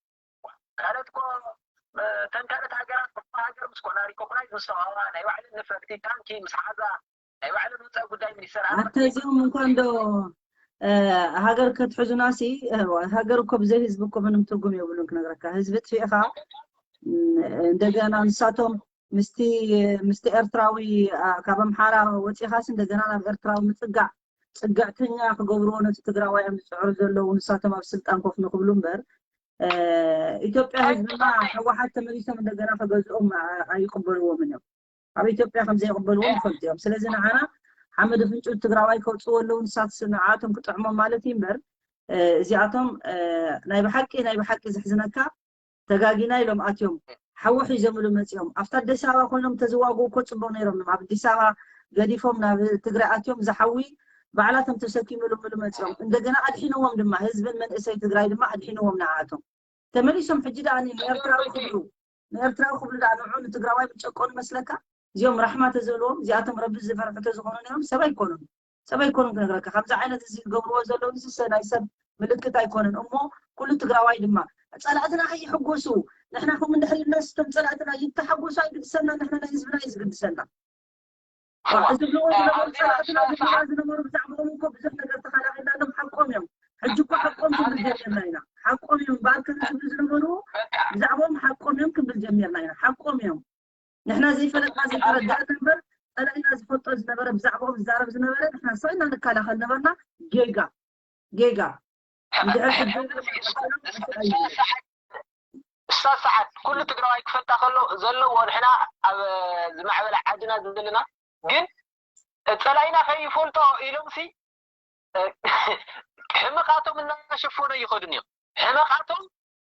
ካልኦት እኮ እተን ካልኦት ሃገራት እኮ ሃገር ምስ ኮና ሪኮግናይዝ ምስ ተዋህባ ናይ ባዕለን ነፈርቲ ታንኪ ምስ ሓዛ ናይ ባዕለን ወፃኢ ጉዳይ ሚኒስተር ኣንተ እዚኦም እንኳ እንዶ ሃገር ከትሕዙና ሲ ሃገር እኮ ብዘይ ህዝቢ እኮ ምንም ትርጉም የብሉን ክነግረካ ህዝቢ ጥፊእኻ እንደገና ንሳቶም ምስቲ ምስቲ ኤርትራዊ ካብ ኣምሓራ ወፂኻስ እንደገና ናብ ኤርትራዊ ምፅጋዕ ፅግዕተኛ ክገብርዎ ነቲ ትግራዋይ እዮም ዝፅዕሩ ዘለዉ ንሳቶም ኣብ ስልጣን ኮፍ ንክብሉ እምበር ኢትዮጵያ ህዝብና ህወሓት ተመሊሶም እንደገና ከገዝኦም ኣይቅበልዎምን እዮም ኣብ ኢትዮጵያ ከምዘይቅበልዎም ይፈልጡ እዮም ስለዚ ንዓና ሓመድ ፍንጩ ትግራዋይ ከውፅዎ ኣለዉ ንሳት ንዓቶም ክጥዕሞም ማለት እዩ እምበር እዚኣቶም ናይ ብሓቂ ናይ ብሓቂ ዘሕዝነካ ተጋጊና ኢሎም ኣትዮም ሓዊ ሒዞምሉ መፂኦም ኣብቲ ኣዲስ ኣበባ ኮይኖም ተዝዋግኡ እኮ ፅቡቅ ነይሮም ኣብ ኣዲስ ኣበባ ገዲፎም ናብ ትግራይ ኣትዮም ዝሓዊ ባዕላቶም ተሰኪምሉምሉ መፂኦም እንደገና ኣድሒንዎም ድማ ህዝብን መንእሰይ ትግራይ ድማ ኣድሒንዎም ንዓኣቶም ተመሊሶም ሕጂ ደኣ ንኤርትራዊ ክብሉ ንኤርትራዊ ክብሉ ደኣ ንዑ ንትግራዋይ ምጨቆኑ መስለካ እዚኦም ራሕማ ተዘልዎም እዚኣቶም ረቢ ዝፈርሑ ተዝኾኑ ነይሮም ሰብ ኣይኮኑን ሰብ ኣይኮኑን ክነግረካ ከምዚ ዓይነት እዚ ዝገብርዎ ዘለዉ ንስሰ ናይ ሰብ ምልክት ኣይኮነን እሞ ኩሉ ትግራዋይ ድማ ፀላእትና ከይሕጎሱ ንሕና ከምኡ እንድሕር ኢልና፣ ስቶም ጸላእትና ይተሓጎሱ ኣይግድሰና፣ ንሕና ናይ ህዝብና እዩ ዝግድሰና። እዋ፣ እዚ ብሎ ዝነበሩ ጸላእትና ዝብልዋ ዝነበሩ ብዛዕባኦም እኮ ብዙሕ ነገር ተኸላኺልናሎም። ሓቆም እዮም። ሕጂ እኮ ሓቆም ክንብል ጀሚርና ኢና። ሓቆም እዮም እምበኣር ከም ዝብሉ ዝነበሩ ብዛዕባኦም ሓቆም እዮም ክንብል ጀሚርና ኢና። ሓቆም እዮም። ንሕና ዘይፈለጥና ዘይተረዳእና እምበር ጸላኢና ዝፈልጦ ዝነበረ ብዛዕባኦም ዝዛረብ ዝነበረ ንሕና ሰው ኢና ንከላኸል ነበርና። ጌጋ ጌጋ እንድሕር ሕጂ እሳ ሰዓት ኩሉ ትግራዋይ ክፈልጣ ከሎ ዘለዎ ንሕና ኣብ ዝማዕበለ ዓድና ዘለና ግን ጸላኢና ከይፈልጦ ኢሎም ሲ ሕመቃቶም እናሸፈኑ ይኸዱን እዮም። ሕመቃቶም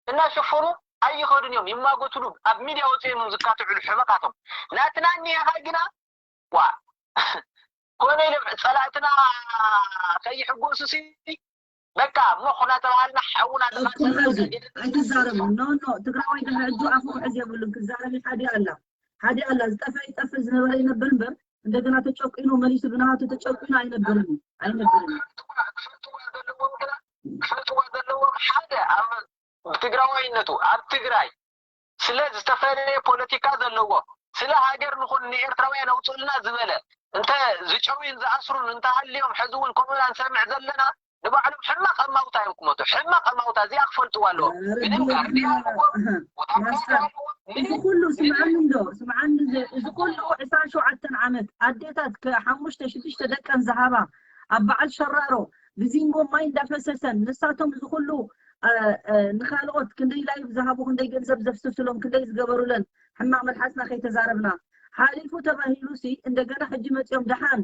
እናሸፈኑ ኣይኸዱን እዮም። ይማጎትሉ ኣብ ሚድያ ወፂኦም እዮም ዝካትዕሉ ሕመቃቶም። ናትና እኒሄኻ ግና ዋ ኮነ ኢሎም ጸላእትና ከይሕጎሱ ሲ በቃ ሞኽ እናተባሃልና ሓውና እኮ ሓዚ ኣይትዛረቡ። ኖ ኖ ትግራዋይ ድሕሪ ሕጂ ኣፉ ክሕዝ የብሉን። ክዛረብ ሓደ ኣላ ሓደ ኣላ ዝጠፍአ ይጠፍእ ዝነበረ ይነብር እምበር እንደገና ተጨቂኑ መሊሱ ብናሃቱ ተጨቂኑ ኣይነብርን እዩ። ኣይነብርን እዩ። ክፈልጥዋ ዘለዎም ግና ክፈልጥዋ ዘለዎም ሓደ ኣብ ብትግራዋይነቱ ኣብ ትግራይ ስለ ዝተፈለየ ፖለቲካ ዘለዎ ስለ ሃገር ንኹን ንኤርትራውያን ኣውፅኡልና ዝበለ እንተ ዝጨውዩን ዝኣስሩን እንተሃልዮም ሕዚ እውን ከምኡና ንሰምዕ ዘለና ንባዕሎም ሕማቕ ኣማውታ እዮም ክመቱ። ሕማቕ ኣማውታ እዚኣ ክፈልጥዋ ኣለዎም። ምንም ጋርድያ ኣለዎም፣ ወታደር ኣለዎም፣ እዚ ኩሉ ስምዓኒ እንዶ ስምዓኒ እዚ ኩሉ ዕስራን ሸውዓተን ዓመት ኣዴታት ከሓሙሽተ ሽዱሽተ ደቀን ዝሃባ ኣብ በዓል ሸራሮ ብዚንጎ ማይ እንዳፈሰሰን ንሳቶም እዚ ኩሉ ንኻልኦት ክንደይ ላይቭ ዝሃቡ ክንደይ ገንዘብ ዘፍስሱሎም ክንደይ ዝገበሩለን ሕማቕ መልሓስና ከይተዛረብና ሓሊፉ ተባሂሉ ሲ እንደገና ሕጂ መፂኦም ደሓን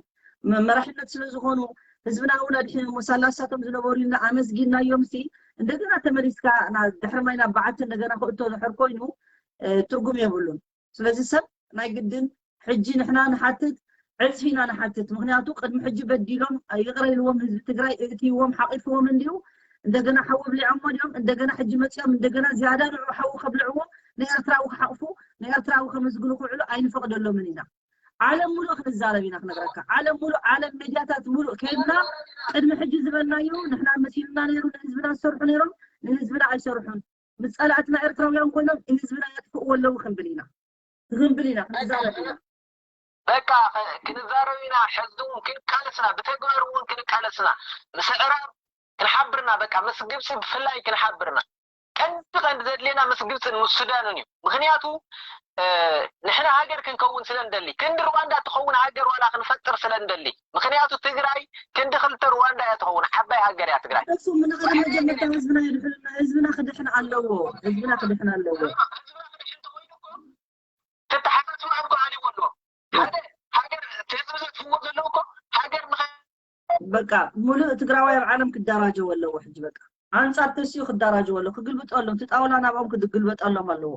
መራሕነት ስለ ዝኾኑ ህዝብና እውን ኣድሒኖሞ ሳላ ንሳቶም ዝነበሩ ኢልና ኣመስጊናዮም ሲ እንደገና ተመሊስካ ድሕሪ ማይ ናብ በዓቲ እንደገና ክእቶ ድሕር ኮይኑ ትርጉም የብሉን። ስለዚ ሰብ ናይ ግድን ሕጂ ንሕና ንሓትት ዕፅፊ ኢና ንሓትት። ምክንያቱ ቅድሚ ሕጂ በዲሎም ይቕረ ኢልዎም ህዝቢ ትግራይ እእትይዎም ሓቒፍዎም እንድዩ እንደገና ሓዊ ኣብሊዖሞ ድዮም እንደገና ሕጂ መፂኦም እንደገና ዝያዳ ንዑ ሓዊ ከብልዕዎ ንኤርትራዊ ክሓቕፉ ንኤርትራዊ ከመስግኑ ክውዕሉ ኣይንፈቕደሎምን ኢና። ዓለም ሙሉእ ክንዛረብ ኢና ክነግረካ። ዓለም ሙሉእ ዓለም ሜድያታት ሙሉእ ከይድና ቅድሚ ሕጂ ዝበልናዮ ንሕና መሲሉና ነይሩ ንህዝብና ዝሰርሑ ነይሮም ንህዝብና ኣይሰርሑን። ምስ ጸላእትና ኤርትራውያን ኮይኖም ንህዝብና የጥፍእዎ ኣለዉ ክንብል ኢና። ክንብል ኢና ክንዛረብ ኢና። በቃ ክንዛረብ ኢና። ሕዚ እውን ክንቃለስና ብተግባር እውን ክንቃለስና ምስ ኣዕራብ ክንሓብርና በቃ ምስ ግብፂ ብፍላይ ክንሓብርና ቀንዲ ቀንዲ ዘድልየና ምስ ግብፅን ምስ ሱዳንን እዩ። ምክንያቱ ንሕና ሃገር ክንከውን ስለ ንደሊ ክንዲ ሩዋንዳ ትኸውን ሃገር ዋላ ክንፈጥር ስለ ንደሊ። ምክንያቱ ትግራይ ክንዲ ክልተ ሩዋንዳ እያ ትኸውን። ዓባይ ሃገር እያ ትግራይ። እሱ ምንቕረ መጀመርታ ህዝብና የድሕንና። ህዝብና ክድሕን ኣለዎ። ህዝብና ክድሕን ኣለዎ። ትተሓሳስብ ኣልኮ ኣሊዎ ኣለዎ። ሓደ ሃገር ህዝቢ ዘጥፍዎ ዘለዉ እኮ ሃገር ንኸ በቃ ሙሉእ ትግራዋይ ኣብ ዓለም ክደራጀው ኣለዎ። ሕጂ በቃ ኣንጻር ተስዩ ክደራጀው ኣለዎ። ክግልብጦ ኣለዎ። እቲ ጣውላ ናብኦም ክግልበጠሎም ኣለዎ።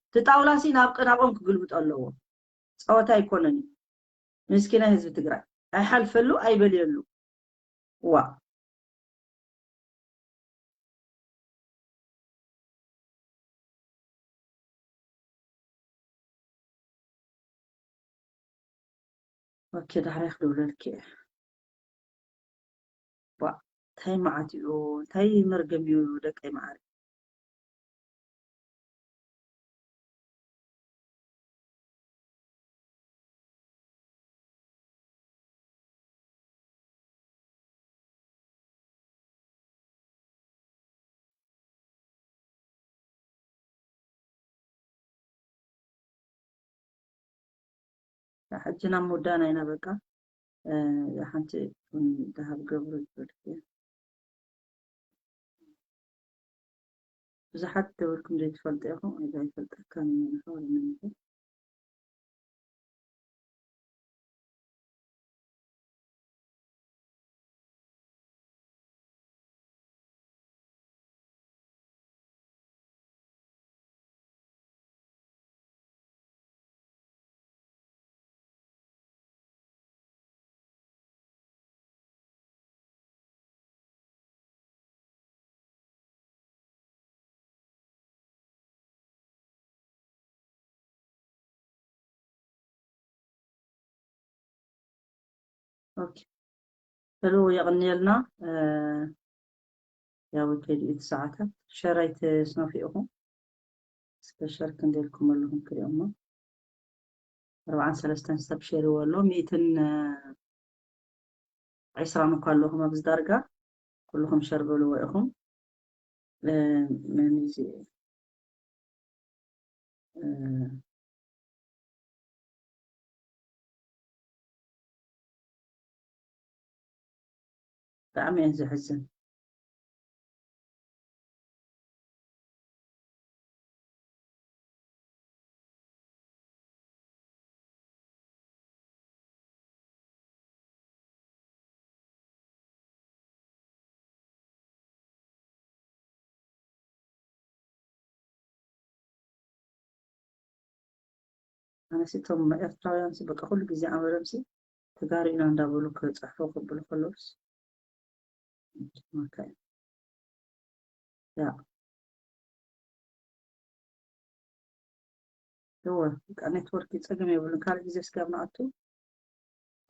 እቲ ጣውላ ሲ ናብ ናብኦም ክግልብጦ ኣለዎ። ጸወታ ኣይኮነን። ምስኪናይ ህዝቢ ትግራይ ኣይሓልፈሉ ኣይበልየሉ። ዋ ኦኬ ዳሕራይ ክድውለልኪ እየ። ዋ እንታይ መዓት እዩ እንታይ መርገም እዩ ደቀይ መዓር። ሕጂ ናብ ምውዳና ኢና በቃ ሓንቲ ደሃብ ገብሩ ይፈልክ ብዙሓት ደበልኩም ዘይትፈልጡ ኢኹም እዚ ኣይፈልጠካን እዩ ንሓወል ንምንታይ ኦኬ ሄሎ የቕንየልና። ያው ከይዱ እቲ ሰዓታት ሸራይት ስኖፊ ኢኹም እስኪ በሸር ክንደልኩም ኣለኹም ክሪኦሞ። ኣርባዓን ሰለስተን ሰብ ሸርዎ ኣሎ። ሚእትን ዕስራን እኳ ኣለኹም ኣብዚ ዳርጋ። ኩልኹም ሸር በልዎ ኢኹም። እ፣ መን እዩ እዚ? እ፣ ብጣዕሚ እየ ዘሕዝን። ኣነሲ እቶም ኤርትራውያን ሲ በቃ ኩሉ ግዜ ኣመረምሲ ተጋሩ ኢና እንዳበሉ ክፅሕፉ ክብሉ ከለውስ ኦኬ። ያ እወ፣ በቃ ኔትወርክ ጸገም የብሉን። ካልእ ግዜ ስጋብ ንኣቱ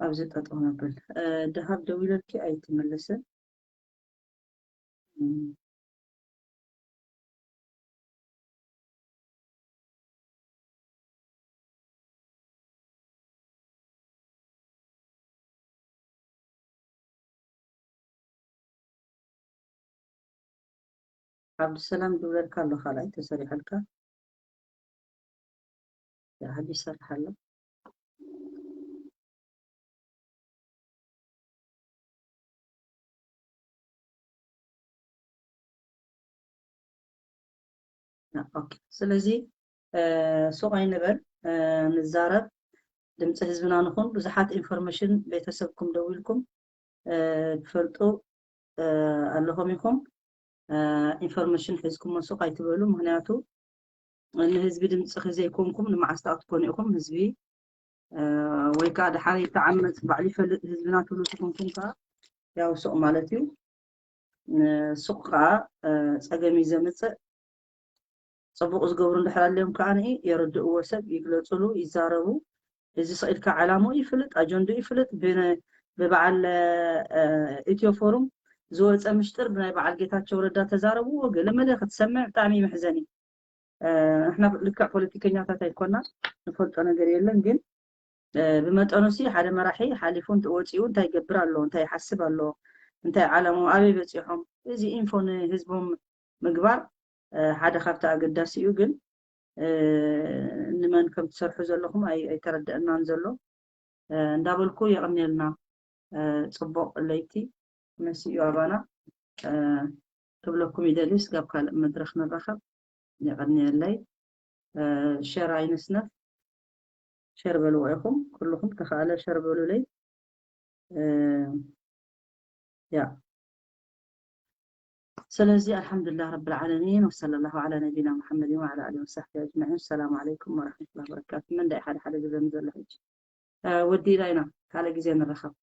ኣብዚ ጠጠው ነብል። እ፣ ደሃብ ደዊለልኪ ኣይትመልስን። እም። ዓብዱሰላም ድውለልካ ኣሎ፣ ካልኣይ ተሰሪሐልካ። ያ፣ ሕጂ ይሰርሕ ኣሎ። ኦኬ፣ ስለዚ፣ እ፣ ሱቕ ኣይንበል፣ እ፣ ንዛረብ፣ ድምፂ ህዝብና ንኹን። ብዙሓት ኢንፎርሜሽን ቤተሰብኩም ደዊልኩም፣ እ፣ ትፈልጡ፣ እ፣ ኣለኹም ኢኹም። እ፣ ኢንፎርሜሽን ሒዝኩሞ ሱቕ ኣይትበሉ፣ ምኽንያቱ ንህዝቢ ድምፂ ዘይኮንኩም ንመዓስ ትኣትኮኑ ኢኹም? ህዝቢ፣ እ፣ ወይ ከዓ ደሓር ይተዓመፅ ባዕሉ ይፈልጥ ህዝብና ትብሉ ተኾንኩም ከዓ ያው ሱቕ ማለት እዩ። እ፣ ሱቕ ከዓ፣ እ፣ ፀገም እዩ ዘምፅእ። ፅቡቕ ዝገብሩ እንድሕር ኣልዮም ከዓ ንኢ የረድእዎ ሰብ ይግለፅሉ፣ ይዛረቡ። እዚ ስቕ ኢልካ ዕላምኡ ይፍልጥ፣ ኣጀንድኡ ይፍልጥ። ብነ-፣ ብበዓል፣ እ፣ ኢትዮ ፎሩም ዝወፀ ምሽጥር ብናይ በዓል ጌታቸው ረዳ ተዛረብዎ ገለ መለ ክትሰምዕ ብጣዕሚ እዩ መሕዘኒ። እ፣ ንሕና ልክዕ ፖለቲከኛታት ኣይኮና፣ ንፈልጦ ነገር የለን። ግን፣ እ፣ ብመጠኑ ሲ ሓደ መራሒ ሓሊፉ እንት-፣ ወፂኡ እንታይ ይገብር ኣሎ፣ እንታይ ይሓስብ ኣሎ፣ እንታይ ዓላምኡ፣ ኣበይ በፂሖም፣ እዚ ኢንፎ ንህዝቦም ምግባር፣ እ፣ ሓደ ካብቲ ኣገዳሲ እዩ። ግን፣ እ፣ ንመን ከም ትሰርሑ ዘለኹም ኣይ-፣ ኣይተረደአናን ዘሎ። እ፣ እንዳበልኩ የቐንየልና። እ፣ ጽቡቕ ለይቲ መሲኡ ኣባና፣ እ፣ ክብለኩም ይደሊ። ስጋብ ካልእ መድረኽ ንራኸብ። የቐንየለይ። እ፣ ሸር ኣይንስነፍ። ሸር በልዎ ኢኹም። ኩልኹም ተኻእለ ሸር በሉለይ። እ፣ ያ። ስለዚ ኣልሓምዱሊላህ ረብል ዓለሚን ወሰለላሁ ዓላ ነቢና ሙሐመድን ወዓላ ኣሊሂ ወሰሕቢሂ ኣጅመዒን። ሰላም ዓለይኩም ወረሕመቱላሂ ወበረካቱ። መን ዳይ ሓደ ሓደ ግዘ ዘሎ ሕጂ? እ፣ ወዲእና ኢና። ካልእ ግዜ ንራኸብ።